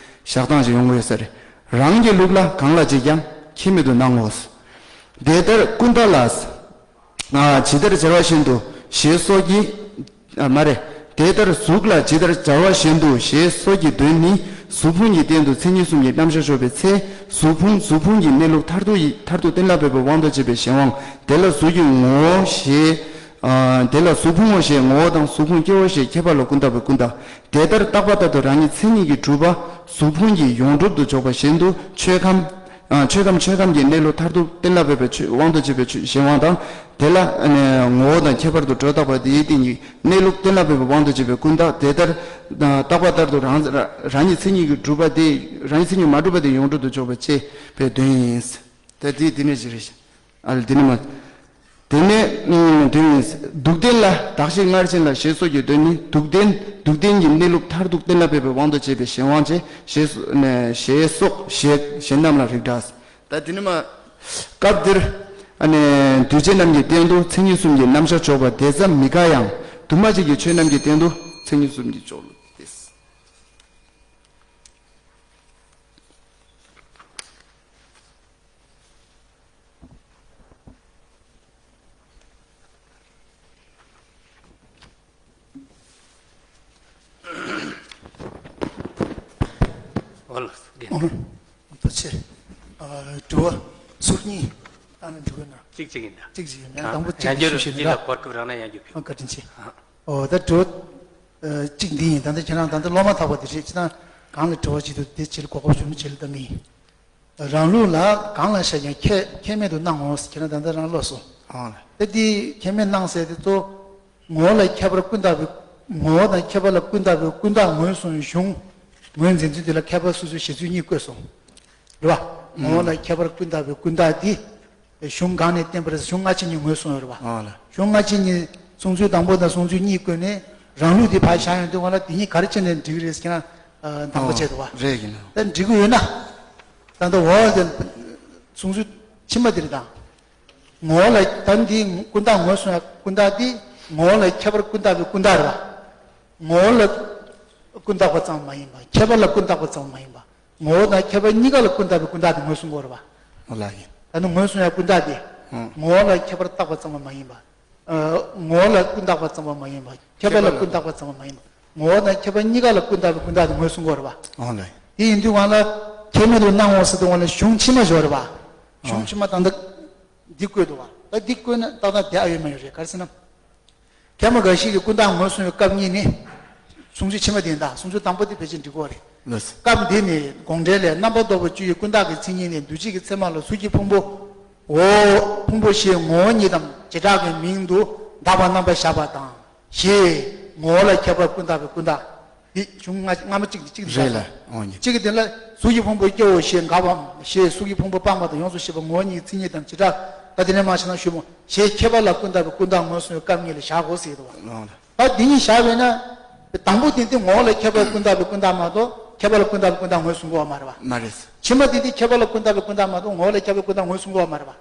བཞག་སྟངས་ཤིག་ཡོང་གི་ཡོད་ས་རེད། རང་གི་ལུགས་ལ་གང་ལ་བྱེད་ཀྱང་ཁྱད་མེད་དུ་སྣང་ངོ་། དེ་ལྟར་ཀུན་བརྟགས་ལ། ཨ། ཇི་ལྟར་སྦྱར་བ་བཞིན་དུ་ཞེས་སོགས་ཀྱི། ཨ། མ་རེད། དེ་ལྟར་གཟུགས་ལ་ཇི་ལྟར་སྦྱར་བ་བཞིན་དུ་ཞེས་སོགས་ཀྱི་དོན་ནི་གཟུགས་ཕུང་གི་སྟེང་དུ་མཚན་ཉིད་གསུམ་གྱི་རྣམ་གཞག་འཇོག་པའི་ཚེ། གཟུགས་ཕུང་གཟུགས་ཕུང་གི་གནས་ལུགས་མཐར་ཐུག་ཡི་མཐར་ཐུག་གཏན་ལ་ཕབ་པའི་དབང་དུ་བྱས་པའི་གཞན་དབང་དེ་ལ་གཟུགས་ཀྱི་ངོ་བོ་ཞེས། ཨ། དེ་ལ་གཟུགས་ཕུང་ངོ་ཞེས་ངོ་བོ་དང་གཟུགས་ཕུང་སྐྱེ་བོ་ཞེས་ཁྱད་པར་ལ་ཀུན་བརྟགས་པའི་ཀུན་བརྟགས། དེ་ལྟར་བརྟགས་པ་ལྟར་དུ་རང་ཉིད་མཚན་ཉིད་ཀྱིས་གྲུབ་པ་གཟུགས་ཕུང་གི་ཡོངས་གྲུབ་ཏུ་འཇོག་པ་བཞིན་དུ་ཆོས་ཁམས། ཨ། ཆོས་ཁམས་ཆོས་ཁམས་ཀྱི་གནས་ལུགས་མཐར་ཐུག་གཏན་ལ་ཕབ་པའི་ཆོས་དབང་དུ་བྱས་པའི་ཆོས་གཞན་དབང་དང་། དེ་ལ་ནི་ངོ་བོ་དང་ཁྱད་པར་དུ་སྒྲོ་བཏགས་པ་དེའི་སྟེང་གི་གནས་ལུགས་གཏན་ལ་ཕབ་པའི་དབང་དུ་བྱས་པའི་ཀུན་བརྟགས། དེ་ལྟར་བརྟགས་པ་ལྟར་དུ་རང་རང་ཉིད་མཚན་ཉིད་ཀྱིས་གྲུབ་པ་དེ་རང་ཉིད་མཚན་ཉིད་མ་གྲུབ་པ་དེ་ཡོངས་གྲུབ་ཏུ་འཇོག་པ་ཅེས་པའི་དོན་ཡིན། ད་དེ་དེ་ནས་ཅི་རེད། ཨ་ལ་དེ་ནས་མ། དེ་ནས་ཨུམ་དེ་ནི་སྡུག་བདེན་ལ་དག་བྱེད་སྔར་བཞིན་ལ་ཞེས་སོགས་ཀྱི་དོན་ནི། སྡུག་བདེན་སྡུག་བདེན་གྱི་གནས་ལུགས་མཐར་ཐུག་གཏན་ལ་ཕེབས་པའི་དབང་དུ་བྱས་པའི་གཞན་དབང་ཆེ། ཞེས་སོ་ནས་ཞེས་སོགས་ཞེས་གཞན་རྣམས་ལ་རིགས་འདྲ། ད་དེ་ནི་མ། སྐབས་འདིར་ཨ་ནི་གདུལ་བྱ་རྣམས་ཀྱི་སྟེང་དུ་མཚན་ཉིད་གསུམ་གྱི་རྣམ་གཞག་འཇོག་པ་དེ་ཙམ་མི་དཀའ་ཡང་། འདུས་མ་བྱས་ཀྱི་ཆོས་རྣམས་ཀྱི་སྟེང་དུ་མཚན་ཉིད་གསུམ་གྱིས་འཇོག་ལུགས་ཏེ། ཨོ་ལགས་སོ། རྒན། ཨོ་ལགས་སོ། ཨ་དྲི་བ་ཚོགས་གཉིས་བཏང་ན་འགྲིག་གི་ན། གཅིག་གཅིག་ཡིན་ན། གཅིག་གཅིག་ཡིན་ན། དང་པོ་གཅིག་ཡང་བསྐྱར་ཞུ་ཞུ་ཞུ་ཞུ་ན། ལ་གོ་སྐབས་རག་ན་ཡང་རྒྱུགས་ཕུལ། ཨ་བཀའ་དྲིན་ཆེ། ཨ། ཨོ་ད་དྲི་བ་ཨ་གཅིག་འདི་ཡིན། ད་ལྟ་ཁྱེད་རང་ད་ལྟ་སློབ་མ་ཐག་པ་དེ་རེད། ཁྱེད་རང་གང་ལ་དྲི་བ་བྱེད་འདུག་དེ་བྱེད་ལ་གོ་སྐབས་ཞུ་མི་བྱེད་ལ་ད་མི་ཡིན། རང་ལུགས་ལ་གང་ལ་བཞག་ཀྱང་ཁྱད་ཁྱད་མེད་དུ་སྣང་ངོ་། ཁྱེད་རང་ད་ལྟ་རང་ལོགས་སོ། ཨང་། ད་འདི་ཁྱད་མེད་སྣང་ཟེར་དེ་ཚོ། ངོ་བོ་ལ་ཁྱད་པར་ཀུན་བརྟགས་པའི་ངོ་བོ་དང་ཁྱད་པར་ལ་ཀུན་བརྟགས་པའི་ཀུན་བརྟགས་ངོས་བཟུང་བའི་གཞུང་། ངོས་འཛིན་ཚུལ་དེ་ལ་མཁས་པ་སོ་སོའི་བཞེད་ཚུལ་གཉིས་བཀོད་སོང་། རེད་བ། ངོ་བོ་ལ་ཁྱད་པར་ཀུན་བརྟགས་པའི་ཀུན་བརྟགས་འདི། གཞུང་གང་ནས་བསྟན་པ་རེད། གཞུང་སྔ་ཕྱི་གཉིས་ངོས་བཟུང་ཡོད་རེད་བ། ཨང་ལ། གཞུང་སྔ་ཕྱི་གཉིས་གསུང་ཚུལ་དང་པོ་དང་གསུང་ཚུལ་གཉིས་བཀོད་ནས་རང་ལུགས་འདི་ཕར་བཞག་ཡོང་དུས་སྒང་ལ་འདི་གཉིས་ག་རེ་བྱས་ནས་འགྲིག་གི་རེད་ཟེར་ན། ཨ་འདང་པ་བྱས་འདུག་བ། རེད་ཡིན་ན། ད་འགྲིག་གི་ཡོད་ན། ད་ལྟ་འོ་དེ་གསུང་ཚུལ་ཕྱི་མ་འདི་རེད་ད། ངོ་བོ་ལ་ད་འདི་ཀུན་བརྟགས་ངོས་བཟུང་ཡ་ཀུན་བརྟགས་འདི་ངོ་བོ་ལ་ཁྱད་པར་ཀུན་བརྟགས་པའི་ཀུན་བརྟགས་རེད་བ། ངོ་བོ་ལ་ཀུན་བརྟགས་པ་ཙམ་མ་ཡིན་པ། ཁྱད་པར་ལ་ཀུན་བརྟགས་པ་ཙམ་མ་ཡིན་པ། ངོ་བོ་དང་ཁྱད་པར་གཉིས་ཀ་ལ་ཀུན་བརྟགས་པའི་ཀུན་བརྟགས་དེ་ངོས་བཟུང་དགོས་རེད་བ། ཨོ་ལགས་ཡིན། ད་ནི་ངོས་བཟུང་ཡ་ཀུན་བརྟགས་དེ། ཨང་། ངོ་བོ་ལ་ཁྱད་པར་བརྟགས་པ་ཙམ་པ་མ་ཡིན་པ། ཨ་ངོ་བོ་ལ་ཀུན་བརྟགས་པ་ཙམ་པ་མ་ཡིན་པ། ཁྱད་པར་ལ་ཀུན་བརྟགས་པ་ཙམ་པ་མ་ཡིན་པ། ངོ་བོ་དང་ཁྱད་པར་གཉིས་ཀ་ལ་ཀུན་བརྟགས་པའི་ཀུན་བརྟགས་དེ་ངོས་བཟུང་དགོས་རེད་བ། ཨོ་ལགས་ཡིན། དེ་ཡིན་དུས་སྒང་ལ་ཁྱད་མེད་དུ་སྣང་ངོ་ཟེར་དུས་སྒང་ལ་གཞུང་ཕྱི་མ་ཞིག་ཡོད་རེད་བ། གཞུང་ཨང་། ཕྱི་མ་ད་ལྟ་འདི་བཀོད་འདུག་བ། ད་འདི་བཀོད་ན་ཏག་ཏག་དེ་ཨ་ཡོད་མ་ཡོད་རེད། ག་རེ་ཟེར་ན། མཁས་པ་འགའ་ཞིག་གིས་ཀུན་བརྟགས་ངོས་བཟུང་བའི་སྐབས་གཉིས་ནི། གསུང་ཚུལ་ཕྱི་མ་དེ་ཡིན་ད། གསུང་ཚུལ་དང་པོ་དེ་ཕལ་ཆེར་འགྲིག་གི་རེད། ལགས་སོ། སྐབས་འདི་ནི་དགོངས་འགྲེལ་ལས། རྣམ་པར་རྟོག་པའི་བཅུ་ཡི་ཀུན་བརྟགས་ཀྱི་མཚན་ཉིད་ནི། འདུ་བྱེད་ཀྱི་མཚན་མ་ལ་གཟུགས་ཀྱི་ཕུང་པོ། འོ། ཕུང་པོ་ཞེས་ངོ་བོ་ཉིད་དམ་བྱེ་བྲག་གི་མིང་དུ་གདགས་པ་རྣམ་པར་གཞག་པ་དང་། ཞེས་ངོ་བོ་ལ་ཁྱད་པར་ཀུན་བརྟགས་པའི་ཀུན་བརྟགས། འདི་གཞུང་སྔ་སྔ་མ་གཅིག་གཅིག་རེད་ལ། འོང་གི། གཅིག་གི་དེ་ལ་གཟུགས་ཀྱི་ཕུང་པོ་སྐྱེ་བོ་ཞེས་འགག་པའམ། ཞེས་གཟུགས་ཀྱི་ཕུང་པོ་སྤངས་པ་དང་ཡོངས་སུ་ཤེས་པ་ངོ་བོ་ཉིད་ཀྱི་མཚན་ཉིད་དམ་བྱེ་བྲག་ད་དེ་ནས་མར་བྱས་ན་ཞུ་མོ། ཞེས་ཁྱད་པར་ལ་ཀུན་བརྟགས་པའི་ཀུན་བརྟགས་ངོས་བཟུང་བའི་སྐབས་གཉིས་ལ་བཞག་གོ་ཟེར་གྱི་འདུག་བ། ལོང་ལ། ད་འདི་གཉིས་བཞག་པས་ན། དང་པོ་དེ་འདི་ངོ་བོ་ལ་ཁྱད་པར་ཀུན་བརྟགས་པའི་ཀུན་བརྟགས་མ་གཏོགས་ཁྱད་པར་ལ་ཀུན་བརྟགས་པའི་ཀུན་བརྟགས་ངོས་བཟུང་གོ་བ་མ་རེད་བ། མ་རེད། ཕྱི་མ་དེ་འདི་ཁྱད་པར་ལ་ཀུན་བརྟགས་པའི་ཀུན་བརྟགས་མ་གཏོགས་ངོ་བོ་ལ་ཁྱད་པར་ཀུན་བརྟགས་ངོས་བཟུང་གོ་བ་མ་རེད་བ།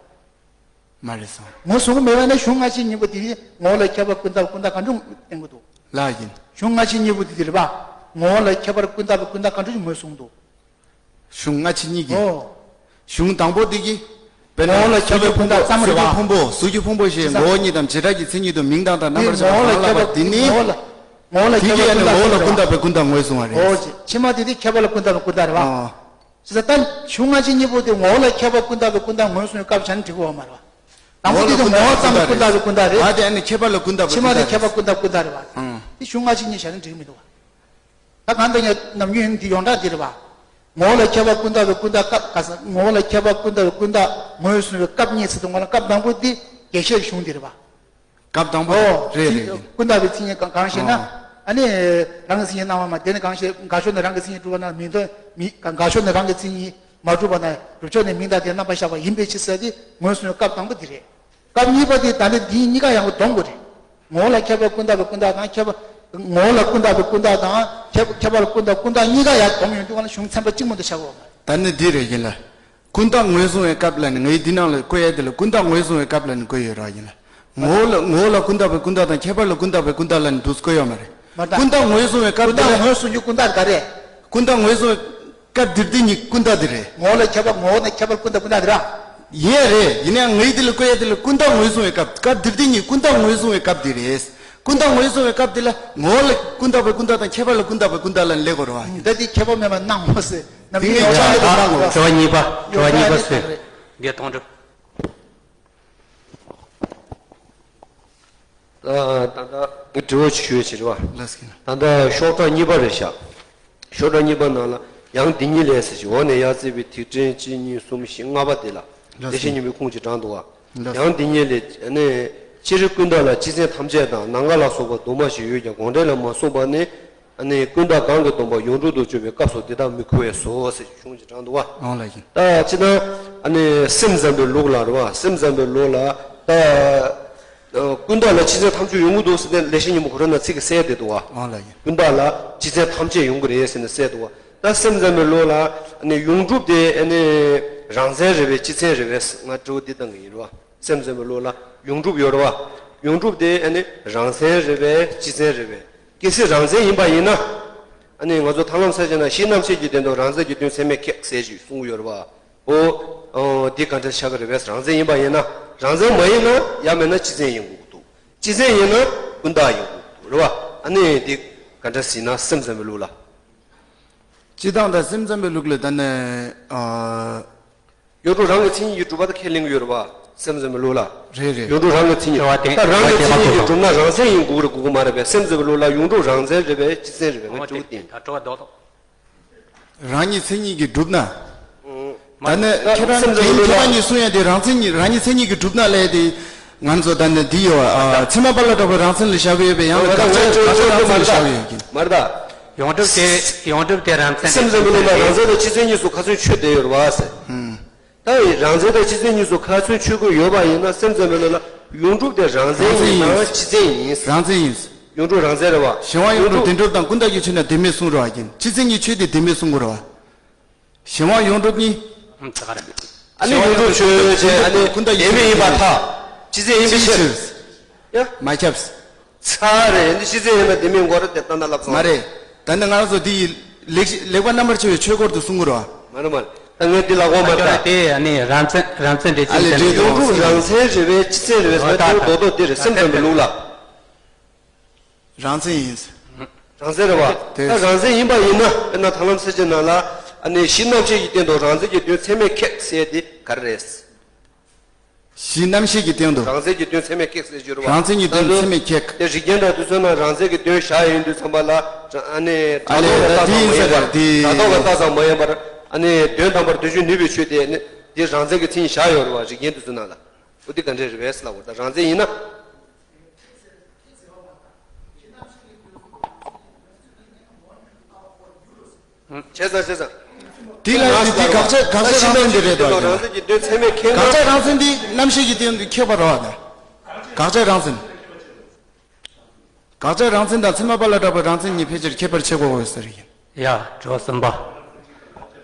མ་རེད་སོང་། ངོས་བཟུང་གི་མེད་པ་ན་གཞུང་སྔ་ཕྱི་གཉིས་པོ་དེ་ནི་ངོ་བོ་ལ་ཁྱད་པར་ཀུན་བརྟགས་ཀུན་བརྟགས་གང་བྱུང་བསྟན་གྱི་འདུག་ལགས་ཡིན། གཞུང་སྔ་ཕྱི་གཉིས་པོ་དེ་དེ་རེད་པ། ངོ་བོ་ལ་ཁྱད་པར་ཀུན་བརྟགས་པའི་ཀུན་བརྟགས་གང་བྱུང་ངོས་བཟུང་འདུག་གཞུང་སྔ་ཕྱི་གཉིས་ཀྱི། ཨོ། གཞུང་དང་པོ་དེ་གི། དཔེར་ན་ངོ་བོ་ལ་ཁྱད་པར་ཀུན་བརྟགས་ཙམ་རེད་པ། གཟུགས་ཀྱི་ཕུང་པོ། གཟུགས་ཀྱི་ཕུང་པོ་ཞེས་ངོ་བོ་ཉིད་དམ་བྱེ་བྲག་གི་མཚན་ཉིད་དུ་མིང་དང་དང་རྣམ་པར་ཤར་བ་གང་ལགས་པ་དེ་ནི། ངོ་བོ་ལ་ངོ་བོ་ལ་དེ་ཁྱད་པར་ཀུན་བརྟགས་ཙམ་རེད་པ། ངོ་བོ་ལ་ཀུན་བརྟགས་པའི་ཀུན་བརྟགས་ངོས་བཟུང་བ་རེད། ཨོ་ཅེ། ཕྱི་མ་དེ་དེ་ཁྱད་པར་ལ་ཀུན་བརྟགས་པའི་ཀུན་བརྟགས་རེད་པ། ཨོ། ཅེས་ད་གཞུང་སྔ་ཕྱི་གཉིས་པོ་དེ་ངོ་བོ་ལ་ཁྱད་པར་ཀུན་བརྟགས་པའི་ཀུན་བརྟགས་ངོས་བཟུང་བའི་སྐབས་བྱ་ན་འགྲིག་གི་ཡོད་མ་རེད་པ། དང་པོ་དེ་དེ་ངོ་བོ་ཙམ་ལ་ཀུན་བརྟགས་པའི་ཀུན་བརྟགས་རེད། ད་དེ་ཨ་ནི་ཁྱད་པར་ལ་ཀུན་བརྟགས་པའི་ཕྱི་མ་དེ་ཁྱད་པར་ཀུན་བརྟགས་ཀུན་བརྟགས་རེད་པ། ཨང་། དེ་གཞུང་སྔ་ཕྱི་གཉིས་བྱ་ན་འགྲིག་གི་མི་འདུག་པ། ད་གང་ལྟར་ཡང་ནམ་རྒྱུན་འདི་ཡོངས་གྲགས་འདི་རེད་པ། ངོ་བོ་ལ་ཁྱད་པར་ཀུན་བརྟགས་པའི་ཀུན་བརྟགས་སྐབས་ག་ས་ངོ་བོ་ལ་ཁྱད་པར་ཀུན་བརྟགས་པའི་ཀུན་བརྟགས་ངོས་བཟུང་བའི་སྐབས་གཉིས་ཟེར་དུས་ངོ་ལ་སྐབས་དང་པོ་འདི་རྒྱས་བཤད་ཀྱི་གཞུང་འདི་རེད་པ། སྐབས་དང་པོ་ཨོ། རེད་རེད་རེད། ཀུན་བརྟགས་པའི་མཚན་ཉིད་གང་གང་ཞེ་ན། ཨོ། ཨ་ནི། རང་གི་མཚན་ཉིད་སྣང་བ་མ་དེ་ནི་གང་ཞེ་དགག་ཕྱོགས་ནི་རང་གི་མཚན་ཉིད་གྲུབ་པ་ན་མིང་དོན་མི་དགག་ཕྱོགས་ནི་རང་གི་མཚན་ཉིད་མ་གྲུབ་པ་ན་གྲུབ་ཕྱོགས་ནི་མིང་དང་དེ་རྣམ་པར་ཤར་བ་ཡིན་པའི་ཕྱིར་ཟེར་ཏེ་ངོས་བཟུང་བའི་སྐབས་དང་པོ་དེ་རེད། སྐབས་གཉིས་པ་དེ་ད་ནི་འདི་གཉིས་ཀ་ཡང་སྡོམ་དགོས་རེད། ངོ་བོ་ལ་ཁྱད་པར་ཀུན་བརྟགས་པའི་ཀུན་བརྟགས་དང་ཁྱད་པར། ངོ་བོ་ལ་ཀུན་བརྟགས་པའི་ཀུན་བརྟགས་དང་ཁྱད་ཁྱད་པར་ཀུན་བརྟགས་ཀུན་བརྟགས་གཉིས་ཀ་ཡང་སྡོམ་ཡོང་དུས་ང་ལ་གཞུང་ཚན་པ་གཅིག་མ་གཏོགས་ཆགས་ཀྱི་ཡོད་མ་རེད། ད་ནི་འདི་རེད་ཡིན་ལ། ཀུན་བརྟགས་ངོས་བཟུང་བའི་སྐབས་ལ་ནི་ངས་འདི་ནང་ལ་བཀོད་ཡས་དེ་ལ་ཀུན་བརྟགས་ངོས་བཟུང་བའི་སྐབས་ལ་ནི་བཀོད་ཡོད་ར་ཡིན་ལ། ངོ་བོ་ལ་ངོ་བོ་ལ་ཀུན་བརྟགས་པའི་ཀུན་བརྟགས་དང་ཁྱད་པར་ལ་ཀུན་བརྟགས་པའི་ཀུན་བརྟགས་ལ་ནི་འདུག་བཀོད་ཡོད་མ་རེད། མ་རེད། ཀུན་བརྟགས་ངོས་བཟུང་བའི་སྐབས་ཀུན་དེ་བརྟགས་ལ། ངོས་བཟུང་རྒྱུ་ཀུན་བརྟགས་ག་རེ། ཀུན་བརྟགས་ངོས་བཟུང་བའི་སྐབས་འདིར་འདི་ཉིད་ཀུན་བརྟགས་འདི་རེད། ངོ་བོ་ལ་ཁྱད་པར་ངོ་བོ་ནི་ཁྱད་པར་ཀུན་བརྟགས་ཀུན་བརྟགས་འདི་ར། ཡིན་ཡ་རེད། ཡིན་ཡང་ངའི་འདི་ལ་བཀོད་ཡ་འདི་ལ་ཀུན་བརྟགས་ངོས་བཟུང་བའི་སྐབས། སྐབས་འདིར་འདི་ཉིད་ཀུན་བརྟགས་ངོས་བཟུང་བའི་སྐབས་འདི་རེད། ཀུན་བརྟགས་ངོས་བཟུང་བའི་སྐབས་འདི་ལ་ངོ་བོ་ལ་ཀུན་བརྟགས་པའི་ཀུན་བརྟགས་དང་ཁྱད་པར་ལ་ཀུན་བརྟགས་པའི་ཀུན་བརྟགས་ལ་ལེགས་གོ་ར། ད་འདི་ཁྱད་པར་མེད་པར་སྣང་ངོ་ཟེར། ནམ་རྒྱུན་ཡོངས་གྲགས་ལ་སྣང་ངོ་། དྲི་བ་གཉིས་པ། དྲི་བ་གཉིས་པ་ཟེར། རྒན་དོན་གྲུབ། ད་ད་ལྟ་དྲི་བ་ཞུ་ཡས་ཞིག་རེད་བ། ལགས་སོ། ད་ལྟ་ཤོག་གྲངས་གཉིས་པ་རེད་ཤག་ཤོག་གྲངས་གཉིས་པ་ནང་ལ་ཡང་འདི་ཉིད་ལས་ཟེར་ཞིང་། འོག་ནས་ཡར་བརྩིས་པའི་ཐིག་ཕྲེང་གཅིག་གཉིས་གསུམ་བཞི་ལྔ་པ་དེ་ལ། ལགས་སོ། དེ་བཞིན་ཉིན་མོའི་ཁུངས་ཀྱི་གྲངས་འདུག་བ། ལགས་སོ། ཡང་འདི་ཉིད་ལས་ནི། སྤྱིར་ཀུན་བརྟགས་ལ་སྤྱི་མཚན་ཐམས་ཅད་དང་ནམ་མཁའ་ལ་སོགས་པ་དུ་མ་ཞིག་ཡོད་ཀྱང་དགོངས་འགྲེལ་ལ་མ་གསུངས་པ་ནི། ཨ་ནི་ཀུན་བརྟགས་གང་གིས་སྟོང་པ་ཡོངས་གྲུབ་ཏུ་གྱུར་པའི་སྐབས་སུ་དེ་དག་མི་འཁོར་བས་སོ་ཟེར་གཞུང་གི་གྲངས་འདུག་བ། ཨང་ལ་ཡིན། ད་ཅི་ན། ཨ་ནི་སེམས་ཙམ་པའི་ལུགས་ལ་རེད་བ། སེམས་ཙམ་པའི་ལུགས་ལ་ད་ ད་ཀུན་བརྟགས་ལ་སྤྱི་མཚན་ཐམས་ཅད་ཡོང་གི་འདུག་ཟེར་ནས་ལེགས་བཤད་སྙིང་པོ་ཁོ་རང་ན་ཚིག་གིས་གསལ་བསྡད་འདུག་བ། ཨང་ལ་ཡིན། ཀུན་བརྟགས་ལ་སྤྱི་མཚན་ཐམས་ཅད་ཡོང་གི་རེད་ཟེར་ནས་གསལ་འདུག་བ། ད་སེམས་ཙམ་པའི་ལུགས་ལ་ཨ་ནི་ཡོངས་གྲུབ་དེ་ཨ་ནི་རང་མཚན་རེད་པས་སྤྱི་མཚན་རེད་པས་ང་དྲི་བ་འདི་བཏང་གི་ཡིན་རེད་བ། སེམས་ཙམ་པའི་ལུགས་ལ་ཡོངས་གྲུབ་ཡོད་རེད་བ། ཡོངས་གྲུབ་དེ་ཨ་ནི་རང་མཚན་རེད་པས་སྤྱི་མཚན་རེད་པས། གལ་སྲིད་རང་མཚན་ཡིན་པ་ཡིན་ན། ཨ་ནི་ང་ཚོ་ཐར་ལམ་ས་བཅད་ན་གཞི་རྣམ་ཤེས་ཀྱི་སྟེང་དུ་རང་མཚན་གྱི་དོན་ཚད་མས་ཁེགས་ཟེར་ཞིག་གསུངས་ཡོད་རེད་བ། ཨོ། ཨོ། འདི་ག་འདྲ་ཆགས་ཀྱི་རེད་པས། རང་མཚན་ཡིན་པ་ཡིན་ན། རང་མཚན་མ་ཡིན་ན་ཡང་མིན་ན་སྤྱི་མཚན་ཡིན་དགོས་ཀྱི་འདུག་སྤྱི་མཚན་ཡིན་ན་ཀུན་བརྟགས་ཡིན་དགོས་ཀྱི་འདུག་རེད་བ། ཨ་ནི་འདི་ག་འདྲ་ཟེར་ན་སེམས་ཙམ་པའི་ལུགས་ལ། སྤྱི་བཏང་དང་སེམས་ཙམ་པའི་ལུགས་ལ་ད་ནི། ཨ། ཡོངས་གྲུབ་རང་གི་མཚན་ཉིད་ཀྱིས་གྲུབ་པ་དེ་ཁས་ལེན་གྱི་ཡོད་རེད་བ། སེམས་ཙམ་པའི་ལུགས་ལ། རེད་རེད། ཡོངས་གྲུབ་རང་གི་མཚན་ཉིད། ད་རང་གི་མཚན་ཉིད་ཀྱིས་གྲུབ་ན་རང་མཚན་ཡིན་དགོས་རེད་དགོས་ཀྱི་མ་རེད་པས། སེམས་ཙམ་པའི་ལུགས་ལ་ཡོངས་གྲུབ་རང་མཚན་རེད་པས་སྤྱི་མཚན་རེད་པས་ང་དྲི་བ་བསྟན། རང་ཉིད་མཚན་ཉིད་ཀྱིས་གྲུབ་ན། ད་ནི་ཁྱེད་རང་སེམས་ཙམ་གྱིས་ལུགས་ལ་ཁྱེད་རང་གཉིས་གསུང་ཡ་དེ་རང་མཚན་ཉིད་རང་ཉིད་མཚན་ཉིད་ཀྱིས་གྲུབ་ན་ལས་དེ། ང་ཚོ་ད་ནི་འདི་ཡོད། ཨ། ཚད་མ་པ་ལ་གྲགས་པའི་རང་མཚན་ལ་བཞག་གི་ཡོད་པས། ཡང་ན་དགག་བྱ་དགག་བྱ་རང་མཚན་ལ་བཞག་གི་ཡོད་ཀྱི། མ་རེད་ད། ཡོངས་གྲུབ་དེ་ཡོངས་གྲུབ་དེ་རང་མཚན་སེམས་ཙམ་པའི་ལུགས་ལ་རང་མཚན་དང་སྤྱི་མཚན་གཉིས་སུ་ཁ་ཚོན་ཆོད་བསྡད་ཡོད་རེད་བ་ཟེར། ད་རང་མཚན་དང་སྤྱི་མཚན་གཉིས་སུ་ཁ་ཚོན་ཆོད་ཀྱི་ཡོད་པ་ཡིན་ན་སེམས་ཙམ་པའི་ལུགས་ལ་ཡོངས་གྲུབ་དེ་རང་མཚན་ཡིན་ནའང་སྤྱི་མཚན་ཡིན། རང་མཚན་ཡིན། ཡོངས་གྲུབ་རང་མཚན་རེད་བ། གཞན་དབང་ཡོངས་གྲུབ་བདེན་གྲུབ་དང་ཀུན་བརྟགས་ཀྱི་ཆོས་ནི་བདེན་མེད་གསུངས་རེད་བ་ཀྱིན། སྤྱི་མཚན་གྱི་ཆོས་དེ་བདེན་མེད་གསུང་དགོས་རེད་བ། གཞན་དབང་ཡོངས་གྲུབ་གཉིས། ཨ་ནི་ཡོངས་གྲུབ་ཆོས་ཅན་ཨ་ནི་ཀུན་བརྟགས་ཀྱི་བདེན་མེད་ཡིན་པར་ཐལ། སྤྱི་མཚན་ཡིན་པའི་ཕྱིར། ཡ། མ་ཁྱབ། ཚར་རེད། འདི་སྤྱི་མཚན་ཡིན་ན་བདེན་མེད་དགོས་རེད་དེ་ལྟ་ན་ལབ་སོང་། མ་རེད། ད་ནི་ང་རང་ཚོ་འདི་ཡི་ལེགས་ལེགས་པ་རྣམ་པར་ཕྱེ་བའི་ཆོས་སྐོར་དུ་གསུང་གི་རེད་བ། མ་རེད་མ་རེད། ད་ངས་འདི་ལབ་དགོས་མ་རེད་ད། དེ་ཨ་ནི་རང་མཚན་རང་མཚན་འགྲེལ་ཨ་ཆེན་ལས་ཙམ་འགྲེལ་ཡོང་གྲུབ་རང་མཚན་རེད་པས་སྤྱི་མཚན་རེད་པས་ཟེར་ན་ད་རྡོག་རྡོག་འདི་རེད། སེམས་ཙམ་པའི་ལུགས་ལ། རང་མཚན་ཡིན། རང་མཚན་རེད་བ། དེ་ད་རང་མཚན་ཡིན་པ་ཡིན་ན་དཔེར་ན་ཐར་ལམ་ས་བཅད་ནང་ལ་ཨ་ནི་གཞི་རྣམ་ཤེས་ཀྱི་སྟེང་དུ་རང་མཚན་གྱི་དོན་ཚད་མས་ཁེགས་ཟེར་དེ་ག་རེ་རེད། གཞི་རྣམ་ཤེས་ཀྱི་སྟེང་དུ། རང་མཚན་གྱི་དོན་ཚད་མས་ཁེགས་ཟེར་གྱི་རེད་བ། རང་མཚན་གྱི་དོན་ཚད་མས་ཁེགས། དེ་རིགས་རྒྱན་དང་དེ་ཚོ་ནང་རང་མཚན་གྱི་དོན་བཞག་ཡོང་དུས་ཙམ་པ་ལ་ཨ་ནི་ཨ་ནི་སྒྲ་རྟོག་གི་རྟགས་ཙམ་མ་ཡིན་པར། སྒྲ་རྟོག་གི་རྟགས་ཙམ་མ་ཡིན་པར་ཨ་ནི་དོན་དམ་པར་དོན་བྱེད་ནུས་པའི་ཆོས་དེ་ནི་དེ་རང་མཚན་གྱི་མཚན་ཉིད་བཞག་ཡོད་རེད་བ། རིགས་རྒྱན་དེ་ཚོ་ནང་ལ། འོ་དེ་ག་འདྲས་རེད་པས་ལབ་པ་ད་རང་མཚན་ཡིན་ན། བྱས་ཙང་བྱས་ཙང་། དེ་ལ་ཡིན་དེ་དགག་བྱ་དགག་བྱ་རང་མཚན་དེ་རེད་དོ། རང་མཚན་གྱི་དོན་ཚད་མས་ཁེགས་ན། དགག་བྱ་རང་མཚན་དེ་རྣམ་ཤེས་ཀྱི་སྟེང་དུ་ཁེགས་པ་རེད་བ་ད། དགག་བྱ་རང་མཚན། དགག་བྱ་རང་མཚན་དང་ཚད་མ་པ་ལ་གྲགས་པའི་རང་མཚན་གཉིས་ཕལ་ཆེར་ཁྱད་པར་ཕྱེ་དགོས་ཟེར་ཡིན། ཡ། དྲི་བ་གསུམ་པ།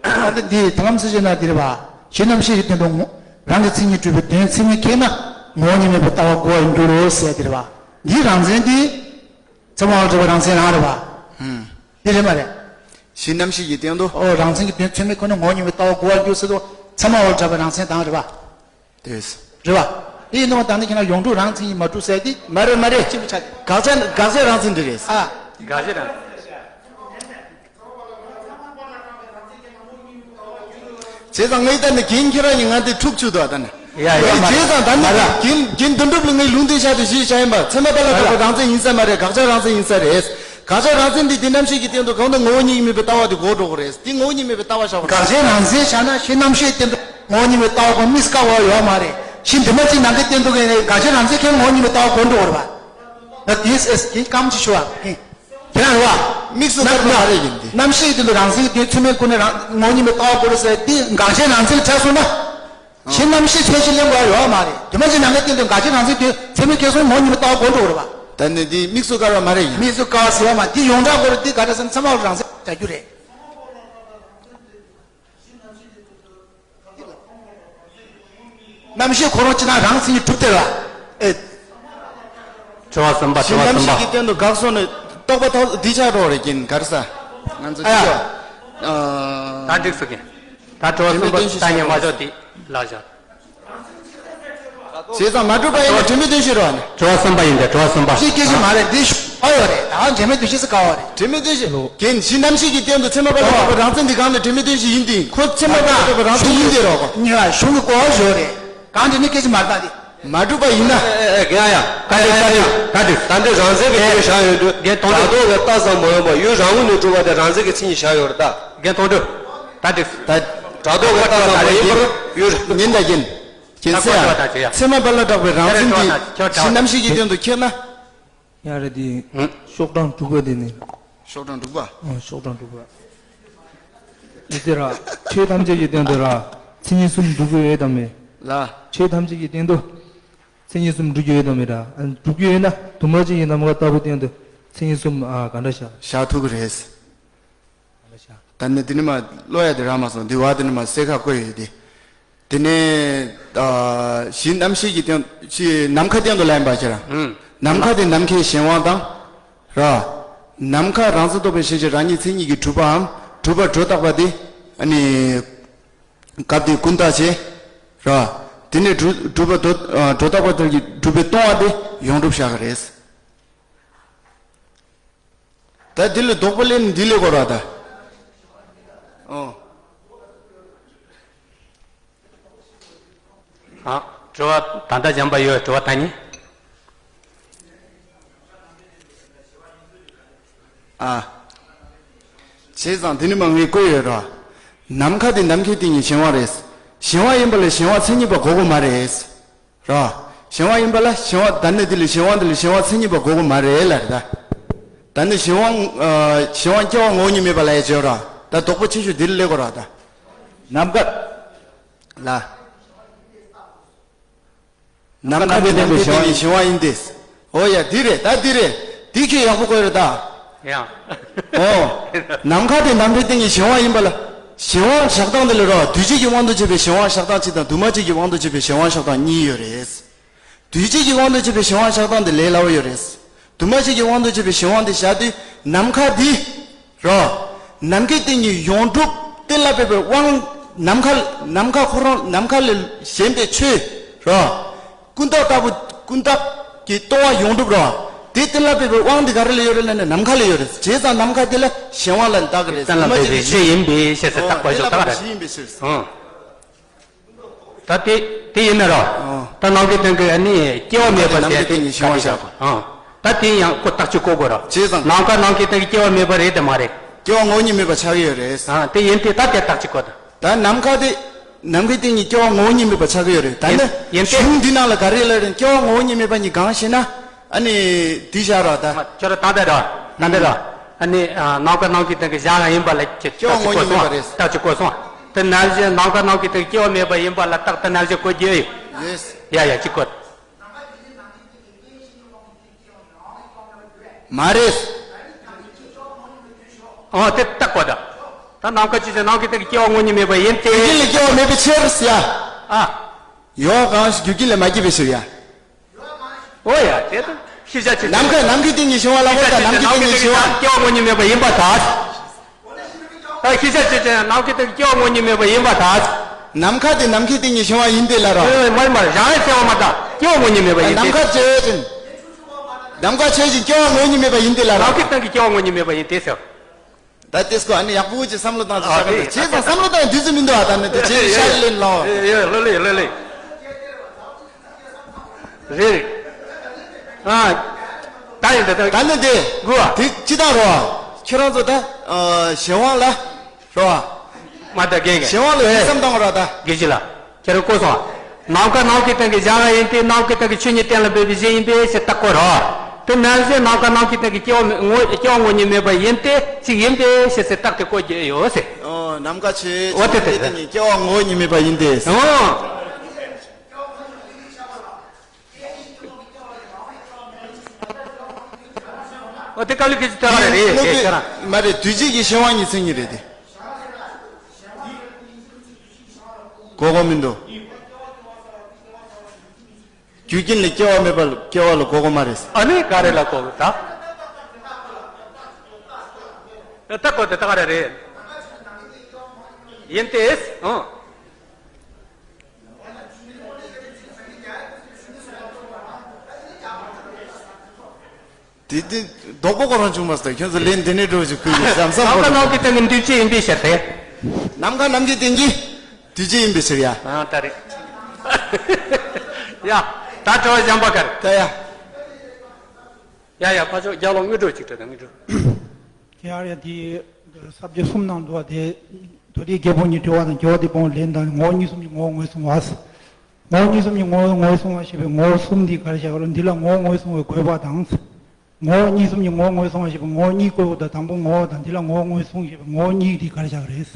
ཨ་ནི་འདི་ཐར་ལམ་ས་བཅད་ནང་འདི་རེད་བ། གཞི་རྣམ་ཤེས་ཀྱི་སྟེང་དུ་ངོ་། རང་གི་མཚན་ཉིད་གྲུབ་པའི་དོན་ཚད་མས་ཁེགས་ན་ངོ་བོ་ཉིད་མེད་པའི་ལྟ་བ་གོ་བར་འགྱུར་རོ་ཟེར་འདི་རེད་བ། འདིའི་རང་མཚན་འདི། ཚད་མ་པ་ལ་གྲགས་པའི་རང་མཚན་རང་རེད་བ། ཧུམ། འདི་རེད་མ་རེད། གཞི་རྣམ་ཤེས་ཀྱི་སྟེང་དུ། ཨོ་རང་མཚན་གྱི་དོན་ཚད་མས་ཁེགས་ན་ངོ་བོ་ཉིད་མེད་པའི་ལྟ་བ་གོ་བར་འགྱུར་ཟེར་དུས་ཚད་མ་པ་ལ་གྲགས་པའི་རང་མཚན་དང་རེད་བ། དེས། རེད་བ། དེ་ཡིན་ནོ་ད་ནི་ཁྱེད་རང་ཡོངས་གྲུབ་རང་མཚན་ཉིད་མ་གྲུབ་ཟེར་ཏེ། མ་རེད་མ་རེད། གཅིག་པུ་ཆགས་ཏེ། དགག་བྱ་དགག་བྱ་རང་མཚན་འདི་རེད། ཨ། དགག་བྱ་རང་། བྱས་ཙང་ངས་ད་ནི་རྒན་ཁྱེད་རང་གཉིས་ང་འདི་འཁྲུག་བཅུག་འདུག་ད་ནི། ཡ་ཡ་མ་རེད། བྱས་ཙང་ད་ནི་མ་རེད། རྒན་རྒན་དོན་གྲུབ་ལ་ངས་ལུང་བསྟན་བྱ་དེ་ཞེས་བྱ་ཡིན་པ་ཚད་མ་པ་ལ་གྲགས་པའི་རང་མཚན་ཡིན་ས་མ་རེད། དགག་བྱ་རང་མཚན་ཡིན་ས་རེད། དགག་བྱ་རང་མཚན་འདི་དེ་རྣམ་ཤེས་ཀྱི་སྟེང་དུ་གང་དུ་ངོ་བོ་ཉིད་ཀྱིས་མེད་པའི་ལྟ་བ་དེ་གོ་འགྲོ་གི་རེད། དེ་ངོ་བོ་ཉིད་མེད་པའི་ལྟ་བ་བཞག་པ་རེད། དགག་བྱ་རང་མཚན་བཞག་ན་གཞི་རྣམ་ཤེས་སྟེང་དུ། ངོ་བོ་ཉིད་མེད་པའི་ལྟ་བ་གོ་དམིགས་སུ་བཀར་བ་ཡོད་མ་རེད། གཞི་འདུས་མ་བྱས་ནམ་མཁའི་སྟེང་དུ་གི་ནི་དགག་བྱ་རང་མཚན་གྱིས་ངོ་བོ་ཉིད་མེད་ལྟ་བ་གོ་འགྲོ་བ་རེད་པ། ད་དེས་ཨེས་ཀྱིས་རྐང་ཅིག་ཞུ་བ་ཡིན། དེ་རང་རེད་པ། དམིགས་སུ་བཀར་བ་མ་རེད་ཡིན་ཏེ། རྣམ་ཤེས་ཀྱི་སྟེང་དུ་རང་མཚན་གྱི་དོན་ཚད་མས་ཁེགས་ན་རང་ངོ་བོ་ཉིད་མེད་ལྟ་བ་གོ་རེད་ཟེར་དེ་དགག་བྱ་རང་མཚན་ལ་གྲགས་སོང་ན། གཞི་རྣམ་ཤེས་ཁྱད་གཞི་ལེན་དགོས་ཡ་ཡོད་མ་རེད། འདུས་མ་བྱས་ནམ་མཁའི་སྟེང་དུ་དགག་བྱ་རང་མཚན་གྱི་དོན་ཚད་མས་ཁེགས་སོང་ངོ་བོ་ཉིད་མེད་ལྟ་བ་གོ་འགྲོ་བ་རེད་པ། ད་ནི་དེ་དམིགས་སུ་བཀར་བ་མ་རེད་ཡིན། དམིགས་སུ་བཀར་བ་ཟེར་བ་མ་དེ་ཡོངས་གྲགས་སྐོར་དེ་ག་རེ་ཟེར་ན་ཚད་མ་པ་ལ་རང་མཚན་བྱ་རྒྱུ་རེད། རྣམ་ཤེས་ཁོ་རང་སྤྱིར་བཏང་རང་མཚན་གྱིས་གྲུབ་སྟེ་ར། ཨེ། དྲི་བ་གསུམ་པ། དྲི་བ་གསུམ་པ། གཞི་རྣམ་ཤེས་ཀྱི་སྟེང་དུ་དགག་སོང་ནས་རྟོག་པ་ཐོག་འདི་ཆགས་འགྲོ་རེད་ཀྱིན་ག་རེ་ཟ། ང་ཚོ་ཨ་ཡ། ཅི་ཡོད། ད་འགྲིག་སོང་ཀྱིན། ད་དྲི་བ་གསུམ་པ་ད་ཉན་མ་ཆོག་དེ་ལ་བཞག་བྱས་ཙང་མ་གྲུབ་པ་ཡིན་ན་དྲི་མེད་དོན་བྱེད་རོགས་ནས། དྲི་བ་གསུམ་པ་ཡིན་ཏེ་དྲི་བ་གསུམ་པ། ཅི་སྐད་ཅིག་མ་རེད། འདི་ཞུ་བ་ཡོད་རེད། ད་དྲི་མེད་དོན་བྱེད་ཟེར་ག་བ་རེད། དྲི་མེད་དོན་བྱེད་ཀྱིན་གཞི་རྣམ་ཤེས་ཀྱི་སྟེང་དུ་ཚད་མ་པ་ལ་གྲགས་པའི་རང་མཚན་འདི་གང་ལས་དྲི་མེད་དོན་བྱེད་ཡིན་ཏེ་ཁོ་ཚད་མ་པ་ལ་གྲགས་པའི་རང་མཚན་ཡིན་ཏེ་རོགས་གོ། གཞུང་གི་གོ་བ་ཞོ་རེད། གང་དྲི་ནི་སྐད་ཅིག་མ་རེད་ད་འདི། མ་གྲུབ་པ་ཡིན་ན། ཨེ་ཨེ་རྒན་ཡ། ད་འགྲིག་ད་འགྲིག་ད་འགྲིག་ད་འགྲིག་ད་འགྲིག་ད་འགྲིག་རང་མཚན་གྱི་དོན་བཞག་ཡོད་དུས་རྒན་དོན་གྲུབ། སྒྲ་རྟོག་གི་རྟགས་ཙམ་མ་ཡིན་པར་ཡུལ་རང་ངོས་ནས་གྲུབ་པ་དེ་རང་མཚན་གྱི་མཚན་ཉིད་བཞག་ཡོད་རེད་ད། རྒན་དོན་གྲུབ། ད་འགྲིག་ད་སྒྲ་རྟོག་གི་རྟགས་ཙམ་མ་ཡིན་པར་ཡུལ། ཉིན་ད་ཡིན། གྱིན་ད་སེ་ཡ། ད་ད་ད་ཚད་མ་པ་ལ་གྲགས་པའི་རང་མཚན་གྱི་གཞི་རྣམ་ཤེས་ཀྱི་སྟེང་དུ་ཁེགས་ན། ཡ་རེད་དེ། ཧུམ། ཤོག་གྲངས་དྲུག་པ་དེ་ནི། ཤོག་གྲངས་དྲུག་པ། ཨ། ཤོག་གྲངས་དྲུག་པ། འདི་དེ་ར། ཆོས་ཐམས་ཅད་ཀྱི་སྟེང་དུ་ར། མཚན་ཉིད་གསུམ་འདུ་དགོས་ཡོད་དམ་མེད། ལ། ཆོས་ཐམས་ཅད་ཀྱི་སྟེང་དུ། མཚན་ཉིད་གསུམ་འགྲུབ་ཀྱི་ཡོད་དམ་མེད་དམ། ཨ་ནི་འགྲུབ་ཀྱི་ཡོད་ན་དུ་མ་བྱེད་ཀྱི་ནམ་མཁའ་ལྟ་བུ་སྟེང་དུ་མཚན་ཉིད་གསུམ་ཨ་ག་འདྲ་བཞག་བཞག་ཐུབ་ཀྱི་རེད། ག་འདྲ་བཞག་ད་ནི་འདི་ནི་མ་ཀློག་ཡ་དེ་རག་མ་སོང་། འདི་བ་དེ་ནི་མ་གསལ་ཁ་བཀོད་ཡོད་དེ། དེ་ནས་ཨ་གཞི་རྣམ་ཤེས་ཀྱི་སྟེང་གཞི་ནམ་མཁའ་སྟེང་དུ་ལ་ཡིན་པ་ཁྱེད་རང་། ཨུམ། ནམ་མཁའ་དེ་ནམ་མཁའི་གཞན་དབང་དང་། ར། ནམ་མཁའ་རང་མཚན་རྟོག་པའི་ཞེན་ཆེན་རང་ཉིད་མཚན་ཉིད་ཀྱིས་གྲུབ་པའམ་གྲུབ་པ་སྒྲོ་བཏགས་པ་དེ་ཨ་ནི། སྐབས་དེའི་ཀུན་བརྟགས་བྱས། ར། དེ་ནས་གྲུབ་གྲུབ་པ་སྒྲོ་ཨ་སྒྲོ་བཏགས་པ་དེ་གིས་གྲུབ་པའི་སྟོང་པ་དེ་ཡོངས་གྲུབ་བཞག་གི་རེད། ད་འདི་ལ་དོགས་པ་ལས་ནི་འདི་ལས་གོ་ར་ད། ཨོ། ཨ། དྲི་བ་ད་ལྟ་འཇམ་པ་ཡོད། དྲི་བ་ད་ནི། ཨ། བྱས་ཙང་དེ་ནི་མ་ངས་བཀོད་ཡོད་ར། ནམ་མཁའ་དེ་ནམ་མཁའི་སྟེང་གི་གཞན་དབང་རེད། གཞན་དབང་ཡིན་པ་ལ་གཞན་དབང་མཚན་ཉིད་པ་དགོས་ཀྱི་མ་རེད། ར། གཞན་དབང་ཡིན་པ་ལ་གཞན་དབང་ད་ནི་དེ་ལ་གཞན་དབང་དེ་ལ་གཞན་དབང་མཚན་ཉིད་པ་དགོས་ཀྱི་མ་རེད་ལ་རེད་ད། ད་ནི་གཞན་དབང་ཨ་གཞན་དབང་སྐྱེ་བ་ངོ་བོ་ཉིད་མེད་པ་ལ་ཡང་བརྗོད་ར། ད་དོགས་པ་ཆེ་ཤོས་འདི་ལ་སླེབས་དགོས་ར་ད། ནམ་མཁའ། ལ། ནམ་མཁའ་དེ་ནམ་མཁའི་སྟེང་གི་གཞན་དབང་ཡིན་ཏེ། ཨོ་ཡ་འདི་རེད་ད་འདི་རེད། འདི་ཁྱོད་ཡག་པོ་བཀོད་རེད་ད། ཡང་། ཨོ། ནམ་མཁའ་དེ་ནམ་མཁའི་སྟེང་གི་གཞན་དབང་ཡིན་པ་ལ། གཞན་དབང་བཞག་སྟངས་དེ་ལ་རོ། འདུས་བྱས་ཀྱི་དབང་དུ་བྱས་པའི་གཞན་དབང་བཞག་སྟངས་གཅིག་དང་འདུས་མ་བྱས་ཀྱི་དབང་དུ་བྱས་པའི་གཞན་དབང་བཞག་སྟངས་གཉིས་ཡོད་རེད། འདུས་བྱས་ཀྱི་དབང་དུ་བྱས་པའི་གཞན་དབང་བཞག་སྟངས་དེ་ལས་སླ་བོ་ཡོད་རེད། འདུས་མ་བྱས་ཀྱི་དབང་དུ་བྱས་པའི་གཞན་དབང་དེ་བཞག་དུས་ནམ་མཁའ་འདི། རོ། ནམ་མཁའི་སྟེང་གི་ཡོངས་གྲུབ་གཏན་ལ་ཕབ་པའི་དབང་། ནམ་མཁའ་ནམ་མཁའ་ཁོ་རང་ནམ་མཁའ་ལས་གཞན་པའི་ཆོས། རོ། ཀུན་བརྟགས་ལྟ་བུ་ཀུན་བརྟགས་ཀྱི་སྟོང་པ་ཡོངས་གྲུབ་རོ། དེ་གཏན་ལ་ཕབ་པའི་དབང་དེ་ག་རེ་ལ་ཡོད་རེད་ལབ་ན་ནམ་མཁའ་ལ་ཡོད་རེད། བྱས་ཙང་ནམ་མཁའ་དེ་ལ་གཞན་དབང་ལ་བཏགས་ཀྱི་རེད། གཏན་ལ་ཕབ་པའི་གཞི་ཡིན་པའི་ཕྱིར་ཟེར་བཏགས་པ་ཞིག་བཏགས་རེད། གཞི་ཡིན་པའི་ཕྱིར། ཨང་། ད་དེ་དེ་ཡིན་ན་ར། ཨོ། ད་ནམ་མཁའི་སྟེང་གི་ཨ་ནི་སྐྱེ་བ་མེད་པ་ནམ་མཁའི་སྟེང་གི་གཞན་དབང་བཞག་པ། ཨང་། ད་དེ་ཡང་ཁོ་བརྟག་དཔྱད་བཀོད་དགོས་ར། བྱས་ཙང་། ནམ་མཁའ་ནམ་མཁའི་སྟེང་གི་སྐྱེ་བ་མེད་པ་རེད་དེ་མ་རེད། སྐྱེ་བ་ངོ་བོ་ཉིད་མེད་པ་ཆགས་ཀྱི་ཡོད་རེད། ཨ་དེ་ཡིན་དེ་ད་དེ་བརྟག་དཔྱད་བཀོད་ད། ད་ནམ་མཁའ་དེ། ནམ་མཁའི་སྟེང་གི་སྐྱེ་བ་ངོ་བོ་ཉིད་མེད་པ་ཆགས་ཀྱི་ཡོད་རེད། ད་ཡིན་ནི་ཡིན་ཏེ། གཞུང་འདི་ནང་ལ་ག་རེ་ལབ་རེད། སྐྱེ་བ་ངོ་བོ་ཉིད་མེད་པ་གཉིས་གང་ཞེ་ན། ཨ་ནི། འདི་བཞག་ར་ད། ཁྱོད་ར་ད་ལྟ་ར། ད་ལྟ་ར། ཨ་ནི། ནམ་མཁའ་ནམ་མཁའི་སྟེང་གི་གཞན་དབང་ཡིན་པ་ལ་ཁྱེད་སྐྱེ་བ་ངོ་བོ་ཉིད་མེད་པ་རེད། བརྟག་དཔྱད་བཀོད་སོང་། དེ་ནང་བཞིན་ནམ་མཁའ་ནམ་མཁའི་སྟེང་གི་སྐྱེ་བ་མེད་པ་ཡིན་པ་ལ་བརྟག་དེ་ནང་བཞིན་བཀོད་རྒྱུ་ཡོད། ཡོད། ཡ་ཡ་གཅིག་བཀོད། མ་རེད། ཨོ་དེ་བརྟག་པ་ད། ད་ནམ་མཁའ་ཆོས་ཅན་ནམ་མཁའི་སྟེང་གི་སྐྱེ་བ་ངོ་བོ་ཉིད་མེད་པ་ཡིན་ཏེ། རྒྱུ་རྐྱེན་ལས་སྐྱེ་བ་མེད་པའི་ཕྱིར་ཡ། ཨ། ཡོད་གང་ཞིག་རྒྱུ་རྐྱེན་ལས་མ་སྐྱེས་པའི་ཕྱིར་ཡ། ཨོ་ཡ་དེ་ད་ཤེས་བྱ་ཆོས་ཅན། ནམ་མཁའ་ནམ་མཁའི་སྟེང་གི་གཞན་དབང་ལ་ཤེས་བྱ་ཆོས་ཅན་ནམ་མཁའི་སྟེང་གི་གཞན་དབང་སྐྱེ་བ་ངོ་བོ་ཉིད་མེད་པ་ཡིན་པར་ཐལ། ད་ཤེས་བྱ་ཆོས་ཅན་ནམ་མཁའི་སྟེང་གི་སྐྱེ་བ་ངོ་བོ་ཉིད་མེད་པ་ཡིན་པར་ཐལ། ནམ་མཁའ་དེ་ནམ་མཁའི་སྟེང་གི་གཞན་དབང་ཡིན་ཏེ་ལ་རོ། ཨེ་མ་ཡིན་པར་རང་ཡང་སྐྱེ་བ་མ་ཐལ། སྐྱེ་བ་ངོ་བོ་ཉིད་མེད་པ་ཡིན་ཏེ། ནམ་མཁའ་ཆོས་ཅན། ནམ་མཁའ་ཆོས་ཅན་སྐྱེ་བ་ངོ་བོ་ཉིད་མེད་པ་ཡིན་ཏེ་ལ་རོ། ནམ་མཁའི་སྟེང་གི་སྐྱེ་བ་ངོ་བོ་ཉིད་མེད་པ་ཡིན་ཏེ་ཟེར། ད་ཏེས་ཀོ་ཨ་ནི་ཡག་པོ་ཅིག་བསམ་བློ་བཏང་ཅིག་ཨ་བྱ་གི་འདུག་བྱས་ཙང་བསམ་བློ་བཏང་ཡང་དུས་ཚོད་མི་འདུག་ཨ་ད་ནི་དེ་ཅིག་ཤར་ལེན་ལོ། ཡོད་ལོ་ལེ་ལོ་ལེ། རེད། ཨ། ད་ཡིན་ད་ད། ད་ནི་དེ། དགུ་བ། དེ་ཅི་དང་རོ། ཁྱེད་རང་ཚོ་ད། གཞན་དབང་ལ། རོ། མ་ད་རྒན་གྱི། གཞན་དབང་ལ་དེ་བསམ་བཏང་རོ་ད། རྒན་གྱི་ལ། ཁྱེད་རང་གོ་སོང་། ནམ་མཁའ་ནམ་མཁའི་སྟེང་གི་གཞན་དབང་ཡིན་ཏེ་ནམ་མཁའི་སྟེང་གི་ཆོས་ཉིད་གཏན་ལ་འབེབས་པའི་གཞི་ཡིན་པའི་ཕྱིར་བརྟག་དགོས་རོ། དེ་ནང་བཞིན་ནམ་མཁའ་ནམ་མཁའི་སྟེང་གི་སྐྱེ་བ་ངོ་སྐྱེ་བ་ངོ་ཉིད་མེད་པ་ཡིན་ཏེ་གཅིག་ཡིན་པའི་ཕྱིར་ཟེར་བརྟག་སྟེ་བཀོད་རྒྱུ་ཡོད་ཟེར། ཨོ་ནམ་མཁའ་ཆོས་ཅན། འོ་དེ་དེ་དེ། སྟེང་གི་སྐྱེ་བ་ངོ་བོ་ཉིད་མེད་པ་ཡིན་ཏེ། ཨོ། འོ་དེ་དཀའ་ལས་ཁག་ཅིག་ལྟ་བ་རེད་རེད་དེ་ཁྱེད་རང་། མ་རེད་དུས་གཅིག་གི་གཞན་དབང་གཉིས་མཚན་ཉིད་རེད་དེ། གོ་གོ་མི་འདུག་རྒྱུ་རྐྱེན་ལས་སྐྱེ་བ་མེད་པ་ལ་སྐྱེ་བ་ལ་གོ་གོ་མ་རེད། ཨ་ནི་ག་རེ་ལ་གོ་གི་ད། ད་གོ་དེ་ད་ག་རེ་རེད། ཡིན་ཏེ། ཨང་། དེ་དེ་རྡོག་པོ་ཁོ་རང་བྱུང་མ་སོང་། ཁྱོད་ཚོ་ལན་དེ་ནས་འགྲོ་ཞིག་ཁུལ་གྱི་བསམ་བསམ་ནམ་མཁའ་ཁོ་རང་ནམ་མཁའི་སྟེང་གི་འདུས་བྱས་ཡིན་པའི་ཕྱིར་ཏེ། ནམ་མཁའ་ནམ་མཁའི་སྟེང་གི་འདུས་བྱས་ཡིན་པའི་ཕྱིར་ཡ། ཨ་ད་རེད། ཡ། ད་དྲི་བ་གཞན་པ་ག་རེ། ད་ཡ། ཡ་ཡ་ཕ་ཆོག་རྒྱ་ལོ་དངོས་གྲུབ་ཅིག་དྲི་དང་དངོས་གྲུབ། ཁྱེད་ཡར་ཡ་དེ་ས་བཅད་གསུམ་ནང་འདུ་བ་དེ། མདོ་སྡེའི་རྒྱལ་པོ་གཉིས་དྲི་བ་དང་རྒྱལ་བ་དེ་སྤོང་བའི་ལན་དང་ངོ་བོ་གཉིས་གསུམ་གྱི་ངོ་བོ་ངོས་བཟུང་བ། ངོ་བོ་གཉིས་གསུམ་གྱི་ངོ་བོ་ངོས་བཟུང་བ་ཞེས་པའི་ངོ་བོ་གསུམ་འདི་ག་རེ་བཞག་རུང་འདི་ལ་ངོ་བོ་ངོས་བཟུང་བའི་དགོས་པ་དང་། ངོ་བོ་གཉིས་གསུམ་གྱི་ངོ་བོ་ངོས་བཟུང་བ་ཞེས་པའི་ངོ་བོ་གཉིས་བཀོད་དགོས་དང་དང་པོ་ངོ་བོ་དང་འདི་ལ་ངོ་བོ་ངོས་བཟུང་ཞེས་པའི་ངོ་བོ་གཉིས་འདི་ག་རེ་བཞག་རེད།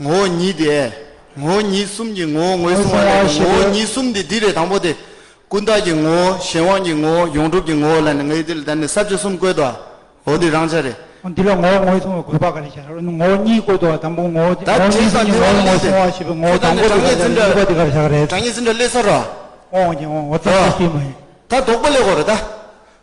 ངོ་བོ་ཉིད་དེ། ངོ་བོ་ཉིད་གསུམ་གྱི་ངོ་བོ་ངོས་བཟུང་བ་ལས་ངོས་བཟུང་བ་ངོ་བོ་ཞེས་ཉིད་གསུམ་དེ་འདི་རེད། དང་པོ་དེ། ཀུན་བརྟགས་ཀྱི་ངོ་བོ། གཞན་དབང་གི་ངོ་བོ། ཡོངས་གྲུབ་ཀྱི་ངོ་བོ་ལ་ནི་ངས་འདི་ལ་ད་ནི་ས་བཅད་གསུམ་བཀོད་དོ། འོ་འདི་རང་འཇགས་རེད། འདི་ལ་ངོ་བོ་ངོས་བཟུང་བའི་དགོས་པ་ག་རེ་བྱ། ངོ་བོ་གཉིས་བཀོད་དོ། དང་པོ་ངོ་བོ་ད་ངོ་བོ་གཉིས་ཀྱི་ངོ་བོ་ངོས་བཟུང་བ་ཞེས་པའི་ངོ་བོ་དང་པོ་དེ་ག་རེ་ལ་གཉིས་པ་དེ་ག་རེ་བྱ་ག་རེད། གྲངས་ངེས་ཟིན་གྲྭ་སླེབས་ཚར་རོ། འོང་ཀྱང་འོང་འོ་ཙམ་ཨོ། ཞིག་མ་ཡིན། ད་དོགས་པ་སླེབས་དགོས་རེད་ད།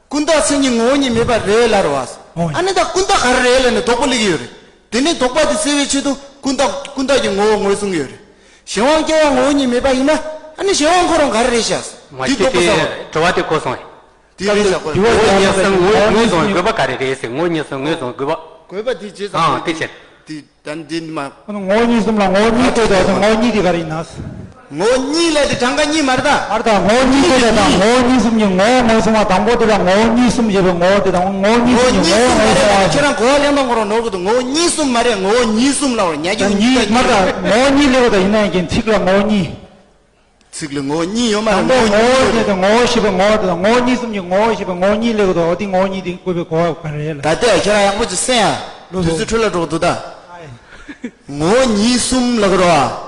ཀུན་བརྟགས་མཚན་ཉིད་ངོ་བོ་ཉིད་མེད་པ་རེད་ལབ་རེད་བ། འོ། ཨ་ནི་ད་ཀུན་བརྟགས་ག་རེ་རེད་ལབ་ནས་དོགས་པ་སླེབས་ཀྱི་ཡོད་རེད། དེ་ནས་དོགས་པ་དེ་སེལ་བའི་ཆེད་དུ་ཀུན་བརྟགས་ཀུན་བརྟགས་ཀྱི་ངོ་བོ་ངོས་བཟུང་གི་ཡོད་རེད། གཞན་དབང་སྐྱེ་བ་ངོ་བོ་ཉིད་མེད་པ་ཡིན་ན། ཨ་ནི་གཞན་དབང་ཁོ་རང་ག་རེ་རེད་ཤག་མ་དེ་གཅིག་དོགས་པ་དེ་ཟ་བ། དྲི་བ་དེ་གོ་སོང་ངས། དེ་རེད་ཤག་གོ། དེ་ངོ་བོ་ཉིད་གསུམ་ངོས་ངོས་བཟུང་བའི་དགོས་པ་ག་རེ་རེད་ཟེར། ངོ་བོ་ཉིད་གསུམ་ངོས་བཟུང་དགོས་པ། དགོས་པ་དེ་ཇི་ཙམ་ཨང་དེ་བྱས། དེ་ད་འདི་མ། ངོ་བོ་ཉིད་གསུམ་ལ་ངོ་བོ་གཉིས་བཀོད་དོ། ངོ་བོ་གཉིས་དེ་ག་རེ་ཡིན་ན། ངོ་བོ་གཉིས་ལས་དེ་གྲངས་ཀ་གཉིས་མ་རེད་ད། མ་རེད་ད། ངོ་བོ་གཉིས་བཀོད་དོ་དང་ངོ་བོ་ཉིད་གསུམ་གྱི་ངོ་བོ་ངོས་བཟུང་བ། དང་པོ་དེ་ལ་ངོ་བོ་ཉིད་གསུམ་ཞེས་པའི་ངོ་བོ་དེ་དང་ངོ་བོ་ཉིད་གསུམ་གྱི་ངོ་བོ་ངོས་བཟུང་བ། ཁྱེད་རང་གོ་བ་ལེན་སྟངས་ཁོ་རང་ནོར་གི་འདུག་ངོ་བོ་ཉིད་གསུམ་མ་རེད། ངོ་བོ་ཉིད་གསུམ་ལབ་པ་ཉ་རྒྱུ་ཉིད་མ་རེད་ད། ངོ་བོ་གཉིས་སླེབས་པ་ད་ཡིན་ན་ཡང་ཚིག་ལ་ངོ་བོ་གཉིས། ཚིག་ལ་ངོ་བོ་གཉིས་ཡོད་མ་རེད། དང་པོ་ངོ་བོ་ཉིད་དང་ངོ་བོ་ཞེས་པའི་ངོ་བོ་དེ་དང་ངོ་བོ་ཉིད་གསུམ་གྱི་ངོ་བོ་ཞེས་པའི་ངོ་བོ་གཉིས་སླེབས་ཀྱི་འདུག་འོ་དེ་ངོ་བོ་གཉིས་དེ་བཀོད་པའི་གོ་བ་ག་རེ་རེད་ལ། ད་ལྟ་ཁྱེད་རང་ཡག་པོ་ཅིག་གསན་ཨ། ལོ་དུས་ཚོད་འཕྲོ་བརླག་འགྲོ་གི་འདུག་ད། ཨ་ཡེ། ངོ་བོ་ཉིད་གསུམ་ལབ་ཀྱི་རེད་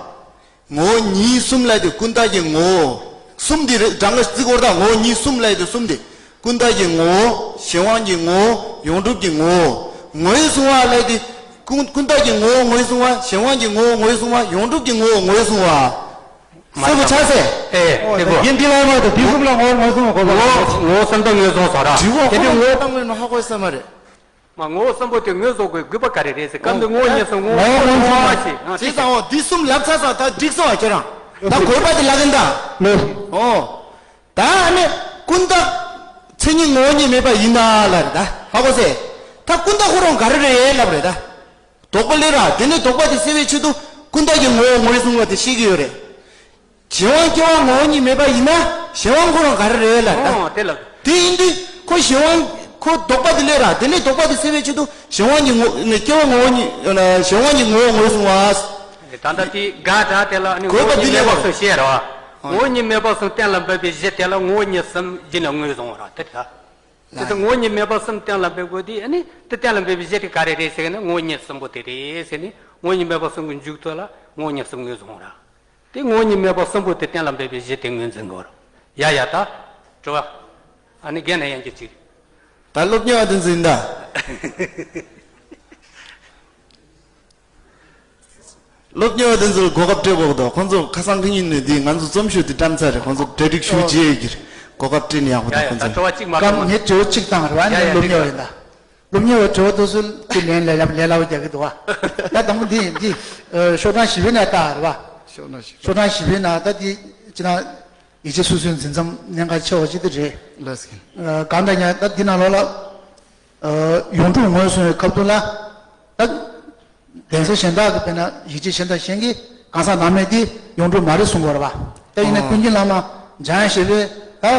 བ། ངོ་བོ་ཉིད་གསུམ་ལབ་དེ་ཀུན་བརྟགས་ཀྱི་ངོ་བོ། གསུམ་དེ་རེད། གྲངས་ཀ་བརྩི་དགོས་རེད་ད། ངོ་བོ་ཉིད་གསུམ་ལབ་དེ་གསུམ་དེ། ཀུན་བརྟགས་ཀྱི་ངོ་བོ། གཞན་དབང་གི་ངོ་བོ། ཡོངས་གྲུབ་ཀྱི་ངོ་བོ། ངོས་བཟུང་བ་ལབ་དེ། ཀུན་ཀུན་བརྟགས་ཀྱི་ངོ་བོ་ངོས་བཟུང་བ། གཞན་དབང་གི་ངོ་བོ་ངོས་བཟུང་བ། ཡོངས་གྲུབ་ཀྱི་ངོ་བོ་ངོས་བཟུང་བ། མ་གསལ་པོ་ཆགས་སེ། ཨེ་ཨེ་ཨོ་གསལ་པོ། ཡིན་འདི་ལ་མ་གཏོགས་འདི་གསུམ་ལ་ངོ་བོ་ངོས་བཟུང་བ་དགོས་པ་རེད། ངོ་བོ་གསུམ་དུ་ངོས་བཟུང་བཟོ་ར། དྲི་བ་དེ་ཁོ་དུས་ངོ་བོ་བཏང་དགོས་ནོ་ཧ་གོ་ས་མ་རེད། མ་ངོ་བོ་གསུམ་པོ་དེ་ངོས་བཟུང་དགོས་དགོས་པ་ག་རེ་རེད་ཟེར་སྐབས་འདི་ངོ་བོ་ཉིད་གསུམ་ངོ་བོ་ངོས་བཟུང་བ་ཞེས་ཨ་ཅི་ཙང་འོ་འདི་གསུམ་ལབ་ཚར་ཙང་ད་འགྲིག་སོང་བ་ཁྱེད་རང་ད་དགོས་པ་དེ་ལབ་གིན་ད། ལོས། ཨོ། ད་ཨ་ནི་ཀུན་བརྟགས་མཚན་ཉིད་ངོ་བོ་ཉིད་མེད་པ་ཡིན་ན་ལ་རེད་ད་ཧ་གོ་སེ། ད་ཀུན་བརྟགས་ཁོ་རང་ག་རེ་རེད་ལབ་རེད་ད། དོགས་པ་སླེབས་ར། དེ་ནས་དོགས་པ་དེ་སེལ་བའི་ཆེད་དུ་ཀུན་བརྟགས་ཀྱི་ངོ་བོ་ངོས་བཟུང་བ་དེ་ཤེས་ཀྱི་ཡོད་རེད། གཞན་དབང་སྐྱེ་བ་ངོ་བོ་ཉིད་མེད་པ་ཡིན་ན་གཞན་དབང་ཁོ་རང་ག་རེ་རེད་ལ་ད། ཨོ་དེ་ལ། དེ་ཡིན་དུས་ཁོ་གཞན་དབང་ཁོ་དོགས་པ་དེ་སླེབས་ར། དེ་ནས་དོགས་པ་དེ་སེལ་བའི་ཆེད་དུ་གཞན་དབང་གི་ངོ་ནས་སྐྱེ་བ་ངོ་བོ་ཉིད་གཞན་དབང་གི་ངོ་བོ་ངོས་བཟུང་བ། ད་ལྟ་དེ་ག་ད་དེ་ལ་ནི་དགོས་པ་དེ་ངོ་བོ་ཉིད་མེད་པ་སླེབས་ར། གསུམ་བཤད་ར། ཨོ། ངོ་བོ་ཉིད་མེད་པ་གསུམ་གཏན་ལ་འབེབས་པའི་གཞི་དེ་ལ་ངོ་བོ་ཉིད་གསུམ་བརྒྱུད་ནས་ངོས་བཟུང་བ་ར་དེ་ད། དེ་ལྟར་ངོ་བོ་ཉིད་མེད་པ་གསུམ་གཏན་ལ་འབེབས་དགོས་དེ་ཨ་ནི་དེ་གཏན་ལ་འབེབས་པའི་གཞི་དེ་ག་རེ་རེད་ཟེར་ན་ངོ་བོ་ཉིད་གསུམ་པོ་དེ་རེད་ཟེར་ནས་ངོ་བོ་ཉིད་མེད་པ་གསུམ་གྱི་མཇུག་ཏུ་ལ་ངོ་བོ་ཉིད་གསུམ་ངོས་བཟུང་ར། དེ་ངོ་བོ་ཉིད་མེད་པ་གསུམ་པོ་དེ་གཏན་ལ་འབེབས་པའི་གཞི་དེ་ངོས་འཛིན་དགོས་ར། ཡ་ཡ་ད། དྲི་བ། ཨ་ནི་རྒན་ན་ཡང་གྱི་ཅིག་ད་སློབ་གཉེར་བ་དེ་ཚོ་ཡིན་ད། སློབ་གཉེར་བ་དེ་ཚོར་གོ་སྐབས་སྤྲད་དགོས་འདུག་ཁོང་ཚོ་ཁ་སང་ཁ་ཉིན་ནས་འདི་ང་ཚོ་རྩོམ་ཤོག་འདི་བཀྲམ་ཚར་རེད། ཁོང་ཚོ་གྲ་སྒྲིག་ཞུ་ཨོ། བྱེད་ཡོད་ཀྱི་རེད། གོ་སྐབས་སྤྲད་ན་ཡག་པོ་ཡ་འདུག་ཡ་ཁོང་ད་ཚོ། དྲི་བ་གཅིག་མ་སྐབས་གཏོང་ངས་དྲི་བ་གཅིག་བཏང་རེད་བ། ཡ་ཡ་ནས་སློབ་འདི་གཉེར་བ་ཡིན་ད། སློབ་གཉེར་བ་དྲི་བ་དེ་ཚོ་དེ་ལན་ལས་སླ་ལས་སླ་བོ་རྒྱག་གི་འདུག་བ། ད་དང་པོ་འདི་འདི་ཤོག་གྲངས་བཞི་པའི་ནང་བཏགས་རེད་བ། ཤོག་གྲངས་བཞི། ཤོག་གྲངས་བཞི་པའི་ནང་ད་འདི་ཅི་ན་ཡིད་ཆེས་སོ་སོའི་འཛིན་མཚམས་གནད་འགག་ཆེ་བ་ཅིག་ཏུ་རེད། ལགས་སོ། གང་ལྟར་ཡང་ད་འདི་ནང་ལོགས་ལ། ཡོངས་གྲུབ་ངོས་བཟུང་བའི་སྐབས་དུ་ལ། ད། གདན་ས་གཞན་དག་གི་དཔེར་ན་ཡིད་ཆེས་གཞན་དག་གཞན་གྱིས་གང་ཟག་བདག་མེད་དེ་ཡོངས་གྲུབ་མ་རེད་གསུང་གི་ཡོད་རེད་བ། ད་ཡིན་ན་ཨོ། ཀུན་མཁྱེན་བླ་མ་འཇམ་དབྱངས་བཞད་པས་ད།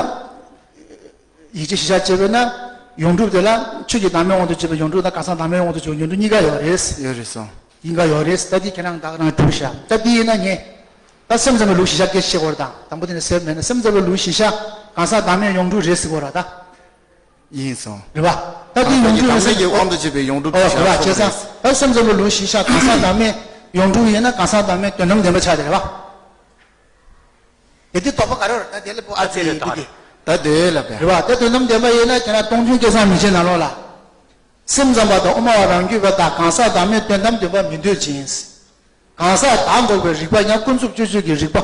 ཡིད་ཆེས་གཞི་བཞག་བྱས་པས་ན་ཡོངས་གྲུབ་དེ་ལ་ཆོས་ཀྱི་བདག་མེད་དབང་དུ་བྱས་པའི་ཡོངས་གྲུབ་དང་གང་ཟག་བདག་མེད་དབང་དུ་བྱས་པའི་ཡོངས་གྲུབ་གཉིས་ཀ་ཡོད་རེད། ཡོད་རེད་སོང་། གཉིས་ཀ་ཡོད་རེད། ད་འདི་ཁྱེད་རང་བདག་རང་གྲུབ་བཞག་ད་འདི་ཡིན་ན་ངས། ད་སེམས་ཙམ་པའི་ལུགས་གཞི་བཞག་སྐད་ཆ་བཤད་དགོས་རེད་དང་དང་པོ་དེ་ནས་ཟེར་མེད་ན་སེམས་ཙམ་པའི་ལུགས་གཞི་བཞག་གང་ཟག་བདག་མེད་ཡོངས་གྲུབ་རེད་ཟེར་དགོས་རེད་ད། ཡིན་སོང་། རེད་བ། ད་འདི་ཡོངས་གྲུབ་རེད་ཟེར་གྱི་དབང་དུ་བྱས་པའི་ཡོངས་གྲུབ་ཨོ་ཀྱི་རེད་བ། བྱས་ཙང་ད་སེམས་ཙམ་པའི་ལུགས་གཞི་བཞག་གང་ཟག་བདག་མེད་ཡོངས་གྲུབ་ཡིན་ན་གང་ཟག་བདག་མེད་དོན་དམ་བདེན་པ་ཆགས་དེ་རེད་བ། དེ་དེ་དོགས་པ་ག་རེ་རེད་ད་དེ་ལས་པོ་ཨ་ཙི་རེད་ད། ད་དེ་ལ་བས། རེད་བ། དེ་དོན་དམ་བདེན་པ་ཡིན་ན་ཁྱེད་རང་སྟོང་ཐུན་སྐལ་བཟང་མན་ཆད་ནང་ལོགས་ལ། སེམས་ཙམ་པ་དང་དབུ་མ་བ་རང་རྒྱུད་པ་དག་གང་ཟག་བདག་མེད་དོན་དམ་བདེན་པ་མི་འདོད་ཅིང་། གང་ཟག་བདག་འགོག་པའི་རིགས་པ་ཡང་ཀུན་རྫོབ་སྤྱོད་བྱེད་ཀྱི་རིགས་པ།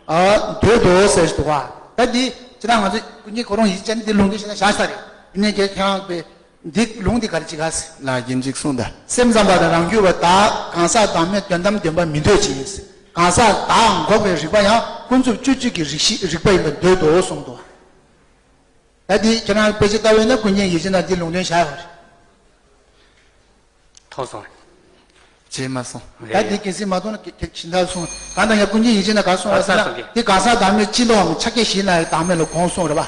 ཨ། འདོད་དོ་ཟེར་ཞིག་འདུག་ག་ད་འདི་ཅི་ད་ང་ཚོ་ཀུན་མཁྱེན་ཁོ་རང་ཡིད་ཆེས་ནི་འདི་ལུང་འདི་ཞེ་ན་བཞག་ས་རེད། ཡིན་ནའི་ཁྱེད་ཁྱེད་རང་པའི་འདི་ལུང་འདི་ག་རེ་ཅིག་ག་ཟེར། ལ་རྒྱན་ཅིག་གསུངས་ད། སེམས་ཙམ་པ་དང་རང་རྒྱུད་པ་དག་གང་ཟག་བདག་མེད་དོན་དམ་བདེན་པ་མི་འདོད་ཅིང་། གང་ཟག་བདག་འགོག་པའི་རིགས་པ་ཡང་ཀུན་རྫོབ་སྤྱོད་བྱེད་ཀྱི་རིགས་ཤིག་རིགས་པ་ཡིན་པར་འདོད་དོ་གསུངས་འདུག་ད་འདི་ཁྱེད་རང་དཔེ་ཆ་ལྟ་བས་ན་ཀུན་མཁྱེན་ཡིད་ཆེས་ན་འདི་ལུང་འདྲེན་བཞག་ཡོད་རེད། མཐོང་སོང་། བྱས་མ་སོང་། ད་འདི་གལ་སྲིད་མ་མཐོང་ན་གལ་གལ་གཞན་དག་གསུངས། གང་ལྟར་ཡང་ཀུན་མཁྱེན་ཡིད་ཆེས་ན་ག་གསུངས་པ་ཟེར་ན་འདི་གང་ཟག་བདག་མེད་སྤྱི་ལོའམ་ཕྱག་རྒྱ་བཞིའི་ནང་ཡང་བདག་མེད་ལ་དགོངས་གསུངས་རེད་པ།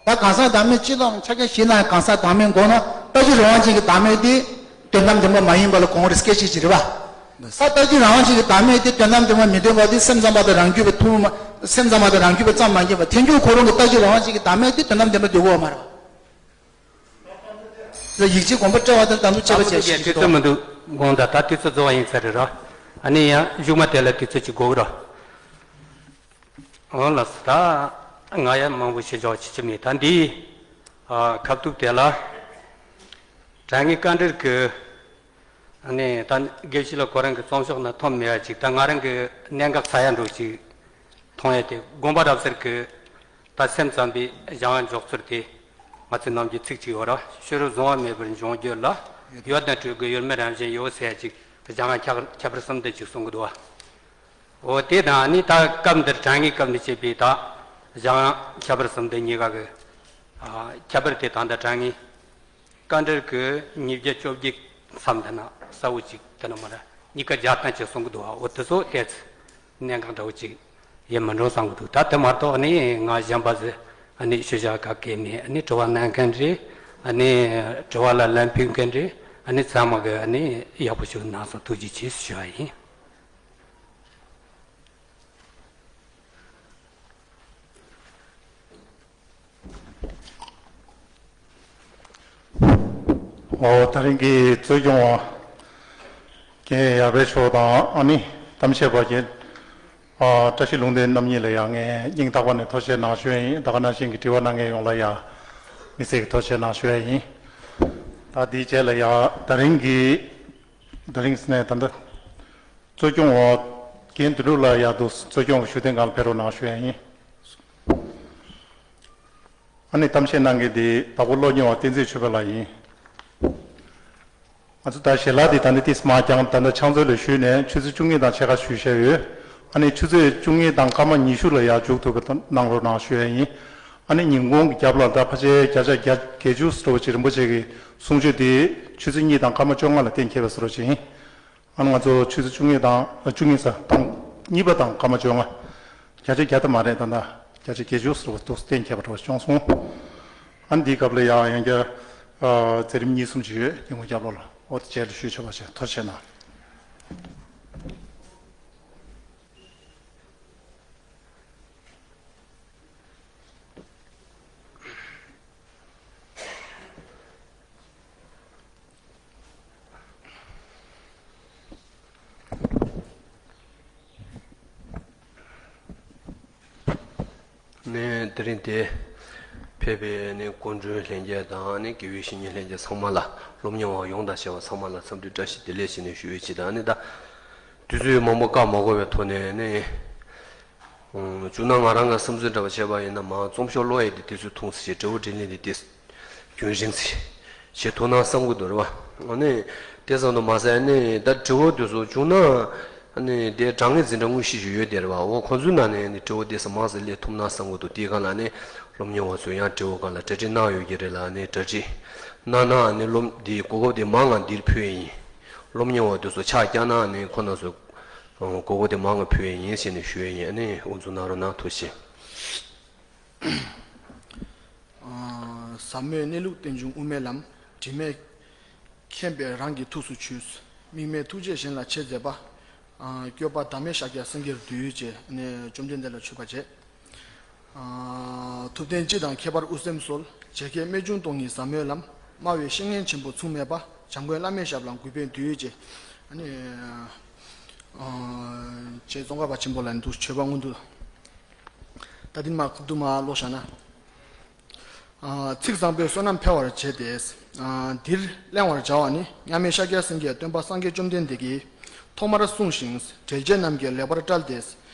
ད་གང་ཟག་བདག་མེད་སྤྱི་ལོའམ་ཕྱག་རྒྱ་བཞིའི་ནང་ཡང་གང་ཟག་བདག་མེད་དགོངས་ན་ལྟ་བྱེད་རང་དབང་ཅན་གྱི་བདག་མེད་དེ་དོན་དམ་བདེན་པ་མ་ཡིན་པ་ལ་དགོངས་རེད་སྐད་ཆ་ཅིག་རེད་པ། ད་ལྟ་བྱེད་རང་དབང་ཅན་གྱི་བདག་མེད་དེ་དོན་དམ་བདེན་པ་མི་འདོད་པ་དེ་སེམས་ཙམ་པ་དང་རང་རྒྱུད་པ་ཐུན་མོང་མ་སེམས་ཙམ་པ་དང་རང་རྒྱུད་པ་ཙམ་མ་ཡིན་པ་ཐལ་འགྱུར་ཁོ་རང་གི་ལྟ་བྱེད་རང་དབང་ཅན་གྱི་བདག་མེད་དེ་དོན་དམ་བདེན་པ་འདོད་དགོས་པ་མ་རེད་པ། ཡིད་ཆེས་དགོངས་པ་བཀྲལ་བ་དང་དམ་ལུགས་དཔྱད་པ་བྱས་ཤིག་དུས་ཚོད་མི་འདུག་དགོངས་དག་ད་དུས་ཚོད་རྫོགས་པ་ཡིན་ས་རེད་ར། ཨ་ནི་ཡང་གཞུག་མ་དེ་ལ་དུས་ཚོད་ཅིག་དགོས་ཀྱི་ར། འོ་ལགས་སོ་ད། ང་ཡང་མང་པོ་ཞུ་ཆོག་ཅི་ཅི་མེད། ད་འདིའི་ཨ་ཁ་ཐུག་དེ་ལ་དྲ་ངའི་བཀའ་འདྲིར་གི་ཨ་ནི་ད་དགེ་བཤེས་ལགས་ཁོ་རང་གི་རྩོམ་ཤོག་ན་མཐོང་མེད་ཡ་ཅིག་ད་ང་རང་གི་གནད་འགག་ཚ་ཡ་འགྲོ་ཅིག་མཐོང་ཡ་དེ་དགོངས་པ་རབ་གསལ་གི་ད་སེམས་ཙམ་པའི་གཞང་བ་འཇོག་ཚུལ་དེ་ང་ཚོའི་ནམ་རྒྱུན་ཚིག་ཅིག་ཡོད་ར། ཤེས་རབ་གཟུང་བ་མེད་པར་འབྱུང་འགྱུར་ལ། ཡོད་དང་སྤྲོས་ཀྱི་ཡུལ་མེད་རང་བཞིན་ཡོད་ཟེར་ཡ་ཅིག་གཞང་བ་ཁྱད་ཁྱད་པར་གསུམ་དེ་ཅིག་གསུང་གི་འདུག་བ། འོ་དེ་དང་ནི་ད་སྐབས་འདིར་དྲ་ངའི་སྐབས་ནས་བྱས་པའི་ད་གཞང་ཁྱད་པར་གསུམ་དེ་གཉིས་ཀ་གི་ཨ་ཁྱད་པར་དེ་ད་ལྟ་དྲ་ངའི་བཀའ་འདྲིར་གི་ཉིས་བརྒྱ་བཅོ་བརྒྱད་མཚམས་དེ་ན་གསལ་བོ་ཅིག་དེ་ན་མ་ར་གཉིས་ཀ་རྒྱག་སྟངས་ཅིག་གསུང་གི་འདུག་བ། འོ་དེ་ཚོ་ཏོག་ཙམ་གནད་འགག་འདྲ་བོ་ཅིག་ཡེ་མི་འགྲོ་བསམ་གི་འདུག་ད་དེ་མ་གཏོགས་ནི་ང་གཞན་པ་ཟེར་ཨ་ནི་ཤུལ་བཞག་ག་གེ་མེད། ཨ་ནི་དྲི་བ་གནང་མཁན་རེད། ཨ་ནི་དྲི་བ་ལ་ལན་ཕུལ་མཁན་རེད། ཨ་ནི་ཚང་མ་གི་ཨ་ནི་ཡག་པོ་ཞིག་གནང་སོང་། ཐུགས་རྗེ་ཆེ་ཞུ་བ་ཡིན། ཨོ་ད་རིང་གི་གཙོ་སྐྱོང་བ་རྒན་ཡར་པའི་མཆོག་དང་ཨ་ནི་གཏམ་བཤད་པ་རྒན་ཨ་བཀྲ་ཤིས་ལུང་བསྟན་རྣམ་གཉིས་ལ་ཡང་ངས་སྙིང་ཐག་པ་ནས་ཐུགས་རྗེ་ཆེ་གནང་ཞུ་ཡ་ཡིན། ད་ག་ནང་བཞིན་གྱི་དྲི་བ་གནང་མཁན་ཡོངས་ལ་ཡང་དམིགས་བསལ་གྱི་ཐུགས་རྗེ་ཆེ་གནང་ཞུ་ཡ་ཡིན། ད་དེའི་རྗེས་ལ་ཡང་ད་རིང་གི་ད་རིང་ནས་ད་ལྟ་གཙོ་སྐྱོང་འོག་རྒན་དོན་གྲུབ་ལགས་ཡར་དུ་གཙོ་སྐྱོང་གི་བཞུགས་གདན་སྒང་ལ་ཕེབས་རོགས་གནང་ཞུ་ཡ་ཡིན། ཨ་ནི་གཏམ་བཤད་གནང་མཁན་དེ་དྭགས་པོ་སློབ་གཉེར་བ་བསྟན་འཛིན་ཆོས་འཕེལ་ལགས་ཡིན། ང་ཚོ་ད་ཞལ་ལག་དེ་ད་ནི་ཏིས་མ་ཀྱང་ད་ལྟ་ཕྱག་མཛོད་ལ་ཞུས་ནས་ཆུ་ཚོད་བཅུ་གཉིས་དང་ཕྱེད་ཀ་ཞུས་བཞག་ཡོད། ཨ་ནི་ཆུ་ཚོད་བཅུ་གཉིས་དང་སྐར་མ་ཉི་ཤུ་ལ་ཡར་མཇུག་ཐུག་གི་གནང་རོགས་གནང་ཞུ་ཡ་ཡིན། ཨ་ནི་ཉིན་གུང་གི་རྒྱབ་ལ་ད་ཕལ་ཆེར་བརྒྱ་ཆ་བརྒྱ་བརྒྱད་ཅུ་ཟེར་བ་ཅིག་རིན་པོ་ཆེ་གི་གསུང་ཆོས་དེ་ཆུ་ཚོད་གཉིས་དང་སྐར་མ་བཅོ་ལྔ་ལ་གཏན་འཁེལ་བ་ཟེར་བ་ཅིག་ཡིན། ཨ་ནི་ང་ཚོ་ཆུ་ཚོད་བཅུ་གཉིས་དང་བཅུ་གཉིས་ཙམ་དང་གཉིས་པ་དང་སྐར་མ་བཅོ་ལྔ། བརྒྱ་ཆ་བརྒྱ་ད་མ་རེད། ད་ལྟ་བརྒྱ་ཆ་བརྒྱད་ཅུ་ཟེར་བ་འདུག་གཏན་འཁེལ་བ་འདྲ་བ་བྱུང་སོང་། ཨ་ནི་འདིའི་སྐབས་ལ་ཡང་ཡང་བསྐྱར་མཛད་རིམ་གཉིས་གསུམ་ཅིག་ཡོད། ཉིན་གུང་རྒྱབ་ལོགས་ལ་འོ་དེ་རྗེས་ལ་ཞུས་ཆོག་པ་བྱས། ཐུགས་རྗེ་གནང་། ནས་དེ་རིང་དེ་ཕེབས་པའི་ནས་སྐུ་མགྲོན་ལྷན་རྒྱས་དང་ནས་དགེ་བའི་བཤེས་གཉེན་ལྷན་རྒྱས་ཚང་མ་ལ་སློབ་གཉེར་བ་ཡོངས་དང་བྱ་བ་ཚང་མ་ལ་འཚམས་འདྲི་བཀྲ་ཤིས་བདེ་ལེགས་ཞེས་ནས་ཞུ་ཡོད་ཅེས་དང་ནས་ད་དུས་ཚོད་མང་པོ་བཀག་མ་དགོས་པའི་ཐོག་ནས་ནས། བྱུང་ན་ང་རང་གི་བསམ་ཚུལ་འདྲ་བ་བྱས་པ་ཡིན་ན་མ་རྩོམ་ཤོག་ཀློག་ཡས་དེ་དུས་ཚོད་ཐུང་ཙམ་བྱས། དྲི་བ་དྲིས་ལན་དེ་དེ་རྒྱུན་རིང་ཙམ་བྱེད་ཐུབ་ན་བསམ་གི་འདུག་རེད་བ། ཨ་ནི་དེ་ཙམ་དུ་མ་ཟད་ནི་ད་དྲི་བ་དེ་ཚོ་བྱུང་ན་ཨ་ནི་དེ་དྲང་ངེས་འཛིན་གྲྭ་དངོས་གཞི་ཞིག་ཡོད་དེ་རེད་བ། འོ་ཁོང་ཚོའི་ནང་ནས་ནི་དྲི་བ་དེ་ཙམ་མང་ཙམ་སླེབས་ཐུབ་ན་བསམ་གི་འདུག་དེའི་སྒང་ལ་ནི་སློབ་གཉེར་བ་ཚོས་ཡང་དྲི་བ་སྒང་ལ་གྲ་སྒྲིག་གནང་ཡོད་ཀྱི་རེད་ལ་ནི་གྲ་སྒྲིག་གནང་ན་ནི་སློབ་དེའི་གོ་སྐབས་དེ་མང་ང་འདིར་ཕུལ་ཡས་ཡིན། སློབ་གཉེར་བ་དེ་ཚོ་ཕྱག་བརྐྱངས་ན་ནི་ཁོ་ན་ཚོ། གོ་སྐབས་དེ་མང་ང་ཕུལ་ཡས་ཡིན་ཞེས་ནས་ཞུ་ཡས་ཡིན། ཨ་ནི་དབུ་འཛུགས་གནང་རོགས་གནང་། ཐུགས་རྗེ་ཆེ། ཟབ་མོའི་གནས་ལུགས་རྟེན་འབྱུང་དབུ་མའི་ལམ། དྲི་མེད་མཁྱེན་པས་རང་གི་ཐུགས་སུ་ཆུད། དམིགས་མེད་ཐུགས་རྗེས་གཞན་ལ་འཆད་མཛད་པ། སྐྱོབ་པ་བདག་མེད་ཤཱཀྱ་སངས་རྒྱས་བསྡུས་བྱས་ནས་བཅོམ་ལྡན་འདས་ལ་མཆོད་པ་བྱས། ཐུབ་བསྟན་སྤྱི་དང་ཁྱད་པར་དབུ་སེམས་གསོལ། རྗེ་མཁས་རྨད་བྱུང་སྟོང་ཉིད་ཟབ་མོའི་ལམ། སྨྲ་བའི་བཤེས་གཉེན་ཆེན་པོ་མཚུངས་མེད་པ། འཇམ་མགོན་བླ་མའི་ཞབས་ལ་གུས་པས་འདུད་ཅེས། ཨ་ནི། རྗེ་ཙོང་ཁ་པ་ཆེན་པོ་ལ་འདུག་མཆོད་པ་སྔོན་དུ། ད་འདི་མ་ཁུ་དུ་མ་ཀློག་བཞག་ན། ཚིག་བཟང་པོས་བསོད་ནམས་འཕེལ་བར་བྱེད་དེ། འདིར་གླེང་བར་བྱ་བ་ནི་མཉམ་མེད་ཤཱཀྱ་སེང་གེས་སྟོན་པ་སངས་རྒྱས་བཅོམ་ལྡན་འདས་ཀྱིས་ཐོག་མར་གསུངས་ཤིང་འགྲེལ་བྱེད་རྣམས་ཀྱིས་ལེགས་པར་བཀྲལ་ཏེ།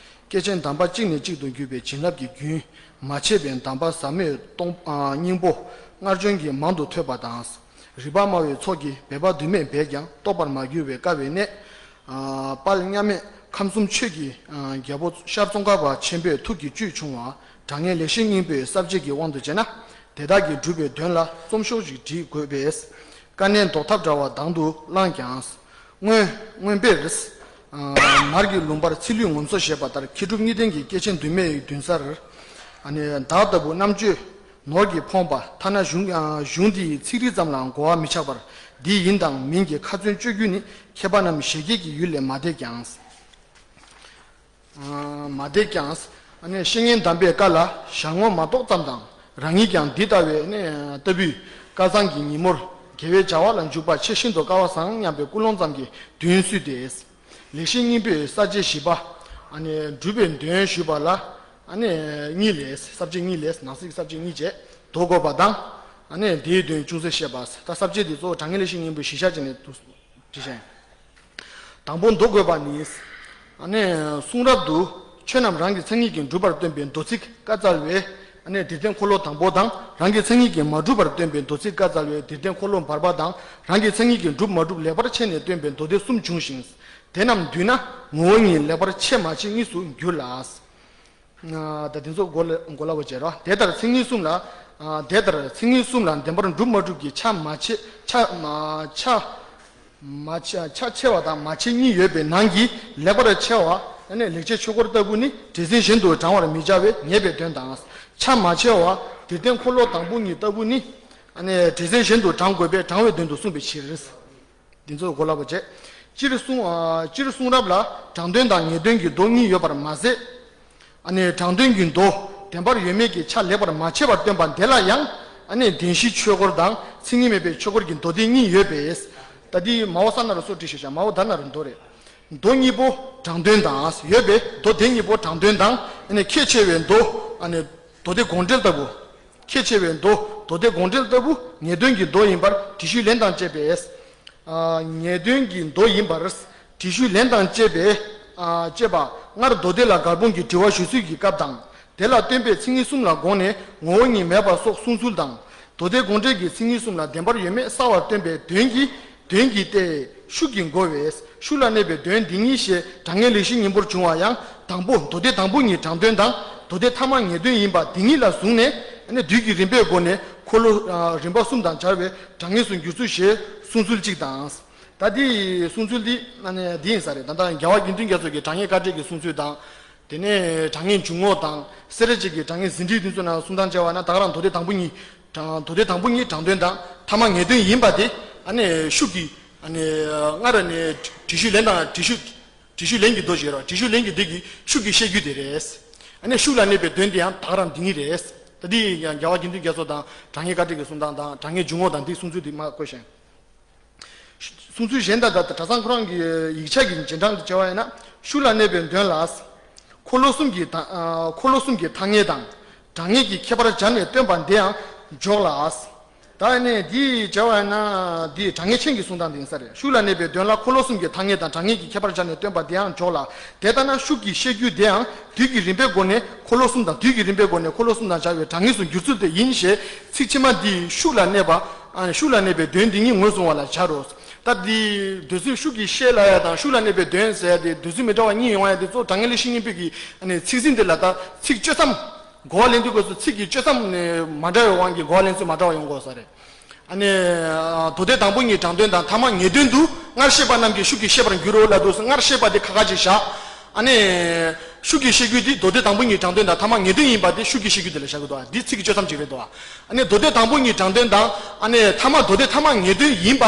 སྐྱེས་ཆེན་དམ་པ་གཅིག་ནས་གཅིག་ཏུ་བརྒྱུད་པའི་བྱིན་རླབས་ཀྱི་རྒྱུན་མ་ཆད་པའི་གདམས་པ་ཟབ་མོའི་སྟོང་སྙིང་པོ་སྔར་བྱོན་གྱིས་མང་དུ་ཐོས་པ་དང་། རིག་པ་སྨྲ་བའི་ཚོགས་ཀྱིས་སྦས་པ་དུ་མས་འབད་ཀྱང་རྟོགས་པར་མ་གྱུར་པའི་དཀའ་བའི་གནད། དཔལ་མཉམ་མེད་ཁམས་གསུམ་ཆོས་ཀྱི་རྒྱལ་པོ་ཤར་ཙོང་ཁ་པ་ཆེན་པོའི་ཐུགས་ཀྱི་བཅུད་ཕྱུང་བ། དྲང་ངེས་ལེགས་བཤད་སྙིང་པོའི་ས་བཅད་ཀྱི་དབང་དུ་བྱས་ན། དེ་དག་གིས་སྒྲུབ་པའི་དོན་ལ་རྩོམ་ཤོག་ཅིག་བྲིས་དགོས་པས། དཀའ་གནད་ཟློག་ཐབས་འདྲ་བ་དང་དུ་བླངས་ཀྱང་། མངོན་མངོན་པར། མར་གྱི་ལུང་པར་ཚིག་ལྷུན་ངོམས་སོ་ཞེས་པ་ལྟར་མཁས་གྲུབ་གཉིས་ལྡན་གྱི་སྐྱེས་ཆེན་དུ་མའི་མདུན་སར། བདག་ལྟ་བུ་རྣམ་དཔྱོད་ནོར་གྱིས་ཕོངས་པ་ཐ་ན་གཞུང་གཞུང་འདིའི་ཚིག་རིས་ཙམ་ལའང་གོ་བ་མི་ཆགས་པར་འདི་ཡིན་དང་མིན་གྱི་ཁ་ཚོན་གཅོད་རྒྱུ་ནི་མཁས་པ་རྣམས་ཞལ་གྱེས་ཀྱི་ཡུལ་ལས་མ་འདས་ཀྱང་། མ་འདས་ཀྱང་། བཤེས་གཉེན་དམ་པའི་བཀའ་ལ་ཞལ་ངོ་མ་གཏོགས་ཙམ་དང་རང་ཉིད་ཀྱང་འདི་ལྟ་བའི་ལྟ་བུའི་བཀའ་བཟང་གི་ཉིན་མོར་དགེ་བའི་བྱ་བ་ལ་འཇུག་པ་ཆེས་ཤིན་ཏུ་དཀའ་བ་བཟང་སྙམ་པའི་ཀུན་སློང་ཙམ་གྱིས་མདུན་བསུས་ཏེ། ལེགས་བཤད་སྙིང་པོའི་ས་བཅད་བཞི་པ། སྒྲུབ་པའི་དོན་ཞུས་པ་ལ། ཨ་ནི་གཉིས་ལས། ས་བཅད་གཉིས་ལས། ནང་གསེས་ཀྱི་ས་བཅད་གཉིས་བྱས། མདོ་བཀོད་པ་དང་། ཨ་ནི་དེའི་དོན་ཅུང་ཟད་བཤད་པ། ད་ས་བཅད་འདི་གཙོ་བོ་དྲང་ངེས་ལེགས་བཤད་སྙིང་པོའི་གཞི་བཞག་བྱས་ནས་འདུག་འབྲི་བཞག་ཡིན། དང་པོ་མདོ་བཀོད་པ་ནི། ཨ་ནི་གསུང་རབ་ཏུ་ཆོས་རྣམས་རང་གི་མཚན་ཉིད་ཀྱིས་གྲུབ་པར་སྟོན་པའི་མདོ་ཚིག་བཀའ་སྩལ་བས། ཨ་ནི་འདིར་བསྟན་འཁོར་ལོ་དང་པོ་དང་རང་གི་མཚན་ཉིད་ཀྱིས་མ་གྲུབ་པར་སྟོན་པའི་མདོ་ཚིག་བཀའ་སྩལ་བས། འདིར་བསྟན་འཁོར་ལོ་བར་པ་དང་རང་གི་མཚན་ཉིད་ཀྱིས་གྲུབ་མ་གྲུབ་ལེགས་པར་ཕྱེ་ནས་སྟོན་པའི་མདོ་སྡེ་གསུམ་འབྱུང་ཞིང་། དེ་རྣམས་འདུས་ན་ངོ་བོ་ཉིད་ལེགས་པར་ཕྱེ་མ་ཕྱེ་གཉིས་སུ་འགྱུར་ལ། ད་དེ་ཚོ་གོ་ལ་གོ་སླ་བོ་བྱས་རོགས། དེ་ལྟར་མཚན་ཉིད་གསུམ་ལ། དེ་ལྟར་མཚན་ཉིད་གསུམ་ལ་བདེན་པར་གྲུབ་མ་གྲུབ་ཀྱི་ཆ་མ་ཕྱེ། ཆ་མ་ཆ་མ་ཕྱེ། ཆ་ཕྱེ་བ་དང་མ་ཕྱེ་གཉིས་ཡོད་པའི་ནང་གི་ལེགས་པར་ཕྱེ་བ་ནི་ལེགས་བྱས་ཆོས་འཁོར་ལྟ་བུ་ནི་སྒྲས་མཚན་གཞན་དུ་བགྲང་བར་མི་བྱ་བས་ངེས་པའི་དོན་དང་། ཆ་མ་ཕྱེ་བ་འདིར་བསྟན་འཁོར་ལོ་དང་པོ་གཉིས་ལྟ་བུ་ནི་སྒྲས་མཚན་གཞན་དུ་བགྲང་དགོས་པས་དྲང་བའི་དོན་དུ་གསུངས་པའི་ཕྱིར། འདི་ཚོ་གོ་སླ་པོ་བྱས། སྤྱིར་གསུང་། ཨ། སྤྱིར་གསུང་རབ་ལ་དྲང་དོན་དང་ངེས་དོན་གྱི་མདོ་གཉིས་ཡོད་པར་མ་ཟད། ཨ་ནི་དྲང་དོན་གྱི་མདོ་བདེན་པར་ཡོད་མེད་ཀྱི་ཆ་ལེགས་པར་མ་ཕྱེ་བར་སྟོན་པ་འདི་ལ་ཡང་། ཨ་ནི་བདེན་བཞིའི་ཆོས་འཁོར་དང་མཚན་ཉིད་མེད་པའི་ཆོས་འཁོར་གྱི་མདོ་སྡེ་གཉིས་ཡོད་པས། ད་འདི་མའོ་ས་ན་རུ་སོ་བྲིས་ཤོག་བྱ། མའོ་ད་ན་རུ་མདོ་རེད། མདོ་གཉིས་པོ་དྲང་དོན་དང་ཡོད་པས། མདོ་སྡེ་གཉིས་པོ་དྲང་དོན་དང་། ཨ་ནི་ཁས་འཆེ་བའི་མདོ། ཨ་ནི་མདོ་སྡེ་དགོངས་འགྲེལ་ལྟ་བུ། ཁས་འཆེ་བའི་མདོ་མདོ་སྡེ་དགོངས་འགྲེལ་ལྟ་བུ་ངེས་དོན་གྱི་མདོ་ཡིན་པར་དྲི་ཤུལ་ལན་དང་བཅས་པས། ཨ། ངེས་དོན་གྱི་མདོ་ཡིན་པར་དྲི་ཤུལ་ལན་དང་བཅས་པས། ཨ། བཅས་པ་སྔར་མདོ་སྡེ་ལ་དགག་དཔང་གི་དྲི་བ་ཞུ་ཚུལ་གྱི་སྐབས་དང་། དེ་ལ་སྟོན་པས་མཚན་ཉིད་གསུམ་ལ་དགོངས་ནས་ངོ་བོ་ཉིད་མེད་པ་སོགས་གསུངས་ཚུལ་དང་། མདོ་སྡེ་དགོངས་འགྲེལ་གྱིས་མཚན་ཉིད་གསུམ་ལ་བདེན་པར་ཡོད་མེད་གསལ་བར་སྟོན་པའི་དོན་གྱི་དོན་གྱི་སྟེ་ཤུགས་ཀྱིས་འགོ་བས། ཤུགས་ལ་གནས་པའི་དོན་འདི་ཉིད་ཞེས་དྲང་ངེས་ལེགས་བཤད་སྙིང་པོར་འབྱུང་བ་ཡང་། དང་པོ་མདོ་སྡེ་དང་པོ་ཉིད་དྲང་དོན་དང་། མདོ་སྡེ་ཐ་མ་ངེས་དོན་ཡིན་པ་འདི་ཉིད་ལ་བཟུང་ནས། ཨ་ནི་དུས་ཀྱི་རིམ་པའི་སྒོ་ནས་འཁོར་ལོ། ཨ། རིམ་པ་གསུམ་དང་སྦྱར་བའི་དྲང་ངེས་སུ་འགྱུར་ཚུལ་ཞེས་གསུངས་ཚུལ་གཅིག་དང་། ད་འདི་གསུངས་ཚུལ་འདི་ཨ་ནི་འདི་ཡིན་ས་རེད། ད་ལྟ་རྒྱལ་བ་དགེ་འདུན་རྒྱ་མཚོ་གིས་དྲང་ངེས་དཀའ་འགྲེལ་གྱི་གསུངས་ཚུལ་དང་། དེ་ནས་དྲང་ངེས་འཇུག་ངོགས་དང་སེ་ར་བྱེས་ཀྱི་དྲང་ངེས་ཟིན་བྲིས་འདི་ཚོ་ནང་གསུང་སྟངས་བྱས་པ་ན། ད་ག་རང་མདོ་སྡེ་དང་པོ་ཉིད་དྲང་། མདོ་སྡེ་དང་པོ་ཉིད་དྲང་དོན་དང་ཐ་མ་ངེས་དོན་ཡིན་པ་དེ། ཨ་ནི་ཤུགས་ཀྱིས། ཨ་ནི་སྔར་ནས་དྲི་ཤུལ་ལན་དང་། དྲི་ཤུལ་དྲི་ཤུལ་ལན་གྱི་མདོ་ཞེས་རོ། དྲི་ཤུལ་ལན་གྱི་མདོ་གི་ཤུགས་ཀྱིས་བཤད་རྒྱུ་དེ་རེད། ཨ་ནི་ཤུགས་ལ་གནས་པའི་དོན་དེ་ཡང་ད་ག་རང་འདི་ཉིད་རེད། ད་འདི་ཡང་རྒྱལ་བ་དགེ་འདུན་རྒྱ་མཚོ་དང་དྲང་ངེས་བཀའ་འགྲེལ་གྱི་གསུང་སྟངས་དང་། དྲང་ངེས་འཇུག་ངོགས་དང་འདི་གསུང་ཚུལ་འདི་མར་བཀོད་ཤིང་། གསུང་ཚུལ་གཞན་དག་དང་གྲྭ་ཚང་ཁོ་རང་གི་ཡིག་ཆ་གི་རྗེས་འབྲང་དུ་བྱ་བ་ཡིན་ན། ཤུགས་ལ་གནས་པའི་དོན་ལ། འཁོར་ལོ་གསུམ་གྱི་དང་། ཨ། འཁོར་ལོ་གསུམ་གྱི་ཐ་སྙད་དང་། དྲང་ངེས་ཀྱི་ཁྱད་པར་སྦྱར་ནས་སྟོན་པ་འདི་ཡང་འཇོག་ལ། ད་ནི་འདི་བྱ་བ་ཡིན་ན་འདི་དྲང་ངེས་ཆེན་གྱི་གསུང་སྟངས་འདི་ཡིན་ས་རེད། ཤུགས་ལ་གནས་པའི་དོན་ལ་འཁོར་ལོ་གསུམ་གྱི་ཐ་སྙད་དང་དྲང་ངེས་ཀྱི་ཁྱད་པར་སྦྱར་ནས་སྟོན་པ་འདི་ཡང་འཇོག་ལ། དེ་ལྟ་ན་ཤུགས་ཀྱིས་བཤད་རྒྱུ་དེའང་དུས་ཀྱི་རིམ་པའི་སྒོ་ནས་འཁོར་ལོ་གསུམ་དང་། དུས་ཀྱི་རིམ་པའི་སྒོ་ནས་འཁོར་ལོ་གསུམ་དང་སྦྱར་བའི་དྲང་ངེས་སུ་འགྱུར་ཚུལ་དེ་ཡིན་ཞེས། ཚིག་ཕྱི་མ་འདིའི་ཤུགས་ལ་གནས་པ། ཨ། ཤུགས་ལ་གནས་པའི་དོན་འདི་ཉིད་ངོས་བཟུང་བ་ལ་སྦྱར་རོ། ད་འདི་འདོད་ཚུལ་ཤུགས་ཀྱིས་བཤད་ལབ་ཡ་དང་ཤུགས་ལ་གནས་པའི་དོན་ཟེར་ཡ་དེ་འདོད་ཚུལ་མི་འདྲ་བ་གཉིས་ཡོང་ཡ་དེ་གཙོ་བོ་དྲང་ངེས་ལེགས་བཤད་སྙིང་པོའི་གི། ཨ་ནི་ཚིག་ཟིན་དེ་ལ་ད་ཚིག་གཅོད་མཚམས། གོ་བ་ལེན་དུས་སྐབས་སུ་ཚིག་གི་གཅོད་མཚམས་ནི་མ་འདྲ་བའི་དབང་གིས་གོ་བ་ལེན་ཚུལ་མ་འདྲ་བ་ཡོང་དགོས་ས་རེད། ཨ་ནི་མདོ་སྡེ་དང་པོ་ཉིད་དྲང་དོན་དང་ཐ་མ་ངེས་དོན་དུ་སྔར་བཤད་པ་རྣམས་ཀྱི་ཤུགས་ཀྱིས་ཤེས་པར་འགྱུར་རོ་ལབ་འདུག་སྔར་བཤད་པ་དེ་ཁ་ཁ་ཅིག་བཞག་ཨ་ནི་ཤུགས་ཀྱིས་ཤེས་རྒྱུ་དེ་མདོ་སྡེ་དང་པོ་ཉིད་དྲང་དོན་དང་ཐ་མ་ངེས་དོན་ཡིན་པ་དེ་ཤུགས་ཀྱིས་ཤེས་རྒྱུ་དེ་ལ་བཞག་གི་འདུག་འདི་ཚིག་གི་གཅོད་མཚམས་ཅིག་རེད་འདུག་ཨ་ནི་མདོ་སྡེ་དང་པོ་ཉིད་དྲང་དོན་དང་། ཨ་ནི་ཐ་མ་མདོ་སྡེ་ཐ་མ་ངེས་དོན་ཡིན་པ།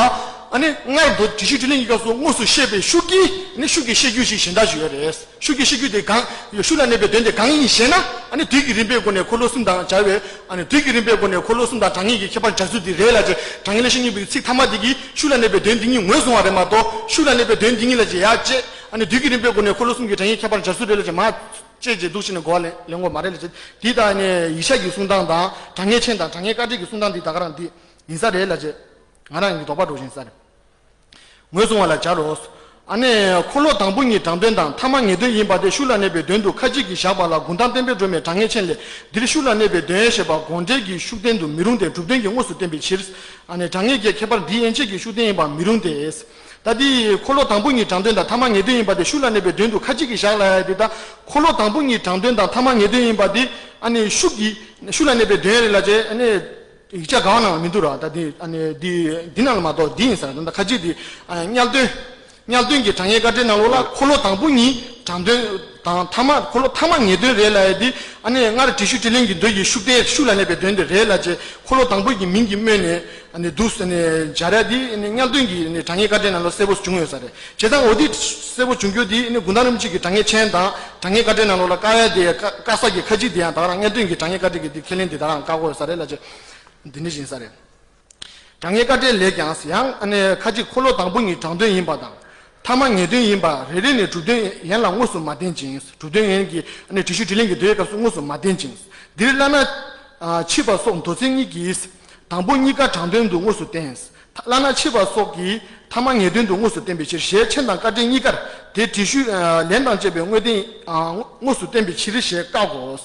ཨ་ནི་སྔར་མདོ་དྲི་ཤུལ་དྲིས་ལན་གྱི་སྐབས་སུ་དངོས་སུ་བཤད་པའི་ཤུགས་ཀྱིས། ཨ་ནི་ཤུགས་ཀྱིས་ཤེས་རྒྱུ་ཞིག་གཞན་དག་ཅིག་ཡོད་རེད། ཤུགས་ཀྱིས་ཤེས་རྒྱུ་དེ་གང་། ཤུགས་ལ་གནས་པའི་དོན་དེ་གང་ཡིན་ཞེ་ན། ཨ་ནི་དུས་ཀྱི་རིམ་པའི་སྒོ་ནས་འཁོར་ལོ་གསུམ་དང་སྦྱར་བའི། ཨ་ནི་དུས་ཀྱི་རིམ་པའི་སྒོ་ནས་འཁོར་ལོ་གསུམ་དང་དྲང་ངེས་ཀྱི་ཁྱད་པར་སྦྱར་ཚུལ་འདི་རེད་ལབ་བྱས། དྲང་ངེས་ལེགས་བཤད་སྙིང་པོའི་ཚིག་ཐ་མ་འདི་གིས་ཤུགས་ལ་གནས་པའི་དོན་འདི་ཉིད་ངོས་བཟུང་བ་རེད་མ་གཏོགས། ཤུགས་ལ་གནས་པའི་དོན་འདི་ཉིད་ལ་ཅིག་ཡར་བཅད། ཨ་ནི་དུས་ཀྱི་རིམ་པའི་སྒོ་ནས་འཁོར་ལོ་གསུམ་གྱི་དྲང་ངེས་ཁྱད་པར་སྦྱར་ཚུལ་རེད་ལབ་བྱས་མར་བཅད་བྱས་འདུག་བྱས་ནས་གོ་བ་ལེན་ལེན་དགོས་མ་རེད་ལབ་བྱས། འདི་ད་ནི་ཡིག་ཆ་གི་གསུང་སྟངས་དང་དྲང་ངེས་ཆེན་དང་དྲང་ངེས་བཀའ་དྲིན་གྱི་གསུང་སྟངས་འདི་ད་ག་རང་འདི་ཡིན་ས་རེད་ལབ་བྱས། ང་རང་གི་དོགས་པ་འགྲོ་བཞིན་ས་རེད། ངོས་བཟུང་བ་ལ་སྦྱར་རོ། ཨ་ནི་འཁོར་ལོ་དང་པོ་ཉིད་དྲང་དོན་དང་ཐ་མ་ངེས་དོན་ཡིན་པ་དེ་ཤུགས་ལ་གནས་པའི་དོན་དུ་ཁ་ཅིག་གིས་བཞག་པ་ལ་གུང་ཐང་བསྟན་པའི་སྒྲོན་མེ་དྲང་ངེས་ཆེན་ལས། འདིར་ཤུགས་ལ་གནས་པའི་དོན་ཞེས་པ་དགོངས་འགྲེལ་གྱི་ཤུགས་བསྟན་དུ་མི་རུང་སྟེ་གྲུབ་དོན་གྱི་དངོས་སུ་བསྟན་པའི་ཕྱིར། ཨ་ནི་དྲང་ངེས་ཀྱི་ཁྱད་པར་འདི་ཡན་ཆད་ཀྱི་ཤུགས་བསྟན་ཡིན་པ་མི་རུང་སྟེ། ད་འདི་འཁོར་ལོ་དང་པོ་ཉིད་དྲང་དོན་དང་ཐ་མ་ངེས་དོན་ཡིན་པ་དེ་ཤུགས་ལ་གནས་པའི་དོན་དུ་ཁ་ཅིག་གིས་བཞག་ལབ་ཡ་དེ། ད་འཁོར་ལོ་དང་པོ་ཉིད་དྲང་དོན་དང་ཐ་མ་ངེས་དོན་ཡིན་པ་དེ་ཨ་ནི་ཤུགས་ཀྱིས་ཤུགས་ལ་གནས་པའི་དོན་རེད་ལབ་བྱས། ཨ་ནི་ཡིག་ཆ་གང་ནང་མི་འདུག་ར། ད་འདི་ཨ་ནི་འདི་འདི་ནང་ལ་མ་གཏོགས་འདི་ཡིན་ས་རེད། ད་ཁ་ཅིག་འདི་ཨ་དམྱལ་སྟོན། དམྱལ་སྟོན་གྱི་དྲང་ངེས་བཀའ་འགྲེལ་ནང་ལོགས་ལ་འཁོར་ལོ་དང་པོ་ཉིད་དྲང་དོན་དང་ཐ་མ། འཁོར་ལོ་ཐ་མ་ངེས་དོན་རེད་ལབ་ཡ་འདི། ཨ་ནི་སྔར་དྲི་ཤུལ་དྲིས་ལན་གྱི་མདོ་ཡི་ཤུགས་བསྟན་ཤུགས་ལ་གནས་པའི་དོན་དེ་རེད་ལབ་བྱས། འཁོར་ལོ་དང་པོ་གི་མིང་གི་སྨོས་ནས་ཨ་ནི་འདུག་ཟེར་ནས་སྦྱར་ཡ་འདི་ཨ་ནི་དམྱལ་སྟོན་གྱི་ཨ་ནི་དྲང་ངེས་བཀའ་འགྲེལ་ནང་ལ་གསལ་པོ་བྱུང་ཡོད་ས་རེད། བྱས་ཙང་འོ་འདི་གསལ་པོ་བྱུང་རྒྱུ་འདི་ཨ་ནི་གུང་ཐང་རིན་པོ་ཆེ་གི་དྲང་ངེས་ཆེན་དང་དྲང་ངེས་བཀའ་འགྲེལ་ནང་ལོགས་ལ་བཀག་ཡ་དེ། བཀག་བཀག་ས་གི་ཁ་ཅིག་དེ་ཡང་ད་ག་རང་དམྱལ་སྟོན་གྱི་དྲང་ངེས་བཀའ་འགྲེལ་གྱི་འདི་ཁས་ལེན་དེ་ད་ག་རང་བཀག་དགོས་ས་རེད་ལབ་བྱས། འདི་འདྲ་ཞིག་ཡིན་ས་རེད། དྲང་ངེས་བཀའ་འགྲེལ་ལས་ཀྱང་ཡང་ཨ་ནི་ཁ་ཅིག་འཁོར་ལོ་དང་པོ་ཉིད་དྲང་དོན་ཡིན་པ་དང་ ཐ་མ་ངེས་དོན་ཡིན་པ་རེ་རེ་ནས་གྲུབ་དོན་ཡན་ལ་དངོས་སུ་མ་བསྟན་ཅིང་། གྲུབ་དོན་ཡན་གྱི་ཨ་ནི་བྲིས་ཤུལ་དྲིས་ལན་གྱི་མདོའི་སྐབས་སུ་དངོས་སུ་མ་བསྟན་ཅིང་། འདིར་བླ་ན་ཨ་མཆིས་པ་སོགས་མདོ་ཚན་གཉིས་ཀྱིས། དང་པོ་གཉིས་ཀ་དྲང་དོན་དུ་དངོས་སུ་བསྟན། བླ་ན་མཆིས་པ་སོགས་ཀྱིས་ཐ་མ་ངེས་དོན་དུ་དངོས་སུ་བསྟན་པའི་ཕྱིར་ཞེས་མཆན་དང་དཀའ་འགྲེལ་གཉིས་ཀར་དེ་བྲིས་ཤུལ་ཨ་ལན་དང་བཅས་པའི་དངོས་བསྟན་ཨ་དངོས་སུ་བསྟན་པའི་ཕྱིར་ཞེས་བཀག་གོ།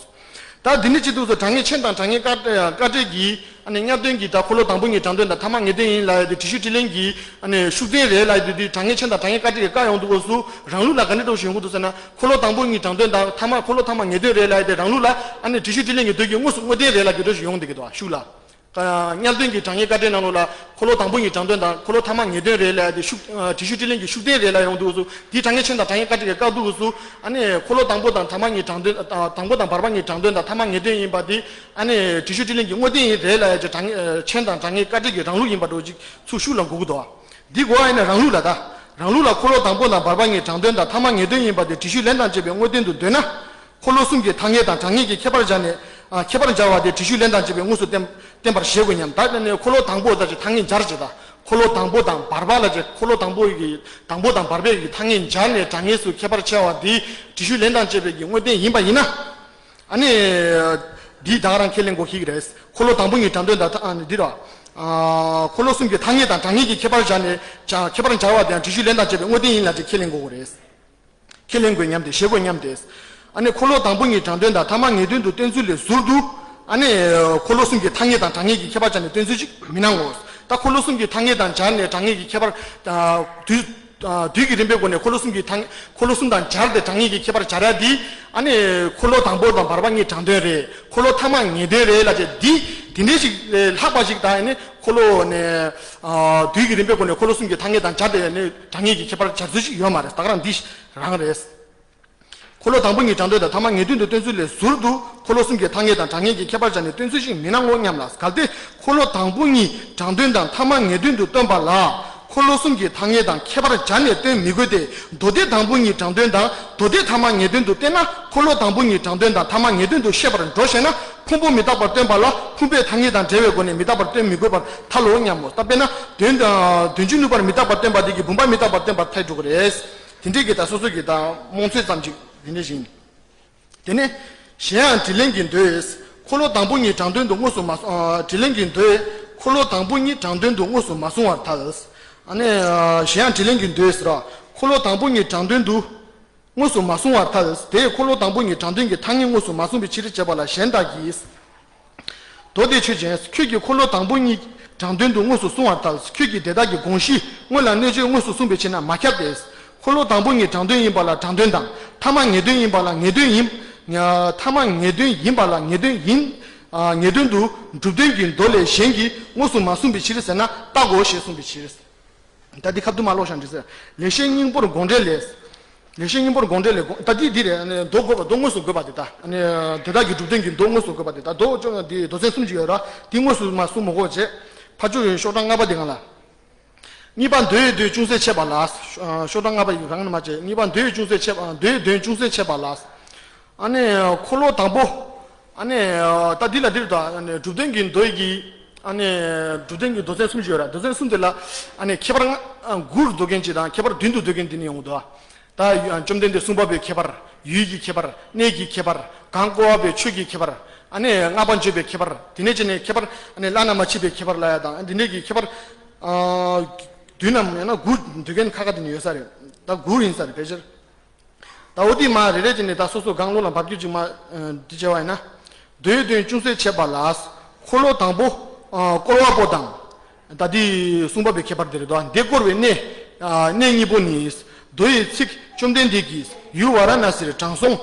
ད་འདི་ནི་སྤྱི་འདུག་སོ། དྲང་ངེས་མཆན་དང་དྲང་ངེས་དཀའ་དཀའ་འགྲེལ་གྱི་ཨ་ནི་དམྱལ་དོན་གྱི་ད་འཁོར་ལོ་དང་པོ་ཉིད་དྲང་དོན་དང་ཐ་མ་ངེས་དོན་ཡིན་ལབ་ཡ་དེ་བྲིས་ཤུལ་དྲིས་ལན་གྱི་ཨ་ནི་ཤུགས་བསྟན་རེད་ལབ་ཡ་དེ་དེ་དྲང་ངེས་མཆན་དང་དྲང་ངེས་དཀའ་འགྲེལ་གྱིས་བཀག་ཡོང་འདུག་གོ་སུ། རང་ལུགས་ལ་ག་འདྲ་འདྲ་ཞིག་ཡོང་གི་འདུག་ཟེར་ན། འཁོར་ལོ་དང་པོ་ཉིད་དྲང་དོན་དང་ཐ་མ་འཁོར་ལོ་ཐ་མ་ངེས་དོན་རེད་ལབ་ཡ་དེ་རང་ལུགས་ལ་ཨ་ནི་བྲིས་ཤུལ་དྲིས་ལན་གྱི་མདོ་གི་དངོས་སུ་དངོས་བསྟན་རེད་ལབ་ཡ་འདྲ་ཞིག་ཡོང་འདུག་གི་འདུག་ཤུགས་ལ། དམྱལ་དོན་གྱི་དྲང་ངེས་དཀའ་འགྲེལ་ནང་ལོགས་ལ་འཁོར་ལོ་དང་པོ་ཉིད་དྲང་དོན་དང་འཁོར་ལོ་ཐ་མ་ངེས་དོན་རེད་ལབ་ཡ་དེ་ཤུགས་ཨ་བྲིས་ཤུལ་དྲིས་ལན་གྱི་ཤུགས་བསྟན་རེད་ལབ་ཡོང་འདུག་གོ་སུ། དེ་དྲང་ངེས་མཆན་དང་དྲང་ངེས་དཀའ་འགྲེལ་གྱིས་བཀག་འདུག་གོ་སུ། ཨ་ནི་འཁོར་ལོ་དང་པོ་དང་ཐ་མ་ཉིད་དྲང་དོན་ཨ་དང་པོ་དང་བར་པ་ཉིད་དྲང་དོན་དང་ཐ་མ་ངེས་དོན་ཡིན་པ་དེ་ཨ་ནི་བྲིས་ཤུལ་དྲིས་ལན་གྱི་དངོས་བསྟན་ཡིན་རེད་ལབ་ཡ་ཅིག་དྲང་ངེས་ཨ་མཆན་དང་དྲང་ངེས་དཀའ་འགྲེལ་གྱི་རང་ལུགས་ཡིན་པ་འདྲ་ཅིག་ཚུར་ཤུགས་ལ་འགུག་གི་འདུག་བ། འདི་གོ་བ་ཡིན་ན་རང་ལུགས་ལ་ད། རང་ལུགས་ལ་འཁོར་ལོ་དང་པོ་དང་བར་པ་ཉིད་དྲང་དོན་དང་ཐ་མ་ངེས་དོན་ཡིན་པ་དེ་བྲིས་ཤུལ་ལན་དང་བཅས་པའི་དངོས་བསྟན་དུ་འདོད་ན། འཁོར་ལོ་གསུམ་གྱི་ཐ་སྙད་དང་དྲང་ངེས་ཀྱི་ཁྱད་པར་སྦྱར་ནས་ཨ་ཁྱད་པར་སྦྱར་བ་དེ་བྲིས་ཤུལ་ལན་དང་བཅས་པའི་དངོས་སུ་བསྟན་བསྟན་པར་བཞེད་དགོས་སྙམ། ད་ནི་འཁོར་ལོ་དང་པོ་ལ་ཅིག་ཐ་སྙད་སྦྱར་ཅིག་ད། འཁོར་ལོ་དང་པོ་དང་བར་པ་ལ་ཅིག་འཁོར་ལོ་དང་པོ་ཡི་དང་པོ་དང་བར་པའི་ཐ་སྙད་སྦྱར་ནས་དྲང་ངེས་སུ་ཁྱད་པར་ཕྱེ་བ་དེ་བྲིས་ཤུལ་ལན་དང་བཅས་པའི་གི་དངོས་བསྟན་ཡིན་པ་ཡིན་ན། ཨ་ནི། འདི་ད་ག་རང་ཁས་ལེན་དགོས་ཤིག་རེད། འཁོར་ལོ་དང་པོ་ཉིད་དྲང་དོན་དང་ཨ་ནི་འདི་ར། ཨ་འཁོར་ལོ་གསུམ་གྱི་ཐ་སྙད་དང་དྲང་ངེས་ཀྱི་ཁྱད་པར་སྦྱར་ནས་ཀྱང་ཁྱད་པར་སྦྱར་བ་དེའང་བྲིས་ཤུལ་ལན་དང་བཅས་པའི་དངོས་བསྟན་ཡིན་ལ་ཅིག་ཁས་ལེན་དགོས་ཀྱི་རེད། ཁས་ལེན་དགོས་སྙམ་སྟེ་ཞེད་དགོས་སྙམ་སྟེ། ཨ་ནི་འཁོར་ལོ་དང་པོ་ཉིད་དྲང་དོན་དང་ཐ་མ་ངེས་དོན་དུ་བསྟན་ཚུལ་ལས་ཟུར་དུ། ཨ་ནི་འཁོར་ལོ་གསུམ་གྱི་ཐ་སྙད་དང་དྲང་ངེས་ཀྱི་ཁྱད་པར་སྦྱར་ནས་བསྟན་ཚུལ་ཅིག་མི་སྣང་ངོ་། ད་འཁོར་ལོ་གསུམ་གྱི་ཐ་སྙད་དང་སྦྱར་ནས་དྲང་ངེས་ཀྱི་ཁྱད་པར། ཨ་དུས། ཨ་དུས་ཀྱི་རིམ་པའི་སྒོ་ནས་འཁོར་ལོ་གསུམ་གྱི་ཐ་སྙད། འཁོར་ལོ་གསུམ་དང་སྦྱར་ཏེ་དྲང་ངེས་ཀྱི་ཁྱད་པར་སྦྱར་ཡ་འདི། ཨ་ནི་འཁོར་ལོ་དང་པོ་དང་བར་པ་གཉིས་དྲང་དོན་རེད། འཁོར་ལོ་ཐ་མ་ངེས་དོན་རེད་ལབ་བྱས་འདི། དེ་འདྲའི་ཞིག་ལས་ལྷག་པ་ཞིག་དང་ཨ་ནི་འཁོར་ལོ་ནས། ཨ་དུས་ཀྱི་རིམ་པའི་སྒོ་ནས་འཁོར་ལོ་གསུམ་གྱི་ཐ་སྙད་དང་སྦྱར་ཏེ་ཨ་ནི་དྲང་ངེས་ཀྱི་ཁྱད་པར་སྦྱར་ཚུལ་ཞིག་ཡོད་མ་རེད། ད་ག་རང་འདི་རང་རེད། འཁོར་ལོ་དང་པོ་ཉིད་དྲང་དོན་དང་ཐ་མ་ངེས་དོན་དུ་བསྟན་ཚུལ་ལས་ཟུར་དུ་འཁོར་ལོ་གསུམ་གྱི་ཐ་སྙད་དང་དྲང་ངེས་ཀྱི་ཁྱད་པར་སྦྱར་ནས་བསྟན་ཚུལ་ཞིག་མི་སྣང་ངོ་སྙམ་ལ། གལ་ཏེ་འཁོར་ལོ་དང་པོ་ཉིད་དྲང་དོན་དང་ཐ་མ་ངེས་དོན་དུ་སྟོན་པ་ལ་འཁོར་ལོ་གསུམ་གྱི་ཐ་སྙད་དང་ཁྱད་པར་སྦྱར་ནས་སྟོན་མི་དགོས་ཏེ། མདོ་སྡེ་དང་པོ་ཉིད་དྲང་དོན་དང་མདོ་སྡེ་ཐ་མ་ངེས་དོན་དུ་བསྟན་ན། འཁོར་ལོ་དང་པོ་ཉིད་དྲང་དོན་དང་ཐ་མ་ངེས་དོན་དུ་བཤད་པར་འགྲོ་ཞེ་ན། ཕུང་པོ་མི་རྟག་པར་སྟོན་པ་ལ་ཕུང་པོའི་ཐ་སྙད་དང་འབྲེལ་བའི་སྒོ་ནས་མི་རྟག་པར་སྟོན་མི་དགོས་པར་ཐལ་ལོ་སྙམ་མོ། ད་དཔེར་ན་དོན་དོན་གཅིག་ནུས་པར་མི་རྟག་པར་སྟོན་པ་དེ་གིས་བུམ་པ་མི་རྟག་པར་སྟོན་པར་ཐལ་འགྲོ་གི་རེད། དེ་འདྲའི་གི་ད་སོ་སོ་གི་ད་རྨོངས་ཚོད་ཙམ་ཅིག་དེ་འདྲ་ཞིག་ཡིན། དེ་ནས་གཞན་ཡང་དྲིས་ལན་གྱི་མདོས། འཁོར་ལོ་དང་པོ་ཉིད་དྲང་དོན་དུ་དངོས་སུ་མ་སོང་། ཨ་དྲིས་ལན་གྱི་མདོས། འཁོར་ལོ་དང་པོ་ཉིད་དྲང་དོན་དུ་དངོས་སུ་མ་སོང་བར་ཐལ། ཨ་ནི་ཨ་གཞན་ཡང་དྲིས་ལན་གྱི་མདོས་ཟེར་བ། འཁོར་ལོ་དང་པོ་ཉིད་དྲང་དོན་དུ་དངོས་སུ་མ་སོང་བར་ཐལ། དེས་འཁོར་ལོ་དང་པོ་ཉིད་དྲང་དོན་གྱི་ཐ་སྙད་དངོས་སུ་མ་གསུངས་པའི་ཕྱིར་བྱས་པ་ལ་གཞན་དག་གིས། མདོ་སྡེ་ཆོས་ཅན། ཁྱོད་ཀྱིས་འཁོར་ལོ་དང་པོ་ཉིད་དྲང་དོན་དུ་དངོས་སུ་གསུང་བར་ཐལ། ཁྱོད་ཀྱིས་དེ་དག་གི་དགོངས་གཞི་སྔོན་ལ་གནོད་བྱེད་དངོས་སུ་གསུངས་པའི་ཕྱིར་ན་མ་ཁྱབ་སྟེ། འཁོར་ལོ་དང་པོ་ཉིད་དྲང་དོན་ཡིན་པ་ལ་དྲང་དོན་དང་། ཐ་མ་ངེས་དོན་ཡིན་པ་ལ་ངེས་དོན་ཡིན། ཐ་མ་ངེས་དོན་ཡིན་པ་ལ་ངེས་དོན་ཡིན། ངེས་དོན་དུ་གྲུབ་དོན་གྱི་མདོ་ལས་གཞན་གྱིས་དངོས་སུ་མ་གསུངས་པའི་ཕྱིར་ཟེར་ན་ལྟ་དགོས་ཞེས་གསུངས་པའི་ཕྱིར། ད་འདི་ཁ་ཐུག་མ་ཀློག་ཤག་འགྲིག་ཟེར། ལེགས་བཤད་སྙིང་པོར་དགོངས་འགྲེལ་ལས། ལེགས་བཤད་སྙིང་པོར་དགོངས་འགྲེལ་ལས་དགོངས་ད་འདི་འདི་རེད། ཨ་ནི་མདོ་དགོས་པ་མདོ་དངོས་སུ་དགོས་པ་དེ་ད། ཨ་ནི་དེ་དག་གི་གྲུབ་དོན་གྱི་མདོ་དངོས་སུ་དགོས་པ་དེ་ད་མདོ་ཅོ་འདི་མདོ་ཚན་གསུམ་ཅིག་ཡོད་ར། འདི་དངོས་སུ་མ་གསུང་མི་དགོས་བྱས། ཕར་ཕྱོགས་ཤོག་གྲངས་ལྔ་པ་འདི་གང་ལ། གཉིས་པ་མདོའི་མདོས་ཅུང་ཟད་འཆད་པ་ལ། ཤོག་གྲངས་ལྔ་པ་ཡི་གང་ནས་མ་བྱས། གཉིས་པ་མདོའི་ཅུང་ཟད་འཆད་པ་མདོའི་མདོས་ཅུང་ཟད་འཆད་པ་ལ། ཨ་ནི་འཁོར་ལོ་དང་པོ། ཨ་ནི་ད་འདི་ལ་འདིར་ད་ཨ་ནི་གྲུབ་དོན་གྱི་མདོ་ཡི་གི་ཨ་ནི་གྲུབ་དོན་གྱི་མདོ་ཚན་གསུམ་ཞིག་ཡོད་ར། མདོ་ཚན་གསུམ་དེ་ལ་ཨ་ནི་ཁྱད་པར་ལྔ་དགུར་འདོད་མཁན་ཅིག་དང་ཁྱད་པར་བདུན་དུ་འདོད་མཁན་དེ་ནི་ཡོང་གི་འདུག་ད་བཅོམ་ལྡན་འདས་གསུངས་པ་པོའི་ཁྱད་པར། ཡུལ་གྱི་ཁྱད་པར། གནས་ཀྱི་ཁྱད་པར། གང་བསྐོར་བ་པོའི་ཆོས་ཀྱི་ཁྱད་པར། ཨ་ནི་བསྔགས་པ་བརྗོད་པའི་ཁྱད་པར། དེ་ནས་བྱས་ནས་ཁྱད་པར་ཨ་ནི་བླ་ན་མ་མཆིས་པའི་ཁྱད་པར་ལ་ཡ་དང་འདི་འདྲའི་གི་ཁྱད་པར། ཨ་བདུན་ནམ་ཡང་ན་དགུ་འདོད་མཁན་ཁ་ཁ་དེ་ནི་ཡོད་ས་རེད། ད་དགུ་ཡིན་ས་རེད་ཕལ་ཆེར། ད་འོ་དེ་མ་རེ་རེ་བྱས་ནས་ད་སོ་སོ་གང་བློ་ལ་འབབ་རྒྱུ་ཅིག་མ་འདི་བྱས་པ་ཡིན་ན། མདོའི་མདོས་ཅུང་ཟད་འཆད་པ་ལ། འཁོར་ལོ་དང་པོ། བསྐོར་བ་པོ་དང་། ད་འདི་གསུངས་པ་པོའི་ཁྱད་པར་དེ་རེད་དོ། འདི་བསྐོར་བའི་གནས། གནས་གཉིས་པོ་ནི། མདོ་ཡི་ཚིག་བཅོམ་ལྡན་འདས་ཀྱིས་ཡུལ་ཝཱ་ར་ཎ་སིར་དྲང་སྲོང་།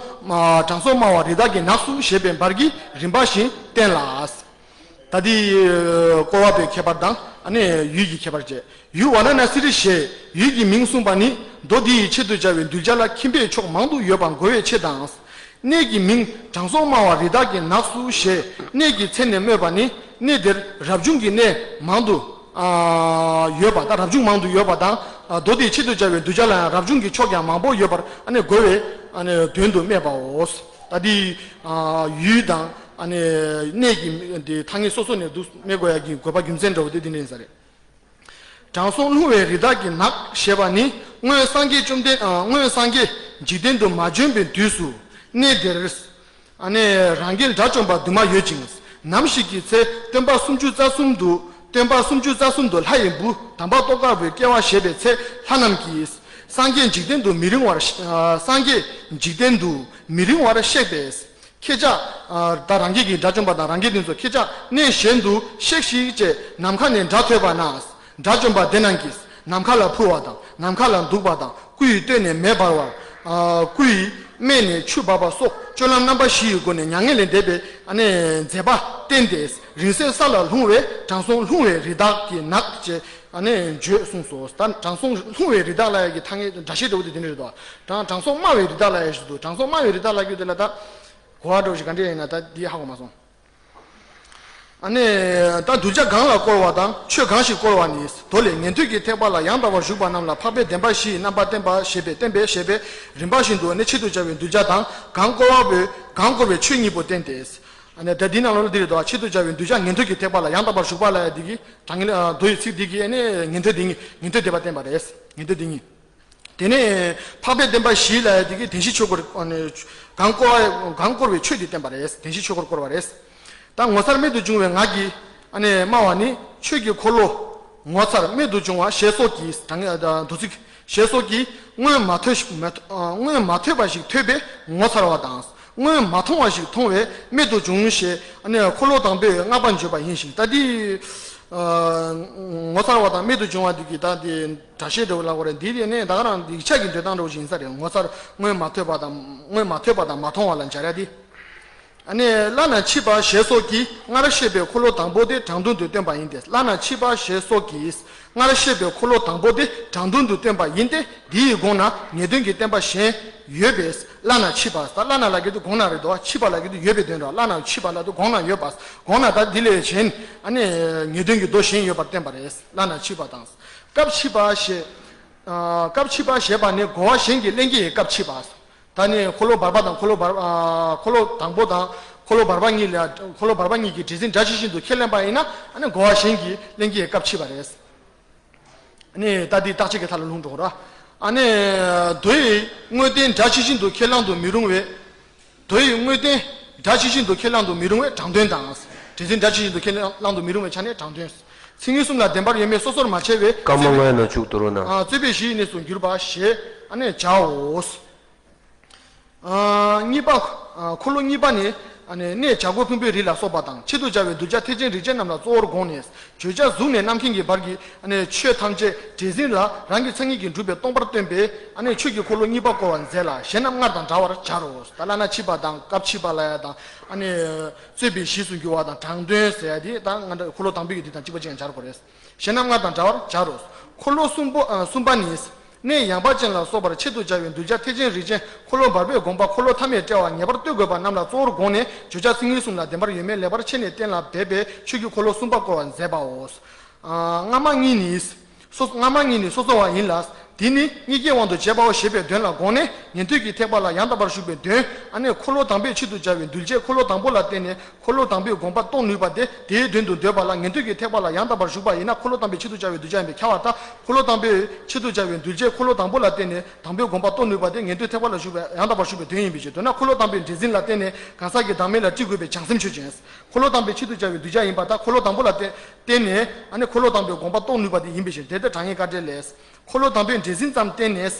དྲང་སྲོང་སྨྲ་བ་རི་དྭགས་ཀྱི་ནགས་སུ་ཞེས་པའི་བར་གྱི་རིམ་པ་བཞིན་བསྟན་ལ། ད་འདི་བསྐོར་བ་པོའི་ཁྱད་པར་དང་ཨ་ནི་ཡུལ་གྱི་ཁྱད་པར་བཅས། ཡུལ་ཝཱ་ར་ཎ་སི་རི་ཞེས་ཡུལ་གྱི་མིང་གསུངས་པ་ནི་མདོ་འདི་ཡི་ཆེད་དུ་བྱ་བའི་གདུལ་བྱ་ལ་ཁྱིམ་པའི་ཕྱོགས་མང་དུ་ཡོད་པ་གོ་བའི་ཆེད་དང་། གནས་ཀྱི་མིང་དྲང་སྲོང་སྨྲ་བ་རི་དྭགས་ཀྱི་ནགས་སུ་ཞེས་གནས་ཀྱི་མཚན་ནས་སྨོས་པ་ནི་གནས་དེར་རབ་བྱུང་གི་གནས་མང་དུ་ཡོད་པ་དང་རབ་བྱུང་མང་དུ་ཡོད་པ་དང་། མདོ་འདི་ཆེད་དུ་བྱ་བའི་གདུལ་བྱ་ལ་ཡང་རབ་བྱུང་གི་ཕྱོགས་ཀྱང་མང་པོ་ཡོད་པར་ཨ་ནི་གོ་བའི་ཨ་ནི་དོན་དུ་སྨྲས་པའོ། ད་འདི་ཡུལ་དང་ཨ་ནི་གནས་ཀྱི་འདི་ཐ་སྙད་སོ་སོ་ནས་འདུག་སྨྲས་དགོས་ཡ་གི་དགོས་པ་རྒྱུ་མཚན་འདྲ་བོ་དེ་འདི་ནས་ཡིན་ས་རེད། དྲང་སྲོང་ལྷུང་བའི་རི་དྭགས་ཀྱི་ནགས་ཞེས་པ་ནི་ སྔོན་སངས་རྒྱས་བཅོམ་ལྡན་ཨ། སྔོན་སངས་རྒྱས་འཇིག་རྟེན་དུ་མ་བྱོན་པའི་དུས་སུ་གནས་དེར། ཨ་ནི་རང་རྒྱལ་དགྲ་བཅོམ་པ་འདུས་མ་ཡོད་ཅིང་། ནམ་ཞིག་གི་ཚེ་སྟོན་པ་སུམ་ཅུ་རྩ་གསུམ་དུ། སྟོན་པ་སུམ་ཅུ་རྩ་གསུམ་དུ་ལྷ་ཡི་བུ་དམ་པ་ཏོག་དཀར་པོའི་སྐྱེ་བ་བཞེས་པའི་ཚེ། ལྷ་རྣམས་ཀྱིས་སངས་རྒྱས་འཇིག་རྟེན་དུ་མི་རིང་བར། ཨ། སངས་རྒྱས་འཇིག་རྟེན་དུ་མི་རིང་བར་གཤེགས་པས། ཁྱེད་ཅག་ཨ། ད་རང་རྒྱལ་གྱི་དགྲ་བཅོམ་པ་དང་རང་རྒྱལ་དེ་ཚོ། ཁྱེད་ཅག་གནས་གཞན་དུ་གཤེགས་ཤིག་ཅེས་ནམ་མཁའ་ནས་སྒྲ་ཐོས་པ་ན། དགྲ་བཅོམ་པ་དེ་རྣམས་ཀྱིས་ནམ་མཁའ་ལ་འཕུར་བ་དང་། ནམ་མཁའ་ལ་འདུག་པ་དང་། སྐུ་ཡི་སྟོད་ནས་མེ་འབར་བ། ཨ། སྐུ་ཡི་སྨད་ནས་ཆུ་འབབ་པ་སོགས་སྤྱོད་ལམ་རྣམ་པ་བཞི་ཡི་སྒོ་ནས་མྱ་ངན་ལས་འདས་པའི། ཨ་ནི་མཛད་པ་བསྟན་ཏེ། རིང་བསྲེལ་ས་ལ་ལྷུང་བས་དྲང་སྲོང་ལྷུང་བའི་རི་དྭགས་ཀྱི་ནགས་ཅེས། ཨ་ནི་བརྗོད་གསུངས་སོ། ད་དྲང་སྲོང་ལྷུང་བའི་རི་དྭགས་ལབ་ཡ་གི་ཐ་སྙད་སྒྲ་བཤད་འདྲ་བོ་དེ་དེ་འདྲ་རེད་དོ། དྲང་དྲང་སྲོང་དམའ་བའི་རི་དྭགས་ལབ་ཡ་ཞིག་འདུག་དྲང་སྲོང་དམའ་བའི་རི་དྭགས་ལབ་རྒྱུ་དེ་ལ་ད་གོ་བ་འདྲ་བོ་ཞིག་ག་འདྲ་ཡིན་ན་ད་འདི་ཧ་གོ་མ་སོང་། ཨ་ནི་ད་གདུལ་བྱ་གང་ལ་བསྐོར་བ་དང་ཆོས་གང་ཞིག་བསྐོར་བ་ནི། མདོ་ལས། ཉན་ཐོས་ཀྱི་ཐེག་པ་ལ་ཡང་དག་པར་ཞུགས་པ་རྣམས་ལ་འཕགས་པའི་བདེན་པ་བཞི་ཡི་རྣམ་པ་བསྟན་པ་ཞེས་པའི་བསྟན་པའི་ཞེས་པའི་རིམ་པ་བཞིན་དུ་ནི་ཆེད་དུ་བྱ་བའི་གདུལ་བྱ་དང་གང་བསྐོར་བ་པོས་གང་བསྐོར་བའི་ཆོས་གཉིས་པོ་བསྟན་ཏེ། ཨ་ནི་ད་འདི་ནང་ལོགས་ལ་འདི་རེད་དོ། ཆེད་དུ་བྱ་བའི་གདུལ་བྱ་ཉན་ཐོས་ཀྱི་ཐེག་པ་ལ་ཡང་དག་པར་ཞུགས་པ་ལ་ཡ་འདི་གི་དྲང་ངེས་ཨ་མདོ་ཡི་ཚིག་འདི་གི་ཨ་ནི་ཉན་ཐོས་འདི་ཉིད་ཉན་ཐོས་བསྡེབས་པ་བསྟན་པ་རེད། ཉན་ཐོས་འདི་ཉིད། དེ་ནས་འཕགས་པའི་བདེན་པ་བཞི་ལ་ཡ་འདི་གི་བདེན་བཞི་ཆོས་སྐོར་ཨ་ནི་གང་བསྐོར་བ་གང་བསྐོར་བའི་ཆོས་འདི་བསྟན་པ་རེད། བདེན་བཞི་ཆོས་སྐོར་བསྐོར་བ་རེད། ད་ངོ་མཚར་རྨད་དུ་བྱུང་བའི་ངག་གིས་ཨ་ནི་སྨྲ་བ་ནི། ཆོས་ཀྱི་འཁོར་ལོ་ངོ་མཚར་རྨད་དུ་བྱུང་བ་ཞེས་སོགས་ཀྱིས། དྲང་ངེས་ཨ་མདོ་ཚིག་ཞེས་སོགས་ཀྱིས་སྔོན་མ་ཐོས་ཤིག་མ་ཐོས་ཨ་སྔོན་མ་ཐོས་པ་ཞིག་ཐོས་པས་ངོ་མཚར་བ་དང་། སྔོན་མ་མཐོང་བ་ཞིག་མཐོང་བས་རྨད་དུ་བྱུང་ཞེས་ཨ་ནི་འཁོར་ལོ་དང་པོའི་བསྔགས་པ་བརྗོད་པ་ཡིན་ཞིང་། ད་འདི་ཨ་ངོ་མཚར་བ་དང་རྨད་དུ་བྱུང་བ་འདི་གི་ད་འདི་སྒྲ་བཤད་འདྲ་བོ་ལབ་དགོས་རེད། འདི་དེ་ནས་ད་ག་རང་འདི་ཡིག་ཆ་གི་འདོད་སྟངས་འདྲ་བོ་ཞིག་ཡིན་ས་རེད། ངོ་མཚར་སྔོན་མ་ཐོས་པ་དང་སྔོན་མ་ཐོས་པ་དང་མ་མཐོང་བ་ལ་སྦྱར་ཡ་འདི། ཨ་ནི་བླ་ན་མཆིས་པ་ཞེས་སོགས་ཀྱིས་སྔར་བཤད་པའི་འཁོར་ལོ་དང་པོ་དེ་དྲང་དོན་དུ་སྟོན་པ་ཡིན་ཏེ། བླ་ན་མཆིས་པ་ཞེས་སོགས་ཀྱིས་སྔར་བཤད་པའི་འཁོར་ལོ་དང་པོ་དེ་དྲང་དོན་དུ་སྟོན་པ་ཡིན་ཏེ། འདི་ཡི་གོང་ན་ངེས་དོན་གྱི་བསྟན་པ་གཞན་ཡོད་པས། བླ་ན་མཆིས་པ། ད་བླ་ན་ལབ་རྒྱུ་དེ་གོང་ན་རེད་དོ། མཆིས་པ་ལབ་རྒྱུ་དེ་ཡོད་པའི་དོན་རེད། བླ་ན་མཆིས་པ་ལབ་དུས་གོང་ན་ཡོད་པ། གོང་ན་ད་འདི་ལས་གཞན་ཨ་ནི་ངེས་དོན་གྱི་མདོ་གཞན་ཡོད་པར་བསྟན་པ་རེད། བླ་ན་མཆིས་པ་དང་། སྐབས་མཆིས་པ་ཞེས། ཨ་སྐབས་མཆིས་པ་ཞེས་པ་ནི་རྒོལ་བ་གཞན་གྱིས་གླེང་གི་ཡི་སྐབས་མཆིས་པ། ད་ནི་འཁོར་ལོ་བར་པ་དང་འཁོར་ལོ་བར་ཨ་འཁོར་ལོ་དང་པོ་དང་འཁོར་ལོ་བར་པ་གཉིས་ལ་འཁོར་ལོ་བར་པ་གཉིས་ཀྱི་འདྲེས་འཛིན་སྒྲ་ཇི་བཞིན་དུ་ཁས་ལེན་པ་ཡིན་ན། ཨ་ནི་རྒོལ་བ་གཞན་གྱིས་གླེང་གི་ཡི་སྐབས་མཆིས་པ་རེད། ཨ་ནི་ད་འདི་རྟག་ཆད་ཀྱི་མཐའ་ལ་ལྷུང་འགྲོ་གི་རེད། ཨ་ནི་མདོ་ཡི་དངོས་བསྟན་སྒྲ་ཇི་བཞིན་དུ་ཁས་བླང་དུ་མི་རུང་བས། མདོ་ཡི་དངོས་བསྟན་སྒྲ་ཇི་བཞིན་དུ་ཁས་བླང་དུ་མི་རུང་བས་དྲང་དོན་དང་། འདྲེས་འཛིན་སྒྲ་ཇི་བཞིན་དུ་ཁས་བླང་དུ་མི་རུང་བའི་ཆ་ནས་དྲང་དོན། ཚིག་ངན་གསུམ་ལ་བདེན་པར་ཡོད་མེད་སོ་སོར་མ་ཕྱེ་བས། སྐར་མ་ལྔའི་ནང་བཅུག་དོ་རུང་ན། ཨ་རྩོད་པའི་གཞིའི་གནས་སུ་གྱུར་པ་ཞེས་ཨ་ནི་བྱའོ། ཨ་གཉིས་པ། ཨ་འཁོར་ལོ་གཉིས་པ་ནི། ཨ་ནི་གནས་བྱ་རྒོད་ཕུང་པོའི་རི་ལ་སོགས་པ་དང་ཆེད་དུ་བྱ་བའི་གདུལ་བྱ་ཐེག་ཆེན་རིགས་ཅན་རྣམས་ལ་གཙོ་བོར་དགོངས་ནས། བརྗོད་བྱ་གཟུགས་ནས་རྣམ་མཁྱེན་གྱི་བར་གྱི་ཨ་ནི་ཆོས་ཐམས་ཅད་འདྲེས་འཛིན་ལ་རང་གི་མཚན་ཉིད་ཀྱིས་གྲུབ་པའི་སྟོང་པར་སྟོན་པའི་ཨ་ནི་ཆོས་ཀྱི་འཁོར་ལོ་གཉིས་པ་བསྐོར་བར་མཛད་ལ། གཞན་རྣམས་སྔར་དང་འདྲ་བར་སྦྱར་རོ། ད་བླ་ན་མཆིས་པ་དང་སྐབས་མཆིས་པ་ལབ་ཡ་དང་། ཨ་ནི་རྩོད་པའི་གཞི་སུ་འགྱུར་བ་དང་དྲང་དོན་ཟེར་ཡ་དེ་ད་ང་འདྲ་འཁོར་ལོ་དང་པོའི་གི་དེ་དང་གཅིག་པ་གཅིག་ཡང་སྦྱར་དགོས་རེད། གཞན་རྣམས་སྔར་དང་འདྲ་བར་སྦྱར་རོ། འཁོར་ལོ་གསུམ་པོ་ཨ་གསུམ་པ་ནི། གནས་ཡངས་པ་ཅན་ལ་སོགས་པར་ཆེད་དུ་བྱ་བའི་གདུལ་བྱ་ཐེག་ཆེན་རིགས་ཅན་འཁོར་ལོ་བར་པས་དགོངས་པ་འཁོར་ལོ་ཐ་མས་བཀྲལ་བ་ངེས་པར་གཏོད་དགོས་པ་རྣམས་ལ་གཙོ་བོར་དགོངས་ནས། བརྗོད་བྱ་ཚིག་ངན་གསུམ་ལ་བདེན་པར་ཡོད་མེད་ལེགས་པར་ཕྱེ་ནས་གཏན་ལ་འབེབས་པའི་ཆོས་ཀྱི་འཁོར་ལོ་གསུམ་པ་བསྐོར་བར་མཛད་པའོ། ཨ་སྔ་མ་གཉིས་ནི། སོ་སྔ་མ་གཉིས་ནི་སོ་སོ་བ་ཡིན་ལ། འདི་ནི་གཉིས་ཀའི་དབང་དུ་བྱས་པའོ་ཞེས་པའི་དོན་ལ་དགོངས་ནས། ཉན་ཐོས་ཀྱི་ཐེག་པ་ལ་ཡང་དག་པར་ཞུགས་པའི་དོན། ཨ་ནི་འཁོར་ལོ་དང་པོས་ཆེད་དུ་བྱ་བའི་གདུལ་བྱས་འཁོར་ལོ་དང་པོ་ལ་བརྟེན་ནས་འཁོར་ལོ་དང་པོའི་དགོངས་པ་རྟོགས་ནུས་པ་སྟེ། དེའི་དོན་དུ་འདོད་པ་ལ་ཉན་ཐོས་ཀྱི་ཐེག་པ་ལ་ཡང་དག་པར་ཞུགས་པ་ཡིན་ན། འཁོར་ལོ་དང་པོས་ཆེད་དུ་བྱ་བའི་གདུལ་བྱ་ཡིན་པས་ཁྱབ་པ་ལྟར། འཁོར་ལོ་དང་པོས་ཆེད་དུ་བྱ་བའི་གདུལ་བྱས་འཁོར་ལོ་དང་པོ་ལ་བརྟེན་ནས་དང་པོའི་དགོངས་པ་རྟོགས་ནུས་པ་སྟེ། ཉན་ཐོས་ཐེག་པ་ལ་ཞུགས་པའི་ཡང་དག་པར་ཞུགས་པའི་དོན་ཡིན་པའི་ཕྱིར། མདོར་ན་འཁོར་ལོ་དང་པོའི་འདྲེས་འཛིན་ལ་བརྟེན་ནས་གང་ཟག་གི་བདག་མེད་ལ་སྤྲི་དགོས་པའི་བྱང་སེམས་ཆོས་ཅན། འཁོར་ལོ་དང་པོའི་ཆེད་དུ་བྱ་བའི་གདུལ་བྱ་ཡིན་པ་དང་། འཁོར་ལོ་དང་པོ་ལ་བརྟེན་བརྟེན་ནས་ཨ་ནི་འཁོར་ལོ་དང་པོའི་དགོངས་པ་རྟོགས་ནུས་པ་དེ་ཡིན་པའི་ཕྱིར། དེ་ལྟར་དྲང་ངེས་དཀའ་འགྲེལ་ལས། འཁོར་ལོ་དང་པོའི་འདྲེས་འཛིན་ཙམ་བརྟེན་ནས།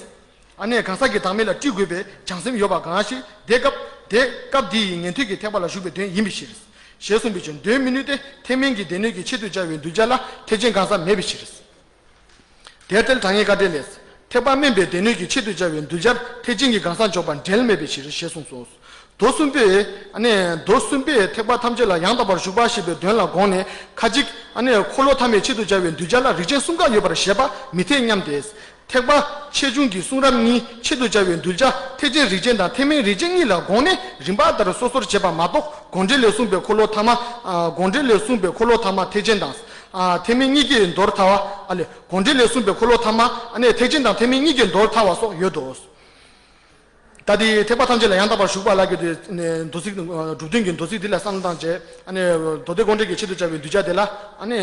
ཨ་ནི་གང་ཟག་གི་བདག་མེད་ལ་སྤྲི་དགོས་པའི་བྱང་སེམས་ཡོད་པ་གང་ཞིག་དེ་སྐབས་དེ་སྐབས་འདི་ཡི་ཉན་ཐོས་ཀྱི་ཐེག་པ་ལ་ཞུགས་པའི་དོན་ཡིན་པའི་ཕྱིར། ཞེས་གསུངས་པའི་ཕྱིར། མདོའི་མི་ནུས་ཏེ། ཐེག་དམན་གྱི་སྡེ་སྣོད་ཀྱི་ཆེད་དུ་བྱ་བའི་གདུལ་བྱ་ལ་ཐེག་ཆེན་གང་ཟག་མེད་པའི་ཕྱིར། དེ་ལྟར་དྲང་ངེས་དཀའ་འགྲེལ་ལས། ཐེག་པ་དམན་པའི་སྡེ་སྣོད་ཀྱི་ཆེད་དུ་བྱ་བའི་གདུལ་བྱར་ཐེག་ཆེན་གྱི་གང་ཟག་འཇོག་པ་འབྲེལ་མེད་པའི་ཕྱིར། ཞེས་གསུངས་སོ། མདོ་གསུམ་པས་ཨ་ནི་མདོ་གསུམ་པས་ཐེག་པ་ཐམས་ཅད་ལ་ཡང་དག་པར་ཞུགས་པ་ཞེས་པའི་དོན་ལ་དགོངས་ནས། ཁ་ཅིག་ཨ་ནི་འཁོར་ལོ་ཐ་མའི་ཆེད་དུ་བྱ་བའི་གདུལ་བྱ་ལ་རིགས་ཅན་གསུམ་ཀ་ཡོད་པར་བཞེད་པ་མི་འཐད་སྙམ་སྟེ། ཐེག་པ་ཆེ་ཆུང་གི་གསུང་རབ་གཉིས་ཆེད་དུ་བྱ་བའི་གདུལ་བྱ་ཐེག་ཆེན་རིགས་ཅན་དང་ཐེག་དམན་རིགས་ཅན་གཉིས་ལ་དགོངས་ནས་རིམ་པ་ལྟར་སོ་སོར་བྱེད་པ་མ་གཏོགས། དགོངས་འགྲེལ་ལས་གསུངས་པའི་འཁོར་ལོ་ཐ་མ། ཨ་དགོངས་འགྲེལ་ལས་གསུངས་པའི་འཁོར་ལོ་ཐ་མ་ཐེག་ཆེན་དང་། ཨ་ཐེག་དམན་གཉིས་ཀྱིས་མདོར་ཐལ་བ། ཨ་ལས། དགོངས་འགྲེལ་ལས་གསུངས་པའི་འཁོར་ལོ་ཐ་མ་ཨ་ནི་ཐེག་ཆེན་དང་ཐེག་དམན་གཉིས་ཀྱིས་མདོར་ཐལ་བ་སོགས་ཡོད་དོ། ད་དེ་ཐེག་པ་ཐམས་ཅད་ལ་ཡང་དག་པར་ཞུགས་པ་ལབ་རྒྱུ་དེ་མདོ་ཚིག་གྲུབ་དོན་གྱི་མདོ་ཚིག་འདི་ལ་བསམ་བློ་བཏང་བྱས། ཨ་ནི་མདོ་སྡེ་དགོངས་འགྲེལ་གྱི་ཆེད་དུ་བྱ་བའི་གདུལ་བྱ་དེ་ལ་ཨ་ནི་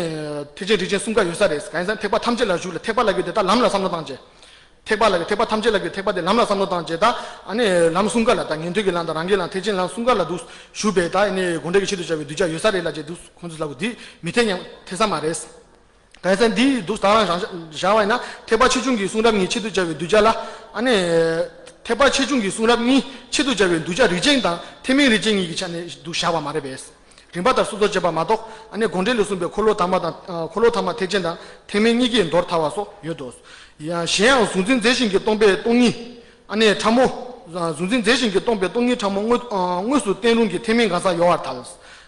ཐེག་ཆེན་རིགས་ཅན་གསུམ་ཀ་ཡོད་ས་རེད། གང་ཡིན་ཟེར་ན་ཐེག་པ་ཐམས་ཅད་ལ་ཞུགས་ལ་ཐེག་པ་ལབ་རྒྱུ་དེ་ད་ལམ་ལ་བསམ་བློ་བཏང་བྱས། ཐེག་པ་ལ་གི་ཐེག་པ་ཐམས་ཅད་ལ་གི་ཐེག་པ་དེ་ལམ་ལ་བསམ་བློ་བཏང་བྱས། ད་ཨ་ནི་ལམ་གསུམ་ཀ་ལ། ད་ཉན་ཐོས་ཀྱི་ལམ་དང་རང་གི་ལམ་ཐེག་ཆེན་ལམ་གསུམ་ཀ་ལ་འདུག་ཞུགས་པས། ད་ཨ་ནི་དགོངས་འགྲེལ་གྱི་ཆེད་དུ་བྱ་བའི་གདུལ་བྱ་ཡོད་ས་རེད་ལབ་བྱས་འདུག་ཁོང་ཚོས་ལབ་གོ། འདི་མི་འཐད་སྙམ། འཐད་ས་མ་རེད། གང་ཡིན་ཟེར་ན་འདི་འདུག་ད་རང་བཞག་པ་ཡིན་ན། ཐེག་པ་ཆེ་ཆུང་གི་གསུང་རབ་གཉིས་ཆེད་དུ་བྱ་བའི་གདུལ་བྱ་ལ། ཨ་ནི་ཐེག་པ་ཆེ་ཆུང་གི་གསུང་རབ་གཉིས་ཆེད་དུ་བྱ་བའི་གདུལ་བྱ་རིགས་ཅན་དང་ཐེག་དམན་རིགས་ཅན་གཉིས་ཀྱི་ཆ་ནས་འདུག་བཞག་པ་མ་རེད་པས། རིམ་པ་ལྟར་སོ་སོར་བྱེད་པ་མ་གཏོགས། ཨ་ནི་དགོངས་འགྲེལ་ལས་གསུངས་པའི་འཁོར་ལོ་དང་པ་དང་། ཨ། འཁོར་ལོ་དང་པ་ཐེག་ཆེན་དང་ཐེག་དམན་གཉིས་ཀས་མདོར་ཐར་བ་སོགས་ཡོད་དོ། ཡང་གཞན་ཡང་གཟུང་འཛིན་རྫས་གཞན་གྱིས་སྟོང་པའི་སྟོང་ཉིད། ཨ་ནི་ཕྲ་མོ། གཟུང་འཛིན་རྫས་གཞན་གྱིས་སྟོང་པའི་སྟོང་ཉིད་ཕྲ་མོ་དངོས། ཨ། དངོས་སུ་བསྟན་རུང་གི་ཐེག་དམན་གང་ཟག་ཡོད་པར་ཐལ།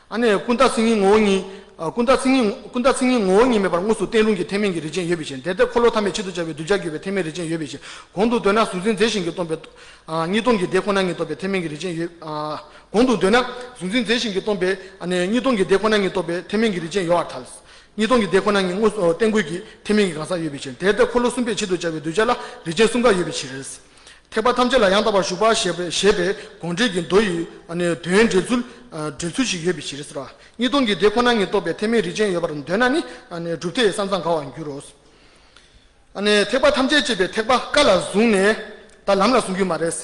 ཨ་ནི་ཀུན་བརྟགས་མཚན་ཉིད་ངོ་བོ་ཉིད། ཨ། ཀུན་བརྟགས་མཚན་ཉིད། ཀུན་བརྟགས་མཚན་ཉིད་ངོ་བོ་ཉིད་མེད་པར་དངོས་སུ་བསྟན་རུང་གི་ཐེག་དམན་གྱི་རིགས་ཅན་ཡོད་པའི་ཕྱིར། དེ་ལྟར་འཁོར་ལོ་ཐ་མའི་ཆེད་དུ་བྱ་བའི་གདུལ་བྱ་བརྒྱུད་པའི་ཐེག་དམན་རིགས་ཅན་ཡོད་པའི་ཕྱིར། གོང་དུ་འདོད་ན་གཟུང་འཛིན་རྫས་གཞན་གྱིས་སྟོང་པའི། ཨ། གཉིས་སྟོང་གི་དེ་ཁོ་ན་ཉིད་རྟོགས་པའི་ཐེག་དམན་གྱི་རིགས་ཅན་ཡོད། ཨ། གོང་དུ་འདོད་ན་གཟུང་འཛིན་རྫས་གཞན་གྱིས་སྟོང་པའི། ཨ་ནི་གཉིས་སྟོང་གི་དེ་ཁོ་ན་ཉིད་རྟོགས་པའི་ཐེག་དམན་གྱི་རིགས་ཅན་ཡོད་པར་ཐལ། གཉིས་སྟོང་གི་དེ་ཁོ་ན་ཉིད་དངོས་སུ་བསྟན་དགོས་ཀྱི་ཐེག་དམན་གྱི་གང་ཟག་ཡོད་པའི་ཕྱིར། དེ་ལྟར་འཁོར་ལོ་གསུམ་པའི་ཆེད་དུ་བྱ་བའི་གདུལ་བྱ་ལ་རིགས་ཅན་གསུམ་ཀ་ཡོད་པའི་ཕྱིར། ཐེག་པ་ཐམས་ཅད་ལ་ཡང་དག་པར་ཞུགས་པ་ཞེས་པའི། ཞེས་པའི་དགོངས་འགྲེལ་གྱི་མདོ་ཡི། ཨ་ནི་དོན་འགྲེལ་ཚུལ། ཨ། འགྲེལ་ཚུལ་ཞིག་ཡོད་པའི་ཕྱིར་ཟེར་བ། གཉིས་སྟོང་གི་དེ་ཁོ་ན་ཉིད་རྟོགས་པའི་ཐེག་དམན་རིགས་ཅན་ཡོད་པར་འདོད་ན་ནི། ཨ་ནི་གྲུབ་མཐས་ས་མཚམས་འགལ་བར་འགྱུར་རོ། ཨ་ནི་ཐེག་པ་ཐམས་ཅད་ཅེས་པའི་ཐེག་པ་ཀ་ལ་བཟུང་ནས། ད་ལམ་ལ་བཟུང་རྒྱུ་མ་རེད།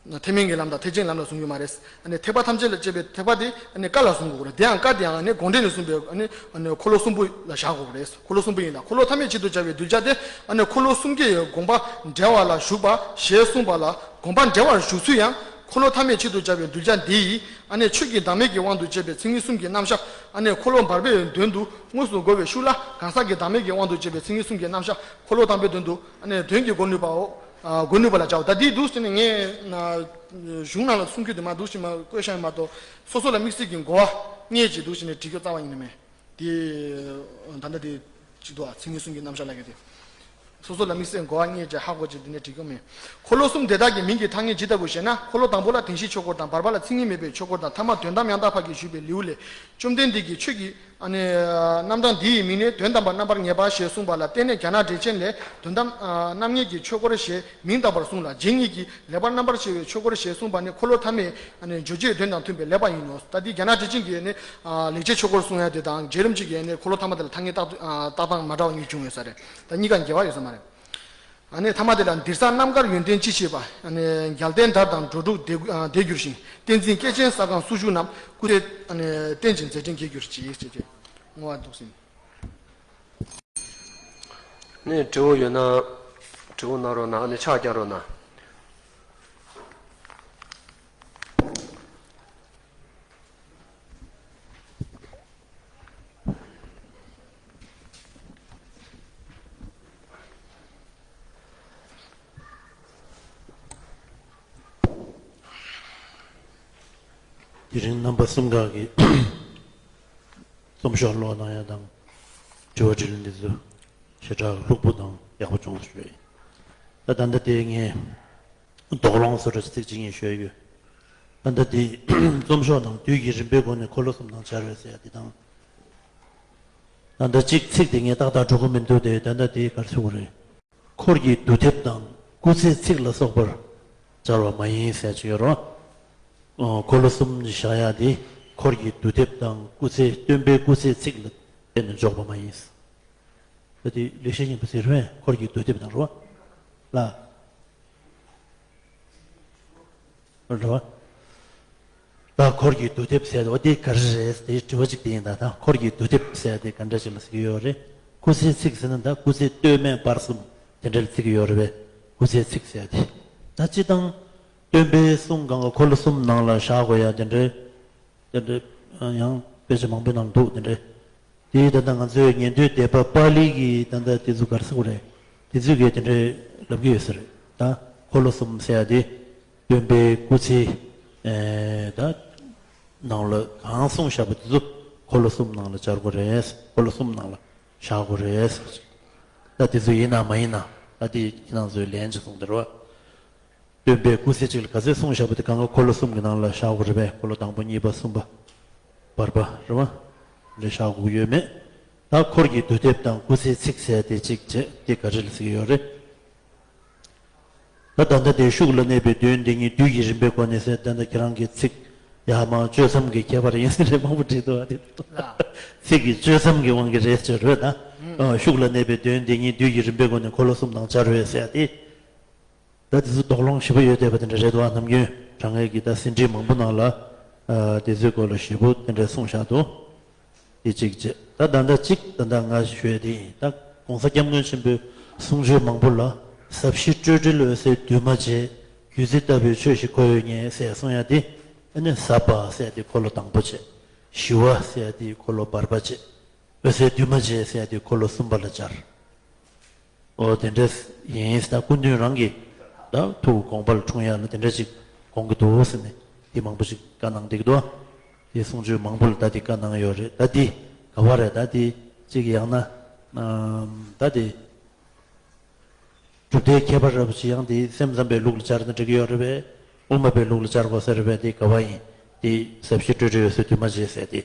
ཨ། ཐེག་དམན་གྱི་ལམ་དང་ཐེག་ཆེན་ལམ་ལ་བཟུང་རྒྱུ་མ་རེད། ཨ་ནི་ཐེག་པ་ཐམས་ཅད་ལ་ཅེས་པའི་ཐེག་པ་དེ་ཨ་ནི་ཀ་ལ་བཟུང་དགོས་རེད། དེའང་ཀ་དེའང་ཨ་ནི་དགོངས་འགྲེལ་ནས་གསུངས་པའི། ཨ་ནི། ཨ་ནི་འཁོར་ལོ་གསུམ་པོ་ལ་བཞག་དགོས་རེད། འཁོར་ལོ་གསུམ་པོ་ཡིན་ལ། འཁོར་ལོ་ཐ་མའི་ཆེད་དུ་བྱ་བའི་གདུལ་བྱ་དེ་ཨ་ནི་འཁོར་ལོ་གསུམ་ཀའི་དགོངས་པ་འགྲེལ་བ་ལ་ཞུགས་པ་ཞེས་གསུངས་པ་ལ། དགོངས་པ་འགྲེལ་བར་ཞུགས་ཚུལ་ཡང་། འཁོར་ལོ་ཐ་མའི་ཆེད་དུ་བྱ་བའི་གདུལ་བྱ་འདི་ཡིས། ཨ་ནི་ཆོས་ཀྱི་བདག་མེད་ཀྱི་དབང་དུ་བྱས་པའི་མཚན་ཉིད་གསུམ་གྱི་རྣམ་གཞག། ཨ་ནི་འཁོར་ལོ་བར་པའི་དོན་དུ་དངོས་སུ་རྒོལ་བའི་ཤུགས་ལ། གང་ཟག་གི་བདག་མེད་ཀྱི་དབང་དུ་བྱས་པའི་མཚན་ཉིད་གསུམ་གྱི་རྣམ་གཞག་འཁོར་ལོ་དང་པོའི་དོན་དུ། ཨ་ནི་དོན་གྱིས་རྒོལ་ནུས་པའོ། ཨ། རྒོལ་ནུས་པ་ལ་བྱའོ། ད་འདིའི་འདུག་ཟེར་ནས་ངས། ཨ། གཞུང་ནང་ལ་གསུང་རྒྱུ་དེ་མ་འདུག་ཞེས་མ་བཀོད་བཞག་ཡིན་མ་གཏོགས། སོ་སོ་ལ་དམིགས་བསལ་གྱི་གོ་བ་རྙེད་ཅིག་འདུག་ཟེར་ནས་བྲིས་རྒྱུ་རྩ་བ་ཡིན་ནི་མེད། དེ་ད་ལྟ་དེ་གཅིག་འདུག་ཨ། མཚན་ཉིད་གསུམ་གྱི་རྣམ་གཞག་ལ་གི་དེ། སོ་སོ་ལ་དམིགས་བསལ་གོ་བ་རྙེད་ཅེས་ཧ་གོ་ཅེས་འདི་ནས་བྲིས་རྒྱུ་མེད། འཁོར་ལོ་གསུམ་དེ་དག་གི་མིང་གི་ཐ་སྙད་ཇི་ལྟ་བུ་ཞེ་ན། འཁོར་ལོ་དང་པོ་ལ་བདེན་བཞིའི་ཆོས་འཁོར་དང་། བར་པ་ལ་མཚན་ཉིད་མེད་པའི་ཆོས་འཁོར་དང་། ཐ་མར་དོན་དམ་ཡང་དག་ཕར་གྱིས་ཞུས་པའི་ལེའུ་ལས། བཅོམ་ལྡན་འདས་ཀྱིས་ཆོས་ཀྱི། ཨ་ནི། རྣམ་གྲངས་འདི་ཡི་མིང་ནི་དོན་དམ་པར་རྣམ་པར་ངེས་པ་ཞེས་གསུངས་པ་ལ་བརྟེན་ནས། རྒྱ་ནག་འགྲེལ་ཆེན་ལས། དོན་དམ། ཨ། རྣམ་ངེས་ཀྱི་ཆོས་འཁོར་ཞེས་མིང་བཏགས་པར་གསུངས་ལ། རྗེ་ཉིད་ཀྱིས་ལེགས་པར་རྣམ་པར་ཕྱེ་བའི་ཆོས་འཁོར་ཞེས་གསུངས་པ་ནི་འཁོར་ལོ་ཐ་མའི། ཨ་ནི། བརྗོད་བྱའི་དོན་དང་མཐུན་པའི་ལེགས་པ་ཡིན་ནོ། ད་འདི་རྒྱ་ནག་འགྲེལ་ཆེན་གྱི་ནི། ཨ། ལེགས་བྱས་ཆོས་འཁོར་གསུང་ཡ་དེ་དང་། རྗེ་རིན་པོ་ཆེ་གིས་ནི་འཁོར་ལོ་ཐ་མ་དེ་ལ་ཐ་སྙད་བཏགས། ཨ། བཏགས་སྟངས་མ་འདྲ་བ་གཉིས་བྱུང་ཡོད་ས་རེད། ད་གཉིས་ཀ་འགལ་བ་ཡོད་ས་མ་རེད། ཨ་ནི་ཐ་མ་དེ་ལ། འདིར་གསང་རྣམ་དཀར་ཡོན་ཏན་ཅི་མཆིས་པ། ཨ་ནི་རྒྱལ་བསྟན་དར་དང་འགྲོ་དྲུག་བདེ། ཨ། བདེ་འགྱུར་ཞིང་། བསྟན་འཛིན་སྐྱེས་ཆེན་ས་སྒང་སུ་བཞུགས་རྣམས། སྐུ་ཚེ། ཨ་ནི་བརྟན་ཅིང་མཛད་འཕྲིན་རྒྱས་གྱུར་ཅིག་ཅེས་བསྔོ་བ་འདུག་ཟིན། ནས་དྲི་བ་ཡོད་ན་དྲི་བ་གནང་རོགས་གནང་། ཨ་ནི་ཕྱག་བརྐྱང་རོགས་གནང་། དེ་རིང་རྣམ་པ་གསུམ་ཀ་གི་རྩོམ་ཤོག་ཀློག་གནང་ཡ་དང་། དྲི་བ་དྲིས་ལན་འདི་ཚོ་ཞེ་དྲག་ལྷུག་པོ་དང་ཡག་པོ་བྱུང་ཞུ་ཡིན། ད་ད་ལྟ་དེ་ངས་དོགས་སློང་བཟོ་འདྲ་ཚིག་གཅིག་གཉིས་ཤོད་ཡོད། ད་ལྟ་དེ་རྩོམ་ཤོག་ནང་དུས་ཀྱི་རིམ་པའི་སྒོ་ནས་འཁོར་ལོ་གསུམ་ནང་སྦྱར་བས་ཟེར་ཡ་དེ་དང་། ད་ལྟ་གཅིག་ཚིག་དེ་ངས་ཏག་ཏག་འགྲོ་གི་མི་འདུག་སྟེ། ད་ལྟ་དེ་ག་རེ་ཟེར་དགོས་རེད། འཁོར་གྱི་འདུལ་དེབ་དང་སྐུ་ཚེའི་ཚིག་ལ་སོགས་པར་སྦྱར་བ་མ་ཡིན་ཟེར་ཅིག་ཡོད་རེད། ཨོ། འཁོར་ལོ་གསུམ་བཞག་ཡ་དེ་འཁོར་གྱི་འདུལ་དེབ་དང་སྐུ་ཚེ། སྟོན་པའི་སྐུ་ཚེའི་ཚིག་ལ་བརྟེན་ནས་འཇོག་པ་མ་ཡིན། ད་དེ་ལེགས་བཤད་སྙིང་པོ་ཟེར་བས་འཁོར་གྱི་འདུལ་དེབ་དང་རེད་པ། ལ། རེད་པ། ད་འཁོར་གྱི་འདུལ་དེབ་ཟེར་བ་དེ་ག་རེ་རེད། དེའི་དྲི་བ་གཅིག་དེ་ཡིན། ད་ད་འཁོར་གྱི་འདུལ་དེབ་ཟེར་དེ་ག་འདྲ་ཞིག་ལ་ཟེར་གྱི་ཡོད་རེད། སྐུ་ཚེའི་ཚིག་ཟེར་ན་ད་སྐུ་ཚེ་སྟོད་སྨད་བར་གསུམ་དེ་འདྲ་ལ་བརྩི་གི་ཡོད་རེད་པས། སྐུ་ཚེའི་ཚིག་ཟེར་དེ། ད་སྤྱིར་བཏང་སྟོན་པའི་གསུང་གང་ག་འཁོར་ལོ་གསུམ་ནང་ལ་བཞག་དགོས་ཡ་དེ་འདྲའི། དེ་འདྲའི་ཡང་དཔེ་ཆ་མང་པོའི་ནང་འདུག་དེ་འདྲའི། དེ་ད་ལྟ་ང་ཚོའི་ཉན་ཐོས་སྡེ་པ་པཱ་ལི་གི་ད་ལྟ་དེ་ཚོ་ག་རེ་ཟེར་དགོས་རེད། དེ་ཚོས་གི་དེ་འདྲའི་ལབ་ཀྱི་ཡོད་ས་རེད། ད་འཁོར་ལོ་གསུམ་ཟེར་ཡ་དེ་སྟོན་པའི་སྐུ་ཚེ། ཨེ། ད་ནང་ལ་གང་གསུངས་བཞག་པ་དེ་ཚོ་འཁོར་ལོ་གསུམ་ནང་ལ་སྦྱར་དགོས་རེད། འཁོར་ལོ་གསུམ་ནང་ལ་བཞག་དགོས་རེད་ཟེར། ད་དེ་ཚོ་ཡིན་ན་མ་ཡིན་ན། ད་དེ་ཁྱེད་རང་ཚོས་ལན་ཅིག་གསུངས་དེ་རེད་པ། སྟོན་པའི་སྐུ་ཚེ་གཅིག་ལ་ག་ཚོད་གསུངས་བཞག་པ་དེ་གང་ག་འཁོར་ལོ་གསུམ་གྱི་ནང་ལ་བཞག་དགོས་རེད་པས། འཁོར་ལོ་དང་པོ་གཉིས་པ་གསུམ་པ་བར་པ་རེད་པ། འདི་བཞག་དགོས་ཡོད་མེད། ད་འཁོར་གྱི་འདུལ་དེབ་དང་སྐུ་ཚེའི་ཚིག་ཟེར་དེ་གཅིག་བྱས་དེ་ག་རེ་ལ་ཟེར་གྱི་ཡོད་རེད། ད་ད་ལྟ་དེ་ཤུགས་ལ་གནས་པའི་དོན་འདི་ཉིད་དུས་ཀྱི་རིམ་པའི་སྒོ་ནས་ཟེར། ད་ལྟ་ཁྱེད་རང་གི་ཚིག་ཡར་མར་གཅོད་མཚམས་ཀྱི་ཁྱད་པར་ཡིན་ཟེར་རེད། མང་པོ་བྲིས་འདུག་ཨ། དེ་ལ་ཚིག་གི་གཅོད་མཚམས་ཀྱི་དབང་གིས་རེད་ཟེར་རེད་ད། ཨ། ཤུགས་ལ་གནས་པའི་དོན་དེ་ཉིད་བསྡུས་ཀྱི་རིམ་པའི་སྒོ་ནས་འཁོར་ལོ་གསུམ་དང་སྦྱར་བས་ཟེར་ཏེ། ད་དེ་ཚོ་དོགས་སློང་ཞེ་པོ་ཡོད་བསྡད་པ་དེ་འདྲ་རེད་དོ། ནམ་རྒྱུན་དྲང་ངེས་ཀྱི་ད་ཟིན་བྲིས་མང་པོ་ནང་ལ། ཨ། དེ་ཚོའི་སྐོར་ལ་ཞེ་པོ་དེ་འདྲ་གསུངས་བཞག་འདུག་དེ་གཅིག་བྱས། ད་ད་ལྟ་གཅིག་ད་ལྟ་ང་ཞུ་ཡ་དེ་ཡིན། ད་༸གོང་ས་༸སྐྱབས་མགོན་ཆེན་པོའི་གསུང་ཆོས་མང་པོ་ལ་ཟབ་ཞི་སྤྲོས་བྲལ་འོད་གསལ་འདུས་མ་བྱས། བརྒྱུད་འཛིན་ལྟ་བུའི་ཆོས་ཤིག་གོ་ཡོད་ངེས་ཟེར་གསུང་ཡ་དེ། ཨ་ནི་ཟབ་པ་ཟེར་ཡ་དེ་འཁོར་ལོ་དང་པོ་བྱས། ཞི་བ་ཟེར་ཡ་དེ་འཁོར་ལོ་བར་པ་བྱས། འོད་གསལ་འདུས་མ་བྱས་ཟེར་ཡ་དེ་འཁོར་ལོ་གསུམ་པ་ལ་སྦྱར། འོ་དེ་འདྲ་ཡིན། ད་སྐུ་མདུན་རང་གིས་ད་ཐུགས་དགོངས་པ་ལ་འཁྲུངས་ཡ་ལ་དེ་འདྲ་ཅིག་དགོངས་ཀྱི་འདུག་ཟེར་ནས་དེ་མང་པོ་ཅིག་བཀའ་གནང་བསྡད་ཀྱི་འདུག་དེ་གསུང་ཆོས་མང་པོ་ལ་ད་དེ་བཀའ་གནང་ཡོད་རེད། ད་དེ་ག་བ་རེད། ད་དེ་ཅིག་ཡང་ན་ཨམ། ད་དེ་གྲུབ་མཐའི་ཁྱད་པར་རབ་ཅིག་ཡང་དེ་སེམས་ཙམ་པའི་ལུགས་ལ་སྦྱར་ན་འགྲིག་གི་ཡོད་རེད་པས། དབུ་མ་པའི་ལུགས་ལ་སྦྱར་དགོས་ས་རེད་པས། དེ་ག་བ་ཡིན། དེ་ཟབ་ཞི་སྤྲོས་བྲལ་འོད་གསལ་འདུས་མ་བྱས་ཟེར་དེ།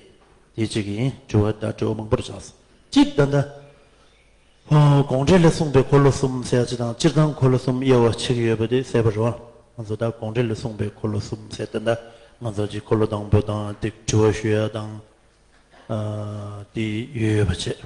དེ་གཅིག་ཡིན། དྲི་བ་ད་དྲི་བ་མང་པོ་རེ་བྱུང་སོང་། གཅིག་ད་ལྟ། ཨོ། དགོངས་འགྲེལ་ལ་གསུངས་པའི་འཁོར་ལོ་གསུམ་ཟེར་ཡ་ཅིག་དང་། སྤྱིར་བཏང་འཁོར་ལོ་གསུམ་དབྱེ་བ་ཕྱེ་གི་ཡོད་པ་དེ་གསལ་པོ་རེད་བ། ང་ཚོ་ད་དགོངས་འགྲེལ་ལ་གསུངས་པའི་འཁོར་ལོ་གསུམ་ཟེར་ད་ལྟ་ང་ཚོ་གཅིག་འཁོར་ལོ་དང་པོ་དང་དེ་དྲི་བ་ཞུ་ཡ་དང་། ཨ། དེ་ཡོད་ཡོད་པ་བྱས།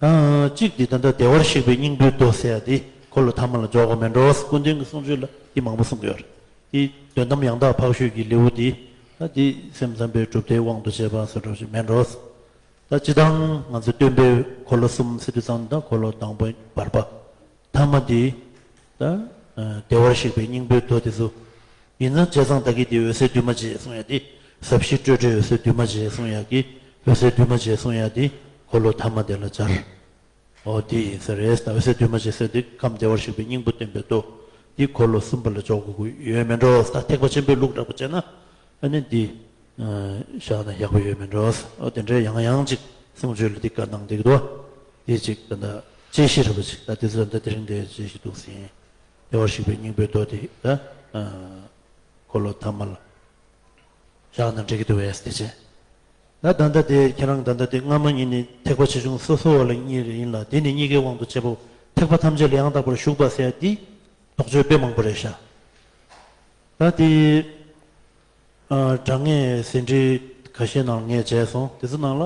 ཨ། གཅིག་དེ་ད་ལྟ་བདེ་བར་གཤེགས་པའི་སྙིང་པོའི་མདོ་ཟེར་ཡ་དེ་འཁོར་ལོ་ཐ་མ་ལ་འཇོག་དགོས་མེད་འགྲོ། སྐུ་མདུན་གྱི་གསུང་ཆོས་ལ་དེ་མང་པོ་གསུང་གི་ཡོད་རེད། དེ་དོན་དམ་ཡང་དག་འཕགས་ཤོས་ཀྱི་ལེའུ་དེ། ད་དེ་སེམས་ཙམ་པའི་གྲུབ་མཐའི་དབང་དུ་བྱས་པ་ཟེར་འགྲོ་ཞིག་མེད་འགྲོ། ད་སྤྱིར་བཏང་ང་ཚོ་སྟོན་པའི་འཁོར་ལོ་གསུམ་ཟེར་དུས་ཙམ་ད་འཁོར་ལོ་དང་པོ་བར་པ། ཐ་མ་དེ། ད་ཨ་བདེ་བར་གཤེགས་པའི་སྙིང་པོའི་མདོ་དེ་ཚོ་ཡིན་ཙང་། བྱས་ཙང་ད་གིན་དེ་འོད་གསལ་འདུས་མ་བྱས་གསུང་ཡ་དེ། ཟབ་ཞི་སྤྲོས་བྲལ་འོད་གསལ་འདུས་མ་བྱས་གསུང་ཡ་གི། འོད་གསལ་འདུས་མ་བྱས་གསུང་ཡ་དེ་འཁོར་ལོ་ཐ་མ་དེ་ལ་སྦྱར། འོ་དེ་ཡིན་ས་རེད། ད་འོད་གསལ་འདུས་མ་བྱས་ཟེར་དེ་ཁམས་བདེ་བར་གཤེགས་པའི་སྙིང་པོ་སྟོན་པའི་མདོ་དེ་འཁོར་ལོ་གསུམ་པ་ལ་འཇོག་དགོས་ཀྱི་ཡོད་མེད་འགྲོ། ད་ཐེག་པ་ཆེན་པོའི་ལུགས་འདྲ་པོ་བྱས་ན། ཨ་ནི་འདི་ཨ་བཞག་ན་ཡག་པོ་ཡོད་མེད་འགྲོ། ཨོ་དེ་འདྲའི་ཡང་ཡང་ཅིག་གསུང་ཆོས་ལ་འདི་བཀའ་གནང་བསྡད་ཀྱི་འདུག་དེ་ཅིག་ད་ལྟ་དཔྱད་གཞི་རེད་པ་ཅིག་ད་དེ་ཚོ་ད་དེ་རིང་འདིའི་དཔྱད་གཞི་འདུག་ཟིན། བདེ་བར་གཤེགས་པའི་སྙིང་པོའི་མདོ་དེ་ད་ཨ་འཁོར་ལོ་ཐ་མ་ལ་བཞག་ན་འགྲིག་གི་འདུག་བས་དེ་བྱས། ད་ད་ལྟ་དེ་ཁྱེད་རང་ད་ལྟ་དེ་སྔ་མ་གཉིས་ནི་ཐེག་པ་ཆེ་ཆུང་སོ་སོ་བ་ལ་གཉིས་རེ་ཡིན་ལ། དེ་ནི་གཉིས་ཀའི་དབང་དུ་བྱས་པའོ། ཐེག་པ་ཐམས་ཅད་ལ་ཡང་དག་པར་ཞུགས་པ་ཟེར་ཡ་དེ་དོགས་གཅོད་དཔེ་མང་པོ་རེད་ཤག་ད་དེ་ཨ་དྲང་ངེས་ཟིན་བྲིས་ཁ་ཤས་ནང་ངས་མཇལ་སོང་། དེ་ཚོ་ནང་ལ་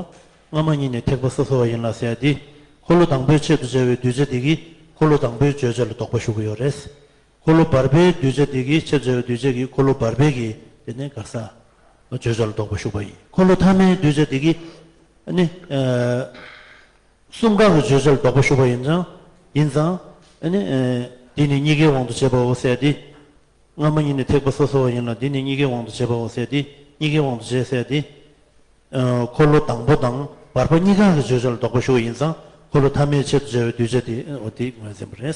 སྔ་མ་གཉིས་ནི་ཐེག་པ་སོ་སོ་བ་ཡིན་ལ་ཟེར་ཡ་དེ། འཁོར་ལོ་དང་པོའི་ཆེད་དུ་བྱ་བའི་གདུལ་བྱ་དེ་གིས་འཁོར་ལོ་དང་པོའི་བརྗོད་བྱ་ལ་དོགས་པ་ཞུགས་ཀྱི་ཡོད་རེད། འཁོར་ལོ་བར་པའི་གདུལ་བྱ་དེ་གིས། ཆེད་དུ་བྱ་བའི་གདུལ་བྱ་གིས་འཁོར་ལོ་བར་པའི་གི་དེ་ནས་ག་ས་བརྗོད་བྱ་ལ་དོགས་པ་ཞུགས་པ་ཡིན། འཁོར་ལོ་ཐ་མའི་གདུལ་བྱ་དེ་གིས་ནི་ཨ་གསུམ་ཀ་གི་བརྗོད་བྱ་ལ་དོགས་པ་ཞུགས་པ་ཡིན་ཙང་། ཡིན་ཙང་ཨ་ནི་ཨ་དེ་ནི་གཉིས་ཀའི་དབང་དུ་བྱས་པའོ་ཟེར་ཏེ། སྔ་མ་གཉིས་ནི་ཐེག་པ་སོ་སོ་བ་ཡིན་ལ། དེ་ནི་གཉིས་ཀའི་དབང་དུ་བྱས་པའོ་ཟེར་ཏེ། གཉིས་ཀའི་དབང་དུ་བྱས་ཟེར་ཏེ། ཨ་འཁོར་ལོ་དང་པོ་དང་བར་པ་གཉིས་ཀ་གི་བརྗོད་བྱ་ལ་དོགས་པ་ཞུགས་ཡིན་ཙང་། འཁོར་ལོ་ཐ་མའི་ཆེད་དུ་བྱ་བའི་གདུལ་བྱ་དེ་འོ་དེ་ངོས་འཛིན་པ་རེད།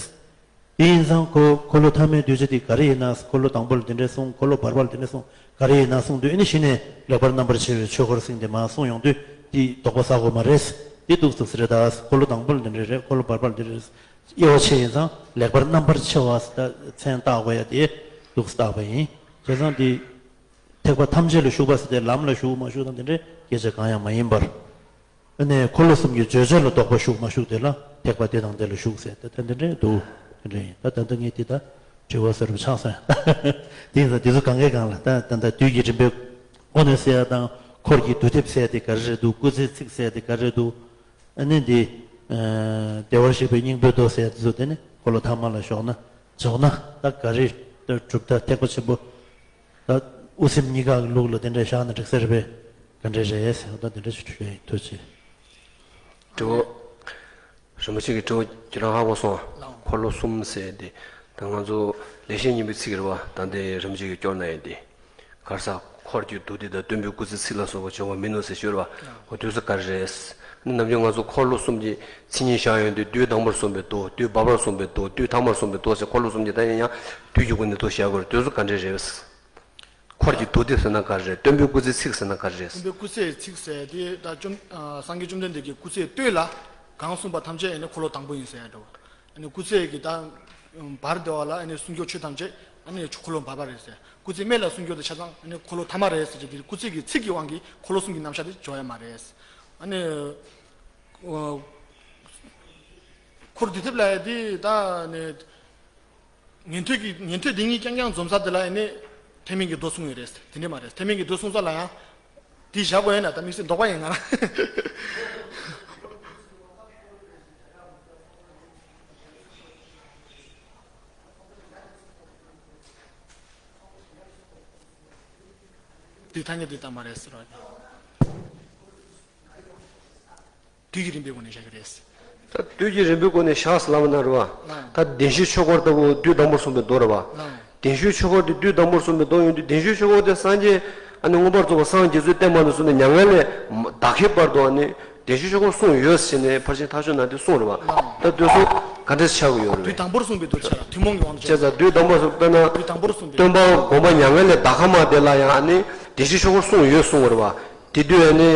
དེ་ཡིན་ཙང་ཁོ་འཁོར་ལོ་ཐ་མའི་གདུལ་བྱ་དེ་ག་རེ་ཡིན་ན། འཁོར་ལོ་དང་པོ་ལ་དེ་འདྲས་གསུངས། འཁོར་ལོ་བར་པ་ལ་དེ་འདྲས་གསུངས། ག་རེ་ཡིན་ན་གསུངས་དུས། ཨ་ནི་གཞི་ནས་ལེགས་པར་རྣམ་པར་ཕྱེ་བའི་ཆོས་འཁོར་གསུངས་ཏེ་མར་གསུངས་ཡོང་དུས། དེ་དོགས་པ་ཟ་དགོས་མ་རེད། དེ་འདུག་ཐུབ་ས་རེད། ད་འཁོར་ལོ་དང་པོ་ལ་དེ་འདྲས་རེད། འཁོར་ལོ་བར་པ་ལ་དེ་འདྲས་རེད། དབྱེ་བ་ཕྱེ་ཡིན་ཙང་ལེགས་པར་རྣམ་པར་ཕྱེ་བ་ཟེར་ད་མཚན་བཏགས་དགོས་ཡ་དེ་འདུག་བཏགས་པ་ཡིན། བྱས་ཙང་དེ། ཐེག་པ་ཐམས་ཅད་ལ་ཞུགས་པ་ཟེར་ཏེ་ལམ་ལ་ཞུགས་མ་ཞུགས་དང་དེ་འདྲའི་སྐད་ཆ་གང་ཡང་མ་ཡིན་པར། ཨ་ནི་འཁོར་ལོ་གསུམ་གྱི་བརྗོད་བྱ་ལ་དོགས་པ་ཞུགས་མ་ཞུགས་དེ་ལ་ཐེག་པ་དེ་དང་དེ་ལ་ཞུགས་ཟེར་ཏེ་ད་དེ་འདྲའི་འདུག་དེ་འདྲ་ཡིན། ད་ད་ལྟ་ངས་དེ་ད་དྲི་བ་ཟེར་བ་ཆགས་སོང་། དེ་ཡིན་ཙང་དེ་ཚོ་གང་གའི་སྒང་ལ་ད་ད་ལྟ་དུས་ཀྱི་རིམ་པའི་སྒོ་ནས་ཟེར་ཡ་དང་། འཁོར་གྱི་མདོ་སྡེ་ཟེར་ཡ་དེ་ག་རེ་རེད་འདུག་སྐུལ་ཚིག་ཚིག་ཟེར་ཡ་དེ་ག་རེ་རེད་འདུག་ཨ་ནི་འདི། ཨ་བདེ་བར་གཤེགས་པའི་སྙིང་པོའི་མདོ་ཟེར་དེ་ཚོ་དེ་ནི་འཁོར་ལོ་ཐ་མ་ལ་ཞོག་ན། འཇོག་ན་ད་ག་རེ། ད་གྲུབ་མཐའ་ཐེག་པ་ཆེན་པོ། ད་དབུ་སེམས་གཉིས་ཀ་གི་ལུགས་ལ་དེ་འདྲ་བཞག་ན་འགྲིག་ས་རེད་པས། ག་འདྲ་རེད་ཟེར་བ་ད་དེ་འདྲ་ཞིག་ཞུ་ཡ་ཡིན། ཐུགས་རྗེ་ཆེ། དྲི་བ། རིན་པོ་ཆེ་གི་དྲི་བ་ཁྱེད་རང་ཧ་གོ་སོང་། འཁོར་ལོ་གསུམ་ཟེར་ཏེ། ད་ང་ཚོ་ལེགས་བཤད་སྙིང་པོའི་ཚིག་རེད་བ། ད་འདི་རིན་པོ་ཆེ་གི་སྐྱོར་ན་ཡིན་ཏེ། ག་རེ་ཟ། འཁོར་གྱི་མདོ་སྡེ་དང་སྟོན་པའི་སྐུལ་ཚིག་ཚིག་ལ་སོགས་པ་བྱུང་བ་མིན་ནོ་ཟེར་ཤོད་བ། འོ་དུས་སུ་ག་རེ་རེད། ནི་ནམ་རྒྱུན་ང་ཚོ་འཁོར་ལོ་གསུམ་གྱི་མཚན་ཉིད་བཞག་ཡོང་དུས། དུས་དང་པོར་གསུངས་པའི་མདོ། དུས་བར་པར་གསུངས་པའི་མདོ། དུས་ཐ་མར་གསུངས་པའི་མདོ་ཟེར། འཁོར་ལོ་གསུམ་གྱི་ད་ཡིན་ཡང་དུས་ཀྱི་སྒོ་ནས་མདོ་བཞག་དགོས་རེད། དུས་སུ་ག་འདྲ་རེད། འཁོར་གྱི་མདོ་སྡེ་ཟེར་ན་ག་རེ་རེད། སྟོན་པའི་སྐུལ་ཚིག་ཚིག་ཟེར་ན་ག་རེ་རེད། སྟོན་པའི་སྐུལ་ཚིག་ཚིག་ཟེར་དེ་ད་བཅོམ་ཨ་སངས་རྒྱས་བཅོམ་ལྡན་འདས་ཀྱི་སྐུལ་ཚིག་སྟོད་ལ་གང་གསུངས་པ་ཐམས་ཅད་ཨ་ནི་འཁོར་ལོ་དང་པོ་ཡིན་ཟེར་ཡ་འདྲ་བོ། ཨ་ནི་སྐུལ་ཚིག་གི་ད་བར་དེ་བ་ལ་ཨ་ནི་གསུང་རྒྱུ་ཆོས་ཐམས་ཅད་ཨ་ནི་འཁོར་ལོ་བར་པ་རེད་ཟེར། སྐུལ་ཚིག་སྨད་ལ་གསུང་རྒྱུ་དེ་ཆ་ཚང་ཨ་ནི་འཁོར་ལོ་ཐ་མ་རེད་ཟེར་གྱི། དེ་སྐུལ་ཚིག་གི་ཚིག་གི་དབང་གིས་འཁོར་ལོ་གསུམ་གྱི་རྣམ་གཞག་དེ་འཇོག་ཡ་མ་རེད། ཨ་ནི་ཨ་འཁོར་འདུས་ཐེབས་ལབ་ཡ་དེ་ད་ཨ་ནི། ཉན་ཐོས་ཀྱི་ཉན་ཐོས་སྡེ་གཉིས་རྐྱང་རྐྱང་འཛོམས་ས་དེ་ལ་ཨ་ནི་ཐེག་དམན་གྱི་མདོ་གསུངས་ཡོད་རེད། དེ་འདྲས་མ་རེད། ཐེག་དམན་གྱི་མདོ་གསུངས་ས་ལ་ཡང་དེ་བཞག་དགོས་ཡོད་ན། ད་དམིགས་བསལ་དོགས་པ་ཡིན་ང་རང་། དུས་ཐ་སྙད་དེ་ལྟ་མ་རེད་ཟེར་བ་རེད། དུས་ཀྱི་རིམ་པའི་སྒོ་ནས་བཞག་གི་རེད། ད་དུས་ཀྱི་རིམ་པའི་སྒོ་ནས་བཞག་ཟེར་ལབ་ན་རེད་བ། ད་བདེན་བཞིའི་ཆོས་འཁོར་ལྟ་བུ་དུས་དང་པོར་གསུངས་པའི་མདོ་རེད་བ། བདེན་བཞིའི་ཆོས་འཁོར་དེ་དུས་དང་པོར་གསུངས་པའི་མདོ་ཡིན་དུས་བདེན་བཞིའི་ཆོས་འཁོར་དེ་སངས་རྒྱས་ཨ་ནི་མངོན་པར་རྫོགས་པར་སངས་རྒྱས་ཚུལ་བསྟན་པ་ནས་བཟུང་ནས་མྱ་ངན་ལས་མ་འདའ་ཁའི་བར་དུ་ཨ་ནི་བདེན་བཞིའི་ཆོས་འཁོར་གསུངས་ཡོད་ཟེར་ནས་ཕར་ཕྱིན་ཐ་ཤོད་ནང་དེ་གསུངས་རེད་བ། ད་དུས་སུ་ག་འདྲས་ཆགས་ཀྱི་ཡོད་རེད། དུས་དང་པོར་གསུངས་པའི་མདོ་ཆ་ལ་ཐུན་མོང་གི་དབང་དུ་བྱས་ཙང་དུས་དང་པོར་གསུངས་པ་ན་དུས་དང་པོར་གསུངས་པའི་སྟོན་པ་དགོངས་པ་མྱ་ངན་ལས་འདའ་ཁ་མ་དེ་ལ་ཡང་ཨ་ནི་བདེན་བཞིའི་ཆོས་འཁོར་གསུངས་ཡོད་གསུངས་པ་རེད་བ། དེ་དུས་ཨ་ནི་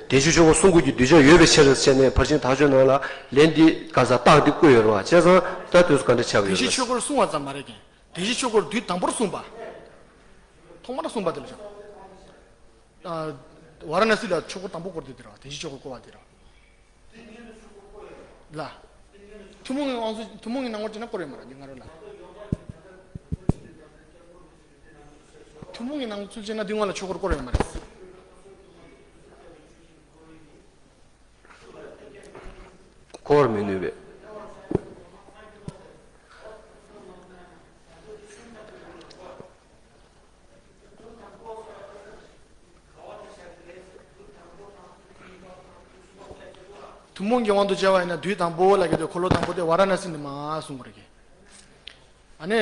བདེན་བཞིའི་ཆོས་འཁོར་གསུང་དགོས་ཀྱི་གདུལ་བྱ་ཡོད་པའི་ཕྱིར་ཟེར་ནས་ཕར་ཕྱིན་ཐག་ཆོད་ནང་ལ་ལན་འདི་ག་ས་རྟགས་འདི་བཀོད་ཡོད་རེད་བ། བྱས་ཙང་ད་དུས་སུ་ག་འདྲ་ཆགས་ཀྱི་ཡོད་རེད། བདེན་བཞིའི་ཆོས་འཁོར་གསུང་བ་ཙམ་མ་རེད་ཀྱང་བདེན་བཞིའི་ཆོས་འཁོར་དུས་དང་པོར་གསུངས་པ། ཐོག་མར་གསུངས་པ་དེ་ལ་བཞག་ཨ། ཝཱ་ར་ཎ་སི་ལ་ཆོས་འཁོར་དང་པོ་བསྐོར་དུས་དེ་རེད་བ། བདེན་བཞིའི་ཆོས་འཁོར་བསྐོར་བ་དེ་རེད་བ། ལ། ཐུན་མོང་གི་དབང་ཚུལ་ཐུན་མོང་གི་སྣང་ངོར་བྱས་ན་བསྐོར་ཡོད་མ་རེད་འདི་སྔ་རོལ་ལ། ཐུན་མོང་གི་སྣང་ཚུལ་བྱས་ན་འདི་སྔོན་ལ་ཆོས་འཁོར་བསྐོར་ཡོད་མ་རེད། བསྐོར་མི་ནུས་པས། ཐུན་མོང་གི་དབང་དུ་བྱས་པ་ཡིན་ན་དུས་དང་པོ་ལ་གལ་ཏེ་འཁོར་ལོ་དང་པོ་དེ་ཝཱ་ར་ཎ་སི་ནས་མར་གསུང་གི་རེད། ཨ་ནི་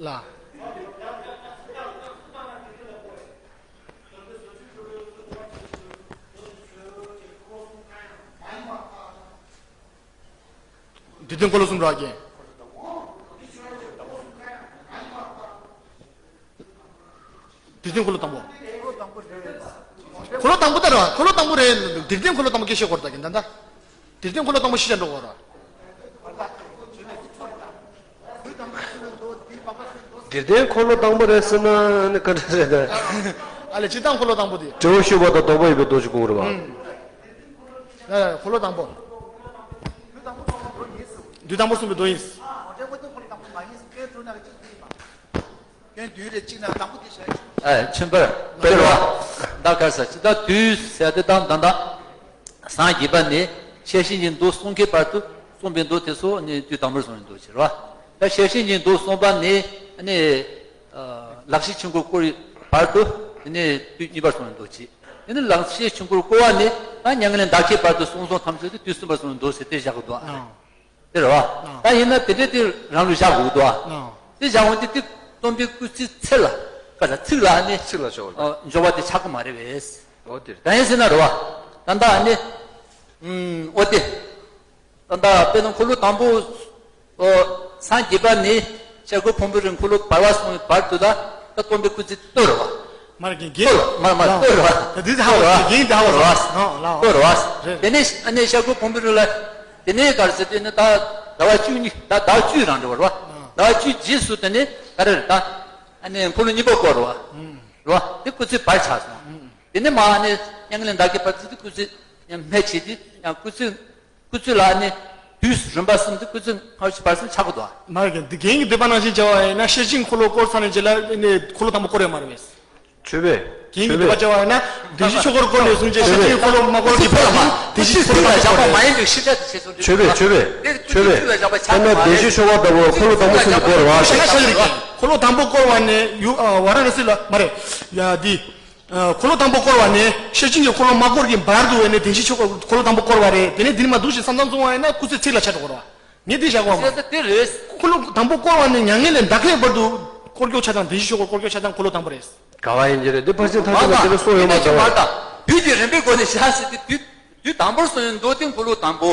ལ། འདི་དོན་འཁོར་ལོ་གསུམ་རག་གི། འདི་དོན་འཁོར་ལོ་དང་པོ། འཁོར་ལོ་དང་པོ་ལྟར་བ། འཁོར་ལོ་དང་པོ་རེད། འདི་དོན་འཁོར་ལོ་དང་པོ་སྐད་ཆ་སྐོར་ད་གིན་ད་ལྟ། འདི་དོན་འཁོར་ལོ་དང་པོ་ཤེས་བྱ་འགྲོ་གོ་ར། འདི་དོན་འཁོར་ལོ་དང་པོ་རེད་ཟེར་ན་ནི་ག་འདྲ་རེད་ད། ཨ་ལས་སྤྱིར་བཏང་འཁོར་ལོ་དང་པོ་དེ། འབྲས་བུ་ཤེས་པ་དང་ལྡོག་པ་ཡོད་པའི་མདོ་ཞིག་དགོངས་རེད་བ། ཨ། འཁོར་ལོ་དང་པོ། དུས་དང་པོ་གསུངས་པའི་མདོ་ཡིན། སྐྱོན་བདུན་རེ་གཅིག་ནས་དང་པོ་དེ་བྱ་ཆོག་ཨ། ཆོས་འཕེལ་དཔེར་བ། ད་ག་ས་ཅི་ད་དུས་ཟེར་དེ་དང་ད་ད་སངས་རྒྱས་པ་ནས་ཤེར་ཕྱིན་གྱི་མདོ་གསུང་གི་བར་དུ་གསུངས་པའི་མདོ་དེ་ཚོ་ནི་དུས་དང་པོར་གསུངས་པའི་མདོ་ཕྱིར་བ། ད་ཤེར་ཕྱིན་གྱི་མདོ་གསུངས་པ་ནས་ནི་ལག་ཤེས་ཆོས་འཁོར་བསྐོར་བའི་བར་དུ་ནི་དུས་གཉིས་པར་གསུངས་པའི་མདོ་ཅིག་ཡིན་ན་ལག་ཤེས་ཆོས་འཁོར་བསྐོར་བ་ནས་ད་མྱ་ངན་ལས་འདའ་ཁའི་བར་དུ་གསུང་གསུམ་ཐམས་ཅད་དུ་དུས་གསུམ་པར་གསུངས་པའི་མདོ་ཟེར་དེ་བཞག་གི་འདུག་ཨ། དེ་རེད་བ། ད་ཡིན་ན་དེ་འདྲའི་དེ་རང་ལུགས་བཞག་དགོས་འདུག་ཨ། དེ་བཞག་འོང་དེ་དེ་སྟོན་པའི་སྐུ་ཚེའི་ཚད་ལ་ག་ལ་ཚིག་ལ་ནི་ཚིག་ལ་འཇོག་པ་འཇོག་པ་དེ་ཆགས་ཀྱི་མ་རེད་པས། འོ་དེ་རེད། ད་ཡིན་ཟེར་ན་རེད་བ། ད་ལྟ་ནི་ཨུམ་འོ་དེ། ད་ལྟ་དཔེར་ན་འཁོར་ལོ་དང་པོ་ཨོ། སངས་རྒྱས་པ་ནི་ཤར་སྒོ་ཕུང་པོའི་རི་འཁོར་ལོ་བར་བར་སོང་བའི་བར་དུ་ལ་ད་སྟོན་པའི་སྐུ་ཚེ་སྟོད་རེད་བ། མར་གྱི་འགྱེད། མར་མར་སྟོད་རེད་བ། འདི་ད་ཧ་གོ་འགྱེད་འདི་ཧ་གོ་རེད་བ། སྟོད་རེད་བ། དེ་ནས་ཨ་ནི་ཤར་སྒོ་ཕུང་པོའི་རི་ལ། དེ་ནས་ག་རེ་ཟེར་དུས་ནི་ད་ཟླ་བ་བཅུ་གཉིས་ད་ཟླ་བ་བཅུ་རང་འགྲོ་བ་རེད་བ། ཟླ་བ་བཅུ་རྗེས་སུ་དེ་ནས་ག་རེ་རེད་ད། ཨ་ནི་འཁོར་ལོ་གཉིས་པ་བསྐོར་རེད་བ། རེད་བ། དེ་སྐུ་ཚེ་བར་ཆགས་སོང་། དེ་ནས་མ་ཨ་ནི་མྱ་ངན་ལས་འདའ་གི་བར་དུ་སྐུ་ཚེ་ཡང་མེད་བྱས་ཏེ་ཡང་སྐུ་ཚེ། སྐུ་ཚེ་ལ་ནི་དུས་རིམ་པ་གསུམ་དུ་སྐུ་ཚེ་སྔ་ཕྱི་བར་གསུམ་ཆགས་ཀྱི་འདུག་མ་རེད་ཀྱང་འདི་རྒན་གྱིས་འདོད་པ་ནང་བཞིན་བྱ་བ་ཡིན་ན་ཤེར་ཕྱིན་འཁོར་ལོ་བསྐོར་ཚར་ནས་རྗེས་ལ་ནི་འཁོར་ལོ་དང་པོ་བསྐོར་ཡོད་མ་རེད་པས། ཆོས་པས། རྒན་གྱིས་འདོད་པ་བྱ་བ་ཡིན་ན་བདེན་བཞིའི་ཆོས་འཁོར་བསྐོར་ནས་བཟུང་རྗེས་ཤེར་ཕྱིན་འཁོར་ལོ་མ་བསྐོར་གྱི་བར་ལ་མ་བདེན་བཞིའི་འཁོར་ལོ་དང་པོ་བསྐོར་ཡོད་མ་རེད། ཆོས་པས་ཆོས་པས་ཆོས་པས། དཔེར་ན་བདེན་བཞིའི་ཆོས་འཁོར་དང་པོ་འཁོར་ལོ་དང་པོ་གསུམ་དུ་བསྐོར་བ། འཁོར་ལོ་དང་པོ་བསྐོར་བ་ནས་ཡུ་ཝཱ་ར་ཎ་སི་ལ་མ་རེད། ཡ་འདི། འཁོར་ལོ་དང་པོ་བསྐོར་བ་ནས་ཤེར་ཕྱིན་གྱི་འཁོར་ལོ་མ་བསྐོར་གྱི་བར་དུ་བས་ནས་བདེན་བཞིའི་ཆོས་འཁོར་ལོ་དང་པོ་བསྐོར་བ་རེད། དེ་ནས་འདི་ནས་མ་འདུག་ཞེས་བསམ་བསམ་སོང་བ་ཡིན་ན་སྐུ་ཚེ་ཚིག་ལ་ཆགས་འགྲོ་གི་རེད་བ། ངས་འདི་བཞག་གོ་བ་མ་རེད། དེ་རེད། འཁོར་ལོ་དང་པོ་བསྐོར་བ་ནས་མྱ་ངན་ལས་འདའ་ཁའི་བར་དུ་བསྐོར་རྒྱུ་ཆ་ཚང་བདེན་བཞིའི་ཆོས་འཁོར་བསྐོར་རྒྱུ་ཆ་ཚང་འཁོར་ལོ་དང་པོ་རེད། ག་བ་ཡིན་གྱི་རེད། འདི་ཕལ་ཆེར་ཐག་ཆོད་པ་ཅིག་ལ་གསུངས་ཡོད་མ་རེད། དུས་ཀྱི་རིམ་པའི་སྒོ་ནས་བཞག་ཟེར་དུས་དུས་དུས་དང་པོར་གསུངས་ཡོད་མདོ་དེ་འཁོར་ལོ་དང་པོ།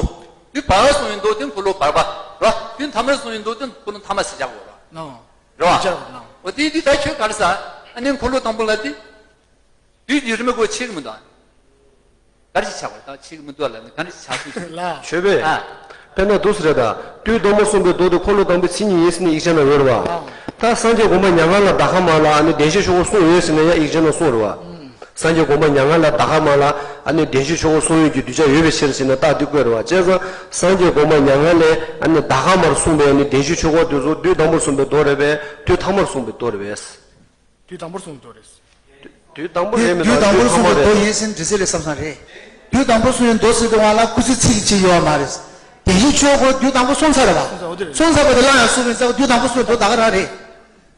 དུས་བར་བར་གསུངས་ཡོད་མདོ་དེ་འཁོར་ལོ་བར་བར་རེད། དུས་མཐའ་མར་གསུངས་ཡོད་མདོ་དེ་འཁོར་ལོ་མཐའ་མ་ཟེར་བཞག་གོ་རེད། རེད་བ། འོ་དེ་དུས་ད་ཁྱོད་ག་རེ་ཟ། ཨ་ནི་འཁོར་ལོ་དང་པོ་ལ་དེ། དུས་ཀྱི་རིམ་པའི་སྒོ་ཕྱེ་གི་མི་འདུག་ཨ། ག་རེ་ཞིག་ཆགས་པ་ད་ཕྱེ་གི་མི་འདུག་ལ་ནི་ག་རེ་ཞིག་ཆགས་སོང་ཞིག་ལ། ཆོས་པས། ཨ། དཔེར་ན་འདུག་སེ་རེད་ད། དུས་དང་པོ་གསུངས་པའི་མདོ་དེ་འཁོར་ལོ་དང་པོའི་མཚན་ཉིད་ཡིན་ཟེར་ནས་ཡིག་ཆ་ན་ཡོད་རེད་བ། ད་སངས་རྒྱས་དགོངས་པ་མྱ་ངན་ལས་འདའ་ཁ་མ་ལ་ཨ་ནི་བདེན་བཞིའི་ཆོས་འཁོར་གསུངས་ཡོད་ཟེར་ནས་ཡང་ཡིག་ཆ་ན་གསུངས་རེད་བ། སངས་རྒྱས་དགོངས་པ་མྱ་ངན་ལས་འདའ་ཁ་མ་ལ་ཨ་ནི་བདེན་བཞིའི་ཆོས་འཁོར་གསུང་ཡོད་ཀྱི་གདུལ་བྱ་ཡོད་པའི་ཕྱིར་ཟེར་ནས་རྟགས་འདི་བཀོད་རེད་བ། བྱས་ཙང་སངས་རྒྱས་དགོངས་པ་མྱ་ངན་ལས་ཨ་ནི་འདའ་ཁ་མར་གསུངས་པའི་ཨ་ནི་བདེན་བཞིའི་ཆོས་འཁོར་དེ་ཚོ་དུས་དང་པོར་གསུངས་པའི་མདོ་རེད་པས། དུས་མཐའ་མར་གསུངས་པའི་མདོ་རེད་པས། དུས་དང་པོར་གསུངས་པའི་མདོ་རེད། དུས་དུས་དང་པོ་རེད་མི་འདུག་དུས་དང་པོར་གསུངས་པའི་མདོ་ཡིན་ཟེར་འདྲི་ཟེར་ལས་བསམ་བསམ་རེད། དུས་དང་པོར་གསུངས་པའི་མདོ་ཟེར་དུས་ང་ལ་སྐུ་ཚེ་ཚིག་གཅིག་ཡོད་མ་རེད། བདེན་བཞིའི་ཆོས་འཁོར་དུས་དང་པོ་གསུངས་ཚར་རེད་བ། གསུངས་ཚར་འོ་དེ་རེད། གསུངས་ཚར་བ་དེ་བླང་ཡང་གསུངས་མིན་ཚར་བ་དུས་དང་པོ་གསུངས་པའི་མདོ་ད་ག་རང་རེད།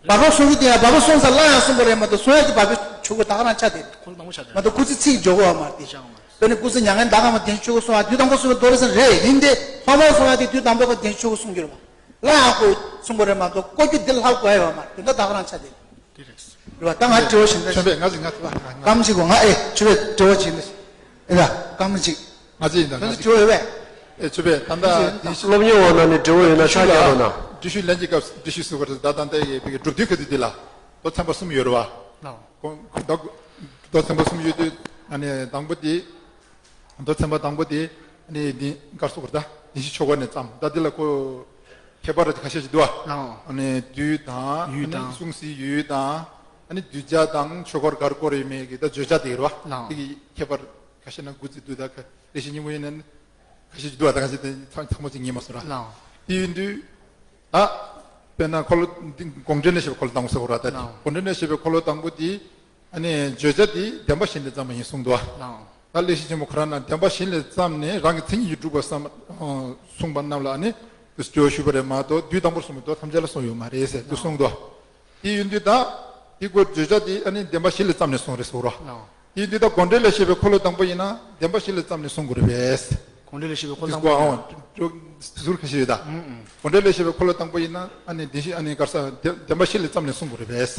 བར་པ་གསུང་གི་དེ་ཡང་བར་པ་གསུངས་ས་ལ་ཡང་གསུངས་པ་རེད་མ་གཏོགས་གསུང་ཡ་དེ་བར་པའི་ ཆོས་སྐོར་ད་ག་རང་ཆགས་བསྡད། ཁོ་ཚོ་དང་པོ་ཆགས་བསྡད། མ་གཏོགས་སྐུ་ཚེ་ཚིག་འཇོག་གི་ཡོད་མ་རེད་དེ། ཆགས་ཡོད་མ་རེད། དེ་ནི་སྐུ་ཚེ་མྱ་ངན་འདའ་ག་མ་བདེན་ཆོས་སྐོར་གསུང་བ་དུས་དང་པོ་གསུང་བའི་རྡོ་རེ་ཟེར་རེད་ཡིན་ཏེ། ཐོག་མར་གསུང་བ་དེ་དུས་དང་པོ་ག་བདེན་ཆོས་སྐོར་གསུང་རྒྱུ་རེད་པ། སླར་ཡང་ཁོས་གསུང་དགོས་རེད་མ་གཏོགས་བཀོད་རྒྱུ་འདི་ལྷག་དགོས་ཡ་ཡོད་མ་རེད། དེ་འདྲ་ད་ག་རང་ཆགས་བསྡད། དེ་རེད། རེད་པ། ད་ང་དྲི་བ་ཞིག་འདྲ། ཆོས་པས་ང་ཟིག་ང་ཐུབ་པ་ང་སྐར་མ་གཅིག་གོ། ང་ཨེ་ཆོས་པས་དྲི་བ་ཅིག་འདྲ། ཨེ་ད་སྐར་མ་གཅིག་ང་ཚོ་ཡིན་ད་ང་ཚོ་ཚོ་དྲི་བ་ཡོད་པས། ཨེ་ཆོས་པས་ད་ལྟ་དེ་བཞིན་སློབ་གཉེར་འོག་ན་ནི་འབྲི་བ་ཡོད་ན་ཆ་རྒྱག་རོགས་གནང་། འགྲེལ་བཤད་ལེན་གྱི་སྐབས་འགྲེལ་བཤད་སུ་ག་རེ་ད་ད་ལྟ་ཡི་བའི་གི་སྒྲུབ་དུས་ག་དུས་དེ་ལ་མདོ་ཚན་པ་གསུམ་ཡོད་རེད་པ། ལའོ། ཁོ་ཁོ་མདོ་མདོ་ཚན་པ་གསུམ་ཡོད་དུས་ཨ་ནི་དང་པོ་དེ། མདོ་ཚན་པ་དང་པོ་དེ་ཨ་ནི་འདི་གར་སོགས་རེད་ད། བདེན་བཞི་ཆོས་སྐོར་ནས་བརྩམས་ད་འདི་ལ་ཁོ་ཁྱད་པར་ཁ་ཤས་ཤིག་འདུག་པ། ལའོ། ཨ་ནི་དུས་དང་ཡུལ་དང་། ཨ་ནི་གསུང་སའི་ཡུལ་དང་། ཨ་ནི་གདུལ་བྱ་དང་ཆོས་སྐོར་གར་སྐོར་ཡོད་མེད་ཀྱི་ད་བརྗོད་བྱ་དེ་རེད་པ། ལའོ། དེ་གི་ཁྱད་པར་ཁ་ཤས་ན་དགུ་ཙམ་འདུག་ད་ལེགས་བཤད་སྙིང་པོ་ཡིན་ན་ཁ་ཤས་ཅིག་འདུག་པ། ད་ཁ་ཤས་དེ་ཚང་ཚང་མ་ཅིག་ངེས་མ་སོང་ར། ལའོ། དེ་ཡིན་དུས་ད་དཔེར་ན་འཁོར་ལོ་འདི་དགོངས་འགྲེལ་ལས་བཤད་པའི་འཁོར་ལོ་དང་པོ་ཟེར་བ་ར། ད་ལའོ། དགོངས་འགྲེལ་ལས་བཤད་པའི་འཁོར་ལོ་དང་པོ་དེ་ཨ་ནི་བརྗོད་བྱ་དེ་བདེན་པ་བཞི་ལས་བརྩམས་པ་ཡིན་གསུངས་འདུག་པ། ལའོ། ད་ལེགས་བཤད་ཆེན་མོ་ཁོ་རང་ན་བདེན་པ་བཞི་ལས་བརྩམས་ནས་རང་གི་མཚན་ཉིད་ཀྱིས་གྲུབ་པར་བསམ་གསུངས་པ་རྣམས་ལ་ཨ་ནི་དེ་སྐྱོ་ཞུས་པ་རེད་མ་གཏོགས་དུས་དང་པོར་གསུངས་པའི་མདོ་ཐམས་ཅད་ལ་གསུངས་ཡོད་མ་རེད་ཟེར་དུ་གསུངས་འདུག་དེ་ཡིན་དུས་ད་དེ་སྐོར་བརྗོད་བྱ་དེ་ཨ་ནི་བདེན་པ་བཞི་ལས་བརྩམས་ནས་གསུངས་རེད་ཟེར་རོ། དེ་ཡིན་དུས་ད་དགོངས་འགྲེལ་ལས་བཤད་པའི་འཁོར་ལོ་དང་པོ་ཡིན་ན་བདེན་པ་བཞི་ལས་བརྩམས་ནས་གསུང་དགོས་རེད་པས། དགོངས་འགྲེལ་ལས་བཤད་པའི་འཁོར་ལོ་དང་པོ་ཡིན་ན། ཟུར་ཁ་ཤས་ཡོད་ད། དགོངས་འགྲེལ་ལས་བཤད་པའི་འཁོར་ལོ་དང་པོ་ཡིན་ན་ཨ་ནི་བདེན་བཞི་ཨ་ནི་གར་ས་བདེན་བདེན་པ་བཞི་ལས་བརྩམས་ནས་གསུང་དགོས་རེད་པས།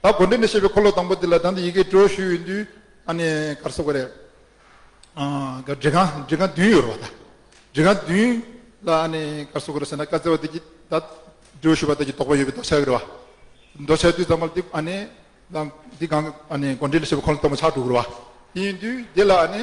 ད་དགོངས་འགྲེལ་ལས་བཤད་པའི་འཁོར་ལོ་དང་པོ་འདི་ལ་ད་ལྟ་ཡི་གེ་འགྲེལ་བཤད་ཡོད་དུས་ཨ་ནི་གར་སོགས་པ་རེད། ཨ་འབྲི་སྒང་འབྲི་སྒང་བདུན་ཡོད་རེད་པ་ད། འབྲི་སྒང་བདུན་ལ་ཨ་ནི་གར་སོགས་པ་རེད་ཟེར་ན་བཀའ་སྩལ་པ་འདི་གི་ད་འགྲེལ་བཤད་པ་འདི་གི་དོགས་པ་ཡོད་པའི་མདོ་ཆགས་ཀྱི་རེད་པ། མདོ་ཆགས་དུས་ཙམ་པ་འདི་ཨ་ནི་ད་འདི་སྒང་ཨ་ནི་དགོངས་འགྲེལ་ལས་བཤད་པའི་འཁོར་ལོ་དང་པོ་ཆགས་འགྲོ་གི་རེད་པ། དེ་ཡིན་དུས་འདི་ལ་ཨ་ནི་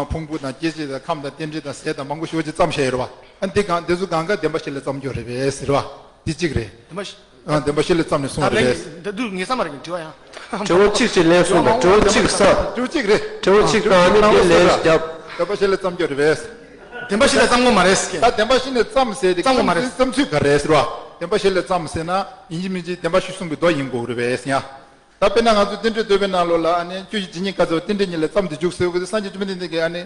ཕུང་པོ་དང་སྐྱེ་མཆེད་དང་ཁམས་དང་རྟེན་འབྲེལ་དང་ཟས་དང་མང་པོ་ཞེ་པོ་ཅིག་བརྩམས་བཞག་ཡོད་རེད་པ། ཨ་འདི་སྒང་འདི་ཚོ་སྒང་ག་བདེན་པ་བཞི་ལས་བརྩམས་ཡོད་རེད་པས་ཟེར་བ། འདི་གཅིག་རེད། བདེན་པ་བཞི། ཨ་བདེན་པ་བཞི་ལས་བརྩམས་ནས་གསུངས་ད་པ་རེད་ལན་པས། འདི་འདུག་ངེས་ས་མ་རེད་གི་དྲི་བ་ཡང་། དྲི་བ་གཅིག་ཅིག་ལན་གསུངས་དང་དྲི་བ་གཅིག་ས། དྲི་བ་གཅིག་རེད། དྲི་བ་གཅིག་དང་ཨ་ནི་དེ་ལན་བརྒྱབ། བདེན་པ་བཞི་ལས་བརྩམས་ཡོད་རེད་པས། བདེན་པ་བཞི་ལས་བརྩམས་དགོས་མ་རེད་ཟེར་གི། ད་བདེན་པ་བཞི་ནས་བརྩམས་ཟེར་དེ་བརྩམས་དགོས་མ་རེད། བརྩམས་ཚུལ་ག་རེ་ཟེར་བ། བདེན་པ་བཞི་ལས་བརྩམས་ཟེར་ན་ཡིན་གཅིག་མིན་གཅིག་བདེན་པ་བཞི་གསུངས་པའི་མདོ་ཡིན་དགོས་རེད་པས་ཡ། ད་དཔེར་ན་ང་ཚོ་རྟེན་འབྲེལ་བསྟོད་པའི་ནང་ལོགས་ལ་ཨ་ནི་ཆོས་ཀྱི་ཇི་སྙེད་བཀའ་སྩལ་པ་རྟེན་འབྲེལ་ཉིད་ལས་བརྩམས་ཏེ་འཇུག་ཟེར་བ་གི་སངས་རྒྱས་བཅོམ་ལྡན་འདས་ཀྱིས་ཨ་ནི་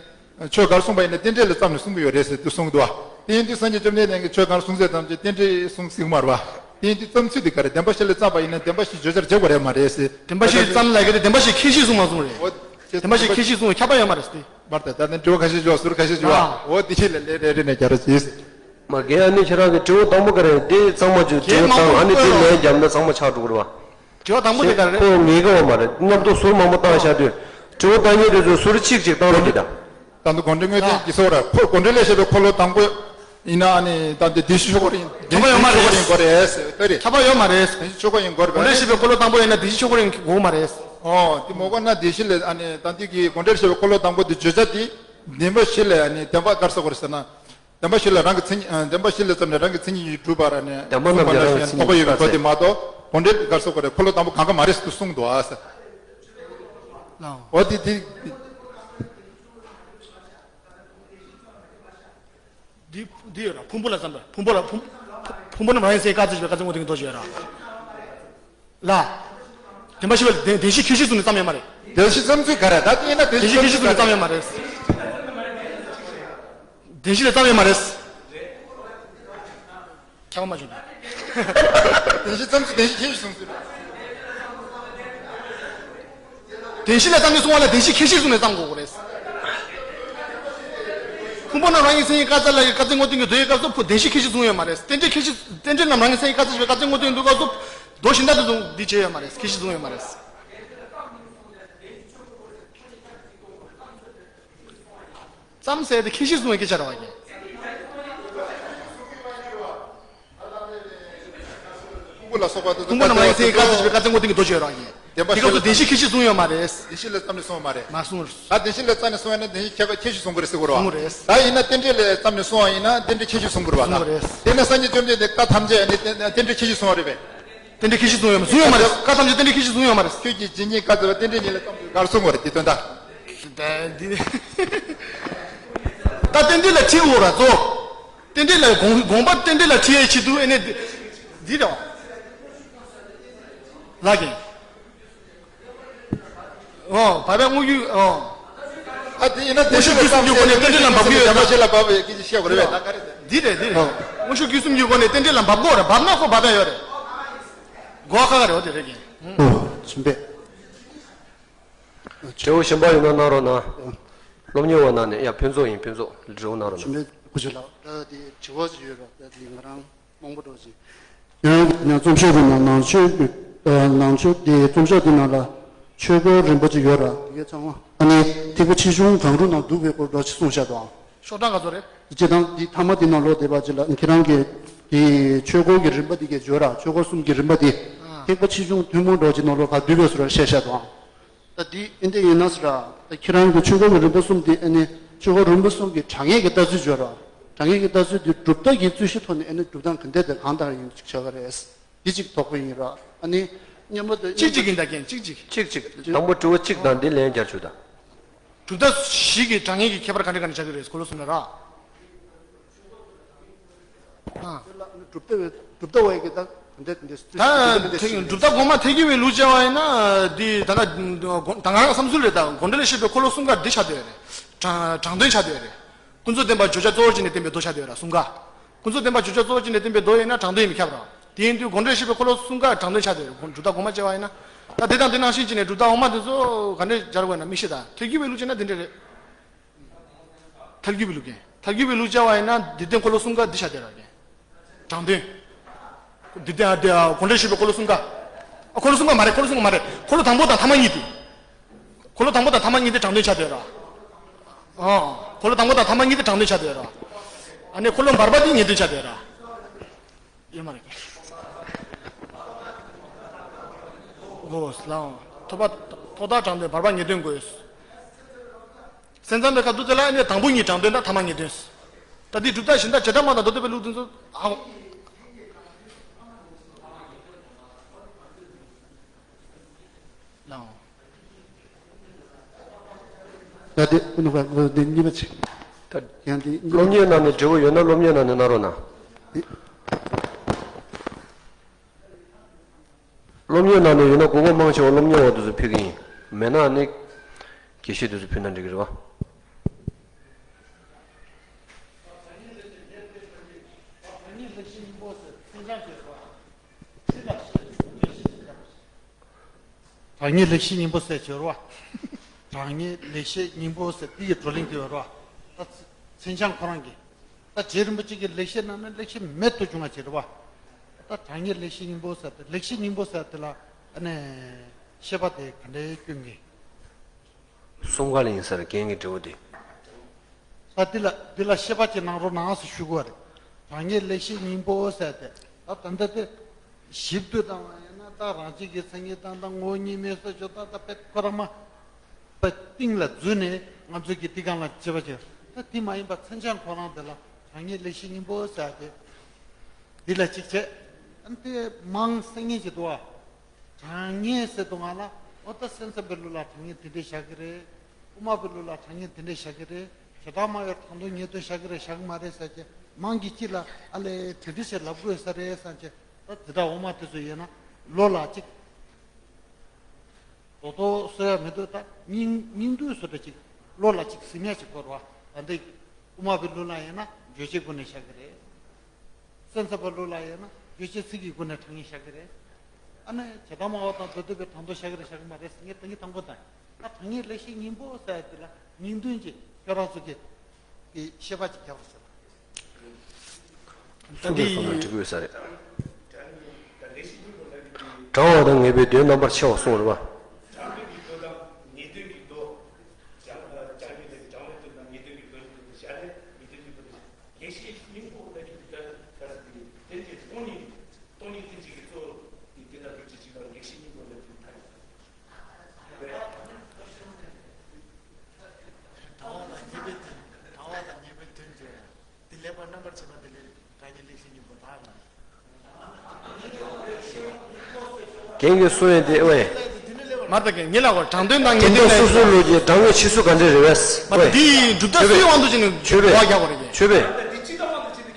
ཆོས་ག་རེ་གསུངས་པ་ཡིན་ན་རྟེན་འབྲེལ་ལས་བརྩམས་ནས་གསུངས་ཀྱི་ཡོད་རེད་ཟེར་དུ་གསུངས་འདུག་བ། དེ་ཡིན་དུས་སངས་རྒྱས་བཅོམ་ལྡན་འདས་ཀྱིས་ཆོས་གང་གསུངས་ཚད་ཐམས་ཅད་རྟེན་འབྲེལ་གསུངས་ཟིན་མ་རེད་བ། དེ་ཡིན་དུས་བརྩམས་ཚུལ་དེ་ག་རེ། བདེན་པ་བཞི་ལས་བརྩམས་པ་ཡིན་ན་བདེན་པ་བཞི་བརྗོད་བྱར་བྱེད་དགོས་རེད་མ་རེད་ཟེར། བདེན་པ་བཞི་ལས་བརྩམས་ལ་ག་རེ་བདེན་པ་བཞི་ཁྱད་གཞི་གསུངས་མ་གསུངས་རེད། འོ། བདེན་པ་བཞི་ཁྱད་གཞི་གསུངས་ཁྱབ་པ་ཡོད་མ་རེད་ཟེར། མར་ད་ད་ནི་དྲི་བ་ཁ་ཤས་ཅོག་ཟུར་ཁ་ཤས་ཅོག་ཨ། འོ་དེ་ཤེས་ལ་ལས་རེ་རེ་ནས་རྒྱ་ར་ཅིས། མ་གི་ཨ་ནི་ཁྱེད་རང་གི་དྲི་བ་དང་པོ་ག་རེ་དེ་ཚང་མ་ཅིག་དྲི་བ་དང་ཨ་ནི་དེ་ལན་བརྒྱབ་ན་ཚང་མ་ཆགས་འགྲོ་གི་རེད་བ། དྲི་བ་དང་པོ་དེ་ག་རེ་རེད། ཁོ་ངེས་ཀ་བ་མ་རེད། རྣམ་རྟོག་ཟུར་མང་པོ་བཏང་བཞག་དུས་དྲི་བ་བཏང་མཁན་དེ་ཚོ་ཟུར་གཅིག་གཅིག་བཏང་རོགས་གྱིས་ད། ད་ནི་དགོངས་འགྲེལ་དངོས་བསྟན་གྱི་སོ་ར་ཁོ་དགོངས་འགྲེལ་ལས་བཤད་པའི་འཁོར་ལོ་དང་པོ་ཡིན་ན་ཨ་ནི་ད་འདི་བདེན་བཞི་ཆོས་འཁོར་ཡིན། ཁྱབ་པ་ཡོད་མ་རེད། བདེན་བཞི་ཆོས་འཁོར་ཡིན་དགོས་རེད་ཟེར་ལྟ་རེད། ཁྱབ་པ་ཡོད་མ་རེད། བདེན་བཞི་ཆོས་འཁོར་ཡིན་དགོས་རེད། དགོངས་འགྲེལ་བཤད་པའི་འཁོར་ལོ་དང་པོ་ཡིན་ན་བདེན་བཞི་ཆོས་འཁོར་ཡིན་དགོས་མ་རེད། ཨོ་དེ་མོ་གོ་ན་བདེན་བཞི་ལས་ཨ་ནི་ད་འདི་གི་དགོངས་འགྲེལ་བཤད་པའི་འཁོར་ལོ་དང་པོ་དེ་བརྗོད་བྱ་དེ་བདེན་པ་བཞི་ལས་ཨ་ནི་བདེན་པ་གར་ས་གོ་རེད་ཟེར་ན། བདེན་པ་བཞི་ལ་རང་གི་མཚན་ཉིད། བདེན་པ་བཞི་ལས་བརྩམས་ནས་རང་གི་མཚན་ཉིད་ཀྱིས་གྲུབ་པ་ར་ནས་བདེན་པ་རྣམས་ཀྱང་རང་གི་མཚན་ཉིད་ཀྱིས་རྟོགས་པ་ཡོད་པའི་མདོ་དེ་མ་གཏོགས་དགོངས་འགྲེལ་གར་སོགས་པ་རེད། འཁོར་ལོ་དང་པོ་གང་ག་མ་རེད་ཟེར་དུ་གསུངས་འདུག་ཨ་ཟེར། ལའོ། འོ་དེ་དེ། འདི་འདི་ཡོད་ར་ཕུང་པོ་ལ་བརྩམས་པ་ཕུང་པོ་ལ་ཕུང་ཕུང་པོ་རྣམས་རང་གི་མཚན་ཉིད་བཀག་ཚད་ཞེས་པའི་བཀག་ཚད་དངོས་བསྟན་གྱི་མདོ་ཅིག་ཡོད་ར། ལ། བདེན་པ་བཞི་པ་ལ་བདེན་བདེན་བཞི་ཁྱད་གཞི་བཟུང་ནས་བརྩམས་ཡོད་མ་རེད། བདེན་བཞི་བརྩམས་ཚུལ་ག་རེ་ད་དེ་ཡིན་ན་བདེན་བདེན་བཞི་ཁྱད་གཞི་བཟུང་ནས་བརྩམས་ཡོད་མ་རེད། བདེན་བཞི་ལས་བརྩམས་ཡོད་མ་རེད། ཁྱབ་པ་མ་བྱུང་། བདེན་བཞི་བརྩམས་ཚུལ་བདེན་བཞི་ཁྱད་གཞི་བཟུང་ཚུལ། བདེན་བཞི་ལས་བརྩམས་ནས་གསུང་བ་ལ་བདེན་བཞི་ཁྱད་གཞི་བཟུང་ནས་བརྩམས་དགོས་རེད། ཕུང་པོ་རྣམས་རང་གི་མཚན་ཉིད་བཀག་ཚད་ལ་ཡི་བཀག་ཚད་དངོས་བསྟན་གྱི་མདོ་ཡི་སྐབས་སུ་བདེན་བཞི་ཁྱད་གཞི་བཟུང་ཡོད་མ་རེད། རྟེན་འབྲེལ་ཁྱད་གཞི་རྟེན་འབྲེལ་རྣམས་རང་གི་མཚན་ཉིད་བཀག་ཚད་ཞེས་པའི་བཀག་ཚད་དངོས་བསྟན་གྱི་མདོ་སྐབས་སུ་མདོ་གཞན་དག་དེ་ཚོ་འདི་བྱས་ཡོད་མ་རེད། ཁྱད་གཞི་བཟུང་ཡོད་མ་རེད། ཙམ་ཟེར་ཏེ་ཁྱད་གཞི་བཟུང་བའི་སྐད་ཆ་རེད་བ་ཀྱེ། ཕུང་པོ་ལ་སོགས་པ་དེ་ཚོ་ཕུང་པོ་རྣམས་རང་གི་མཚན་ཉིད་བཀག་ཚད་ཞེས་པའི་བཀག་ཚད་དངོས་བསྟན་གྱི་མདོ་ཅིག་ཡོད་རེད་བ་ཀྱེ། བདེན་པ་དེ་སྐབས་སུ་བདེན་བཞི་ཁྱད་གཞི་བཟུང་ཡོད་མ་རེད། བདེན་བཞི་ལས་བརྩམས་ནས་གསུངས་ཡོད་མ་རེད། མ་གསུངས་རེད། ད་བདེན་བཞི་ལས་བརྩམས་ནས་གསུངས་ཡོད་ན་བདེན་བཞི་ཁྱད་ཁྱད་གཞི་བཟུང་དགོས་རེད་ཟེར་གོ་རེད་བ། བཟུང་རེད། ད་ཡིན་ན་རྟེན་འབྲེལ་ལས་བརྩམས་ནས་གསུངས་པ་ཡིན་ན་རྟེན་འབྲེལ་ཁྱད་གཞི་བཟུང་དགོས་རེད་བ། ད་བཟུང་རེད། དེ་ན་སངས་རྒྱས་བཅོམ་ལྡན་འདས་བཀའ་ཐམས་ཅད་ནི་རྟེན་རྟེན་འབྲེལ་ཁྱད་གཞི་བཟུང་བ་རེད་པས། རྟེན་འབྲེལ་ཁྱད་གཞི་བཟུང་ཡོད་མ་རེད། བཟུང་ཡོད་མ་རེད། བཀའ་ཐམས་ཅད་རྟེན་འབྲེལ་ཁྱད་གཞི་བཟུང་ཡོད་མ་རེད། ཆོས་ཀྱི་ཇི་སྙེད་བཀའ་སྩལ་པ་རྟེན་འབྲེལ་ཉིད་ལས་བརྩམས་ཏེ་གར་སོང་བ་རེད་དེ་དོན་དག་ད་འདི་ད་རྟེན་འབྲེལ་ལ་ཁྲིད་འོ་ར་ཙོ། རྟེན་འབྲེལ་ལ་དགོངས་དགོངས་པ་རྟེན་འབྲེལ་ལ་ཁྲིད་ཡའི་ཆེད་དུ་ཨེ་ནས་འདི་རེད་བ། ལགས་ཀྱི། ཨོ་བ་བས་དངོས་ཤུགས་ཨོ། ཨ་དེ་ཡིན་ན་དེ་དངོས་ཤུགས་བརྒྱུད་གསུམ་གྱི་སྒོ་ནས་རྟེན་འབྲེལ་ལ་འབབ་ཀྱི་ཡོད་ན། བདེན་པ་བཞི་ལ་བབས་པའི་སྐད་ཆ་བཤད་དགོས་རེད་པས་ད་ག་རེ་དེ། འདི་རེད་འདི་རེད། ཨོ། དངོས་ཤུགས་བརྒྱུད་གསུམ་གྱི་སྒོ་ནས་རྟེན་འབྲེལ་ལ་འབབ་དགོས་རེད། འབབ་ན་ཁོ་བ་བས་ཡོད་རེད། གོ་ཁ་ཁ་རེད་འོ་དེ་རེད་ཀྱི། ཨོ་ཆིམ་པས། དྲི་བ་གཞན་པ་ཡོད་ན་གནང་རོགས་གནང་། སློབ་གཉེར་བ་ནང་ནས། ཡ། ཕུན་ཚོགས་ཡིན། ཕུན་ཚོགས་དྲི་བ་གནང་རོགས་གནང་། ཞུ་མེད་སྐུ་ཞབས་ལགས། ད་དེ་དྲི་བ་ཞིག་ཡོད་ར། ད་དེ་ང་རང་མང་པོ་འགྲོ་ཞིག་ཡང་ཡང་རྩོམ་ཤོག་གི་ནང་ནང་ཆོས་ཀྱི་ཨ་ནང་ཆོས་དེ་རྩོམ་ཤོག་དེ་ནང་ལ་ཆོས་འཁོར་རིམ་པ་ཅིག་ཡོད་ར། དེ་གའི་ཚང་མ་ཨ་ནི་ཐེག་པ་ཆེ་ཆུང་གང་རུང་ནང་འདུ་བའི་སྐོར་འགྲོ་ཅིག་གསུངས་བཞག་འདུག་ཨང་། ཤོག་གྲངས་ག་ཚོད་རེད། སྤྱིར་བཏང་འདི་ཐ་མ་འདི་ནང་ལོགས་བསྡད་པ་ཅིག་ལ་ཁྱེད་རང་གི་དེ་ཆོས་འཁོར་གྱི་རིམ་པ་འདི་གའི་བརྗོད་ར། ཆོས་འཁོར་གསུམ་གྱི་རིམ་པ་འདི་ཨ་ཐེག་པ་ཆེ་ཆུང་ཐུན་མོང་འགྲོ་ཅིག་ནང་ལོགས་ག་འདུས་པའི་བཟོ་འདྲ་བཤད་བཞག་འདུག་ཨང་། ད་འདི་ཨིན་དེ་ཡིན་ན་ཟེར་ར། ད་ཁྱེད་རང་གི་ཆོས་འཁོར་གྱི་རིམ་པ་གསུམ་འདི་ཨ་ནི་ཆོས་འཁོར་རིམ་པ་གསུམ་གྱི་དྲང་ངེས་ཀྱི་ལྟ་ཚུལ་བརྗོད་ར། དྲང་ངེས་ཀྱི་ལྟ་ཚུལ་འདི་གྲུབ་མཐའ་གྱི་རྩོད་གཞི་ཐོག་ནས་ཨ་ནི་སྒྲུབ་སྟངས་ག་འདྲས་དེ་གང་ལྟར་ཡིན་ཅིག་བྱ་ག་རེད། འདི་གཅིག་དོགས་པ་ཡིན་ར། ཨ་ནི་མཉམ་པོ་དེ་གཅིག་གཅིག་ཡིན་ད་རྒན། གཅིག་གཅིག་གཅིག་གཅིག་དང་པོ་དྲི་བ་གཅིག་དང་འདི་ལན་བརྒྱབ་ཆོག་ད། གྲུབ་མཐའ་བཞི་གི་དྲང་ངེས་ཀྱི་ཁྱད་པར་ག་འདྲ་ག་འདྲ་ཆགས་ཀྱི་རེད། འཁོར་ལོ་གསུམ་ལ་ར། ཨ། གྲུབ་མཐའ་བའི་གྲུབ་མཐའ་བའི་གི་ད་འདི་འདི་ད་འདི་འདི་གྲུབ་མཐའ་གོང་མ་ཐལ་འགྱུར་བའི་ལུགས་བྱས་པ་ཡིན་ན་འདི་ད་ལྟ་ད་ང་རང་བསམ་ཚུལ་རེད། ད་དགོངས་འགྲེལ་ལས་བཤད་པའི་འཁོར་ལོ་གསུམ་ཀ་འདི་ཆགས་བསྡད་ཡོད་རེད། དྲང་དྲང་དོན་ཆགས་བསྡད་ཡོད་རེད། ཀུན་རྫོབ་བདེན་པ་བརྗོད་བྱ་གཙོ་བོར་བྱས་ནས་བསྟན་པའི་མདོ་ཆགས་བསྡད་ཡོད་ར། གསུམ་ཀ། ཀུན་རྫོབ་བདེན་པ་བརྗོད་བྱ་གཙོ་བོར་བྱས་ནས་བསྟན་པའི་མདོ་ཡིན་ན་དྲང་དོན་ཡིན་མི་ཁྱབ་ར། དེ་ཡིན་དུས་དགོངས་འགྲེལ་བཤད་པའི་འཁོར་ལོ་གསུམ་ཀ་དྲང་དོན་ཆགས་བསྡད་ཡོད་རེད། གྲུབ་མཐའ་གོང་མ་བྱས་པ་ཡིན་ན། ད་དེ་དང་དེ་ནང་བཞིན་བྱས་ནས་གྲུབ་མཐའ་འོག་མ་དེ་ཚོ་ག་འདྲས་སྦྱར་དགོས་ན་མི་ཤེས། ད་ཐལ་འགྱུར་བའི་ལུགས་བྱས་ན་དེ་འདྲས་རེད། ཐལ་འགྱུར་བའི་ལུགས་རྒན། ཐལ་འགྱུར་བའི་ལུགས་བྱས་པ་ཡིན་ན་འདི་ལྟའི་འཁོར་ལོ་གསུམ་ཀ་འདི་ཆགས་བསྡད་ར་རྒན། དྲང་དོན། འདི་ལྟའི་ཨ་དེ་ཨ་དགོངས་འགྲེལ་བཤད་པའི་འཁོར་ལོ་གསུམ་ཀ། ཨ་འཁོར་ལོ་གསུམ་ཀ་མ་རེད། འཁོར་ལོ་གསུམ་ཀ་མ་རེད། འཁོར་ལོ་དང་པོ་དང་ཐ་མ་གཉིས་དེ། འཁོར་ལོ་དང་པོ་དང་ཐ་མ་གཉིས་དེ་དྲང་དོན་ཆགས་བསྡད་ར། ཨ། འཁོར་ལོ་དང་པོ་དང་ཐ་མ་གཉིས་དེ་དྲང་དོན་ཆགས་བསྡད་ར། ཨ་ནི་འཁོར་ལོ་བར་པ་དེ་ངེས་དོན་ཆགས་བསྡད་ར། ཡོད་མ་རེད། ཨོ་སླའོ། ཐོག་མཐའ་དྲང་དོན་བར་པ་ངེས་དོན་དགོས། སེམས་ཙམ་པའི་སྐབས་སུ་དེ་ལ་ནི་དང་པོ་གཉིས་དྲང་དོན་དང་ཐ་མ་ངེས་དོན། ད་འདི་གྲུབ་མཐའ་གཞན་དག་བྱེ་བྲག་སྨྲ་དང་མདོ་སྡེ་པའི་ལུགས་དེ་ཚོ་ཨའོ། སླའོ། ད་དེ་ནུ་བ་འདི་གཉིས་པ་ཆེ། ད་ཡང་དེ་སློབ་གཉེར་ནང་ནས་འབྲས་བུ་ཡོད་ན་སློབ་གཉེར་ནང་ནས་གནང་རོགས་གནང་། སློབ་གཉེར་ནང་ནས་ཡོད་ན་གོ་སྐབས་མང་ཆེ་བ་སློབ་གཉེར་བ་དེ་ཚོ་ཕུལ་གི་ཡིན། མེད་ན་ནི་དགེ་བཤེས་དེ་ཚོ་ཕུལ་ན་འགྲིག་གི་རེད་བ། དྲང་ངེས་ལེགས་བཤད་སྙིང་པོ་ཟེར་སྦྱོར་བ། དྲང་ངེས་ལེགས་བཤད་སྙིང་པོ་ཟེར་འདི་ཡི་བགྲོ་གླེང་དེ་ཡོད་རེད་བ། ད་མཚན་བྱང་ཁོ་རང་གིས། ད་རྗེ་རིན་པོ་ཆེ་གི་ལེགས་བཤད་རྣམས་ནི་ལེགས་བཤད་མེད་དུ་བྱུང་བ་ཅིག་རེད་བ། ད་དྲང་ངེས་ལེགས་བཤད་སྙིང་པོ་ཟེར་ཏེ་ལེགས་བཤད་སྙིང་པོ་ཟེར་དེ་ལ་ཨ་ནི་བཤད་པ་དེ་ག་འདྲའི་སྐྱོན་གྱི། གསུམ་ཀ་ལ་ཡིན་ས་རེད་རྒན་གྱི་དྲི་བ་དེ། ད་འདི་ལ་འདི་ལ་བཤད་པ་ཅིག་གནང་རོགས་གནང་ཟེར་ཞུ་དགོས་རེད། དྲང་ངེས་ལེགས་བཤད་སྙིང་པོ་ཟེར་ཏེ་ད་ད་ལྟ་དེ་ཞིབ་ཏུ་བཏང་བ་ཡིན་ན་ད་རང་བཞིན་གྱི་མཚན་ཉིད་དང་ད་ངོ་བོ་གཉིས་མེད་སོགས་ཀྱི་ད་ད་དཔེ་ཁོ་རང་མ་དཔེ་གཏིང་ལ་འཛུལ་ནས་ང་ཚོས་ཀྱི་འདི་གང་ལ་བྱེད་པ་བྱེད། ད་དེ་མ་ཡིན་པ་མཚན་བྱང་ཁོ་རང་དེ་ལ་དྲང་ངེས་ལེགས་བཤད་སྙིང་པོ་ཟེར་ཏེ་འདི་ལ་གཅིག་བྱས། ཨ་ནི་དེ་མང་སེང་ངེ་ཅིག་འདུག་ཨ། དྲང་ངེས་ཟེར་དུས་ང་ལ་ཨོ་ད་སེམས་ཙམ་པའི་ལུགས་ལ་དྲང་ངེས་དེ་འདྲས་བཞག་གི་རེད། དབུ་མ་པའི་ལུགས་ལ་དྲང་ངེས་དེ་འདྲས་བཞག་གི་རེད། བྱེ་བྲག་སྨྲ་བའི་དྲང་དོན་ངེས་དོན་བཞག་གི་རེད་བཞག་གི་མ་རེད་ཟེར་གྱི་མང་གི་གཅིག་ལ་ཨ་ལས་དེ་འདྲས་བྱས་ལབ་དགོས་ས་རེད་བསམ་གྱི་ད་དེ་འདྲ་དབུ་མ་དེ་ཚོ་ཡིན་ན་ལོ་ལ་གཅིག་རྡོག་རྡོག་གསོ་ཡ་མི་འདུག་ད་སྙིང་སྙིང་བསྡུས་བཟོ་འདྲ་གཅིག་ལོ་ལ་གཅིག་ཟིན་ཡ་གཅིག་དགོས་རེད་བ། ད་འདི་དབུ་མ་པའི་ལུགས་ལ་ཡིན་ན་རྗོད་བྱེད་སྒོ་ནས་བཞག་གི་རེད། སེམས་ཙམ་པ་ལུགས་ལ་ཡིན་ན་རྗོད་བྱེད་ཚིག་གི་སྒོ་ནས་དྲང་ངེས་བཞག་གི་རེད། ཨ་ནི་བྱེ་བྲག་སྨྲ་བ་དང་མདོ་སྡེ་པའི་དྲང་དོན་བཞག་གི་རེད་བཞག་གི་མ་རེད་ཟེར་ངས་ད་ངས་དང་པོ་དང་ད་དྲང་ངེས་ལེགས་བཤད་སྙིང་པོ་ཟེར་ཡ་དེ་ལ་སྙིང་དོན་གྱི་ཁྱོད་རང་ཚོ་གི་གི་བཤད་པ་ཅིག་རྒྱབ་རོགས་ཟེར། ད་འདི་སུ་གིས་གསུངས་ན་འགྲིག་གི་ཡོད་ས་རེད། དྲང་བ་དང་ངེས་པའི་དོན་རྣམ་པར་ཕྱེ་བ་གསུངས་རེད་བ། ལེགས་བཤད་སྙིང་པོ་ལ་གི་ད་ད་དེ་དེ་གཉིས་སྟོང་ཉིད་སྟོང་ཉིད་ལྟེ་གཅིག་གཙོ་བོ་དེ་དེ་ལ་ལུགས་ཀྱི་ཇི་ལྟར་ལེགས་བཤད་སྙིང་པོ་ལ་གི་མཐའ་ཡོད། དྲང་བ་དང་ངེས་པའི་དོན། དྲང་བ་དང་ངེས་པའི་དོན་དེ་དེ་ལེགས་པར་རྣམ་པར་ཕྱེ་ན་དེ་ལས་དྲང་ངེས་ལེགས་བཤད་སྙིང་པོ་དག་ལ། རྒན་གྱིས་གསུངས་ཡོད་དེ་ཨེ་ཝེ། མར་ད་རྒན་ངེད་ལ་གོ་དྲང་དོན་དང་ངེས་དོན་ལ་སོ་སོ་ལུགས་ཀྱི་དྲང་ངེས་ཕྱིས་སུ་ག་འདྲ་རེད་བས། མར་ད་འདི་གྲུབ་མཐའ་སུའི་དབང་དུ་བྱས་ནས་ཆོས་པས། གོ་བ་རྒྱག་དགོས་རེད་རྒན། ཆོས་པས།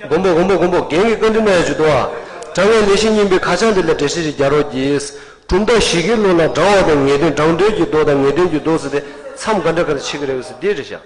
མགོན་པོ་མགོན་པོ་མགོན་པོ་རྒན་གྱིས་བཀའ་འདྲི་གནང་ཡ་ཅིག་འདུག་ཨ། དྲང་ངེས་ལེགས་བཤད་སྙིང་པོའི་ཁ་བྱང་དེ་ལ་འགྲེལ་བཤད་ཅིག་རྒྱག་རོགས་གྱིས། གྲུབ་མཐའ་བཞི་གི་ལུགས་ལ་དྲང་བ་དང་ངེས་དོན་དྲང་དོན་གྱི་མདོ་དང་ངེས་དོན་གྱི་མདོ་ཟེར་ཏེ་མཚམས་ག་འདྲ་ག་འདྲ་ཕྱེ་གི་རེད་བས་འདི་རེད་ཤག་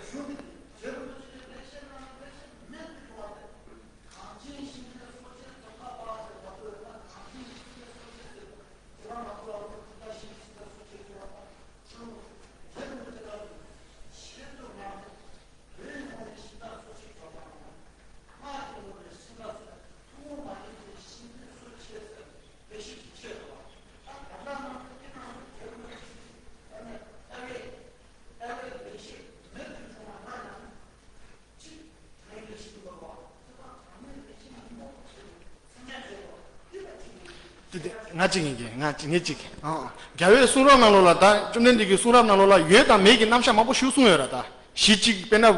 ང་གཅིག་ཡིན་གྱི། ང་གཅིག་ངས་གཅིག་ཨང་། རྒྱལ་བའི་གསུང་རབ་ནང་ལོགས་ལ། ད་བཅོམ་ལྡན་འདས་ཀྱི་གསུང་རབ་ནང་ལོགས་ལ་ཡོད་དང་མེད་ཀྱི་རྣམ་གཞག་མང་པོ་ཞིག་གསུངས་ཡོད་ར། ད་གཞི་གཅིག་དཔེར་ན། ཨ།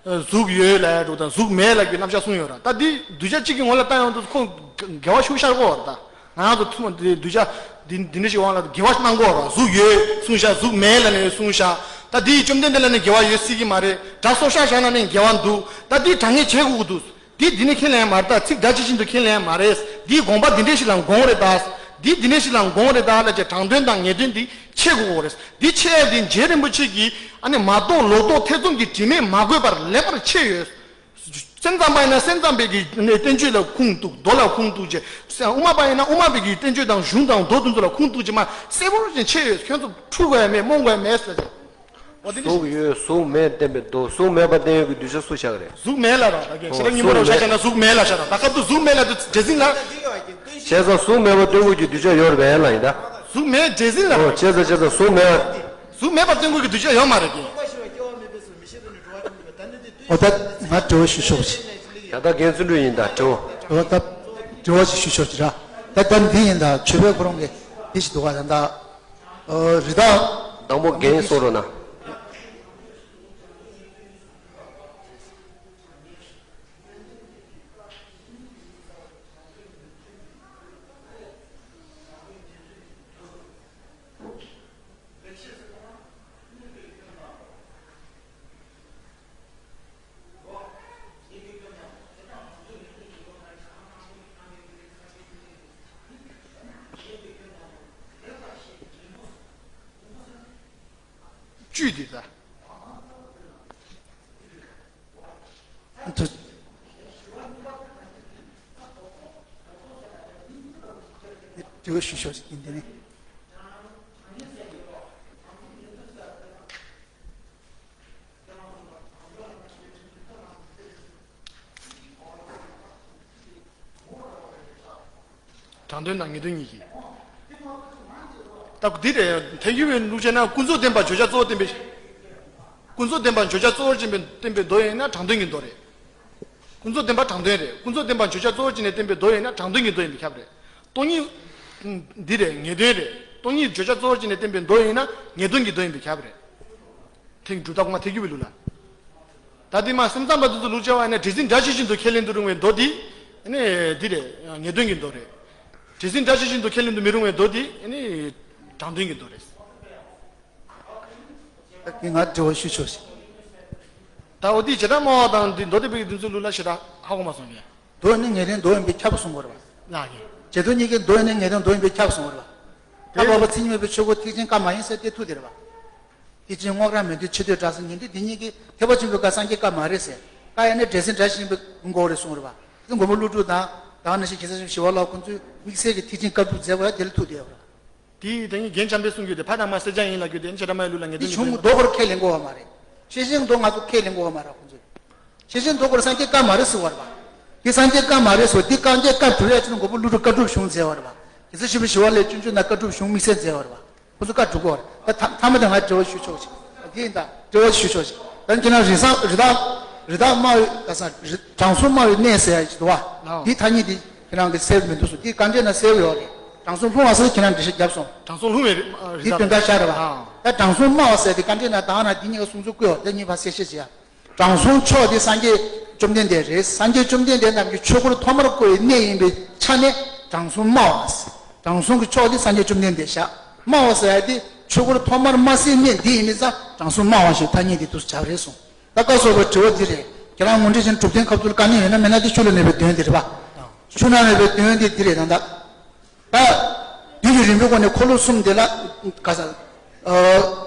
གཟུགས་ཡོད་ལབ་ཡ་འདྲ་དང་གཟུགས་མེད་ལབ་ཀྱི་རྣམ་གཞག་གསུངས་ཡོད་ར། ད་འདི་གདུལ་བྱ་གཅིག་གི་ངོ་ལ་ལྟ་ཡོང་དུས་ཁོ་འགལ་བ་ཞིག་ཤར་གོ་ར། ད་ང་རང་ཚོ་ཐུན་མོང་འདི་གདུལ་བྱ་འདི་འདི་འདྲ་ཞིག་དབང་ལ་འགལ་བ་གནང་གོ་ར། གཟུགས་ཡོད་གསུངས་ཤག་གཟུགས་མེད་ལབ་ནས་གསུངས་ཤག་ད་འདི་བཅོམ་ལྡན་འདས་ལ་ནི་འགལ་བ་ཡོད་སྲིད་ཀྱི་མ་རེད། སྒྲ་སོར་བཤགས་བཞག་ན་ནི་འགལ་བ་འདུག་ད་འདི་དྲང་ངེས་བྱེད་དགོས་ཀྱི་འདུག་འདི་འདི་ནི་ཁས་ལེན་མ་རེད། ད་ཚིག་སྒྲ་ཇི་བཞིན་དུ་ཁས་ལེན་མ་རེད། འདིའི་དགོངས་པ་འདི་འདྲ་ཞིག་ལ་དགོངས་རེད་ད། འདི་འདི་འདྲ་ཞིག་ལ་དགོངས་རེད་ད་ལབ་བྱས་དྲང་དོན་དང་ངེས་དོན་འདི་ཕྱེ་དགོས་རེད། འདི་ཕྱེ་ཡ་འདི་རྗེ་རིན་པོ་ཆེ་གིས་ཨ་ནི་མ་རྟོགས་ལོག་རྟོག་ཐེ་ཚོམ་གྱི་དྲི་མས་མ་གོས་པར་ལེགས་པར་ཕྱེ་ཡོད། སེམས་ཙམ་པ་ཡིན་ན་སེམས་ཙམ་པའི་གི་ནས་བསྟན་བཅོས་ལ་ཁུངས་གཏུགས། མདོ་ལ་ཁུངས་གཏུགས་བྱས། དབུ་མ་པ་ཡིན་ན་དབུ་མ་པའི་གི་བསྟན་བཅོས་དང་གཞུང་དང་མདོ་དེ་ཚོ་ལ་ཁུངས་གཏུགས་བྱས་མ་གསལ་པོ་ཅན་ཕྱེ་ཡོད། ཁྱོད་ཚོ་འཁྲུག་དགོས་ཡ་མེད། རྨོངས་དགོས་ཡ་མེད་ཟེར་ཏེ། འོ་དེ་འདྲ་གཟུགས་ཡོད་གཟུགས་མེད་བསྟན་པའི་མདོ། གཟུགས་མེད་པར་བསྟན་ཡོད་ཀྱི་གདུལ་བྱ་སུ་བཞག་རེད། གཟུགས་མེད་ལ་ར། ད་གིན་ཞེ་དྲག་སྙིང་པོ་རང་ཆ་བཞག་ན་གཟུགས་མེད་ལ་བཞག་ར། ད་སྐབས་དུ་གཟུགས་མེད་ལ་དུ་རྗེ་བཙུན་ལ། བྱས་ཙང་གཟུགས་མེད་པར་བསྟན་དགོས་ཀྱི་གདུལ་བྱ་ཡོད་རེད་པས་ལ་ཡིན་ད། གཟུགས་མེད་རྗེ་བཙུན་ལ། ཨོ་བྱས་ཙང་བྱས་ཙང་གཟུགས་མེད། གཟུགས་མེད་པར་བསྟན་དགོས་ཀྱི་གདུལ་བྱ་ཡོད་མ་རེད་གི། འོ་ད་ང་དྲི་བ་ཞུ་ཆོག་ཅིག་ཡ་ད་རྒན་བརྩོན་འགྲུས་ཡིན་ད་དྲི་བ། འོ་ད་དྲི་བ་ཞིག་ཞུ་ཆོག་ཅིག་ར། ད་ད་འདི་ཡིན་ད་ཆོས་པའི་ཁོ་རང་གི་འདི་ཞིག་འདུག་ག་ད་ད། ཨོ་རི་དྭགས། དང་པོ་རྒན་གསུང་རོགས་གནང་། བཅུད་འདི་ད། དྲི་བ་ཞུ་ཤོག་ཅིག་ཡིན་དེ་ནི། དྲང་དོན་དང་ངེས་དོན་གཉིས་ཀྱི། ད་འདི་རེད། ཐལ་འགྱུར་བའི་ལུགས་བྱས་ན་ཀུན་རྫོབ་བདེན་པ་བརྗོད་བྱ་གཙོ་བོར་བསྟན་པའི། ཀུན་རྫོབ་བདེན་པ་བརྗོད་བྱ་གཙོ་བོར་བྱས་པའི་བསྟན་པའི་མདོ་ཡིན་ན་དྲང་དོན་གྱི་མདོ་རེད། ཀུན་རྫོབ་བདེན་པ་དྲང་དོན་རེད། ཀུན་རྫོབ་བདེན་པ་བརྗོད་བྱ་གཙོ་བོར་བྱས་ནས་བསྟན་པའི་མདོ་ཡིན་ན་དྲང་དོན་གྱི་མདོ་ཡིན་པས་ཁྱབ་རེད། སྟོང་ཉིད། འདི་རེད། ངེས་དོན་རེད། སྟོང་ཉིད་བརྗོད་བྱ་གཙོ་བོར་བྱས་ནས་བསྟན་པའི་མདོ་ཡིན་ན་ངེས་དོན་གྱི་མདོ་ཡིན་པས་ཁྱབ་རེད། ཐེངས་གྲུབ་མཐའ་དབུ་མ་ཐལ་འགྱུར་བའི་ལུགས་ལ། ད་དེ་མ་སེམས་ཙམ་པ་དེ་ཚོ་ལུགས་བྱ་བ་ཡིན་ན་འདྲེ་སྲིན་སྒྲ་ཇི་བཞིན་དུ་ཁས་ལེན་དུ་རུང་བའི་མདོ་འདི། ཨ་ནི་འདི་རེད། ངེས་དོན་གྱི་མདོ་རེད། འདྲེ་སྲིན་སྒྲ་ཇི་བཞིན་དུ་ཁས་ལེན་དུ་མི་རུང་བའི་མདོ་འདི། ཨ་ནི་དྲང་དོན་གྱི་མདོ་རེད། ད་གིན་ང་དྲི་བ་ཞུ་ཆོག་ཅིག་ད་འོ་དེ་བྱེ་བྲག་སྨྲ་བ་དང་འདི་མདོ་སྡེ་པའི་འདི་ཚོའི་ལུགས་ལ་ཞེ་དྲག་ཧ་གོ་མ་སོང་ངས། མདོ་ནི་ངེས་དོན་མདོ་ཡིན་པས་ཁྱབ་གསུང་དགོས་རེད་པ། ལགས་ཀྱི། བྱེ་བྲག་གཉིས་ཀའི་མདོ་ནི་ངེས་དོན་མདོ་ཡིན་པས་ཁྱབ་གསུང་དགོས་རེད་པ། ད་ལོག་པ་མཚན་ཉིད་མེད་པའི་ཆོས་སྐུ་ཐེག་ཆེན་བཀའ་མ་ཡིན་ཟེར་དེ་ཐུག་དེ་རེད་པ། ཐེག་ཆེན་རྔོག་ར་མི་འདུལ་ཕྱི་དོན་སྒྲ་གསལ་ཉན་ཐོས་འདི་གཉིས་ཀྱིས་ཐེག་པ་ཆེན་པོའི་བཀའ་སངས་རྒྱས་བཀའ་མ་རེད་ཟེར། བཀའ་ཡང་ན་འདྲེ་སྲིན་སྒྲ་ཇི་བཞིན་པའི་མགོ་རེད་གསུང་རེད་པ། དེ་མགོན་པོ་ཀླུ་སྒྲུབ་དང་ད་ག་ནང་བཞིན་གེ་སར་རྒྱལ་བ་ཞི་བ་ལྷ་ཁོང་ཚོས་དམིགས་བསལ་གྱི་ཐེག་ཆེན་བཀའ་སྒྲུབ་མཛད་པ་ཡང་དེ་ལ་ཐུག་དེ་རེད་པ། དེ་ཡིས་ད་ནི་རྒན་འཇམ་དཔལ་གསུང་རྒྱུ་དེ་ཕ་དང་མ་གསེར་སྦྱངས་ཡིན་ལབ་རྒྱུ་དེ་ནི་བྱེ་བྲག་སྨྲ་བའི་ལུགས་ལ་ངེས་དོན་གྱི་མདོ་རེད། ཤེར་ཕྱིན་མདོ་ཁས་ལེན་གོ་བ་མ་རེད། ཤེར་ཕྱིན་མདོ་ང་ཚོ་ཁས་ལེན་གོ་བ་མ་རེད་ཁོང་ཚོས། ཤེར་ཕྱིན་མདོ་སྐོར་སངས་རྒྱས་བཀའ་མ་རེད་ཟེར་བ་རེད་པ། དེ་སངས་རྒྱས་བཀའ་མ་རེད་ཟེར་དེ་བཀའ་འདྲེན་བཀའ་སྒྲུབ་ཡ་ཆེ་ན་མགོན་པོ་ཀླུ་སྒྲུབ་བཀའ་སྒྲུབ་གཞུང་མཛད་པ་རེད་པ། གེ་སར་རྒྱལ་བ་ཞི་བ་ལྷས་སྤྱོད་འཇུག་ནང་བཀའ་སྒྲུབ་གཞུང་དམིགས་བསལ་མཛད་པ་རེད་པ། ཁོ་ཚོ་བཀའ་སྒྲུབ་དགོས་པ་རེད། ད་ཐ་མ་དེ་ང་དྲི་བ་ཞུ་ཆོག་ཅིག་དེ་ཡིན་ད་དྲི་བ་ཞུ་ཆོག་ཅིག་ད་ཁྱེད་རང་རི་བཟང་རི་དྭགས་རི་དྭགས་སྨྲ་བའི་ག་ས་རི་དྲང་སྲོང་སྨྲ་བའི་གནས་ཟེར་ཡ་ཅིག་འདུག་པ། ལགས། དེའི་ཐ་སྙད་དེ་ཁྱེད་རང་གིས་གསལ་པོ་མི་འདུག་གསུངས། དེ་བཀའ་འདྲེན་ནང་གསལ་པོ་ཡོད་རེད། དྲང་སྲོང་ལྷུང་བ་ཟེར་ཁྱེད་རང་འགྲེལ་བཤད་བརྒྱབ་སོང་། དྲང་སྲོང་ལྷུང་བའི་རི་དྭགས། དེ་དོན་དག་ཤར་རེད་པ། ཨ། ད་དྲང་སྲོང་སྨྲ་བ་ཟེར་དེ་བཀའ་འདྲེན་ནང་ད་ག་ན་དེ་གཉིས་ཀ་གསུང་ཚུལ་བཀོད་ཡོད་རེད། དེ་གཉིས་ཕར་གསལ་བཤད་བྱེད་ཡ། དྲང་སྲོང་མཆོག་དེ་སངས་རྒྱས་བཅོམ་ལྡན་འདས་རེད། སངས་རྒྱས་བཅོམ་ལྡན་འདས་རྣམས་ཀྱི་ཆོས་འཁོར་ཐོག་མར་བསྐོར་བའི་གནས་ཡིན་པའི་ཆ་ནས་དྲང་སྲོང་སྨྲ་བ། དྲང་སྲོང་གི་མཆོག་དེ་སངས་རྒྱས་བཅོམ་ལྡན་འདས་བཞག་སྨྲ་བ་ཟེར་ཡ་དེ་ཆོས་འཁོར་ཐོག་མར་སྨྲ་སའི་གནས་འདི་ཡིན་མིན་ཙང་དྲང་སྲོང་སྨྲ་བ་ཞེས་ཐ་སྙད་དེ་འདུག་སེ་བྱ་བ་རེད་གསུངས། ད་བཀའ་སོགས་པའི་དྲི་བ་འདི་རེད། ཁྱེད་རང་ངོ་འདྲི་ཞིང་གྲུབ་མཐའི་ཁ་ཐུག་ལ་དཀའ་གནད་ཡོད་ན་མེད་ན་དེ་ཤུགས་ལ་གནས་པའི་དོན་འདི་རེད་པ། ཤུགས་ལ་གནས་པའི་དོན་འདི་འདི་རེད་ད་ལྟ། ད། དུས་ཀྱི་རིམ་པའི་སྒོ་ནས་འཁོར་ལོ་གསུམ་དེ་ལ། ག་ས། ཨ།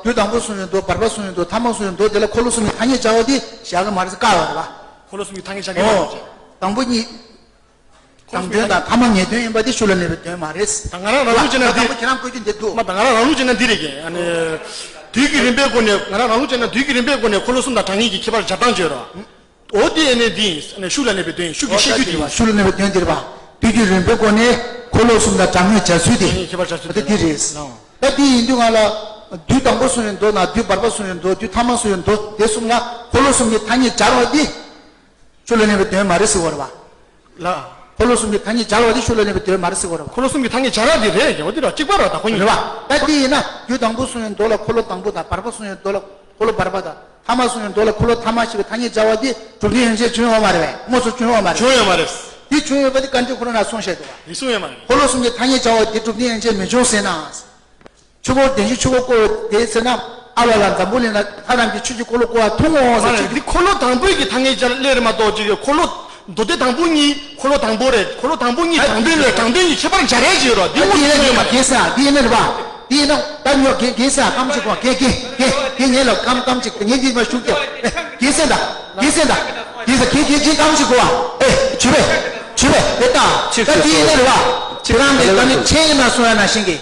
དུས་དང་པོ་གསུངས་པའི་མདོ། བར་པ་གསུངས་པའི་མདོ། ཐ་མ་གསུངས་པའི་མདོ་དེ་ལ་འཁོར་ལོ་གསུམ་གྱི་ཐ་སྙད་སྦྱར་བ་དེ་བཞག་གི་མ་རེད་ཟེར་བཀག་པ་རེད་པ། འཁོར་ལོ་གསུམ་གྱི་ཐ་སྙད་སྦྱར་གི་ཡོད་མ་རེད། དང་པོ་གཉིས། དྲང་དོན་དང་ཐ་མ་ངེས་དོན་ཡིན་པ་དེ་ཤུགས་ལ་གནས་པའི་དོན་མ་རེད། ད་ང་རང་རང་ལུགས་བྱས་ན་འདི། དང་པོ་ཁྱེད་རང་བཀོད་རྒྱུ་འདི་འདུག་མ་ད་ང་རང་རང་ལུགས་བྱས་ན་འདི་རེད་ཀྱི། ཨ་ནི། དུས་ཀྱི་རིམ་པའི་སྒོ་ནས་ང་རང་རང་ལུགས་བྱས་ན་དུས་ཀྱི་རིམ་པའི་སྒོ་ནས་འཁོར་ལོ་གསུམ་དང་དྲང་ངེས་ཀྱི་ཁྱད་པར་སྦྱར་སྟངས་བརྗོད་རོགས། འོ་དེ་ཨ་ནི་འདི་ཨ་ནི་ཤུགས་ལ་གནས་པའི་དོན་ཡིན། ཤུགས་ཀྱིས་ཤེས་རྒྱུ་དེ་ཡིན། ཤུགས་ལ་གནས་པའི་དོན་འདི་རེད་པ། དུས་ཀྱི་རིམ་པའི་སྒོ་ནས་འཁོར་ལོ་གསུམ་དང་དྲང་ངེས་སྦྱར་ཚུལ་དེ། དྲང་ངེས་ཁྱད་པར་སྦྱར་ཚུལ་དེ་དེ་རེད། ད་དེ་ཡིན་དུས་ང་ལ་དུས་དང་པོ་གསུངས་པའི་མདོ་ན་དུས་བར་པ་གསུངས་པའི་མདོ། དུས་ཐ་མ་གསུངས་པའི་མདོ་དེ་གསུམ་ལ་འཁོར་ལོ་གསུམ་གྱི་ཐ་སྙད་སྦྱར་བ་དེ་ཤུགས་ལ་གནས་པའི་དོན་མ་རེད་ཟེར་བ་རེད་པ། ལགས། འཁོར་ལོ་གསུམ་གྱི་ཐ་སྙད་སྦྱར་བ་དེ་ཤུགས་ལ་གནས་པའི་དོན་མ་རེད་ཟེར་གོ་རེད་བ། འཁོར་ལོ་གསུམ་གྱི་ཐ་སྙད་སྦྱར་བ་དེ་རེད་ཀྱང་འོ་དེ་ར་གཅིག་པ་ར་ད་ཁོ་གཉིས་རེད་བ། ད་དེ་ཡིན་ན་རྒྱུ་དང་པོ་གསུངས་ཡོད་མདོ་ལ་འཁོར་ལོ་དང་པོ་དང་བར་པ་གསུངས་ཡོད་མདོ་ལ་འཁོར་ལོ་བར་པ་དང་ཐ་མ་གསུངས་ཡོད་མདོ་ལ་འཁོར་ལོ་ཐ་མ་ཞེས་པའི་ཐ་སྙད་སྦྱར་བ་དེ་གྲུབ་དོན་ཡན་ཆད་བྱུང་ཡོད་མ་རེད་བས། དངོས་སུ་བྱུང་ཡོད་མ་རེད། བྱུང་ཡོད་མ་རེད། དེ་བྱུང་ཡོད་པ་དེ་བཀའ་འགྲེལ་ཁོ་རང་ན་གསུངས་བཞག་འདུག་བ། རེད་གསུངས་ཡོད་མ་རེད། འཁོར་ལོ་གསུམ་གྱི་ཐ་སྙད་སྦྱར་བ་དེ་གྲུབ་དོན་ཡན་ཆད་མི་འབྱུང་ཟེར་ན། ཆོས་འཁོར་བདེན་བཞི་ཆོས་འཁོར་བསྐོར་བ་དེ་ཟེར་ན། ཨ་བ་ལ་འཛམ་བུ་གླིང་ལ་ལྷ་རྣམས་ཀྱིས་ཆོས་ཀྱི་འཁོར་ལོ་བསྐོར་བ་མཐོང་ངོ་ཟེར། མ་རེད། ཆོས་ཀྱི་འདི་འཁོར་ལོ་དང་པོའི་གི་ཐ་སྙད་སྦྱར་སླེབས་རེད་མ་གཏོགས་ཅིག་གི་འཁོར་ལོ་མདོ་སྡེ་དང་པོ་གཉིས་འཁོར་ལོ་དང་པོ་རེད། འཁོར་ལོ་དང་པོ་གཉིས་དྲང་དོན་རེད། དྲང་དོན་གྱི་ཁྱད་པར་སྦྱར་ཡས་ཅིག་ཡོད་རེད། འདི་དངོས་སུ་ཡོད་མ་རེད། དགེ་ས་འདི་ཡིན་ན་རེད་པ། འདི་ཡིན་ན་ད་ཉོ་དགེ་དགེ་ས་ཀམ་ཅིག་གོ། དགེ་དགེ་དགེ་དགེ་ངེད་ལ་ཀམ་ཀམ་ཅིག་ངེད་འདི་མ་ཞུགས་ཀྱང་། དགེ་ས་ད་དགེ་ས་ད་དགེ་ས་དགེ་དགེ་ཅིག་ཀམ་ཅིག་གོ་བ། ཨེ་ཇུས་པས་ཇུས་པས་དེ་ལྟ་ད་འདི་ཡིན་ན་རེད་པ། དེ་རང་གི་ད་ནི་ཆེན་ཡིན་ན་སོང་ཡ་ན་ཤིང་གི།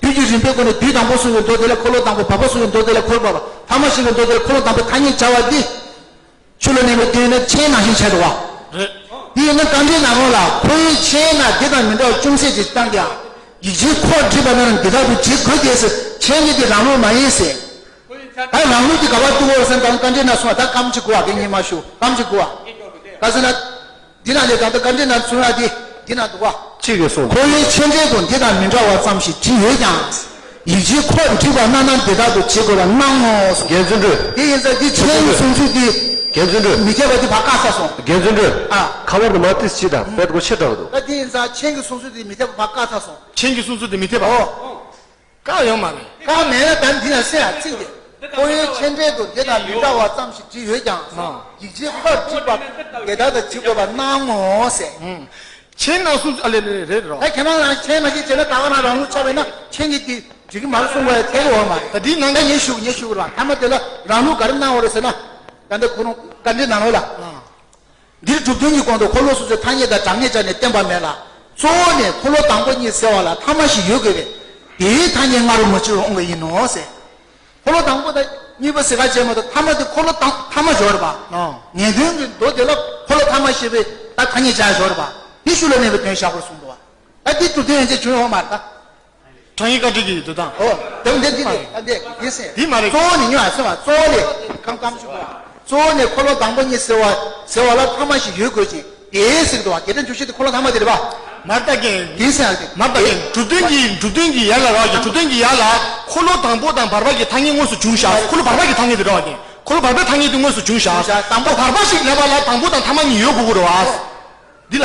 དུས་ཀྱི་རིམ་པའི་སྒོ་ནས་དུས་དང་པོ་གསུངས་པའི་མདོ་སྡེ་ལ་འཁོར་ལོ་དང་པོ། བར་པ་གསུངས་པའི་མདོ་སྡེ་ལ་འཁོར་ལོ་བར་པ། ཐ་མ་གསུངས་པའི་མདོ་སྡེ་ལ་འཁོར་ལོ་དང་པོའི་ཐ་སྙད་སྦྱར་བ་འདི། ཆོས་ལ་གནས་པའི་དོན་ནི་ཆེན་ནང་བཞིན་བྱས་འདུག་བ། རེད། འདི་ཡིན་ན་བཀའ་འགྲེལ་ནང་ལོགས་ལ་ཁོ་བོའི་ཆེན་ན་འདི་དང་མི་འདྲ་བ་ཅུང་ཟད་ཅིག་བཏང་ཀྱང་། ཡིག་ཆའི་ཁོག་བསྒྲིགས་པ་ན་འདི་ལྟར་དུ་བྱེད་དགོས་ཏེ་ཟེར། ཆེན་གྱི་འདི་རང་ལུགས་མ་ཡིན་ཟེར། ད་རང་ལུགས་ཀྱི་ག་བ་ཏུ་བོར་སེམས་དང་བཀའ་འགྲེལ་ན་སོང་བ་ད་ཀམ་ཅིག་གོ་བ། དེ་ཉིན་མ་ཞུ་ཀམ་ཅིག་གོ་བ། ག་ཟེར་ན། འདི་ན་ལས་ད་ལྟ་བཀའ་འགྲེལ་ན་གསུང་ཡ་འདི་འདི་ན་འདུག་བ། གཅིག་གིས་གསུངས། ཁོ་བོའི་མཆན་འགྲེལ་དུ་འདི་དང་མི་འདྲ་བ་ཙམ་ཞིག་བྲིས་ཡོད་ཀྱང་། ཡིག་ཆའི་ཁོག་བསྒྲིགས་པ་ན་ན་འདི་དག་ཏུ་བྱེད་དགོས་པར་སྣང་ངོ་། དགེ་འདུན་གྲོས། དེ་ཡིན་ཙང་འདི་ཆེན་གྱི་གསུང་ཚུལ་འདི། དགེ་འདུན་གྲོས། མི་ཁྱབ་པ་འདི་ཕར་བཀག་ཚར་སོང་། དགེ་འདུན་གྲོས། ཨ། ཁ་པར་དུ་མ་ཏིས་ཅི་དང་དཔེ་གོ་ཆེ་དྲགས་འདུག་ད་དེ་ཡིན་ཙང་ཆེན་གྱི་གསུང་ཚུལ་འདི་མི་འཐད་པ་ཕར་བཀག་ཚར་སོང་། ཆེན་གྱི་གསུང་ཚུལ་འདི་མི་འཐད་པ། ཨོ། བཀག་ཡོད་མ་རེད། བཀག་མེད་ན་ད་འདི་ན་སེ་ཡ་ཚིག་དེ། ཁོ་བོའི་མཆན་འགྲེལ་དུ་འདི་དང་མི་འདྲ་བ་ཙམ་ཞིག་བྲིས་ཡོད་ཀྱང་། ཨ། ཡིག་ཆའི་ཁོག་བསྒྲིགས་པ་དེ་ལྟར་དུ་བྱེད་དགོས་པར་སྣང་ངོ་ཟེར། ཨུམ། ཆེན་ནང་གསུང་ཨ་ལེ་ལེ་རེད་རོ། ད་ཁྱེད་རང་རང་ཆེན་མ་ཤེས་བྱས་ན་ད་ག་རང་རང་ལུགས་ཆགས་པས་ན་ཆེན་གྱི་དེ་འགྲིག་གི་མ་རེད་གསུང་བ་ཡ་ཐད་ཀྱི་འོང་མ་རེད། ད་འདི་ནང་ད་ངས་ཞུ་ངས་ཞུ་གི་རེད་བ། ཐ་མ་དེ་ལ་རང་ལུགས་ག་རེ་སྣང་བ་རེད་ཟེར་ན། ད་འདི་ཁོ་རང་བཀའ་འགྲེལ་ནང་ལོགས་ལ། ཨ། འདིར་གྲུབ་དོན་གྱི་གོང་དུ་འཁོར་ལོ་སོ་སོའི་ཐ་སྙད་དང་གྲངས་ངེས་སྦྱར་ནས་བསྟན་པ་མེད་ལ། གཙོ་བོ་ནི་འཁོར་ལོ་དང་པོ་གཉིས་ཟེར་བ་ལ་ཐ་མ་ཞིག་ཡོད་དགོས་པས། དེའི་ཐ་སྙད་སྔ་རུ་མ་བྱུང་བར་དབང་གི་ཡིན་ནོ་ཟེར། འཁོར་ལོ་དང་པོ་དང་གཉིས་པ་ཟེར་ག་བྱས་མ་གཏོགས་ཐ་མ་དེ་འཁོར་ལོ་དང་ཐ་མ་སྦྱོར་བ། ཨང་། ངེས་དོན་གྱི་མདོ་དེ་ལ་འཁོར་ལོ་ཐ་མ་ཞེས་པའི་ད་ཐ་སྙད་སྦྱར་སྦྱོར་བ། དེ་ཤུགས་ལ་གནས་པའི་དོན་བཞག་པར་གསུངས་འདུག་བ། ད་དེ་གྲུབ་དོན་ཡན་ཆད་བྱུང་ཡོད་མ་རེད་ད། དྲང་ངེས་བཀའ་འགྲེལ་གྱི་འདོད་སྟངས། ཨོ། དེ་འདི་འདི་འདི་འདི་འདི་ཟེར། འདི་མ་རེད། གཙོ་བོ་ནི་ཉོ་ཨ་ཟེར་བ། གཙོ་བོ་ནི་ཁམ་ཁམ་ཞིག་གོ། གཙོ་བོ་ནི་འཁོར་ལོ་དང་པོ་གཉིས་ཟེར་བ་ཟེར་བ་ལ་ཐ་མ་ཞིག་ཡོད་དགོས་ཅིང་དེའི་ཟེར་འདུག་བ། རྒྱལ་ཕྲན་བསྡུས་ཤིང་དེ་འཁོར་ལོ་ཐ་མ་དེ་རེད་བ། མ་རེད་ད་རྒན། འདི་ཟེར་ཡག་དེ། མ་རེད་ད་རྒན། གྲུབ་དོན་གྱི་གྲུབ་དོན་གྱི་ཡན་ལ་རག་གི་གྲུབ་དོན་གྱི་ཡན་ལ་འཁོར་ལོ་དང་པོ་དང་བར་པ་གི་ཐ་སྙད་དངོས་སུ་བྱུང་བཞག་འཁོར་ལོ་བར་པ་གི་ཐ་སྙད་དེ་དངོས་སུ་བྱུང་བཞག་འཁོར་ལོ་བར་པའི་ཐ་སྙད་དེ་དངོས་སུ་བྱུང་བཞག་དང་པོ་བར་པ་ཞིག་ལབ་པ་ལ་དང་པོ་དང་ཐ་མ་གཉིས་ཡོད་དགོས་ཀྱི་རེད་བ། འདི་ལ།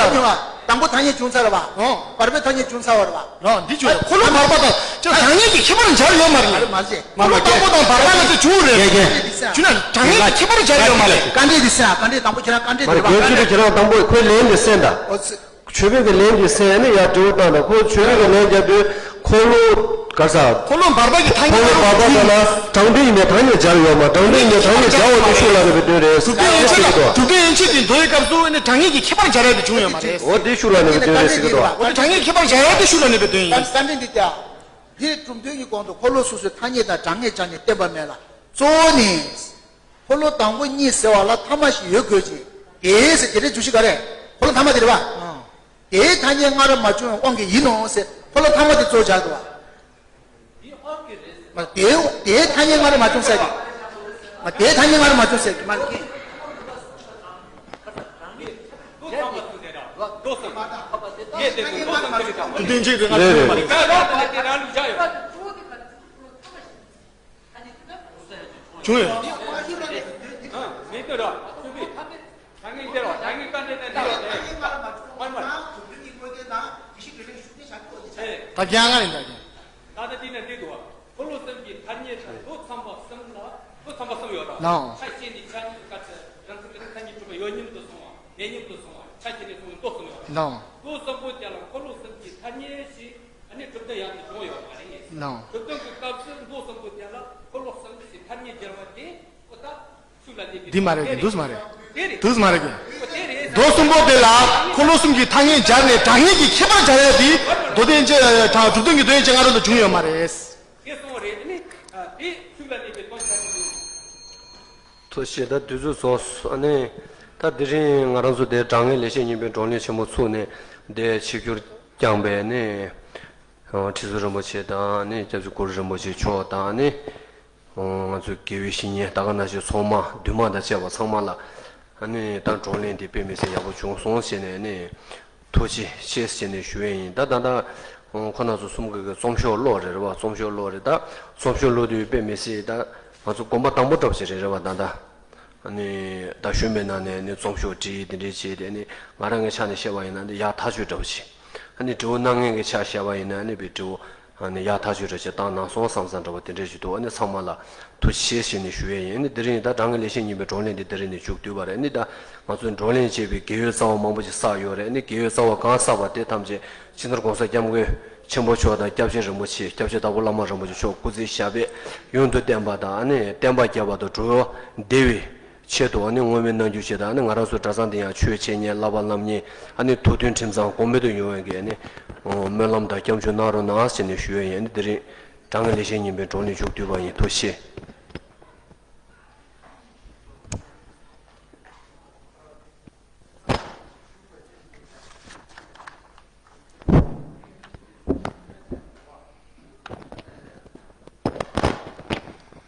དང་པོ་ཐ་སྙད་བྱུང་ཚར་བ། ཨོ། བར་པའི་ཐ་སྙད་བྱུང་ཚར་བ་རེད་བ། རང་འདི་བྱུང་ཡ། འཁོར་ལོ་བར་པ་དང་ཅི་གྲངས་ངེས་ཀྱི་ཁྱད་པར་སྦྱར་ཡོད་མ་རེད། མ་རེད་མ་རེད། འཁོར་ལོ་དང་པོ་དང་བར་པ་ལ་ཅི་བྱུང་རེད། རྒན་རྒན། བྱུང་ན་གྲངས་ངེས་ཀྱི་ཁྱད་པར་སྦྱར་ཡོད་མ་རེད། བཀའ་འདྲི་འདི་སེ་ཨ། བཀའ་འདྲི་དང་པོ་ཁྱེད་རང་བཀའ་འདྲི་འདི་རེད་བ། རྒན་ཁྱོད་ཀྱིས་ཁྱེད་རང་དང་པོ་ཁོའི་ལན་འདི་གསན་དང་། ཨོ་ཙི། ཆོས་པའི་གི་ལན་འདི་གསན་ནས་ཡར་དྲི་བ་བཏང་དང་ཁོ་ཆོས་པའི་གི་ལན་རྒྱབ་དུས། འཁོར་ལོ་ག་ས། འཁོར་ལོ་བར་པ་གི་ཐ་སྙད། འཁོར་ལོ་བར་པ་དང་ལ་དྲང་དོན་ཡིན་ནའི་ཐ་སྙད་སྦྱར་ཡོད་མ། དྲང་དོན་ཡིན་ནའི་ཐ་སྙད་སྦྱར་བ་དེ་ཤུགས་ལ་གནས་པའི་དོན་རེད། གྲུབ་དོན་ཡན་ཆད་ལ་གྲུབ་དོན་ཡན་ཆད་ཀྱི་མདོ་ཡི་སྐབས་སུ་ནི་དྲང་ངེས་ཀྱི་ཁྱད་པར་སྦྱར་ཡ་དེ་བྱུང་ཡོད་མ་རེད། འོ་དེ་ཤུགས་ལ་གནས་པའི་དོན་རེད་ཟེར་གི་འདུག་བ། འོ་དེ་དྲང་ངེས་ཀྱི་ཁྱད་པར་སྦྱར་ཡ་དེ་ཤུགས་ལ་གནས་པའི་དོན་ཡིན། བཀའ་འདྲི་འདི་ཀྱང་། འདིར་གྲུབ་དོན་གྱི་གོང་དུ་འཁོར་ལོ་སོ་སོའི་ཐ་སྙད་དང་གྲངས་ངེས་སྦྱར་ནས་བསྟན་པ་མེད་ལ། གཙོ་བོ་ནི། འཁོར་ལོ་དང་པོ་གཉིས་ཟེར་བ་ལ་ཐ་མ་ཞིག་ཡོད་དགོས་ཀྱི། དེའི་ཟེར་དེ་འདྲའི་བརྗོད་གཞི་ག་རེ། འཁོར་ལོ་ཐ་མ་དེ་རེད་བ། ཨང་། དེའི་ཐ་སྙད་སྔ་རབས་མ་བྱུང་བའི་དབང་གིས་ཡིན་ནོ་ཟེར་འཁོར་ལོ་ཐ་མ་དེ་གཙོ་བོ་སྦྱར་འདུག་བ། མ་དེའི་དེའི་ཐ་སྙད་སྔ་རབས་མ་བྱུང་ཟེར་གི། མ་དེའི་ཐ་སྙད་སྔ་རབས་མ་བྱུང་ཟེར་གི་མ་གི། དེ་འདྲའི་གི་ང་ཚོ་མ་རེད། བྱུང་ཡོད། མི་འདུག་ར། ཆུ་བི། ད་ངས་འདིར་བ། ད་ངས་བཀའ་འདྲི་ནས་འདིར་བ། ད་ངས་མར་མར། ད་རྒྱ་ང་ཡིན་ད་རྒྱ། ད་ལྟ་འདི་ནས་འདི་འདུག་བ། འཁོར་ལོ་གསུམ་གྱི་ཐ་སྙད་དང་མདོ་ཚངས་པ་གསུམ་ལ། མདོ་ཚངས་པ་གསུམ་ཡོད་ར། ལའོ། ཆ་ཤས་ནས་ཆ་གཉིས་ཀ་ཚེ་རང་ཚིག་གི་ཐ་སྙད་གྲུབ་པ་ཡོད་མཉམ་དུ་སོང་བ། མེད་མཉམ་དུ་སོང་བ། ཆ་ཤས་ནས་སོང་བའི་མདོ་གསུམ་ཡོད་ར། ལའོ། མདོ་གསུམ་པོ་དེ་ལ་འཁོར་ལོ་གསུམ་གྱི་ཐ་སྙད་ཞེས། ཨ་ནི་གྲུབ་དོན་ཡང་དུ་བྱུང་ཡོད་མ་རེད། ལའོ། གྲུབ་དོན་གྱི་སྐབས་སུ་མདོ་གསུམ་པོ་དེ་ལ་འཁོར་ལོ་གསུམ་ཞེས་ཐ་སྙད་སྦྱར་བ་དེ་ཨོ་ད་ཤུགས་ལ་ནི་འདི་མ་རེད་གི། འདུག་མ་རེད། དེ་རེད། འདུག་མ་རེད་གི། ཨོ་དེ་རེད། མདོ་གསུམ་པོ་དེ་ལ་འཁོར་ལོ་གསུམ་གྱི་ཐ་སྙད་སྦྱར་ནས་གྲངས་ངེས་ཀྱི་ཁྱད་པར་སྦྱར་ཡ་དེ་མདོ་སྡེ་ཡན་ཆད་གྲུབ་དོན་གྱི་མདོ་ཡན་ཆད་སྔ་རོལ་དུ་བྱུང་ཡོད་མ་རེད། དེ་གསུངས་པ་རེད། ཨ་ནི་དེ་ཤུགས་ལ་ནི་དེ་གཏོང་བྱ་རྒྱུ་རེད། ཐུགས་རྗེ་ཆེ། ད་དུས་ཚོད་རྫོགས་སོང་། ཨ་ནི་ད་དེ་རིང་ང་རང་ཚོ་དེ་དྲང་ངེས་ལེགས་བཤད་སྙིང་པོའི་བགྲོ་གླེང་ཆེན་མོ་ཚུགས་ནས་དེ་ཆིབས་བསྒྱུར་བསྐྱངས་པའི་ནི། ཁྲི་ཟུར་རིན་པོ་ཆེ་དང་ནི་སྐྱབས་རྗེ་གུ་རུ་རིན་པོ་ཆེ་མཆོག་དང་ནི། ང་ཚོའི་དགེ་བའི་བཤེས་གཉེན་ད་ག་ནང་བཞིན་ཚང་མ་འདུས་མང་དང་བཅས་པ་ཚང་མ་ལ་ནི་ད་བགྲོ་གླེང་འདི་དཔེ་མི་སྲིད་ཡག་པོ་བྱུང་སོང་ཟེར་ནས་ནི། ཐུགས་རྗེ་ཆེ་ཟེར་ནས་ཞུ་ཡས་ཡིན། ད་ད་ད་ཁོ་ན་ཚོ་གསུམ་གི་རྩོམ་ཤོག་ཀློག་རེད་རེད་བ། རྩོམ་ཤོག་ཀློག་རེད། ད་རྩོམ་ཤོག་ཀློག་དུས་དཔེ་མི་སྲིད། ད་ང་ཚོ་གོམ་པ་དང་པོ་འདྲ་པོ་ཅིག་རེད་རེད་བ། ད་ད་ཨ་ནི་ད་ཞུན་པའི་ནང་ནས་ནི་རྩོམ་ཤོག་བྲིས། དེ་འདྲས་བྱས་ཏེ་ནི་ང་རང་གི་ཆ་ནས་བཤད་པ་ཡིན་ན་ནི་ཡག་ཐག་ཆོད་འདྲ་པོ་ཅིག་ཨ་ནི་དྲི་བ་གནང་མཁན་གྱི་ཆ་བཤད་པ་ཡིན་ན་ནི་བའི་དྲི་བ་ཨ་ནི་ཡག་ཐག་ཆོད་འདྲ་ཅིག་བཏང་གནང་སོང་བསམ་བསམ་འདྲ་པོ་དེ་འདྲས་ཅིག་འདུག་ཨ་ནི་ཚང་མ་ལ་ཐུགས་རྗེ་ཆེ་ཟེར་ནས་ཞུ་ཡས་ཡིན། ཨ་ནི་དེ་རིང་ད་དྲང་ངེས་ལེགས་བཤད་སྙིང་པོའི་བགྲོ་གླེང་འདི་དེ་རིང་ནས་མཇུག་བསྡུས་པ་རེད། ཨ་ནི་ད་ང་ཚོས་བགྲོ་གླེང་བྱས་པའི་རྒས་ཡོལ་རྩ་བ་མང་པོ་ཅིག་བསགས་ཡོད་རེད། ཨ་ནི་རྒས་ཡོལ་རྩ་བ་གང་བསགས་པ་དེ་ཐམས་ཅད་སྤྱི་ནོར་༸གོང་ས་༸སྐྱབས་མགོན་ཆེན་པོ་མཆོག་དང་སྐྱབས་རྗེ་རིན་པོ་ཆེ། སྐྱབས་རྗེ་དྭགས་པོ་བླ་མ་རིན་པོ་ཆེ་མཆོག་སྐུ་ཚེ་ཞབས་པད་ཡུན་དུ་བརྟན་པ་དང་། ཨ་ནི་བསྟན་པ་རྒྱས་པ་དང་། འགྲོ་བ་བདེ་བའི་ཆེད་དུ་ཨ་ནི་བསྔོ་སྨོན་གནང་རྒྱུ་བྱས་དང་། ཨ་ནི་ང་རང་ཚོ་གྲྭ་ཚང་འདི་ཡང་ཆོས་འཆད་མཁན་བསླབ་པ་ལམ་གཉིས་ཨ་ནི་ཐུགས་མཐུན་ཁྲིམས་གཙང་གོང་འཕེལ་དུ་ཡོང་བའི་གི་ཨ་ནི་སྨོན་ལམ་དང་སྐྱབས་འཇུག་གནང་རོགས་གནང་ཟེར་ནས་ཞུ་ཡས་ཡིན། ཨ་ནི་དེ་རིང་དྲང་ངེས་ལེགས་བཤད་སྙིང་པོའི་བགྲོ་གླེང་མཇུག་བསྡུས་པ་ཡིན། ཐུགས་རྗེ་ཆེ།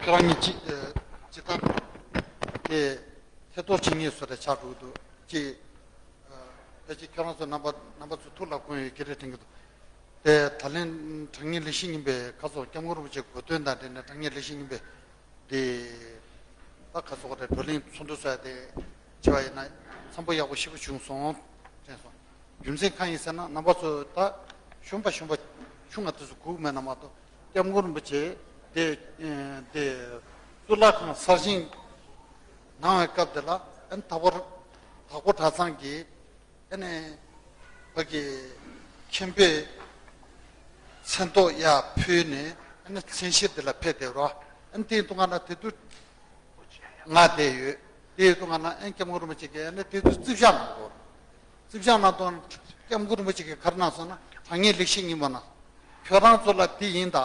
ཁྱེད་རང་གཉིས་ཅི་ཨ་ཅི་ལྟར་དེ་ཐེ་གཏོགས་བྱེད་མཁན་བཟོ་འདྲ་ཆགས་འགྲོ་གི་འདུག་ཅེས་ཨ་ཕལ་ཆེར་ཁྱེད་རང་ཚོ་རྣམ་པ་རྣམ་པ་ཚོ་ཐུགས་ལ་དགོངས་ཡོད་ཀྱི་རེད་དྲན་གྱི་འདུག་དེ་ད་ལན་དྲང་ངེས་ལེགས་བཤད་སྙིང་པོའི་ཁ་སོགས་སྐྱབས་མགོན་རིན་པོ་ཆེ་གོ་སྟོན་དང་འབྲེལ་ནས་དྲང་ངེས་ལེགས་བཤད་སྙིང་པོའི་དེ་ད་ཁ་སོགས་རེད། བགྲོ་གླེང་ཚོགས་འདུ་སོགས་དེ་བྱས་པ་ཡིན་ན་འཚམས་པོ་ཡག་པོ་ཞེ་པོ་བྱུང་སོང་དྲན་སོང་། རྒྱུ་མཚན་གང་ཡིན་ཟེར་ན་རྣམ་པ་ཚོ་ད་ཞུམ་པ་ཞུམ་པ་ཆུང་ང་དེ་ཚོ་སྒུག་མེད་ན་མ་གཏོགས་སྐྱབས་མགོན་རིན་པོ་ཆེ་དེ་དེ་གཙུག་ལག་ཁང་གསར་བཞེངས་གནང་བའི་སྐབས་དེ་ལ་ཨན་དྭགས་པོ་དྭགས་པོ་གྲྭ་ཚང་གི་ཨ་ནི་ཕ་གི་མཁན་པོས་མཚན་ཐོག་ཡར་ཕུལ་ནས་ཨ་ནི་མཚན་ཤས་དེ་ལ་ཕེབས་བསྡད་རོགས། ཨ་ནི་དེའི་དུས་སྒང་ལ་དེ་དུས་ང་བསྡད་ཡོད། དེའི་དུས་སྒང་ལ་ཨ་ནི་སྐྱབས་མགོན་རིན་པོ་ཆེ་གིས་ཨ་ནི་དེ་དུས་རྩིས་བཞག་གནང་གོ་རྩིས་བཞག་གནང་དུས་སྐྱབས་མགོན་རིན་པོ་ཆེ་གིས་ག་རེ་གནང་སོང་ན། དྲང་ངེས་ལེགས་བཤད་སྙིང་པོ་ནང་ཁྱོད་རང་ཚོ་ལ་དེ་ཡིན་ད།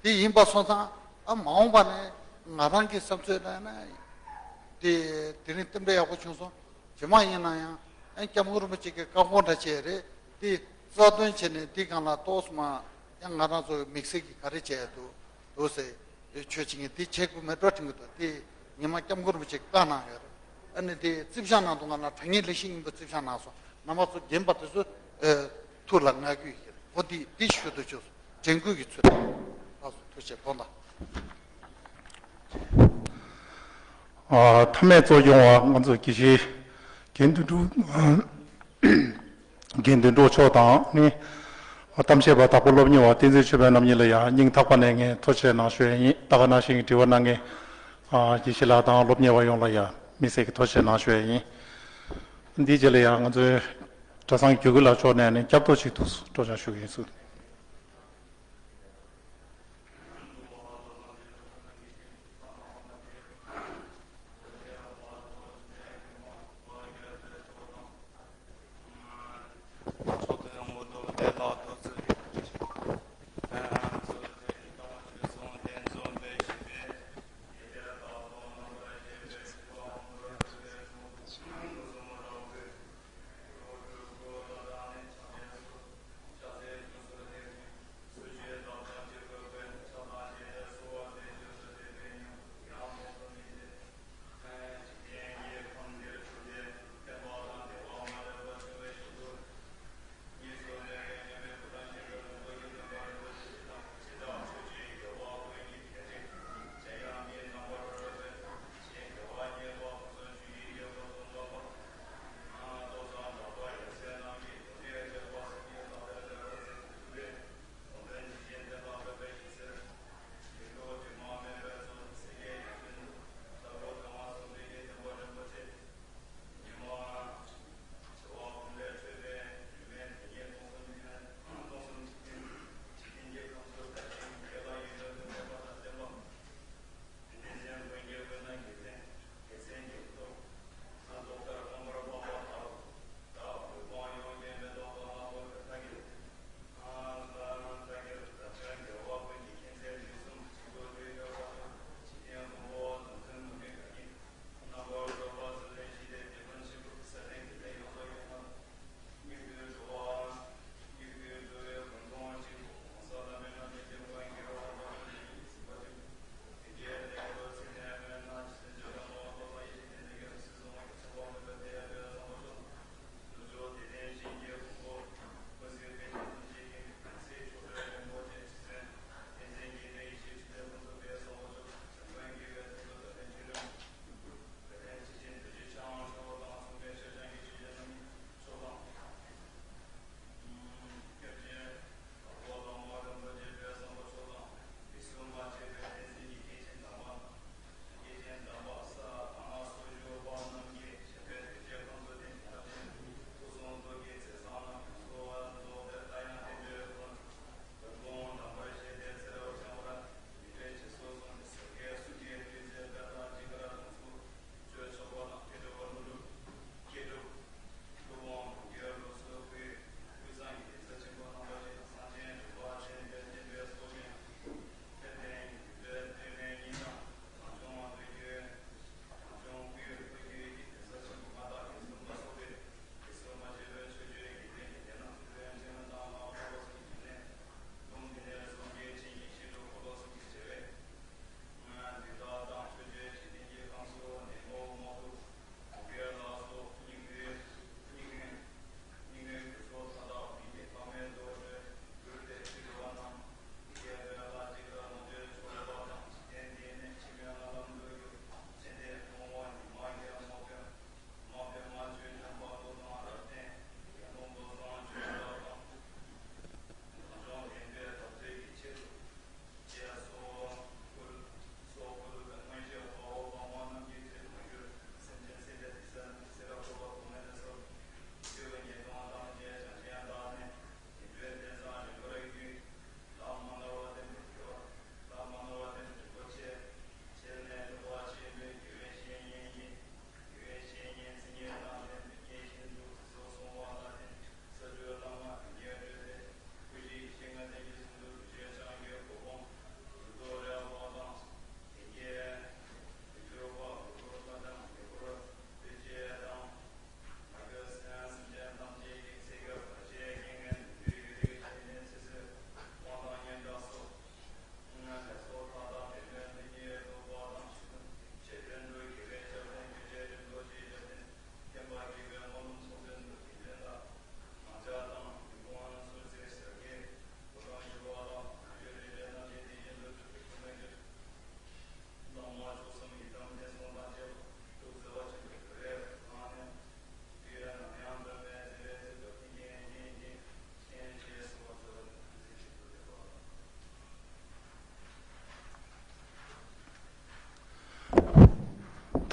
དེ་ཡིན་པ་སོང་ཙང་ཨ་མ་འོངས་པ་ནས་ང་རང་གི་བསམ་ཚོད་ལ་ན་དེ་དེ་རིང་རྟེན་འབྲེལ་ཡག་པོ་བྱུང་སོང་། རྗེས་མ་ཡིན་ན་ཡང་ཨ་སྐྱབས་མགོན་རིན་པོ་ཆེ་གི་བཀའ་དགོངས་འདྲ་བྱས་རེད། དེ་རྩ་དོན་བྱས་ནས་དེ་སྒང་ལ་ཏོག་ཙམ་ཡང་ང་རང་ཚོ་དམིགས་བསལ་གྱི་ག་རེ་བྱས་འདུག་འདུག་ཟེར་ཆོས་བྱེད་མཁན་དེ་བྱེད་དགོས་མེད་འགྲོ་དྲན་གྱི་འདུག་དེ་ཉི་མ་སྐྱབས་མགོན་རིན་པོ་ཆེ་གིས་བཀའ་གནང་ཡོད་རེད། ཨ་ནི་དེ་རྩིས་བཞག་གནང་དུས་སྒང་ལ་དྲང་ངེས་ལེགས་བཤད་སྙིང་པོ་རྩིས་བཞག་གནང་སོང་། རྣམ་པ་ཚོ་རྒན་པ་དེ་ཚོ་ཨ་ཐུགས་ལ་མངའ་གི་ཡོད་རེད། འོ་དེ་དེ་ཞུ་འདོད་བྱུང་སོང་། དྲན་སྐུལ་གྱི་ཚུལ་དུ། ལགས་སོ། ཐུགས་རྗེ་ཆེ། དགོངས་དག་ཨ་མཐའ་མའི་གཙོ་སྐྱོང་བ་ང་ཚོ་དགེ་བཤེས་དགེ་འདུན་གྲུབ་དགེ་འདུན་གྲུབ་མཆོག་དང་ནི། གཏམ་བཤད་པ་དྭགས་པོ་སློབ་གཉེར་བ་བསྟན་འཛིན་ཆོས་འཕེལ་རྣམ་གཉིས་ལ་ཡང་སྙིང་ཐག་པ་ནས་ངས་ཐུགས་རྗེ་ཆེ་གནང་ཞུ་ཡས་ཡིན། ད་ག་ནང་བཞིན་དྲི་བ་གནང་མཁན་དགེ་བཤེས་ལགས་དང་སློབ་གཉེར་བ་ཡོངས་ལ་ཡང་དམིགས་བསལ་གྱི་ཐུགས་རྗེ་ཆེ་གནང་ཞུ་ཡས་ཡིན། འདིའི་རྗེས་ལ་ཡང་ང་ཚོའི་གྲྭ་ཚང་རྒྱུད་སྐུལ་ལགས་མཆོག་ནས་ནི་སྐྱབས་ཐོ་ཞིག་ཏུ་སྤྲོ་འཆམ་ཞུ་གི་ཡིན་ཟེར།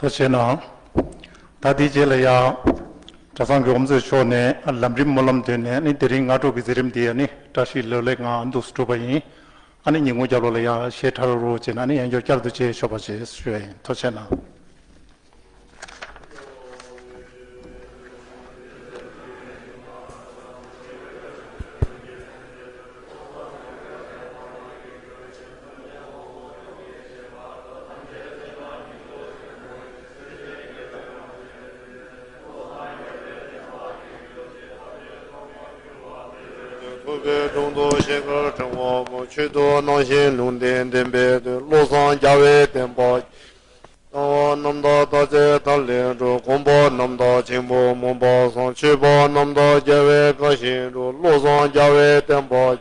ཐུགས་རྗེ་གནང་། ད་དེའི་རྗེས་ལ་ཡང་གྲྭ་ཚང་གི་དབུ་མཛད་མཆོག་ནས་ལམ་རིམ་སྨོན་ལམ་བཏོན་ནས་ནི་དེ་རིང་སྔ་དྲོ་གི་མཛད་རིམ་འདི་ཡང་ནི་བཀྲ་ཤིས་ལོ་ལེགས་ངང་འདུག་སེ་གྲུབ་པ་ཡིན། ཨ་ནི་ཉིན་གུང་རྒྱབ་ལོགས་ལ་ཡང་གཞས་འཁྲབ་རོགས་བྱས་ན་ནི་ཡང་བསྐྱར་བསྐྱར་དུ་མཇལ་ཆོག་པ་ཞེས་ཞུ་ཡ་ཡིན། ཐུགས་རྗེ་གནང་། ཐུབ་པའི་དྲུང་དུ་ཞལ་དཀར་ཕྲེང་བ་པོ། ཆོས་སྡུད་སྣང་ཞེན་ལུང་བསྟན་བདེན་པའི་དོན། བློ་བཟང་རྒྱལ་བའི་བསྟན་པ། ལྟ་བ་རྣམ་དག་བརྟག་དཔྱད་མཐའ་ལས་གྲོལ། སྒོམ་པ་རྣམ་དག་ཆེན་པོ་མུན་པ་སངས། སྤྱོད་པ་རྣམ་དག་རྒྱལ་བའི་བཀའ་བཞིན་སྒྲུབ། བློ་བཟང་རྒྱལ་བའི་བསྟན་པ།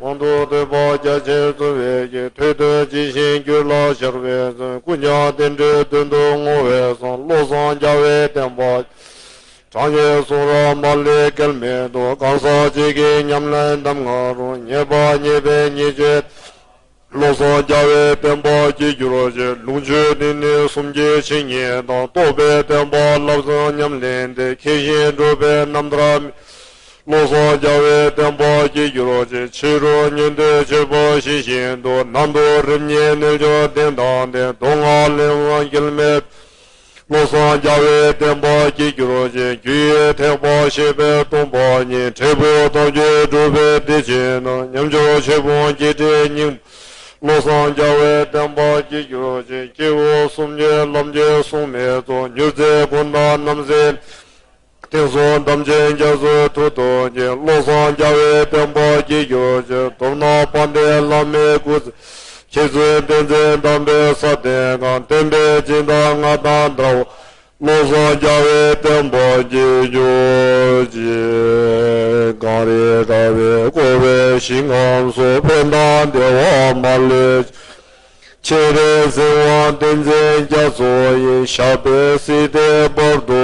མང་དུ་ཐོས་པ་རྒྱ་ཆེར་བརྩམས་པའི་རྒྱན། ཐོས་དོན་ཇི་བཞིན་རྒྱུད་ལ་ཤར་བའི་ཚུལ། ཀུན་ཀྱང་རྟེན་འབྲེལ་དོན་དུ་བསྔོ་བས་བཟང་། བློ་བཟང་རྒྱལ་བའི་བསྟན་པ། གྲངས་ཀྱི་གསུང་རབ་མ་ལུས་གལ་མེད་དོ། གང་ཟག་གཅིག་གི་ཉམས་ལེན་གདམས་ངག་རུ། ཉེས་པ་ཉེས་པའི་ཉེས་སྤྱོད། བློ་བཟང་རྒྱལ་བའི་བསྟན་པ་བསྐྱེད་གྱུར་ཅིག། ལུང་ཆོས་སྡེ་སྣོད་གསུམ་གྱི་འཆད་ཉན་དང་། རྟོགས་པའི་བསྟན་པ་བསླབ་གསུམ་ཉམས་ལེན་ཏེ། མཁས་ཤིང་གྲུབ་པའི་རྣམ་ཐར། བློ་བཟང་རྒྱལ་བའི་བསྟན་པ་བསྐྱེད་གྱུར་ཅིག། ཕྱི་རོལ་ཉན་ཐོས་སྤྱོད་པ་ཞི་བཞིན་དུ། ནང་དུ་རིམ་གཉིས་རྣལ་འབྱོར་གདེང་དང་ལྡན། མདོ་སྔགས་ལས་དབང་སྐྱེལ་མེད། བློ་བཟང་རྒྱལ་བའི་བསྟན་པ་བསྐྱེད་གྱུར་ཅིག། རྒྱུ་ཡི་ཐེག་པ་བཤད་པའི་སྟོང་པ་ཉིད། འབྲས་བུ་ཐམས་ཅད་སྒྲུབ་པའི་བདེ་ཆེན་དང་། ཉམས་མྱོང་ཆོས་ཕུང་བསྐྱེད་བྲལ་སྙིང་པོ། བློ་བཟང་རྒྱལ་བའི་བསྟན་པ་བསྐྱེད་གྱུར་ཅིག། སྐྱེས་བུ་སུམ་བརྒྱའི་ལམ་གྱིས་བཟུང་མེད་ཚོགས། མྱུར་མཛད་ཀུན་བདག་རྣམ་སྲས། དེང་སང་དམ་ཅན་རྒྱ་མཚོའི་ཐུགས་སུ་མཁྱེན། བློ་བཟང་རྒྱལ་བའི་བསྟན་པ་བསྐྱེད་གྱུར་ཅིག། མདོར་ན་དཔལ་ལྡན་བླ་མའི་སྐུ་ཚེ། མཁས་བཙུན་བསྟན་འཛིན་དམ་པའི་ས་སྟེང་གང་། བསྟན་པའི་སྦྱིན་བདག་མངའ་ཐང་དར་བ། བློ་བཟང་རྒྱལ་བའི་བསྟན་པ་བསྐྱེད་གྱུར་ཅིག། གངས་རི་ར་བས་བསྐོར་བའི་ཞིང་ཁམས་སུ། ཕན་དང་བདེ་བ་མ་ལུས། སྤྱན་རས་གཟིགས་དབང་བསྟན་འཛིན་རྒྱ་མཚོ་ཡི། ཞབས་པད་སྲིད་མཐའི་བར་དུ་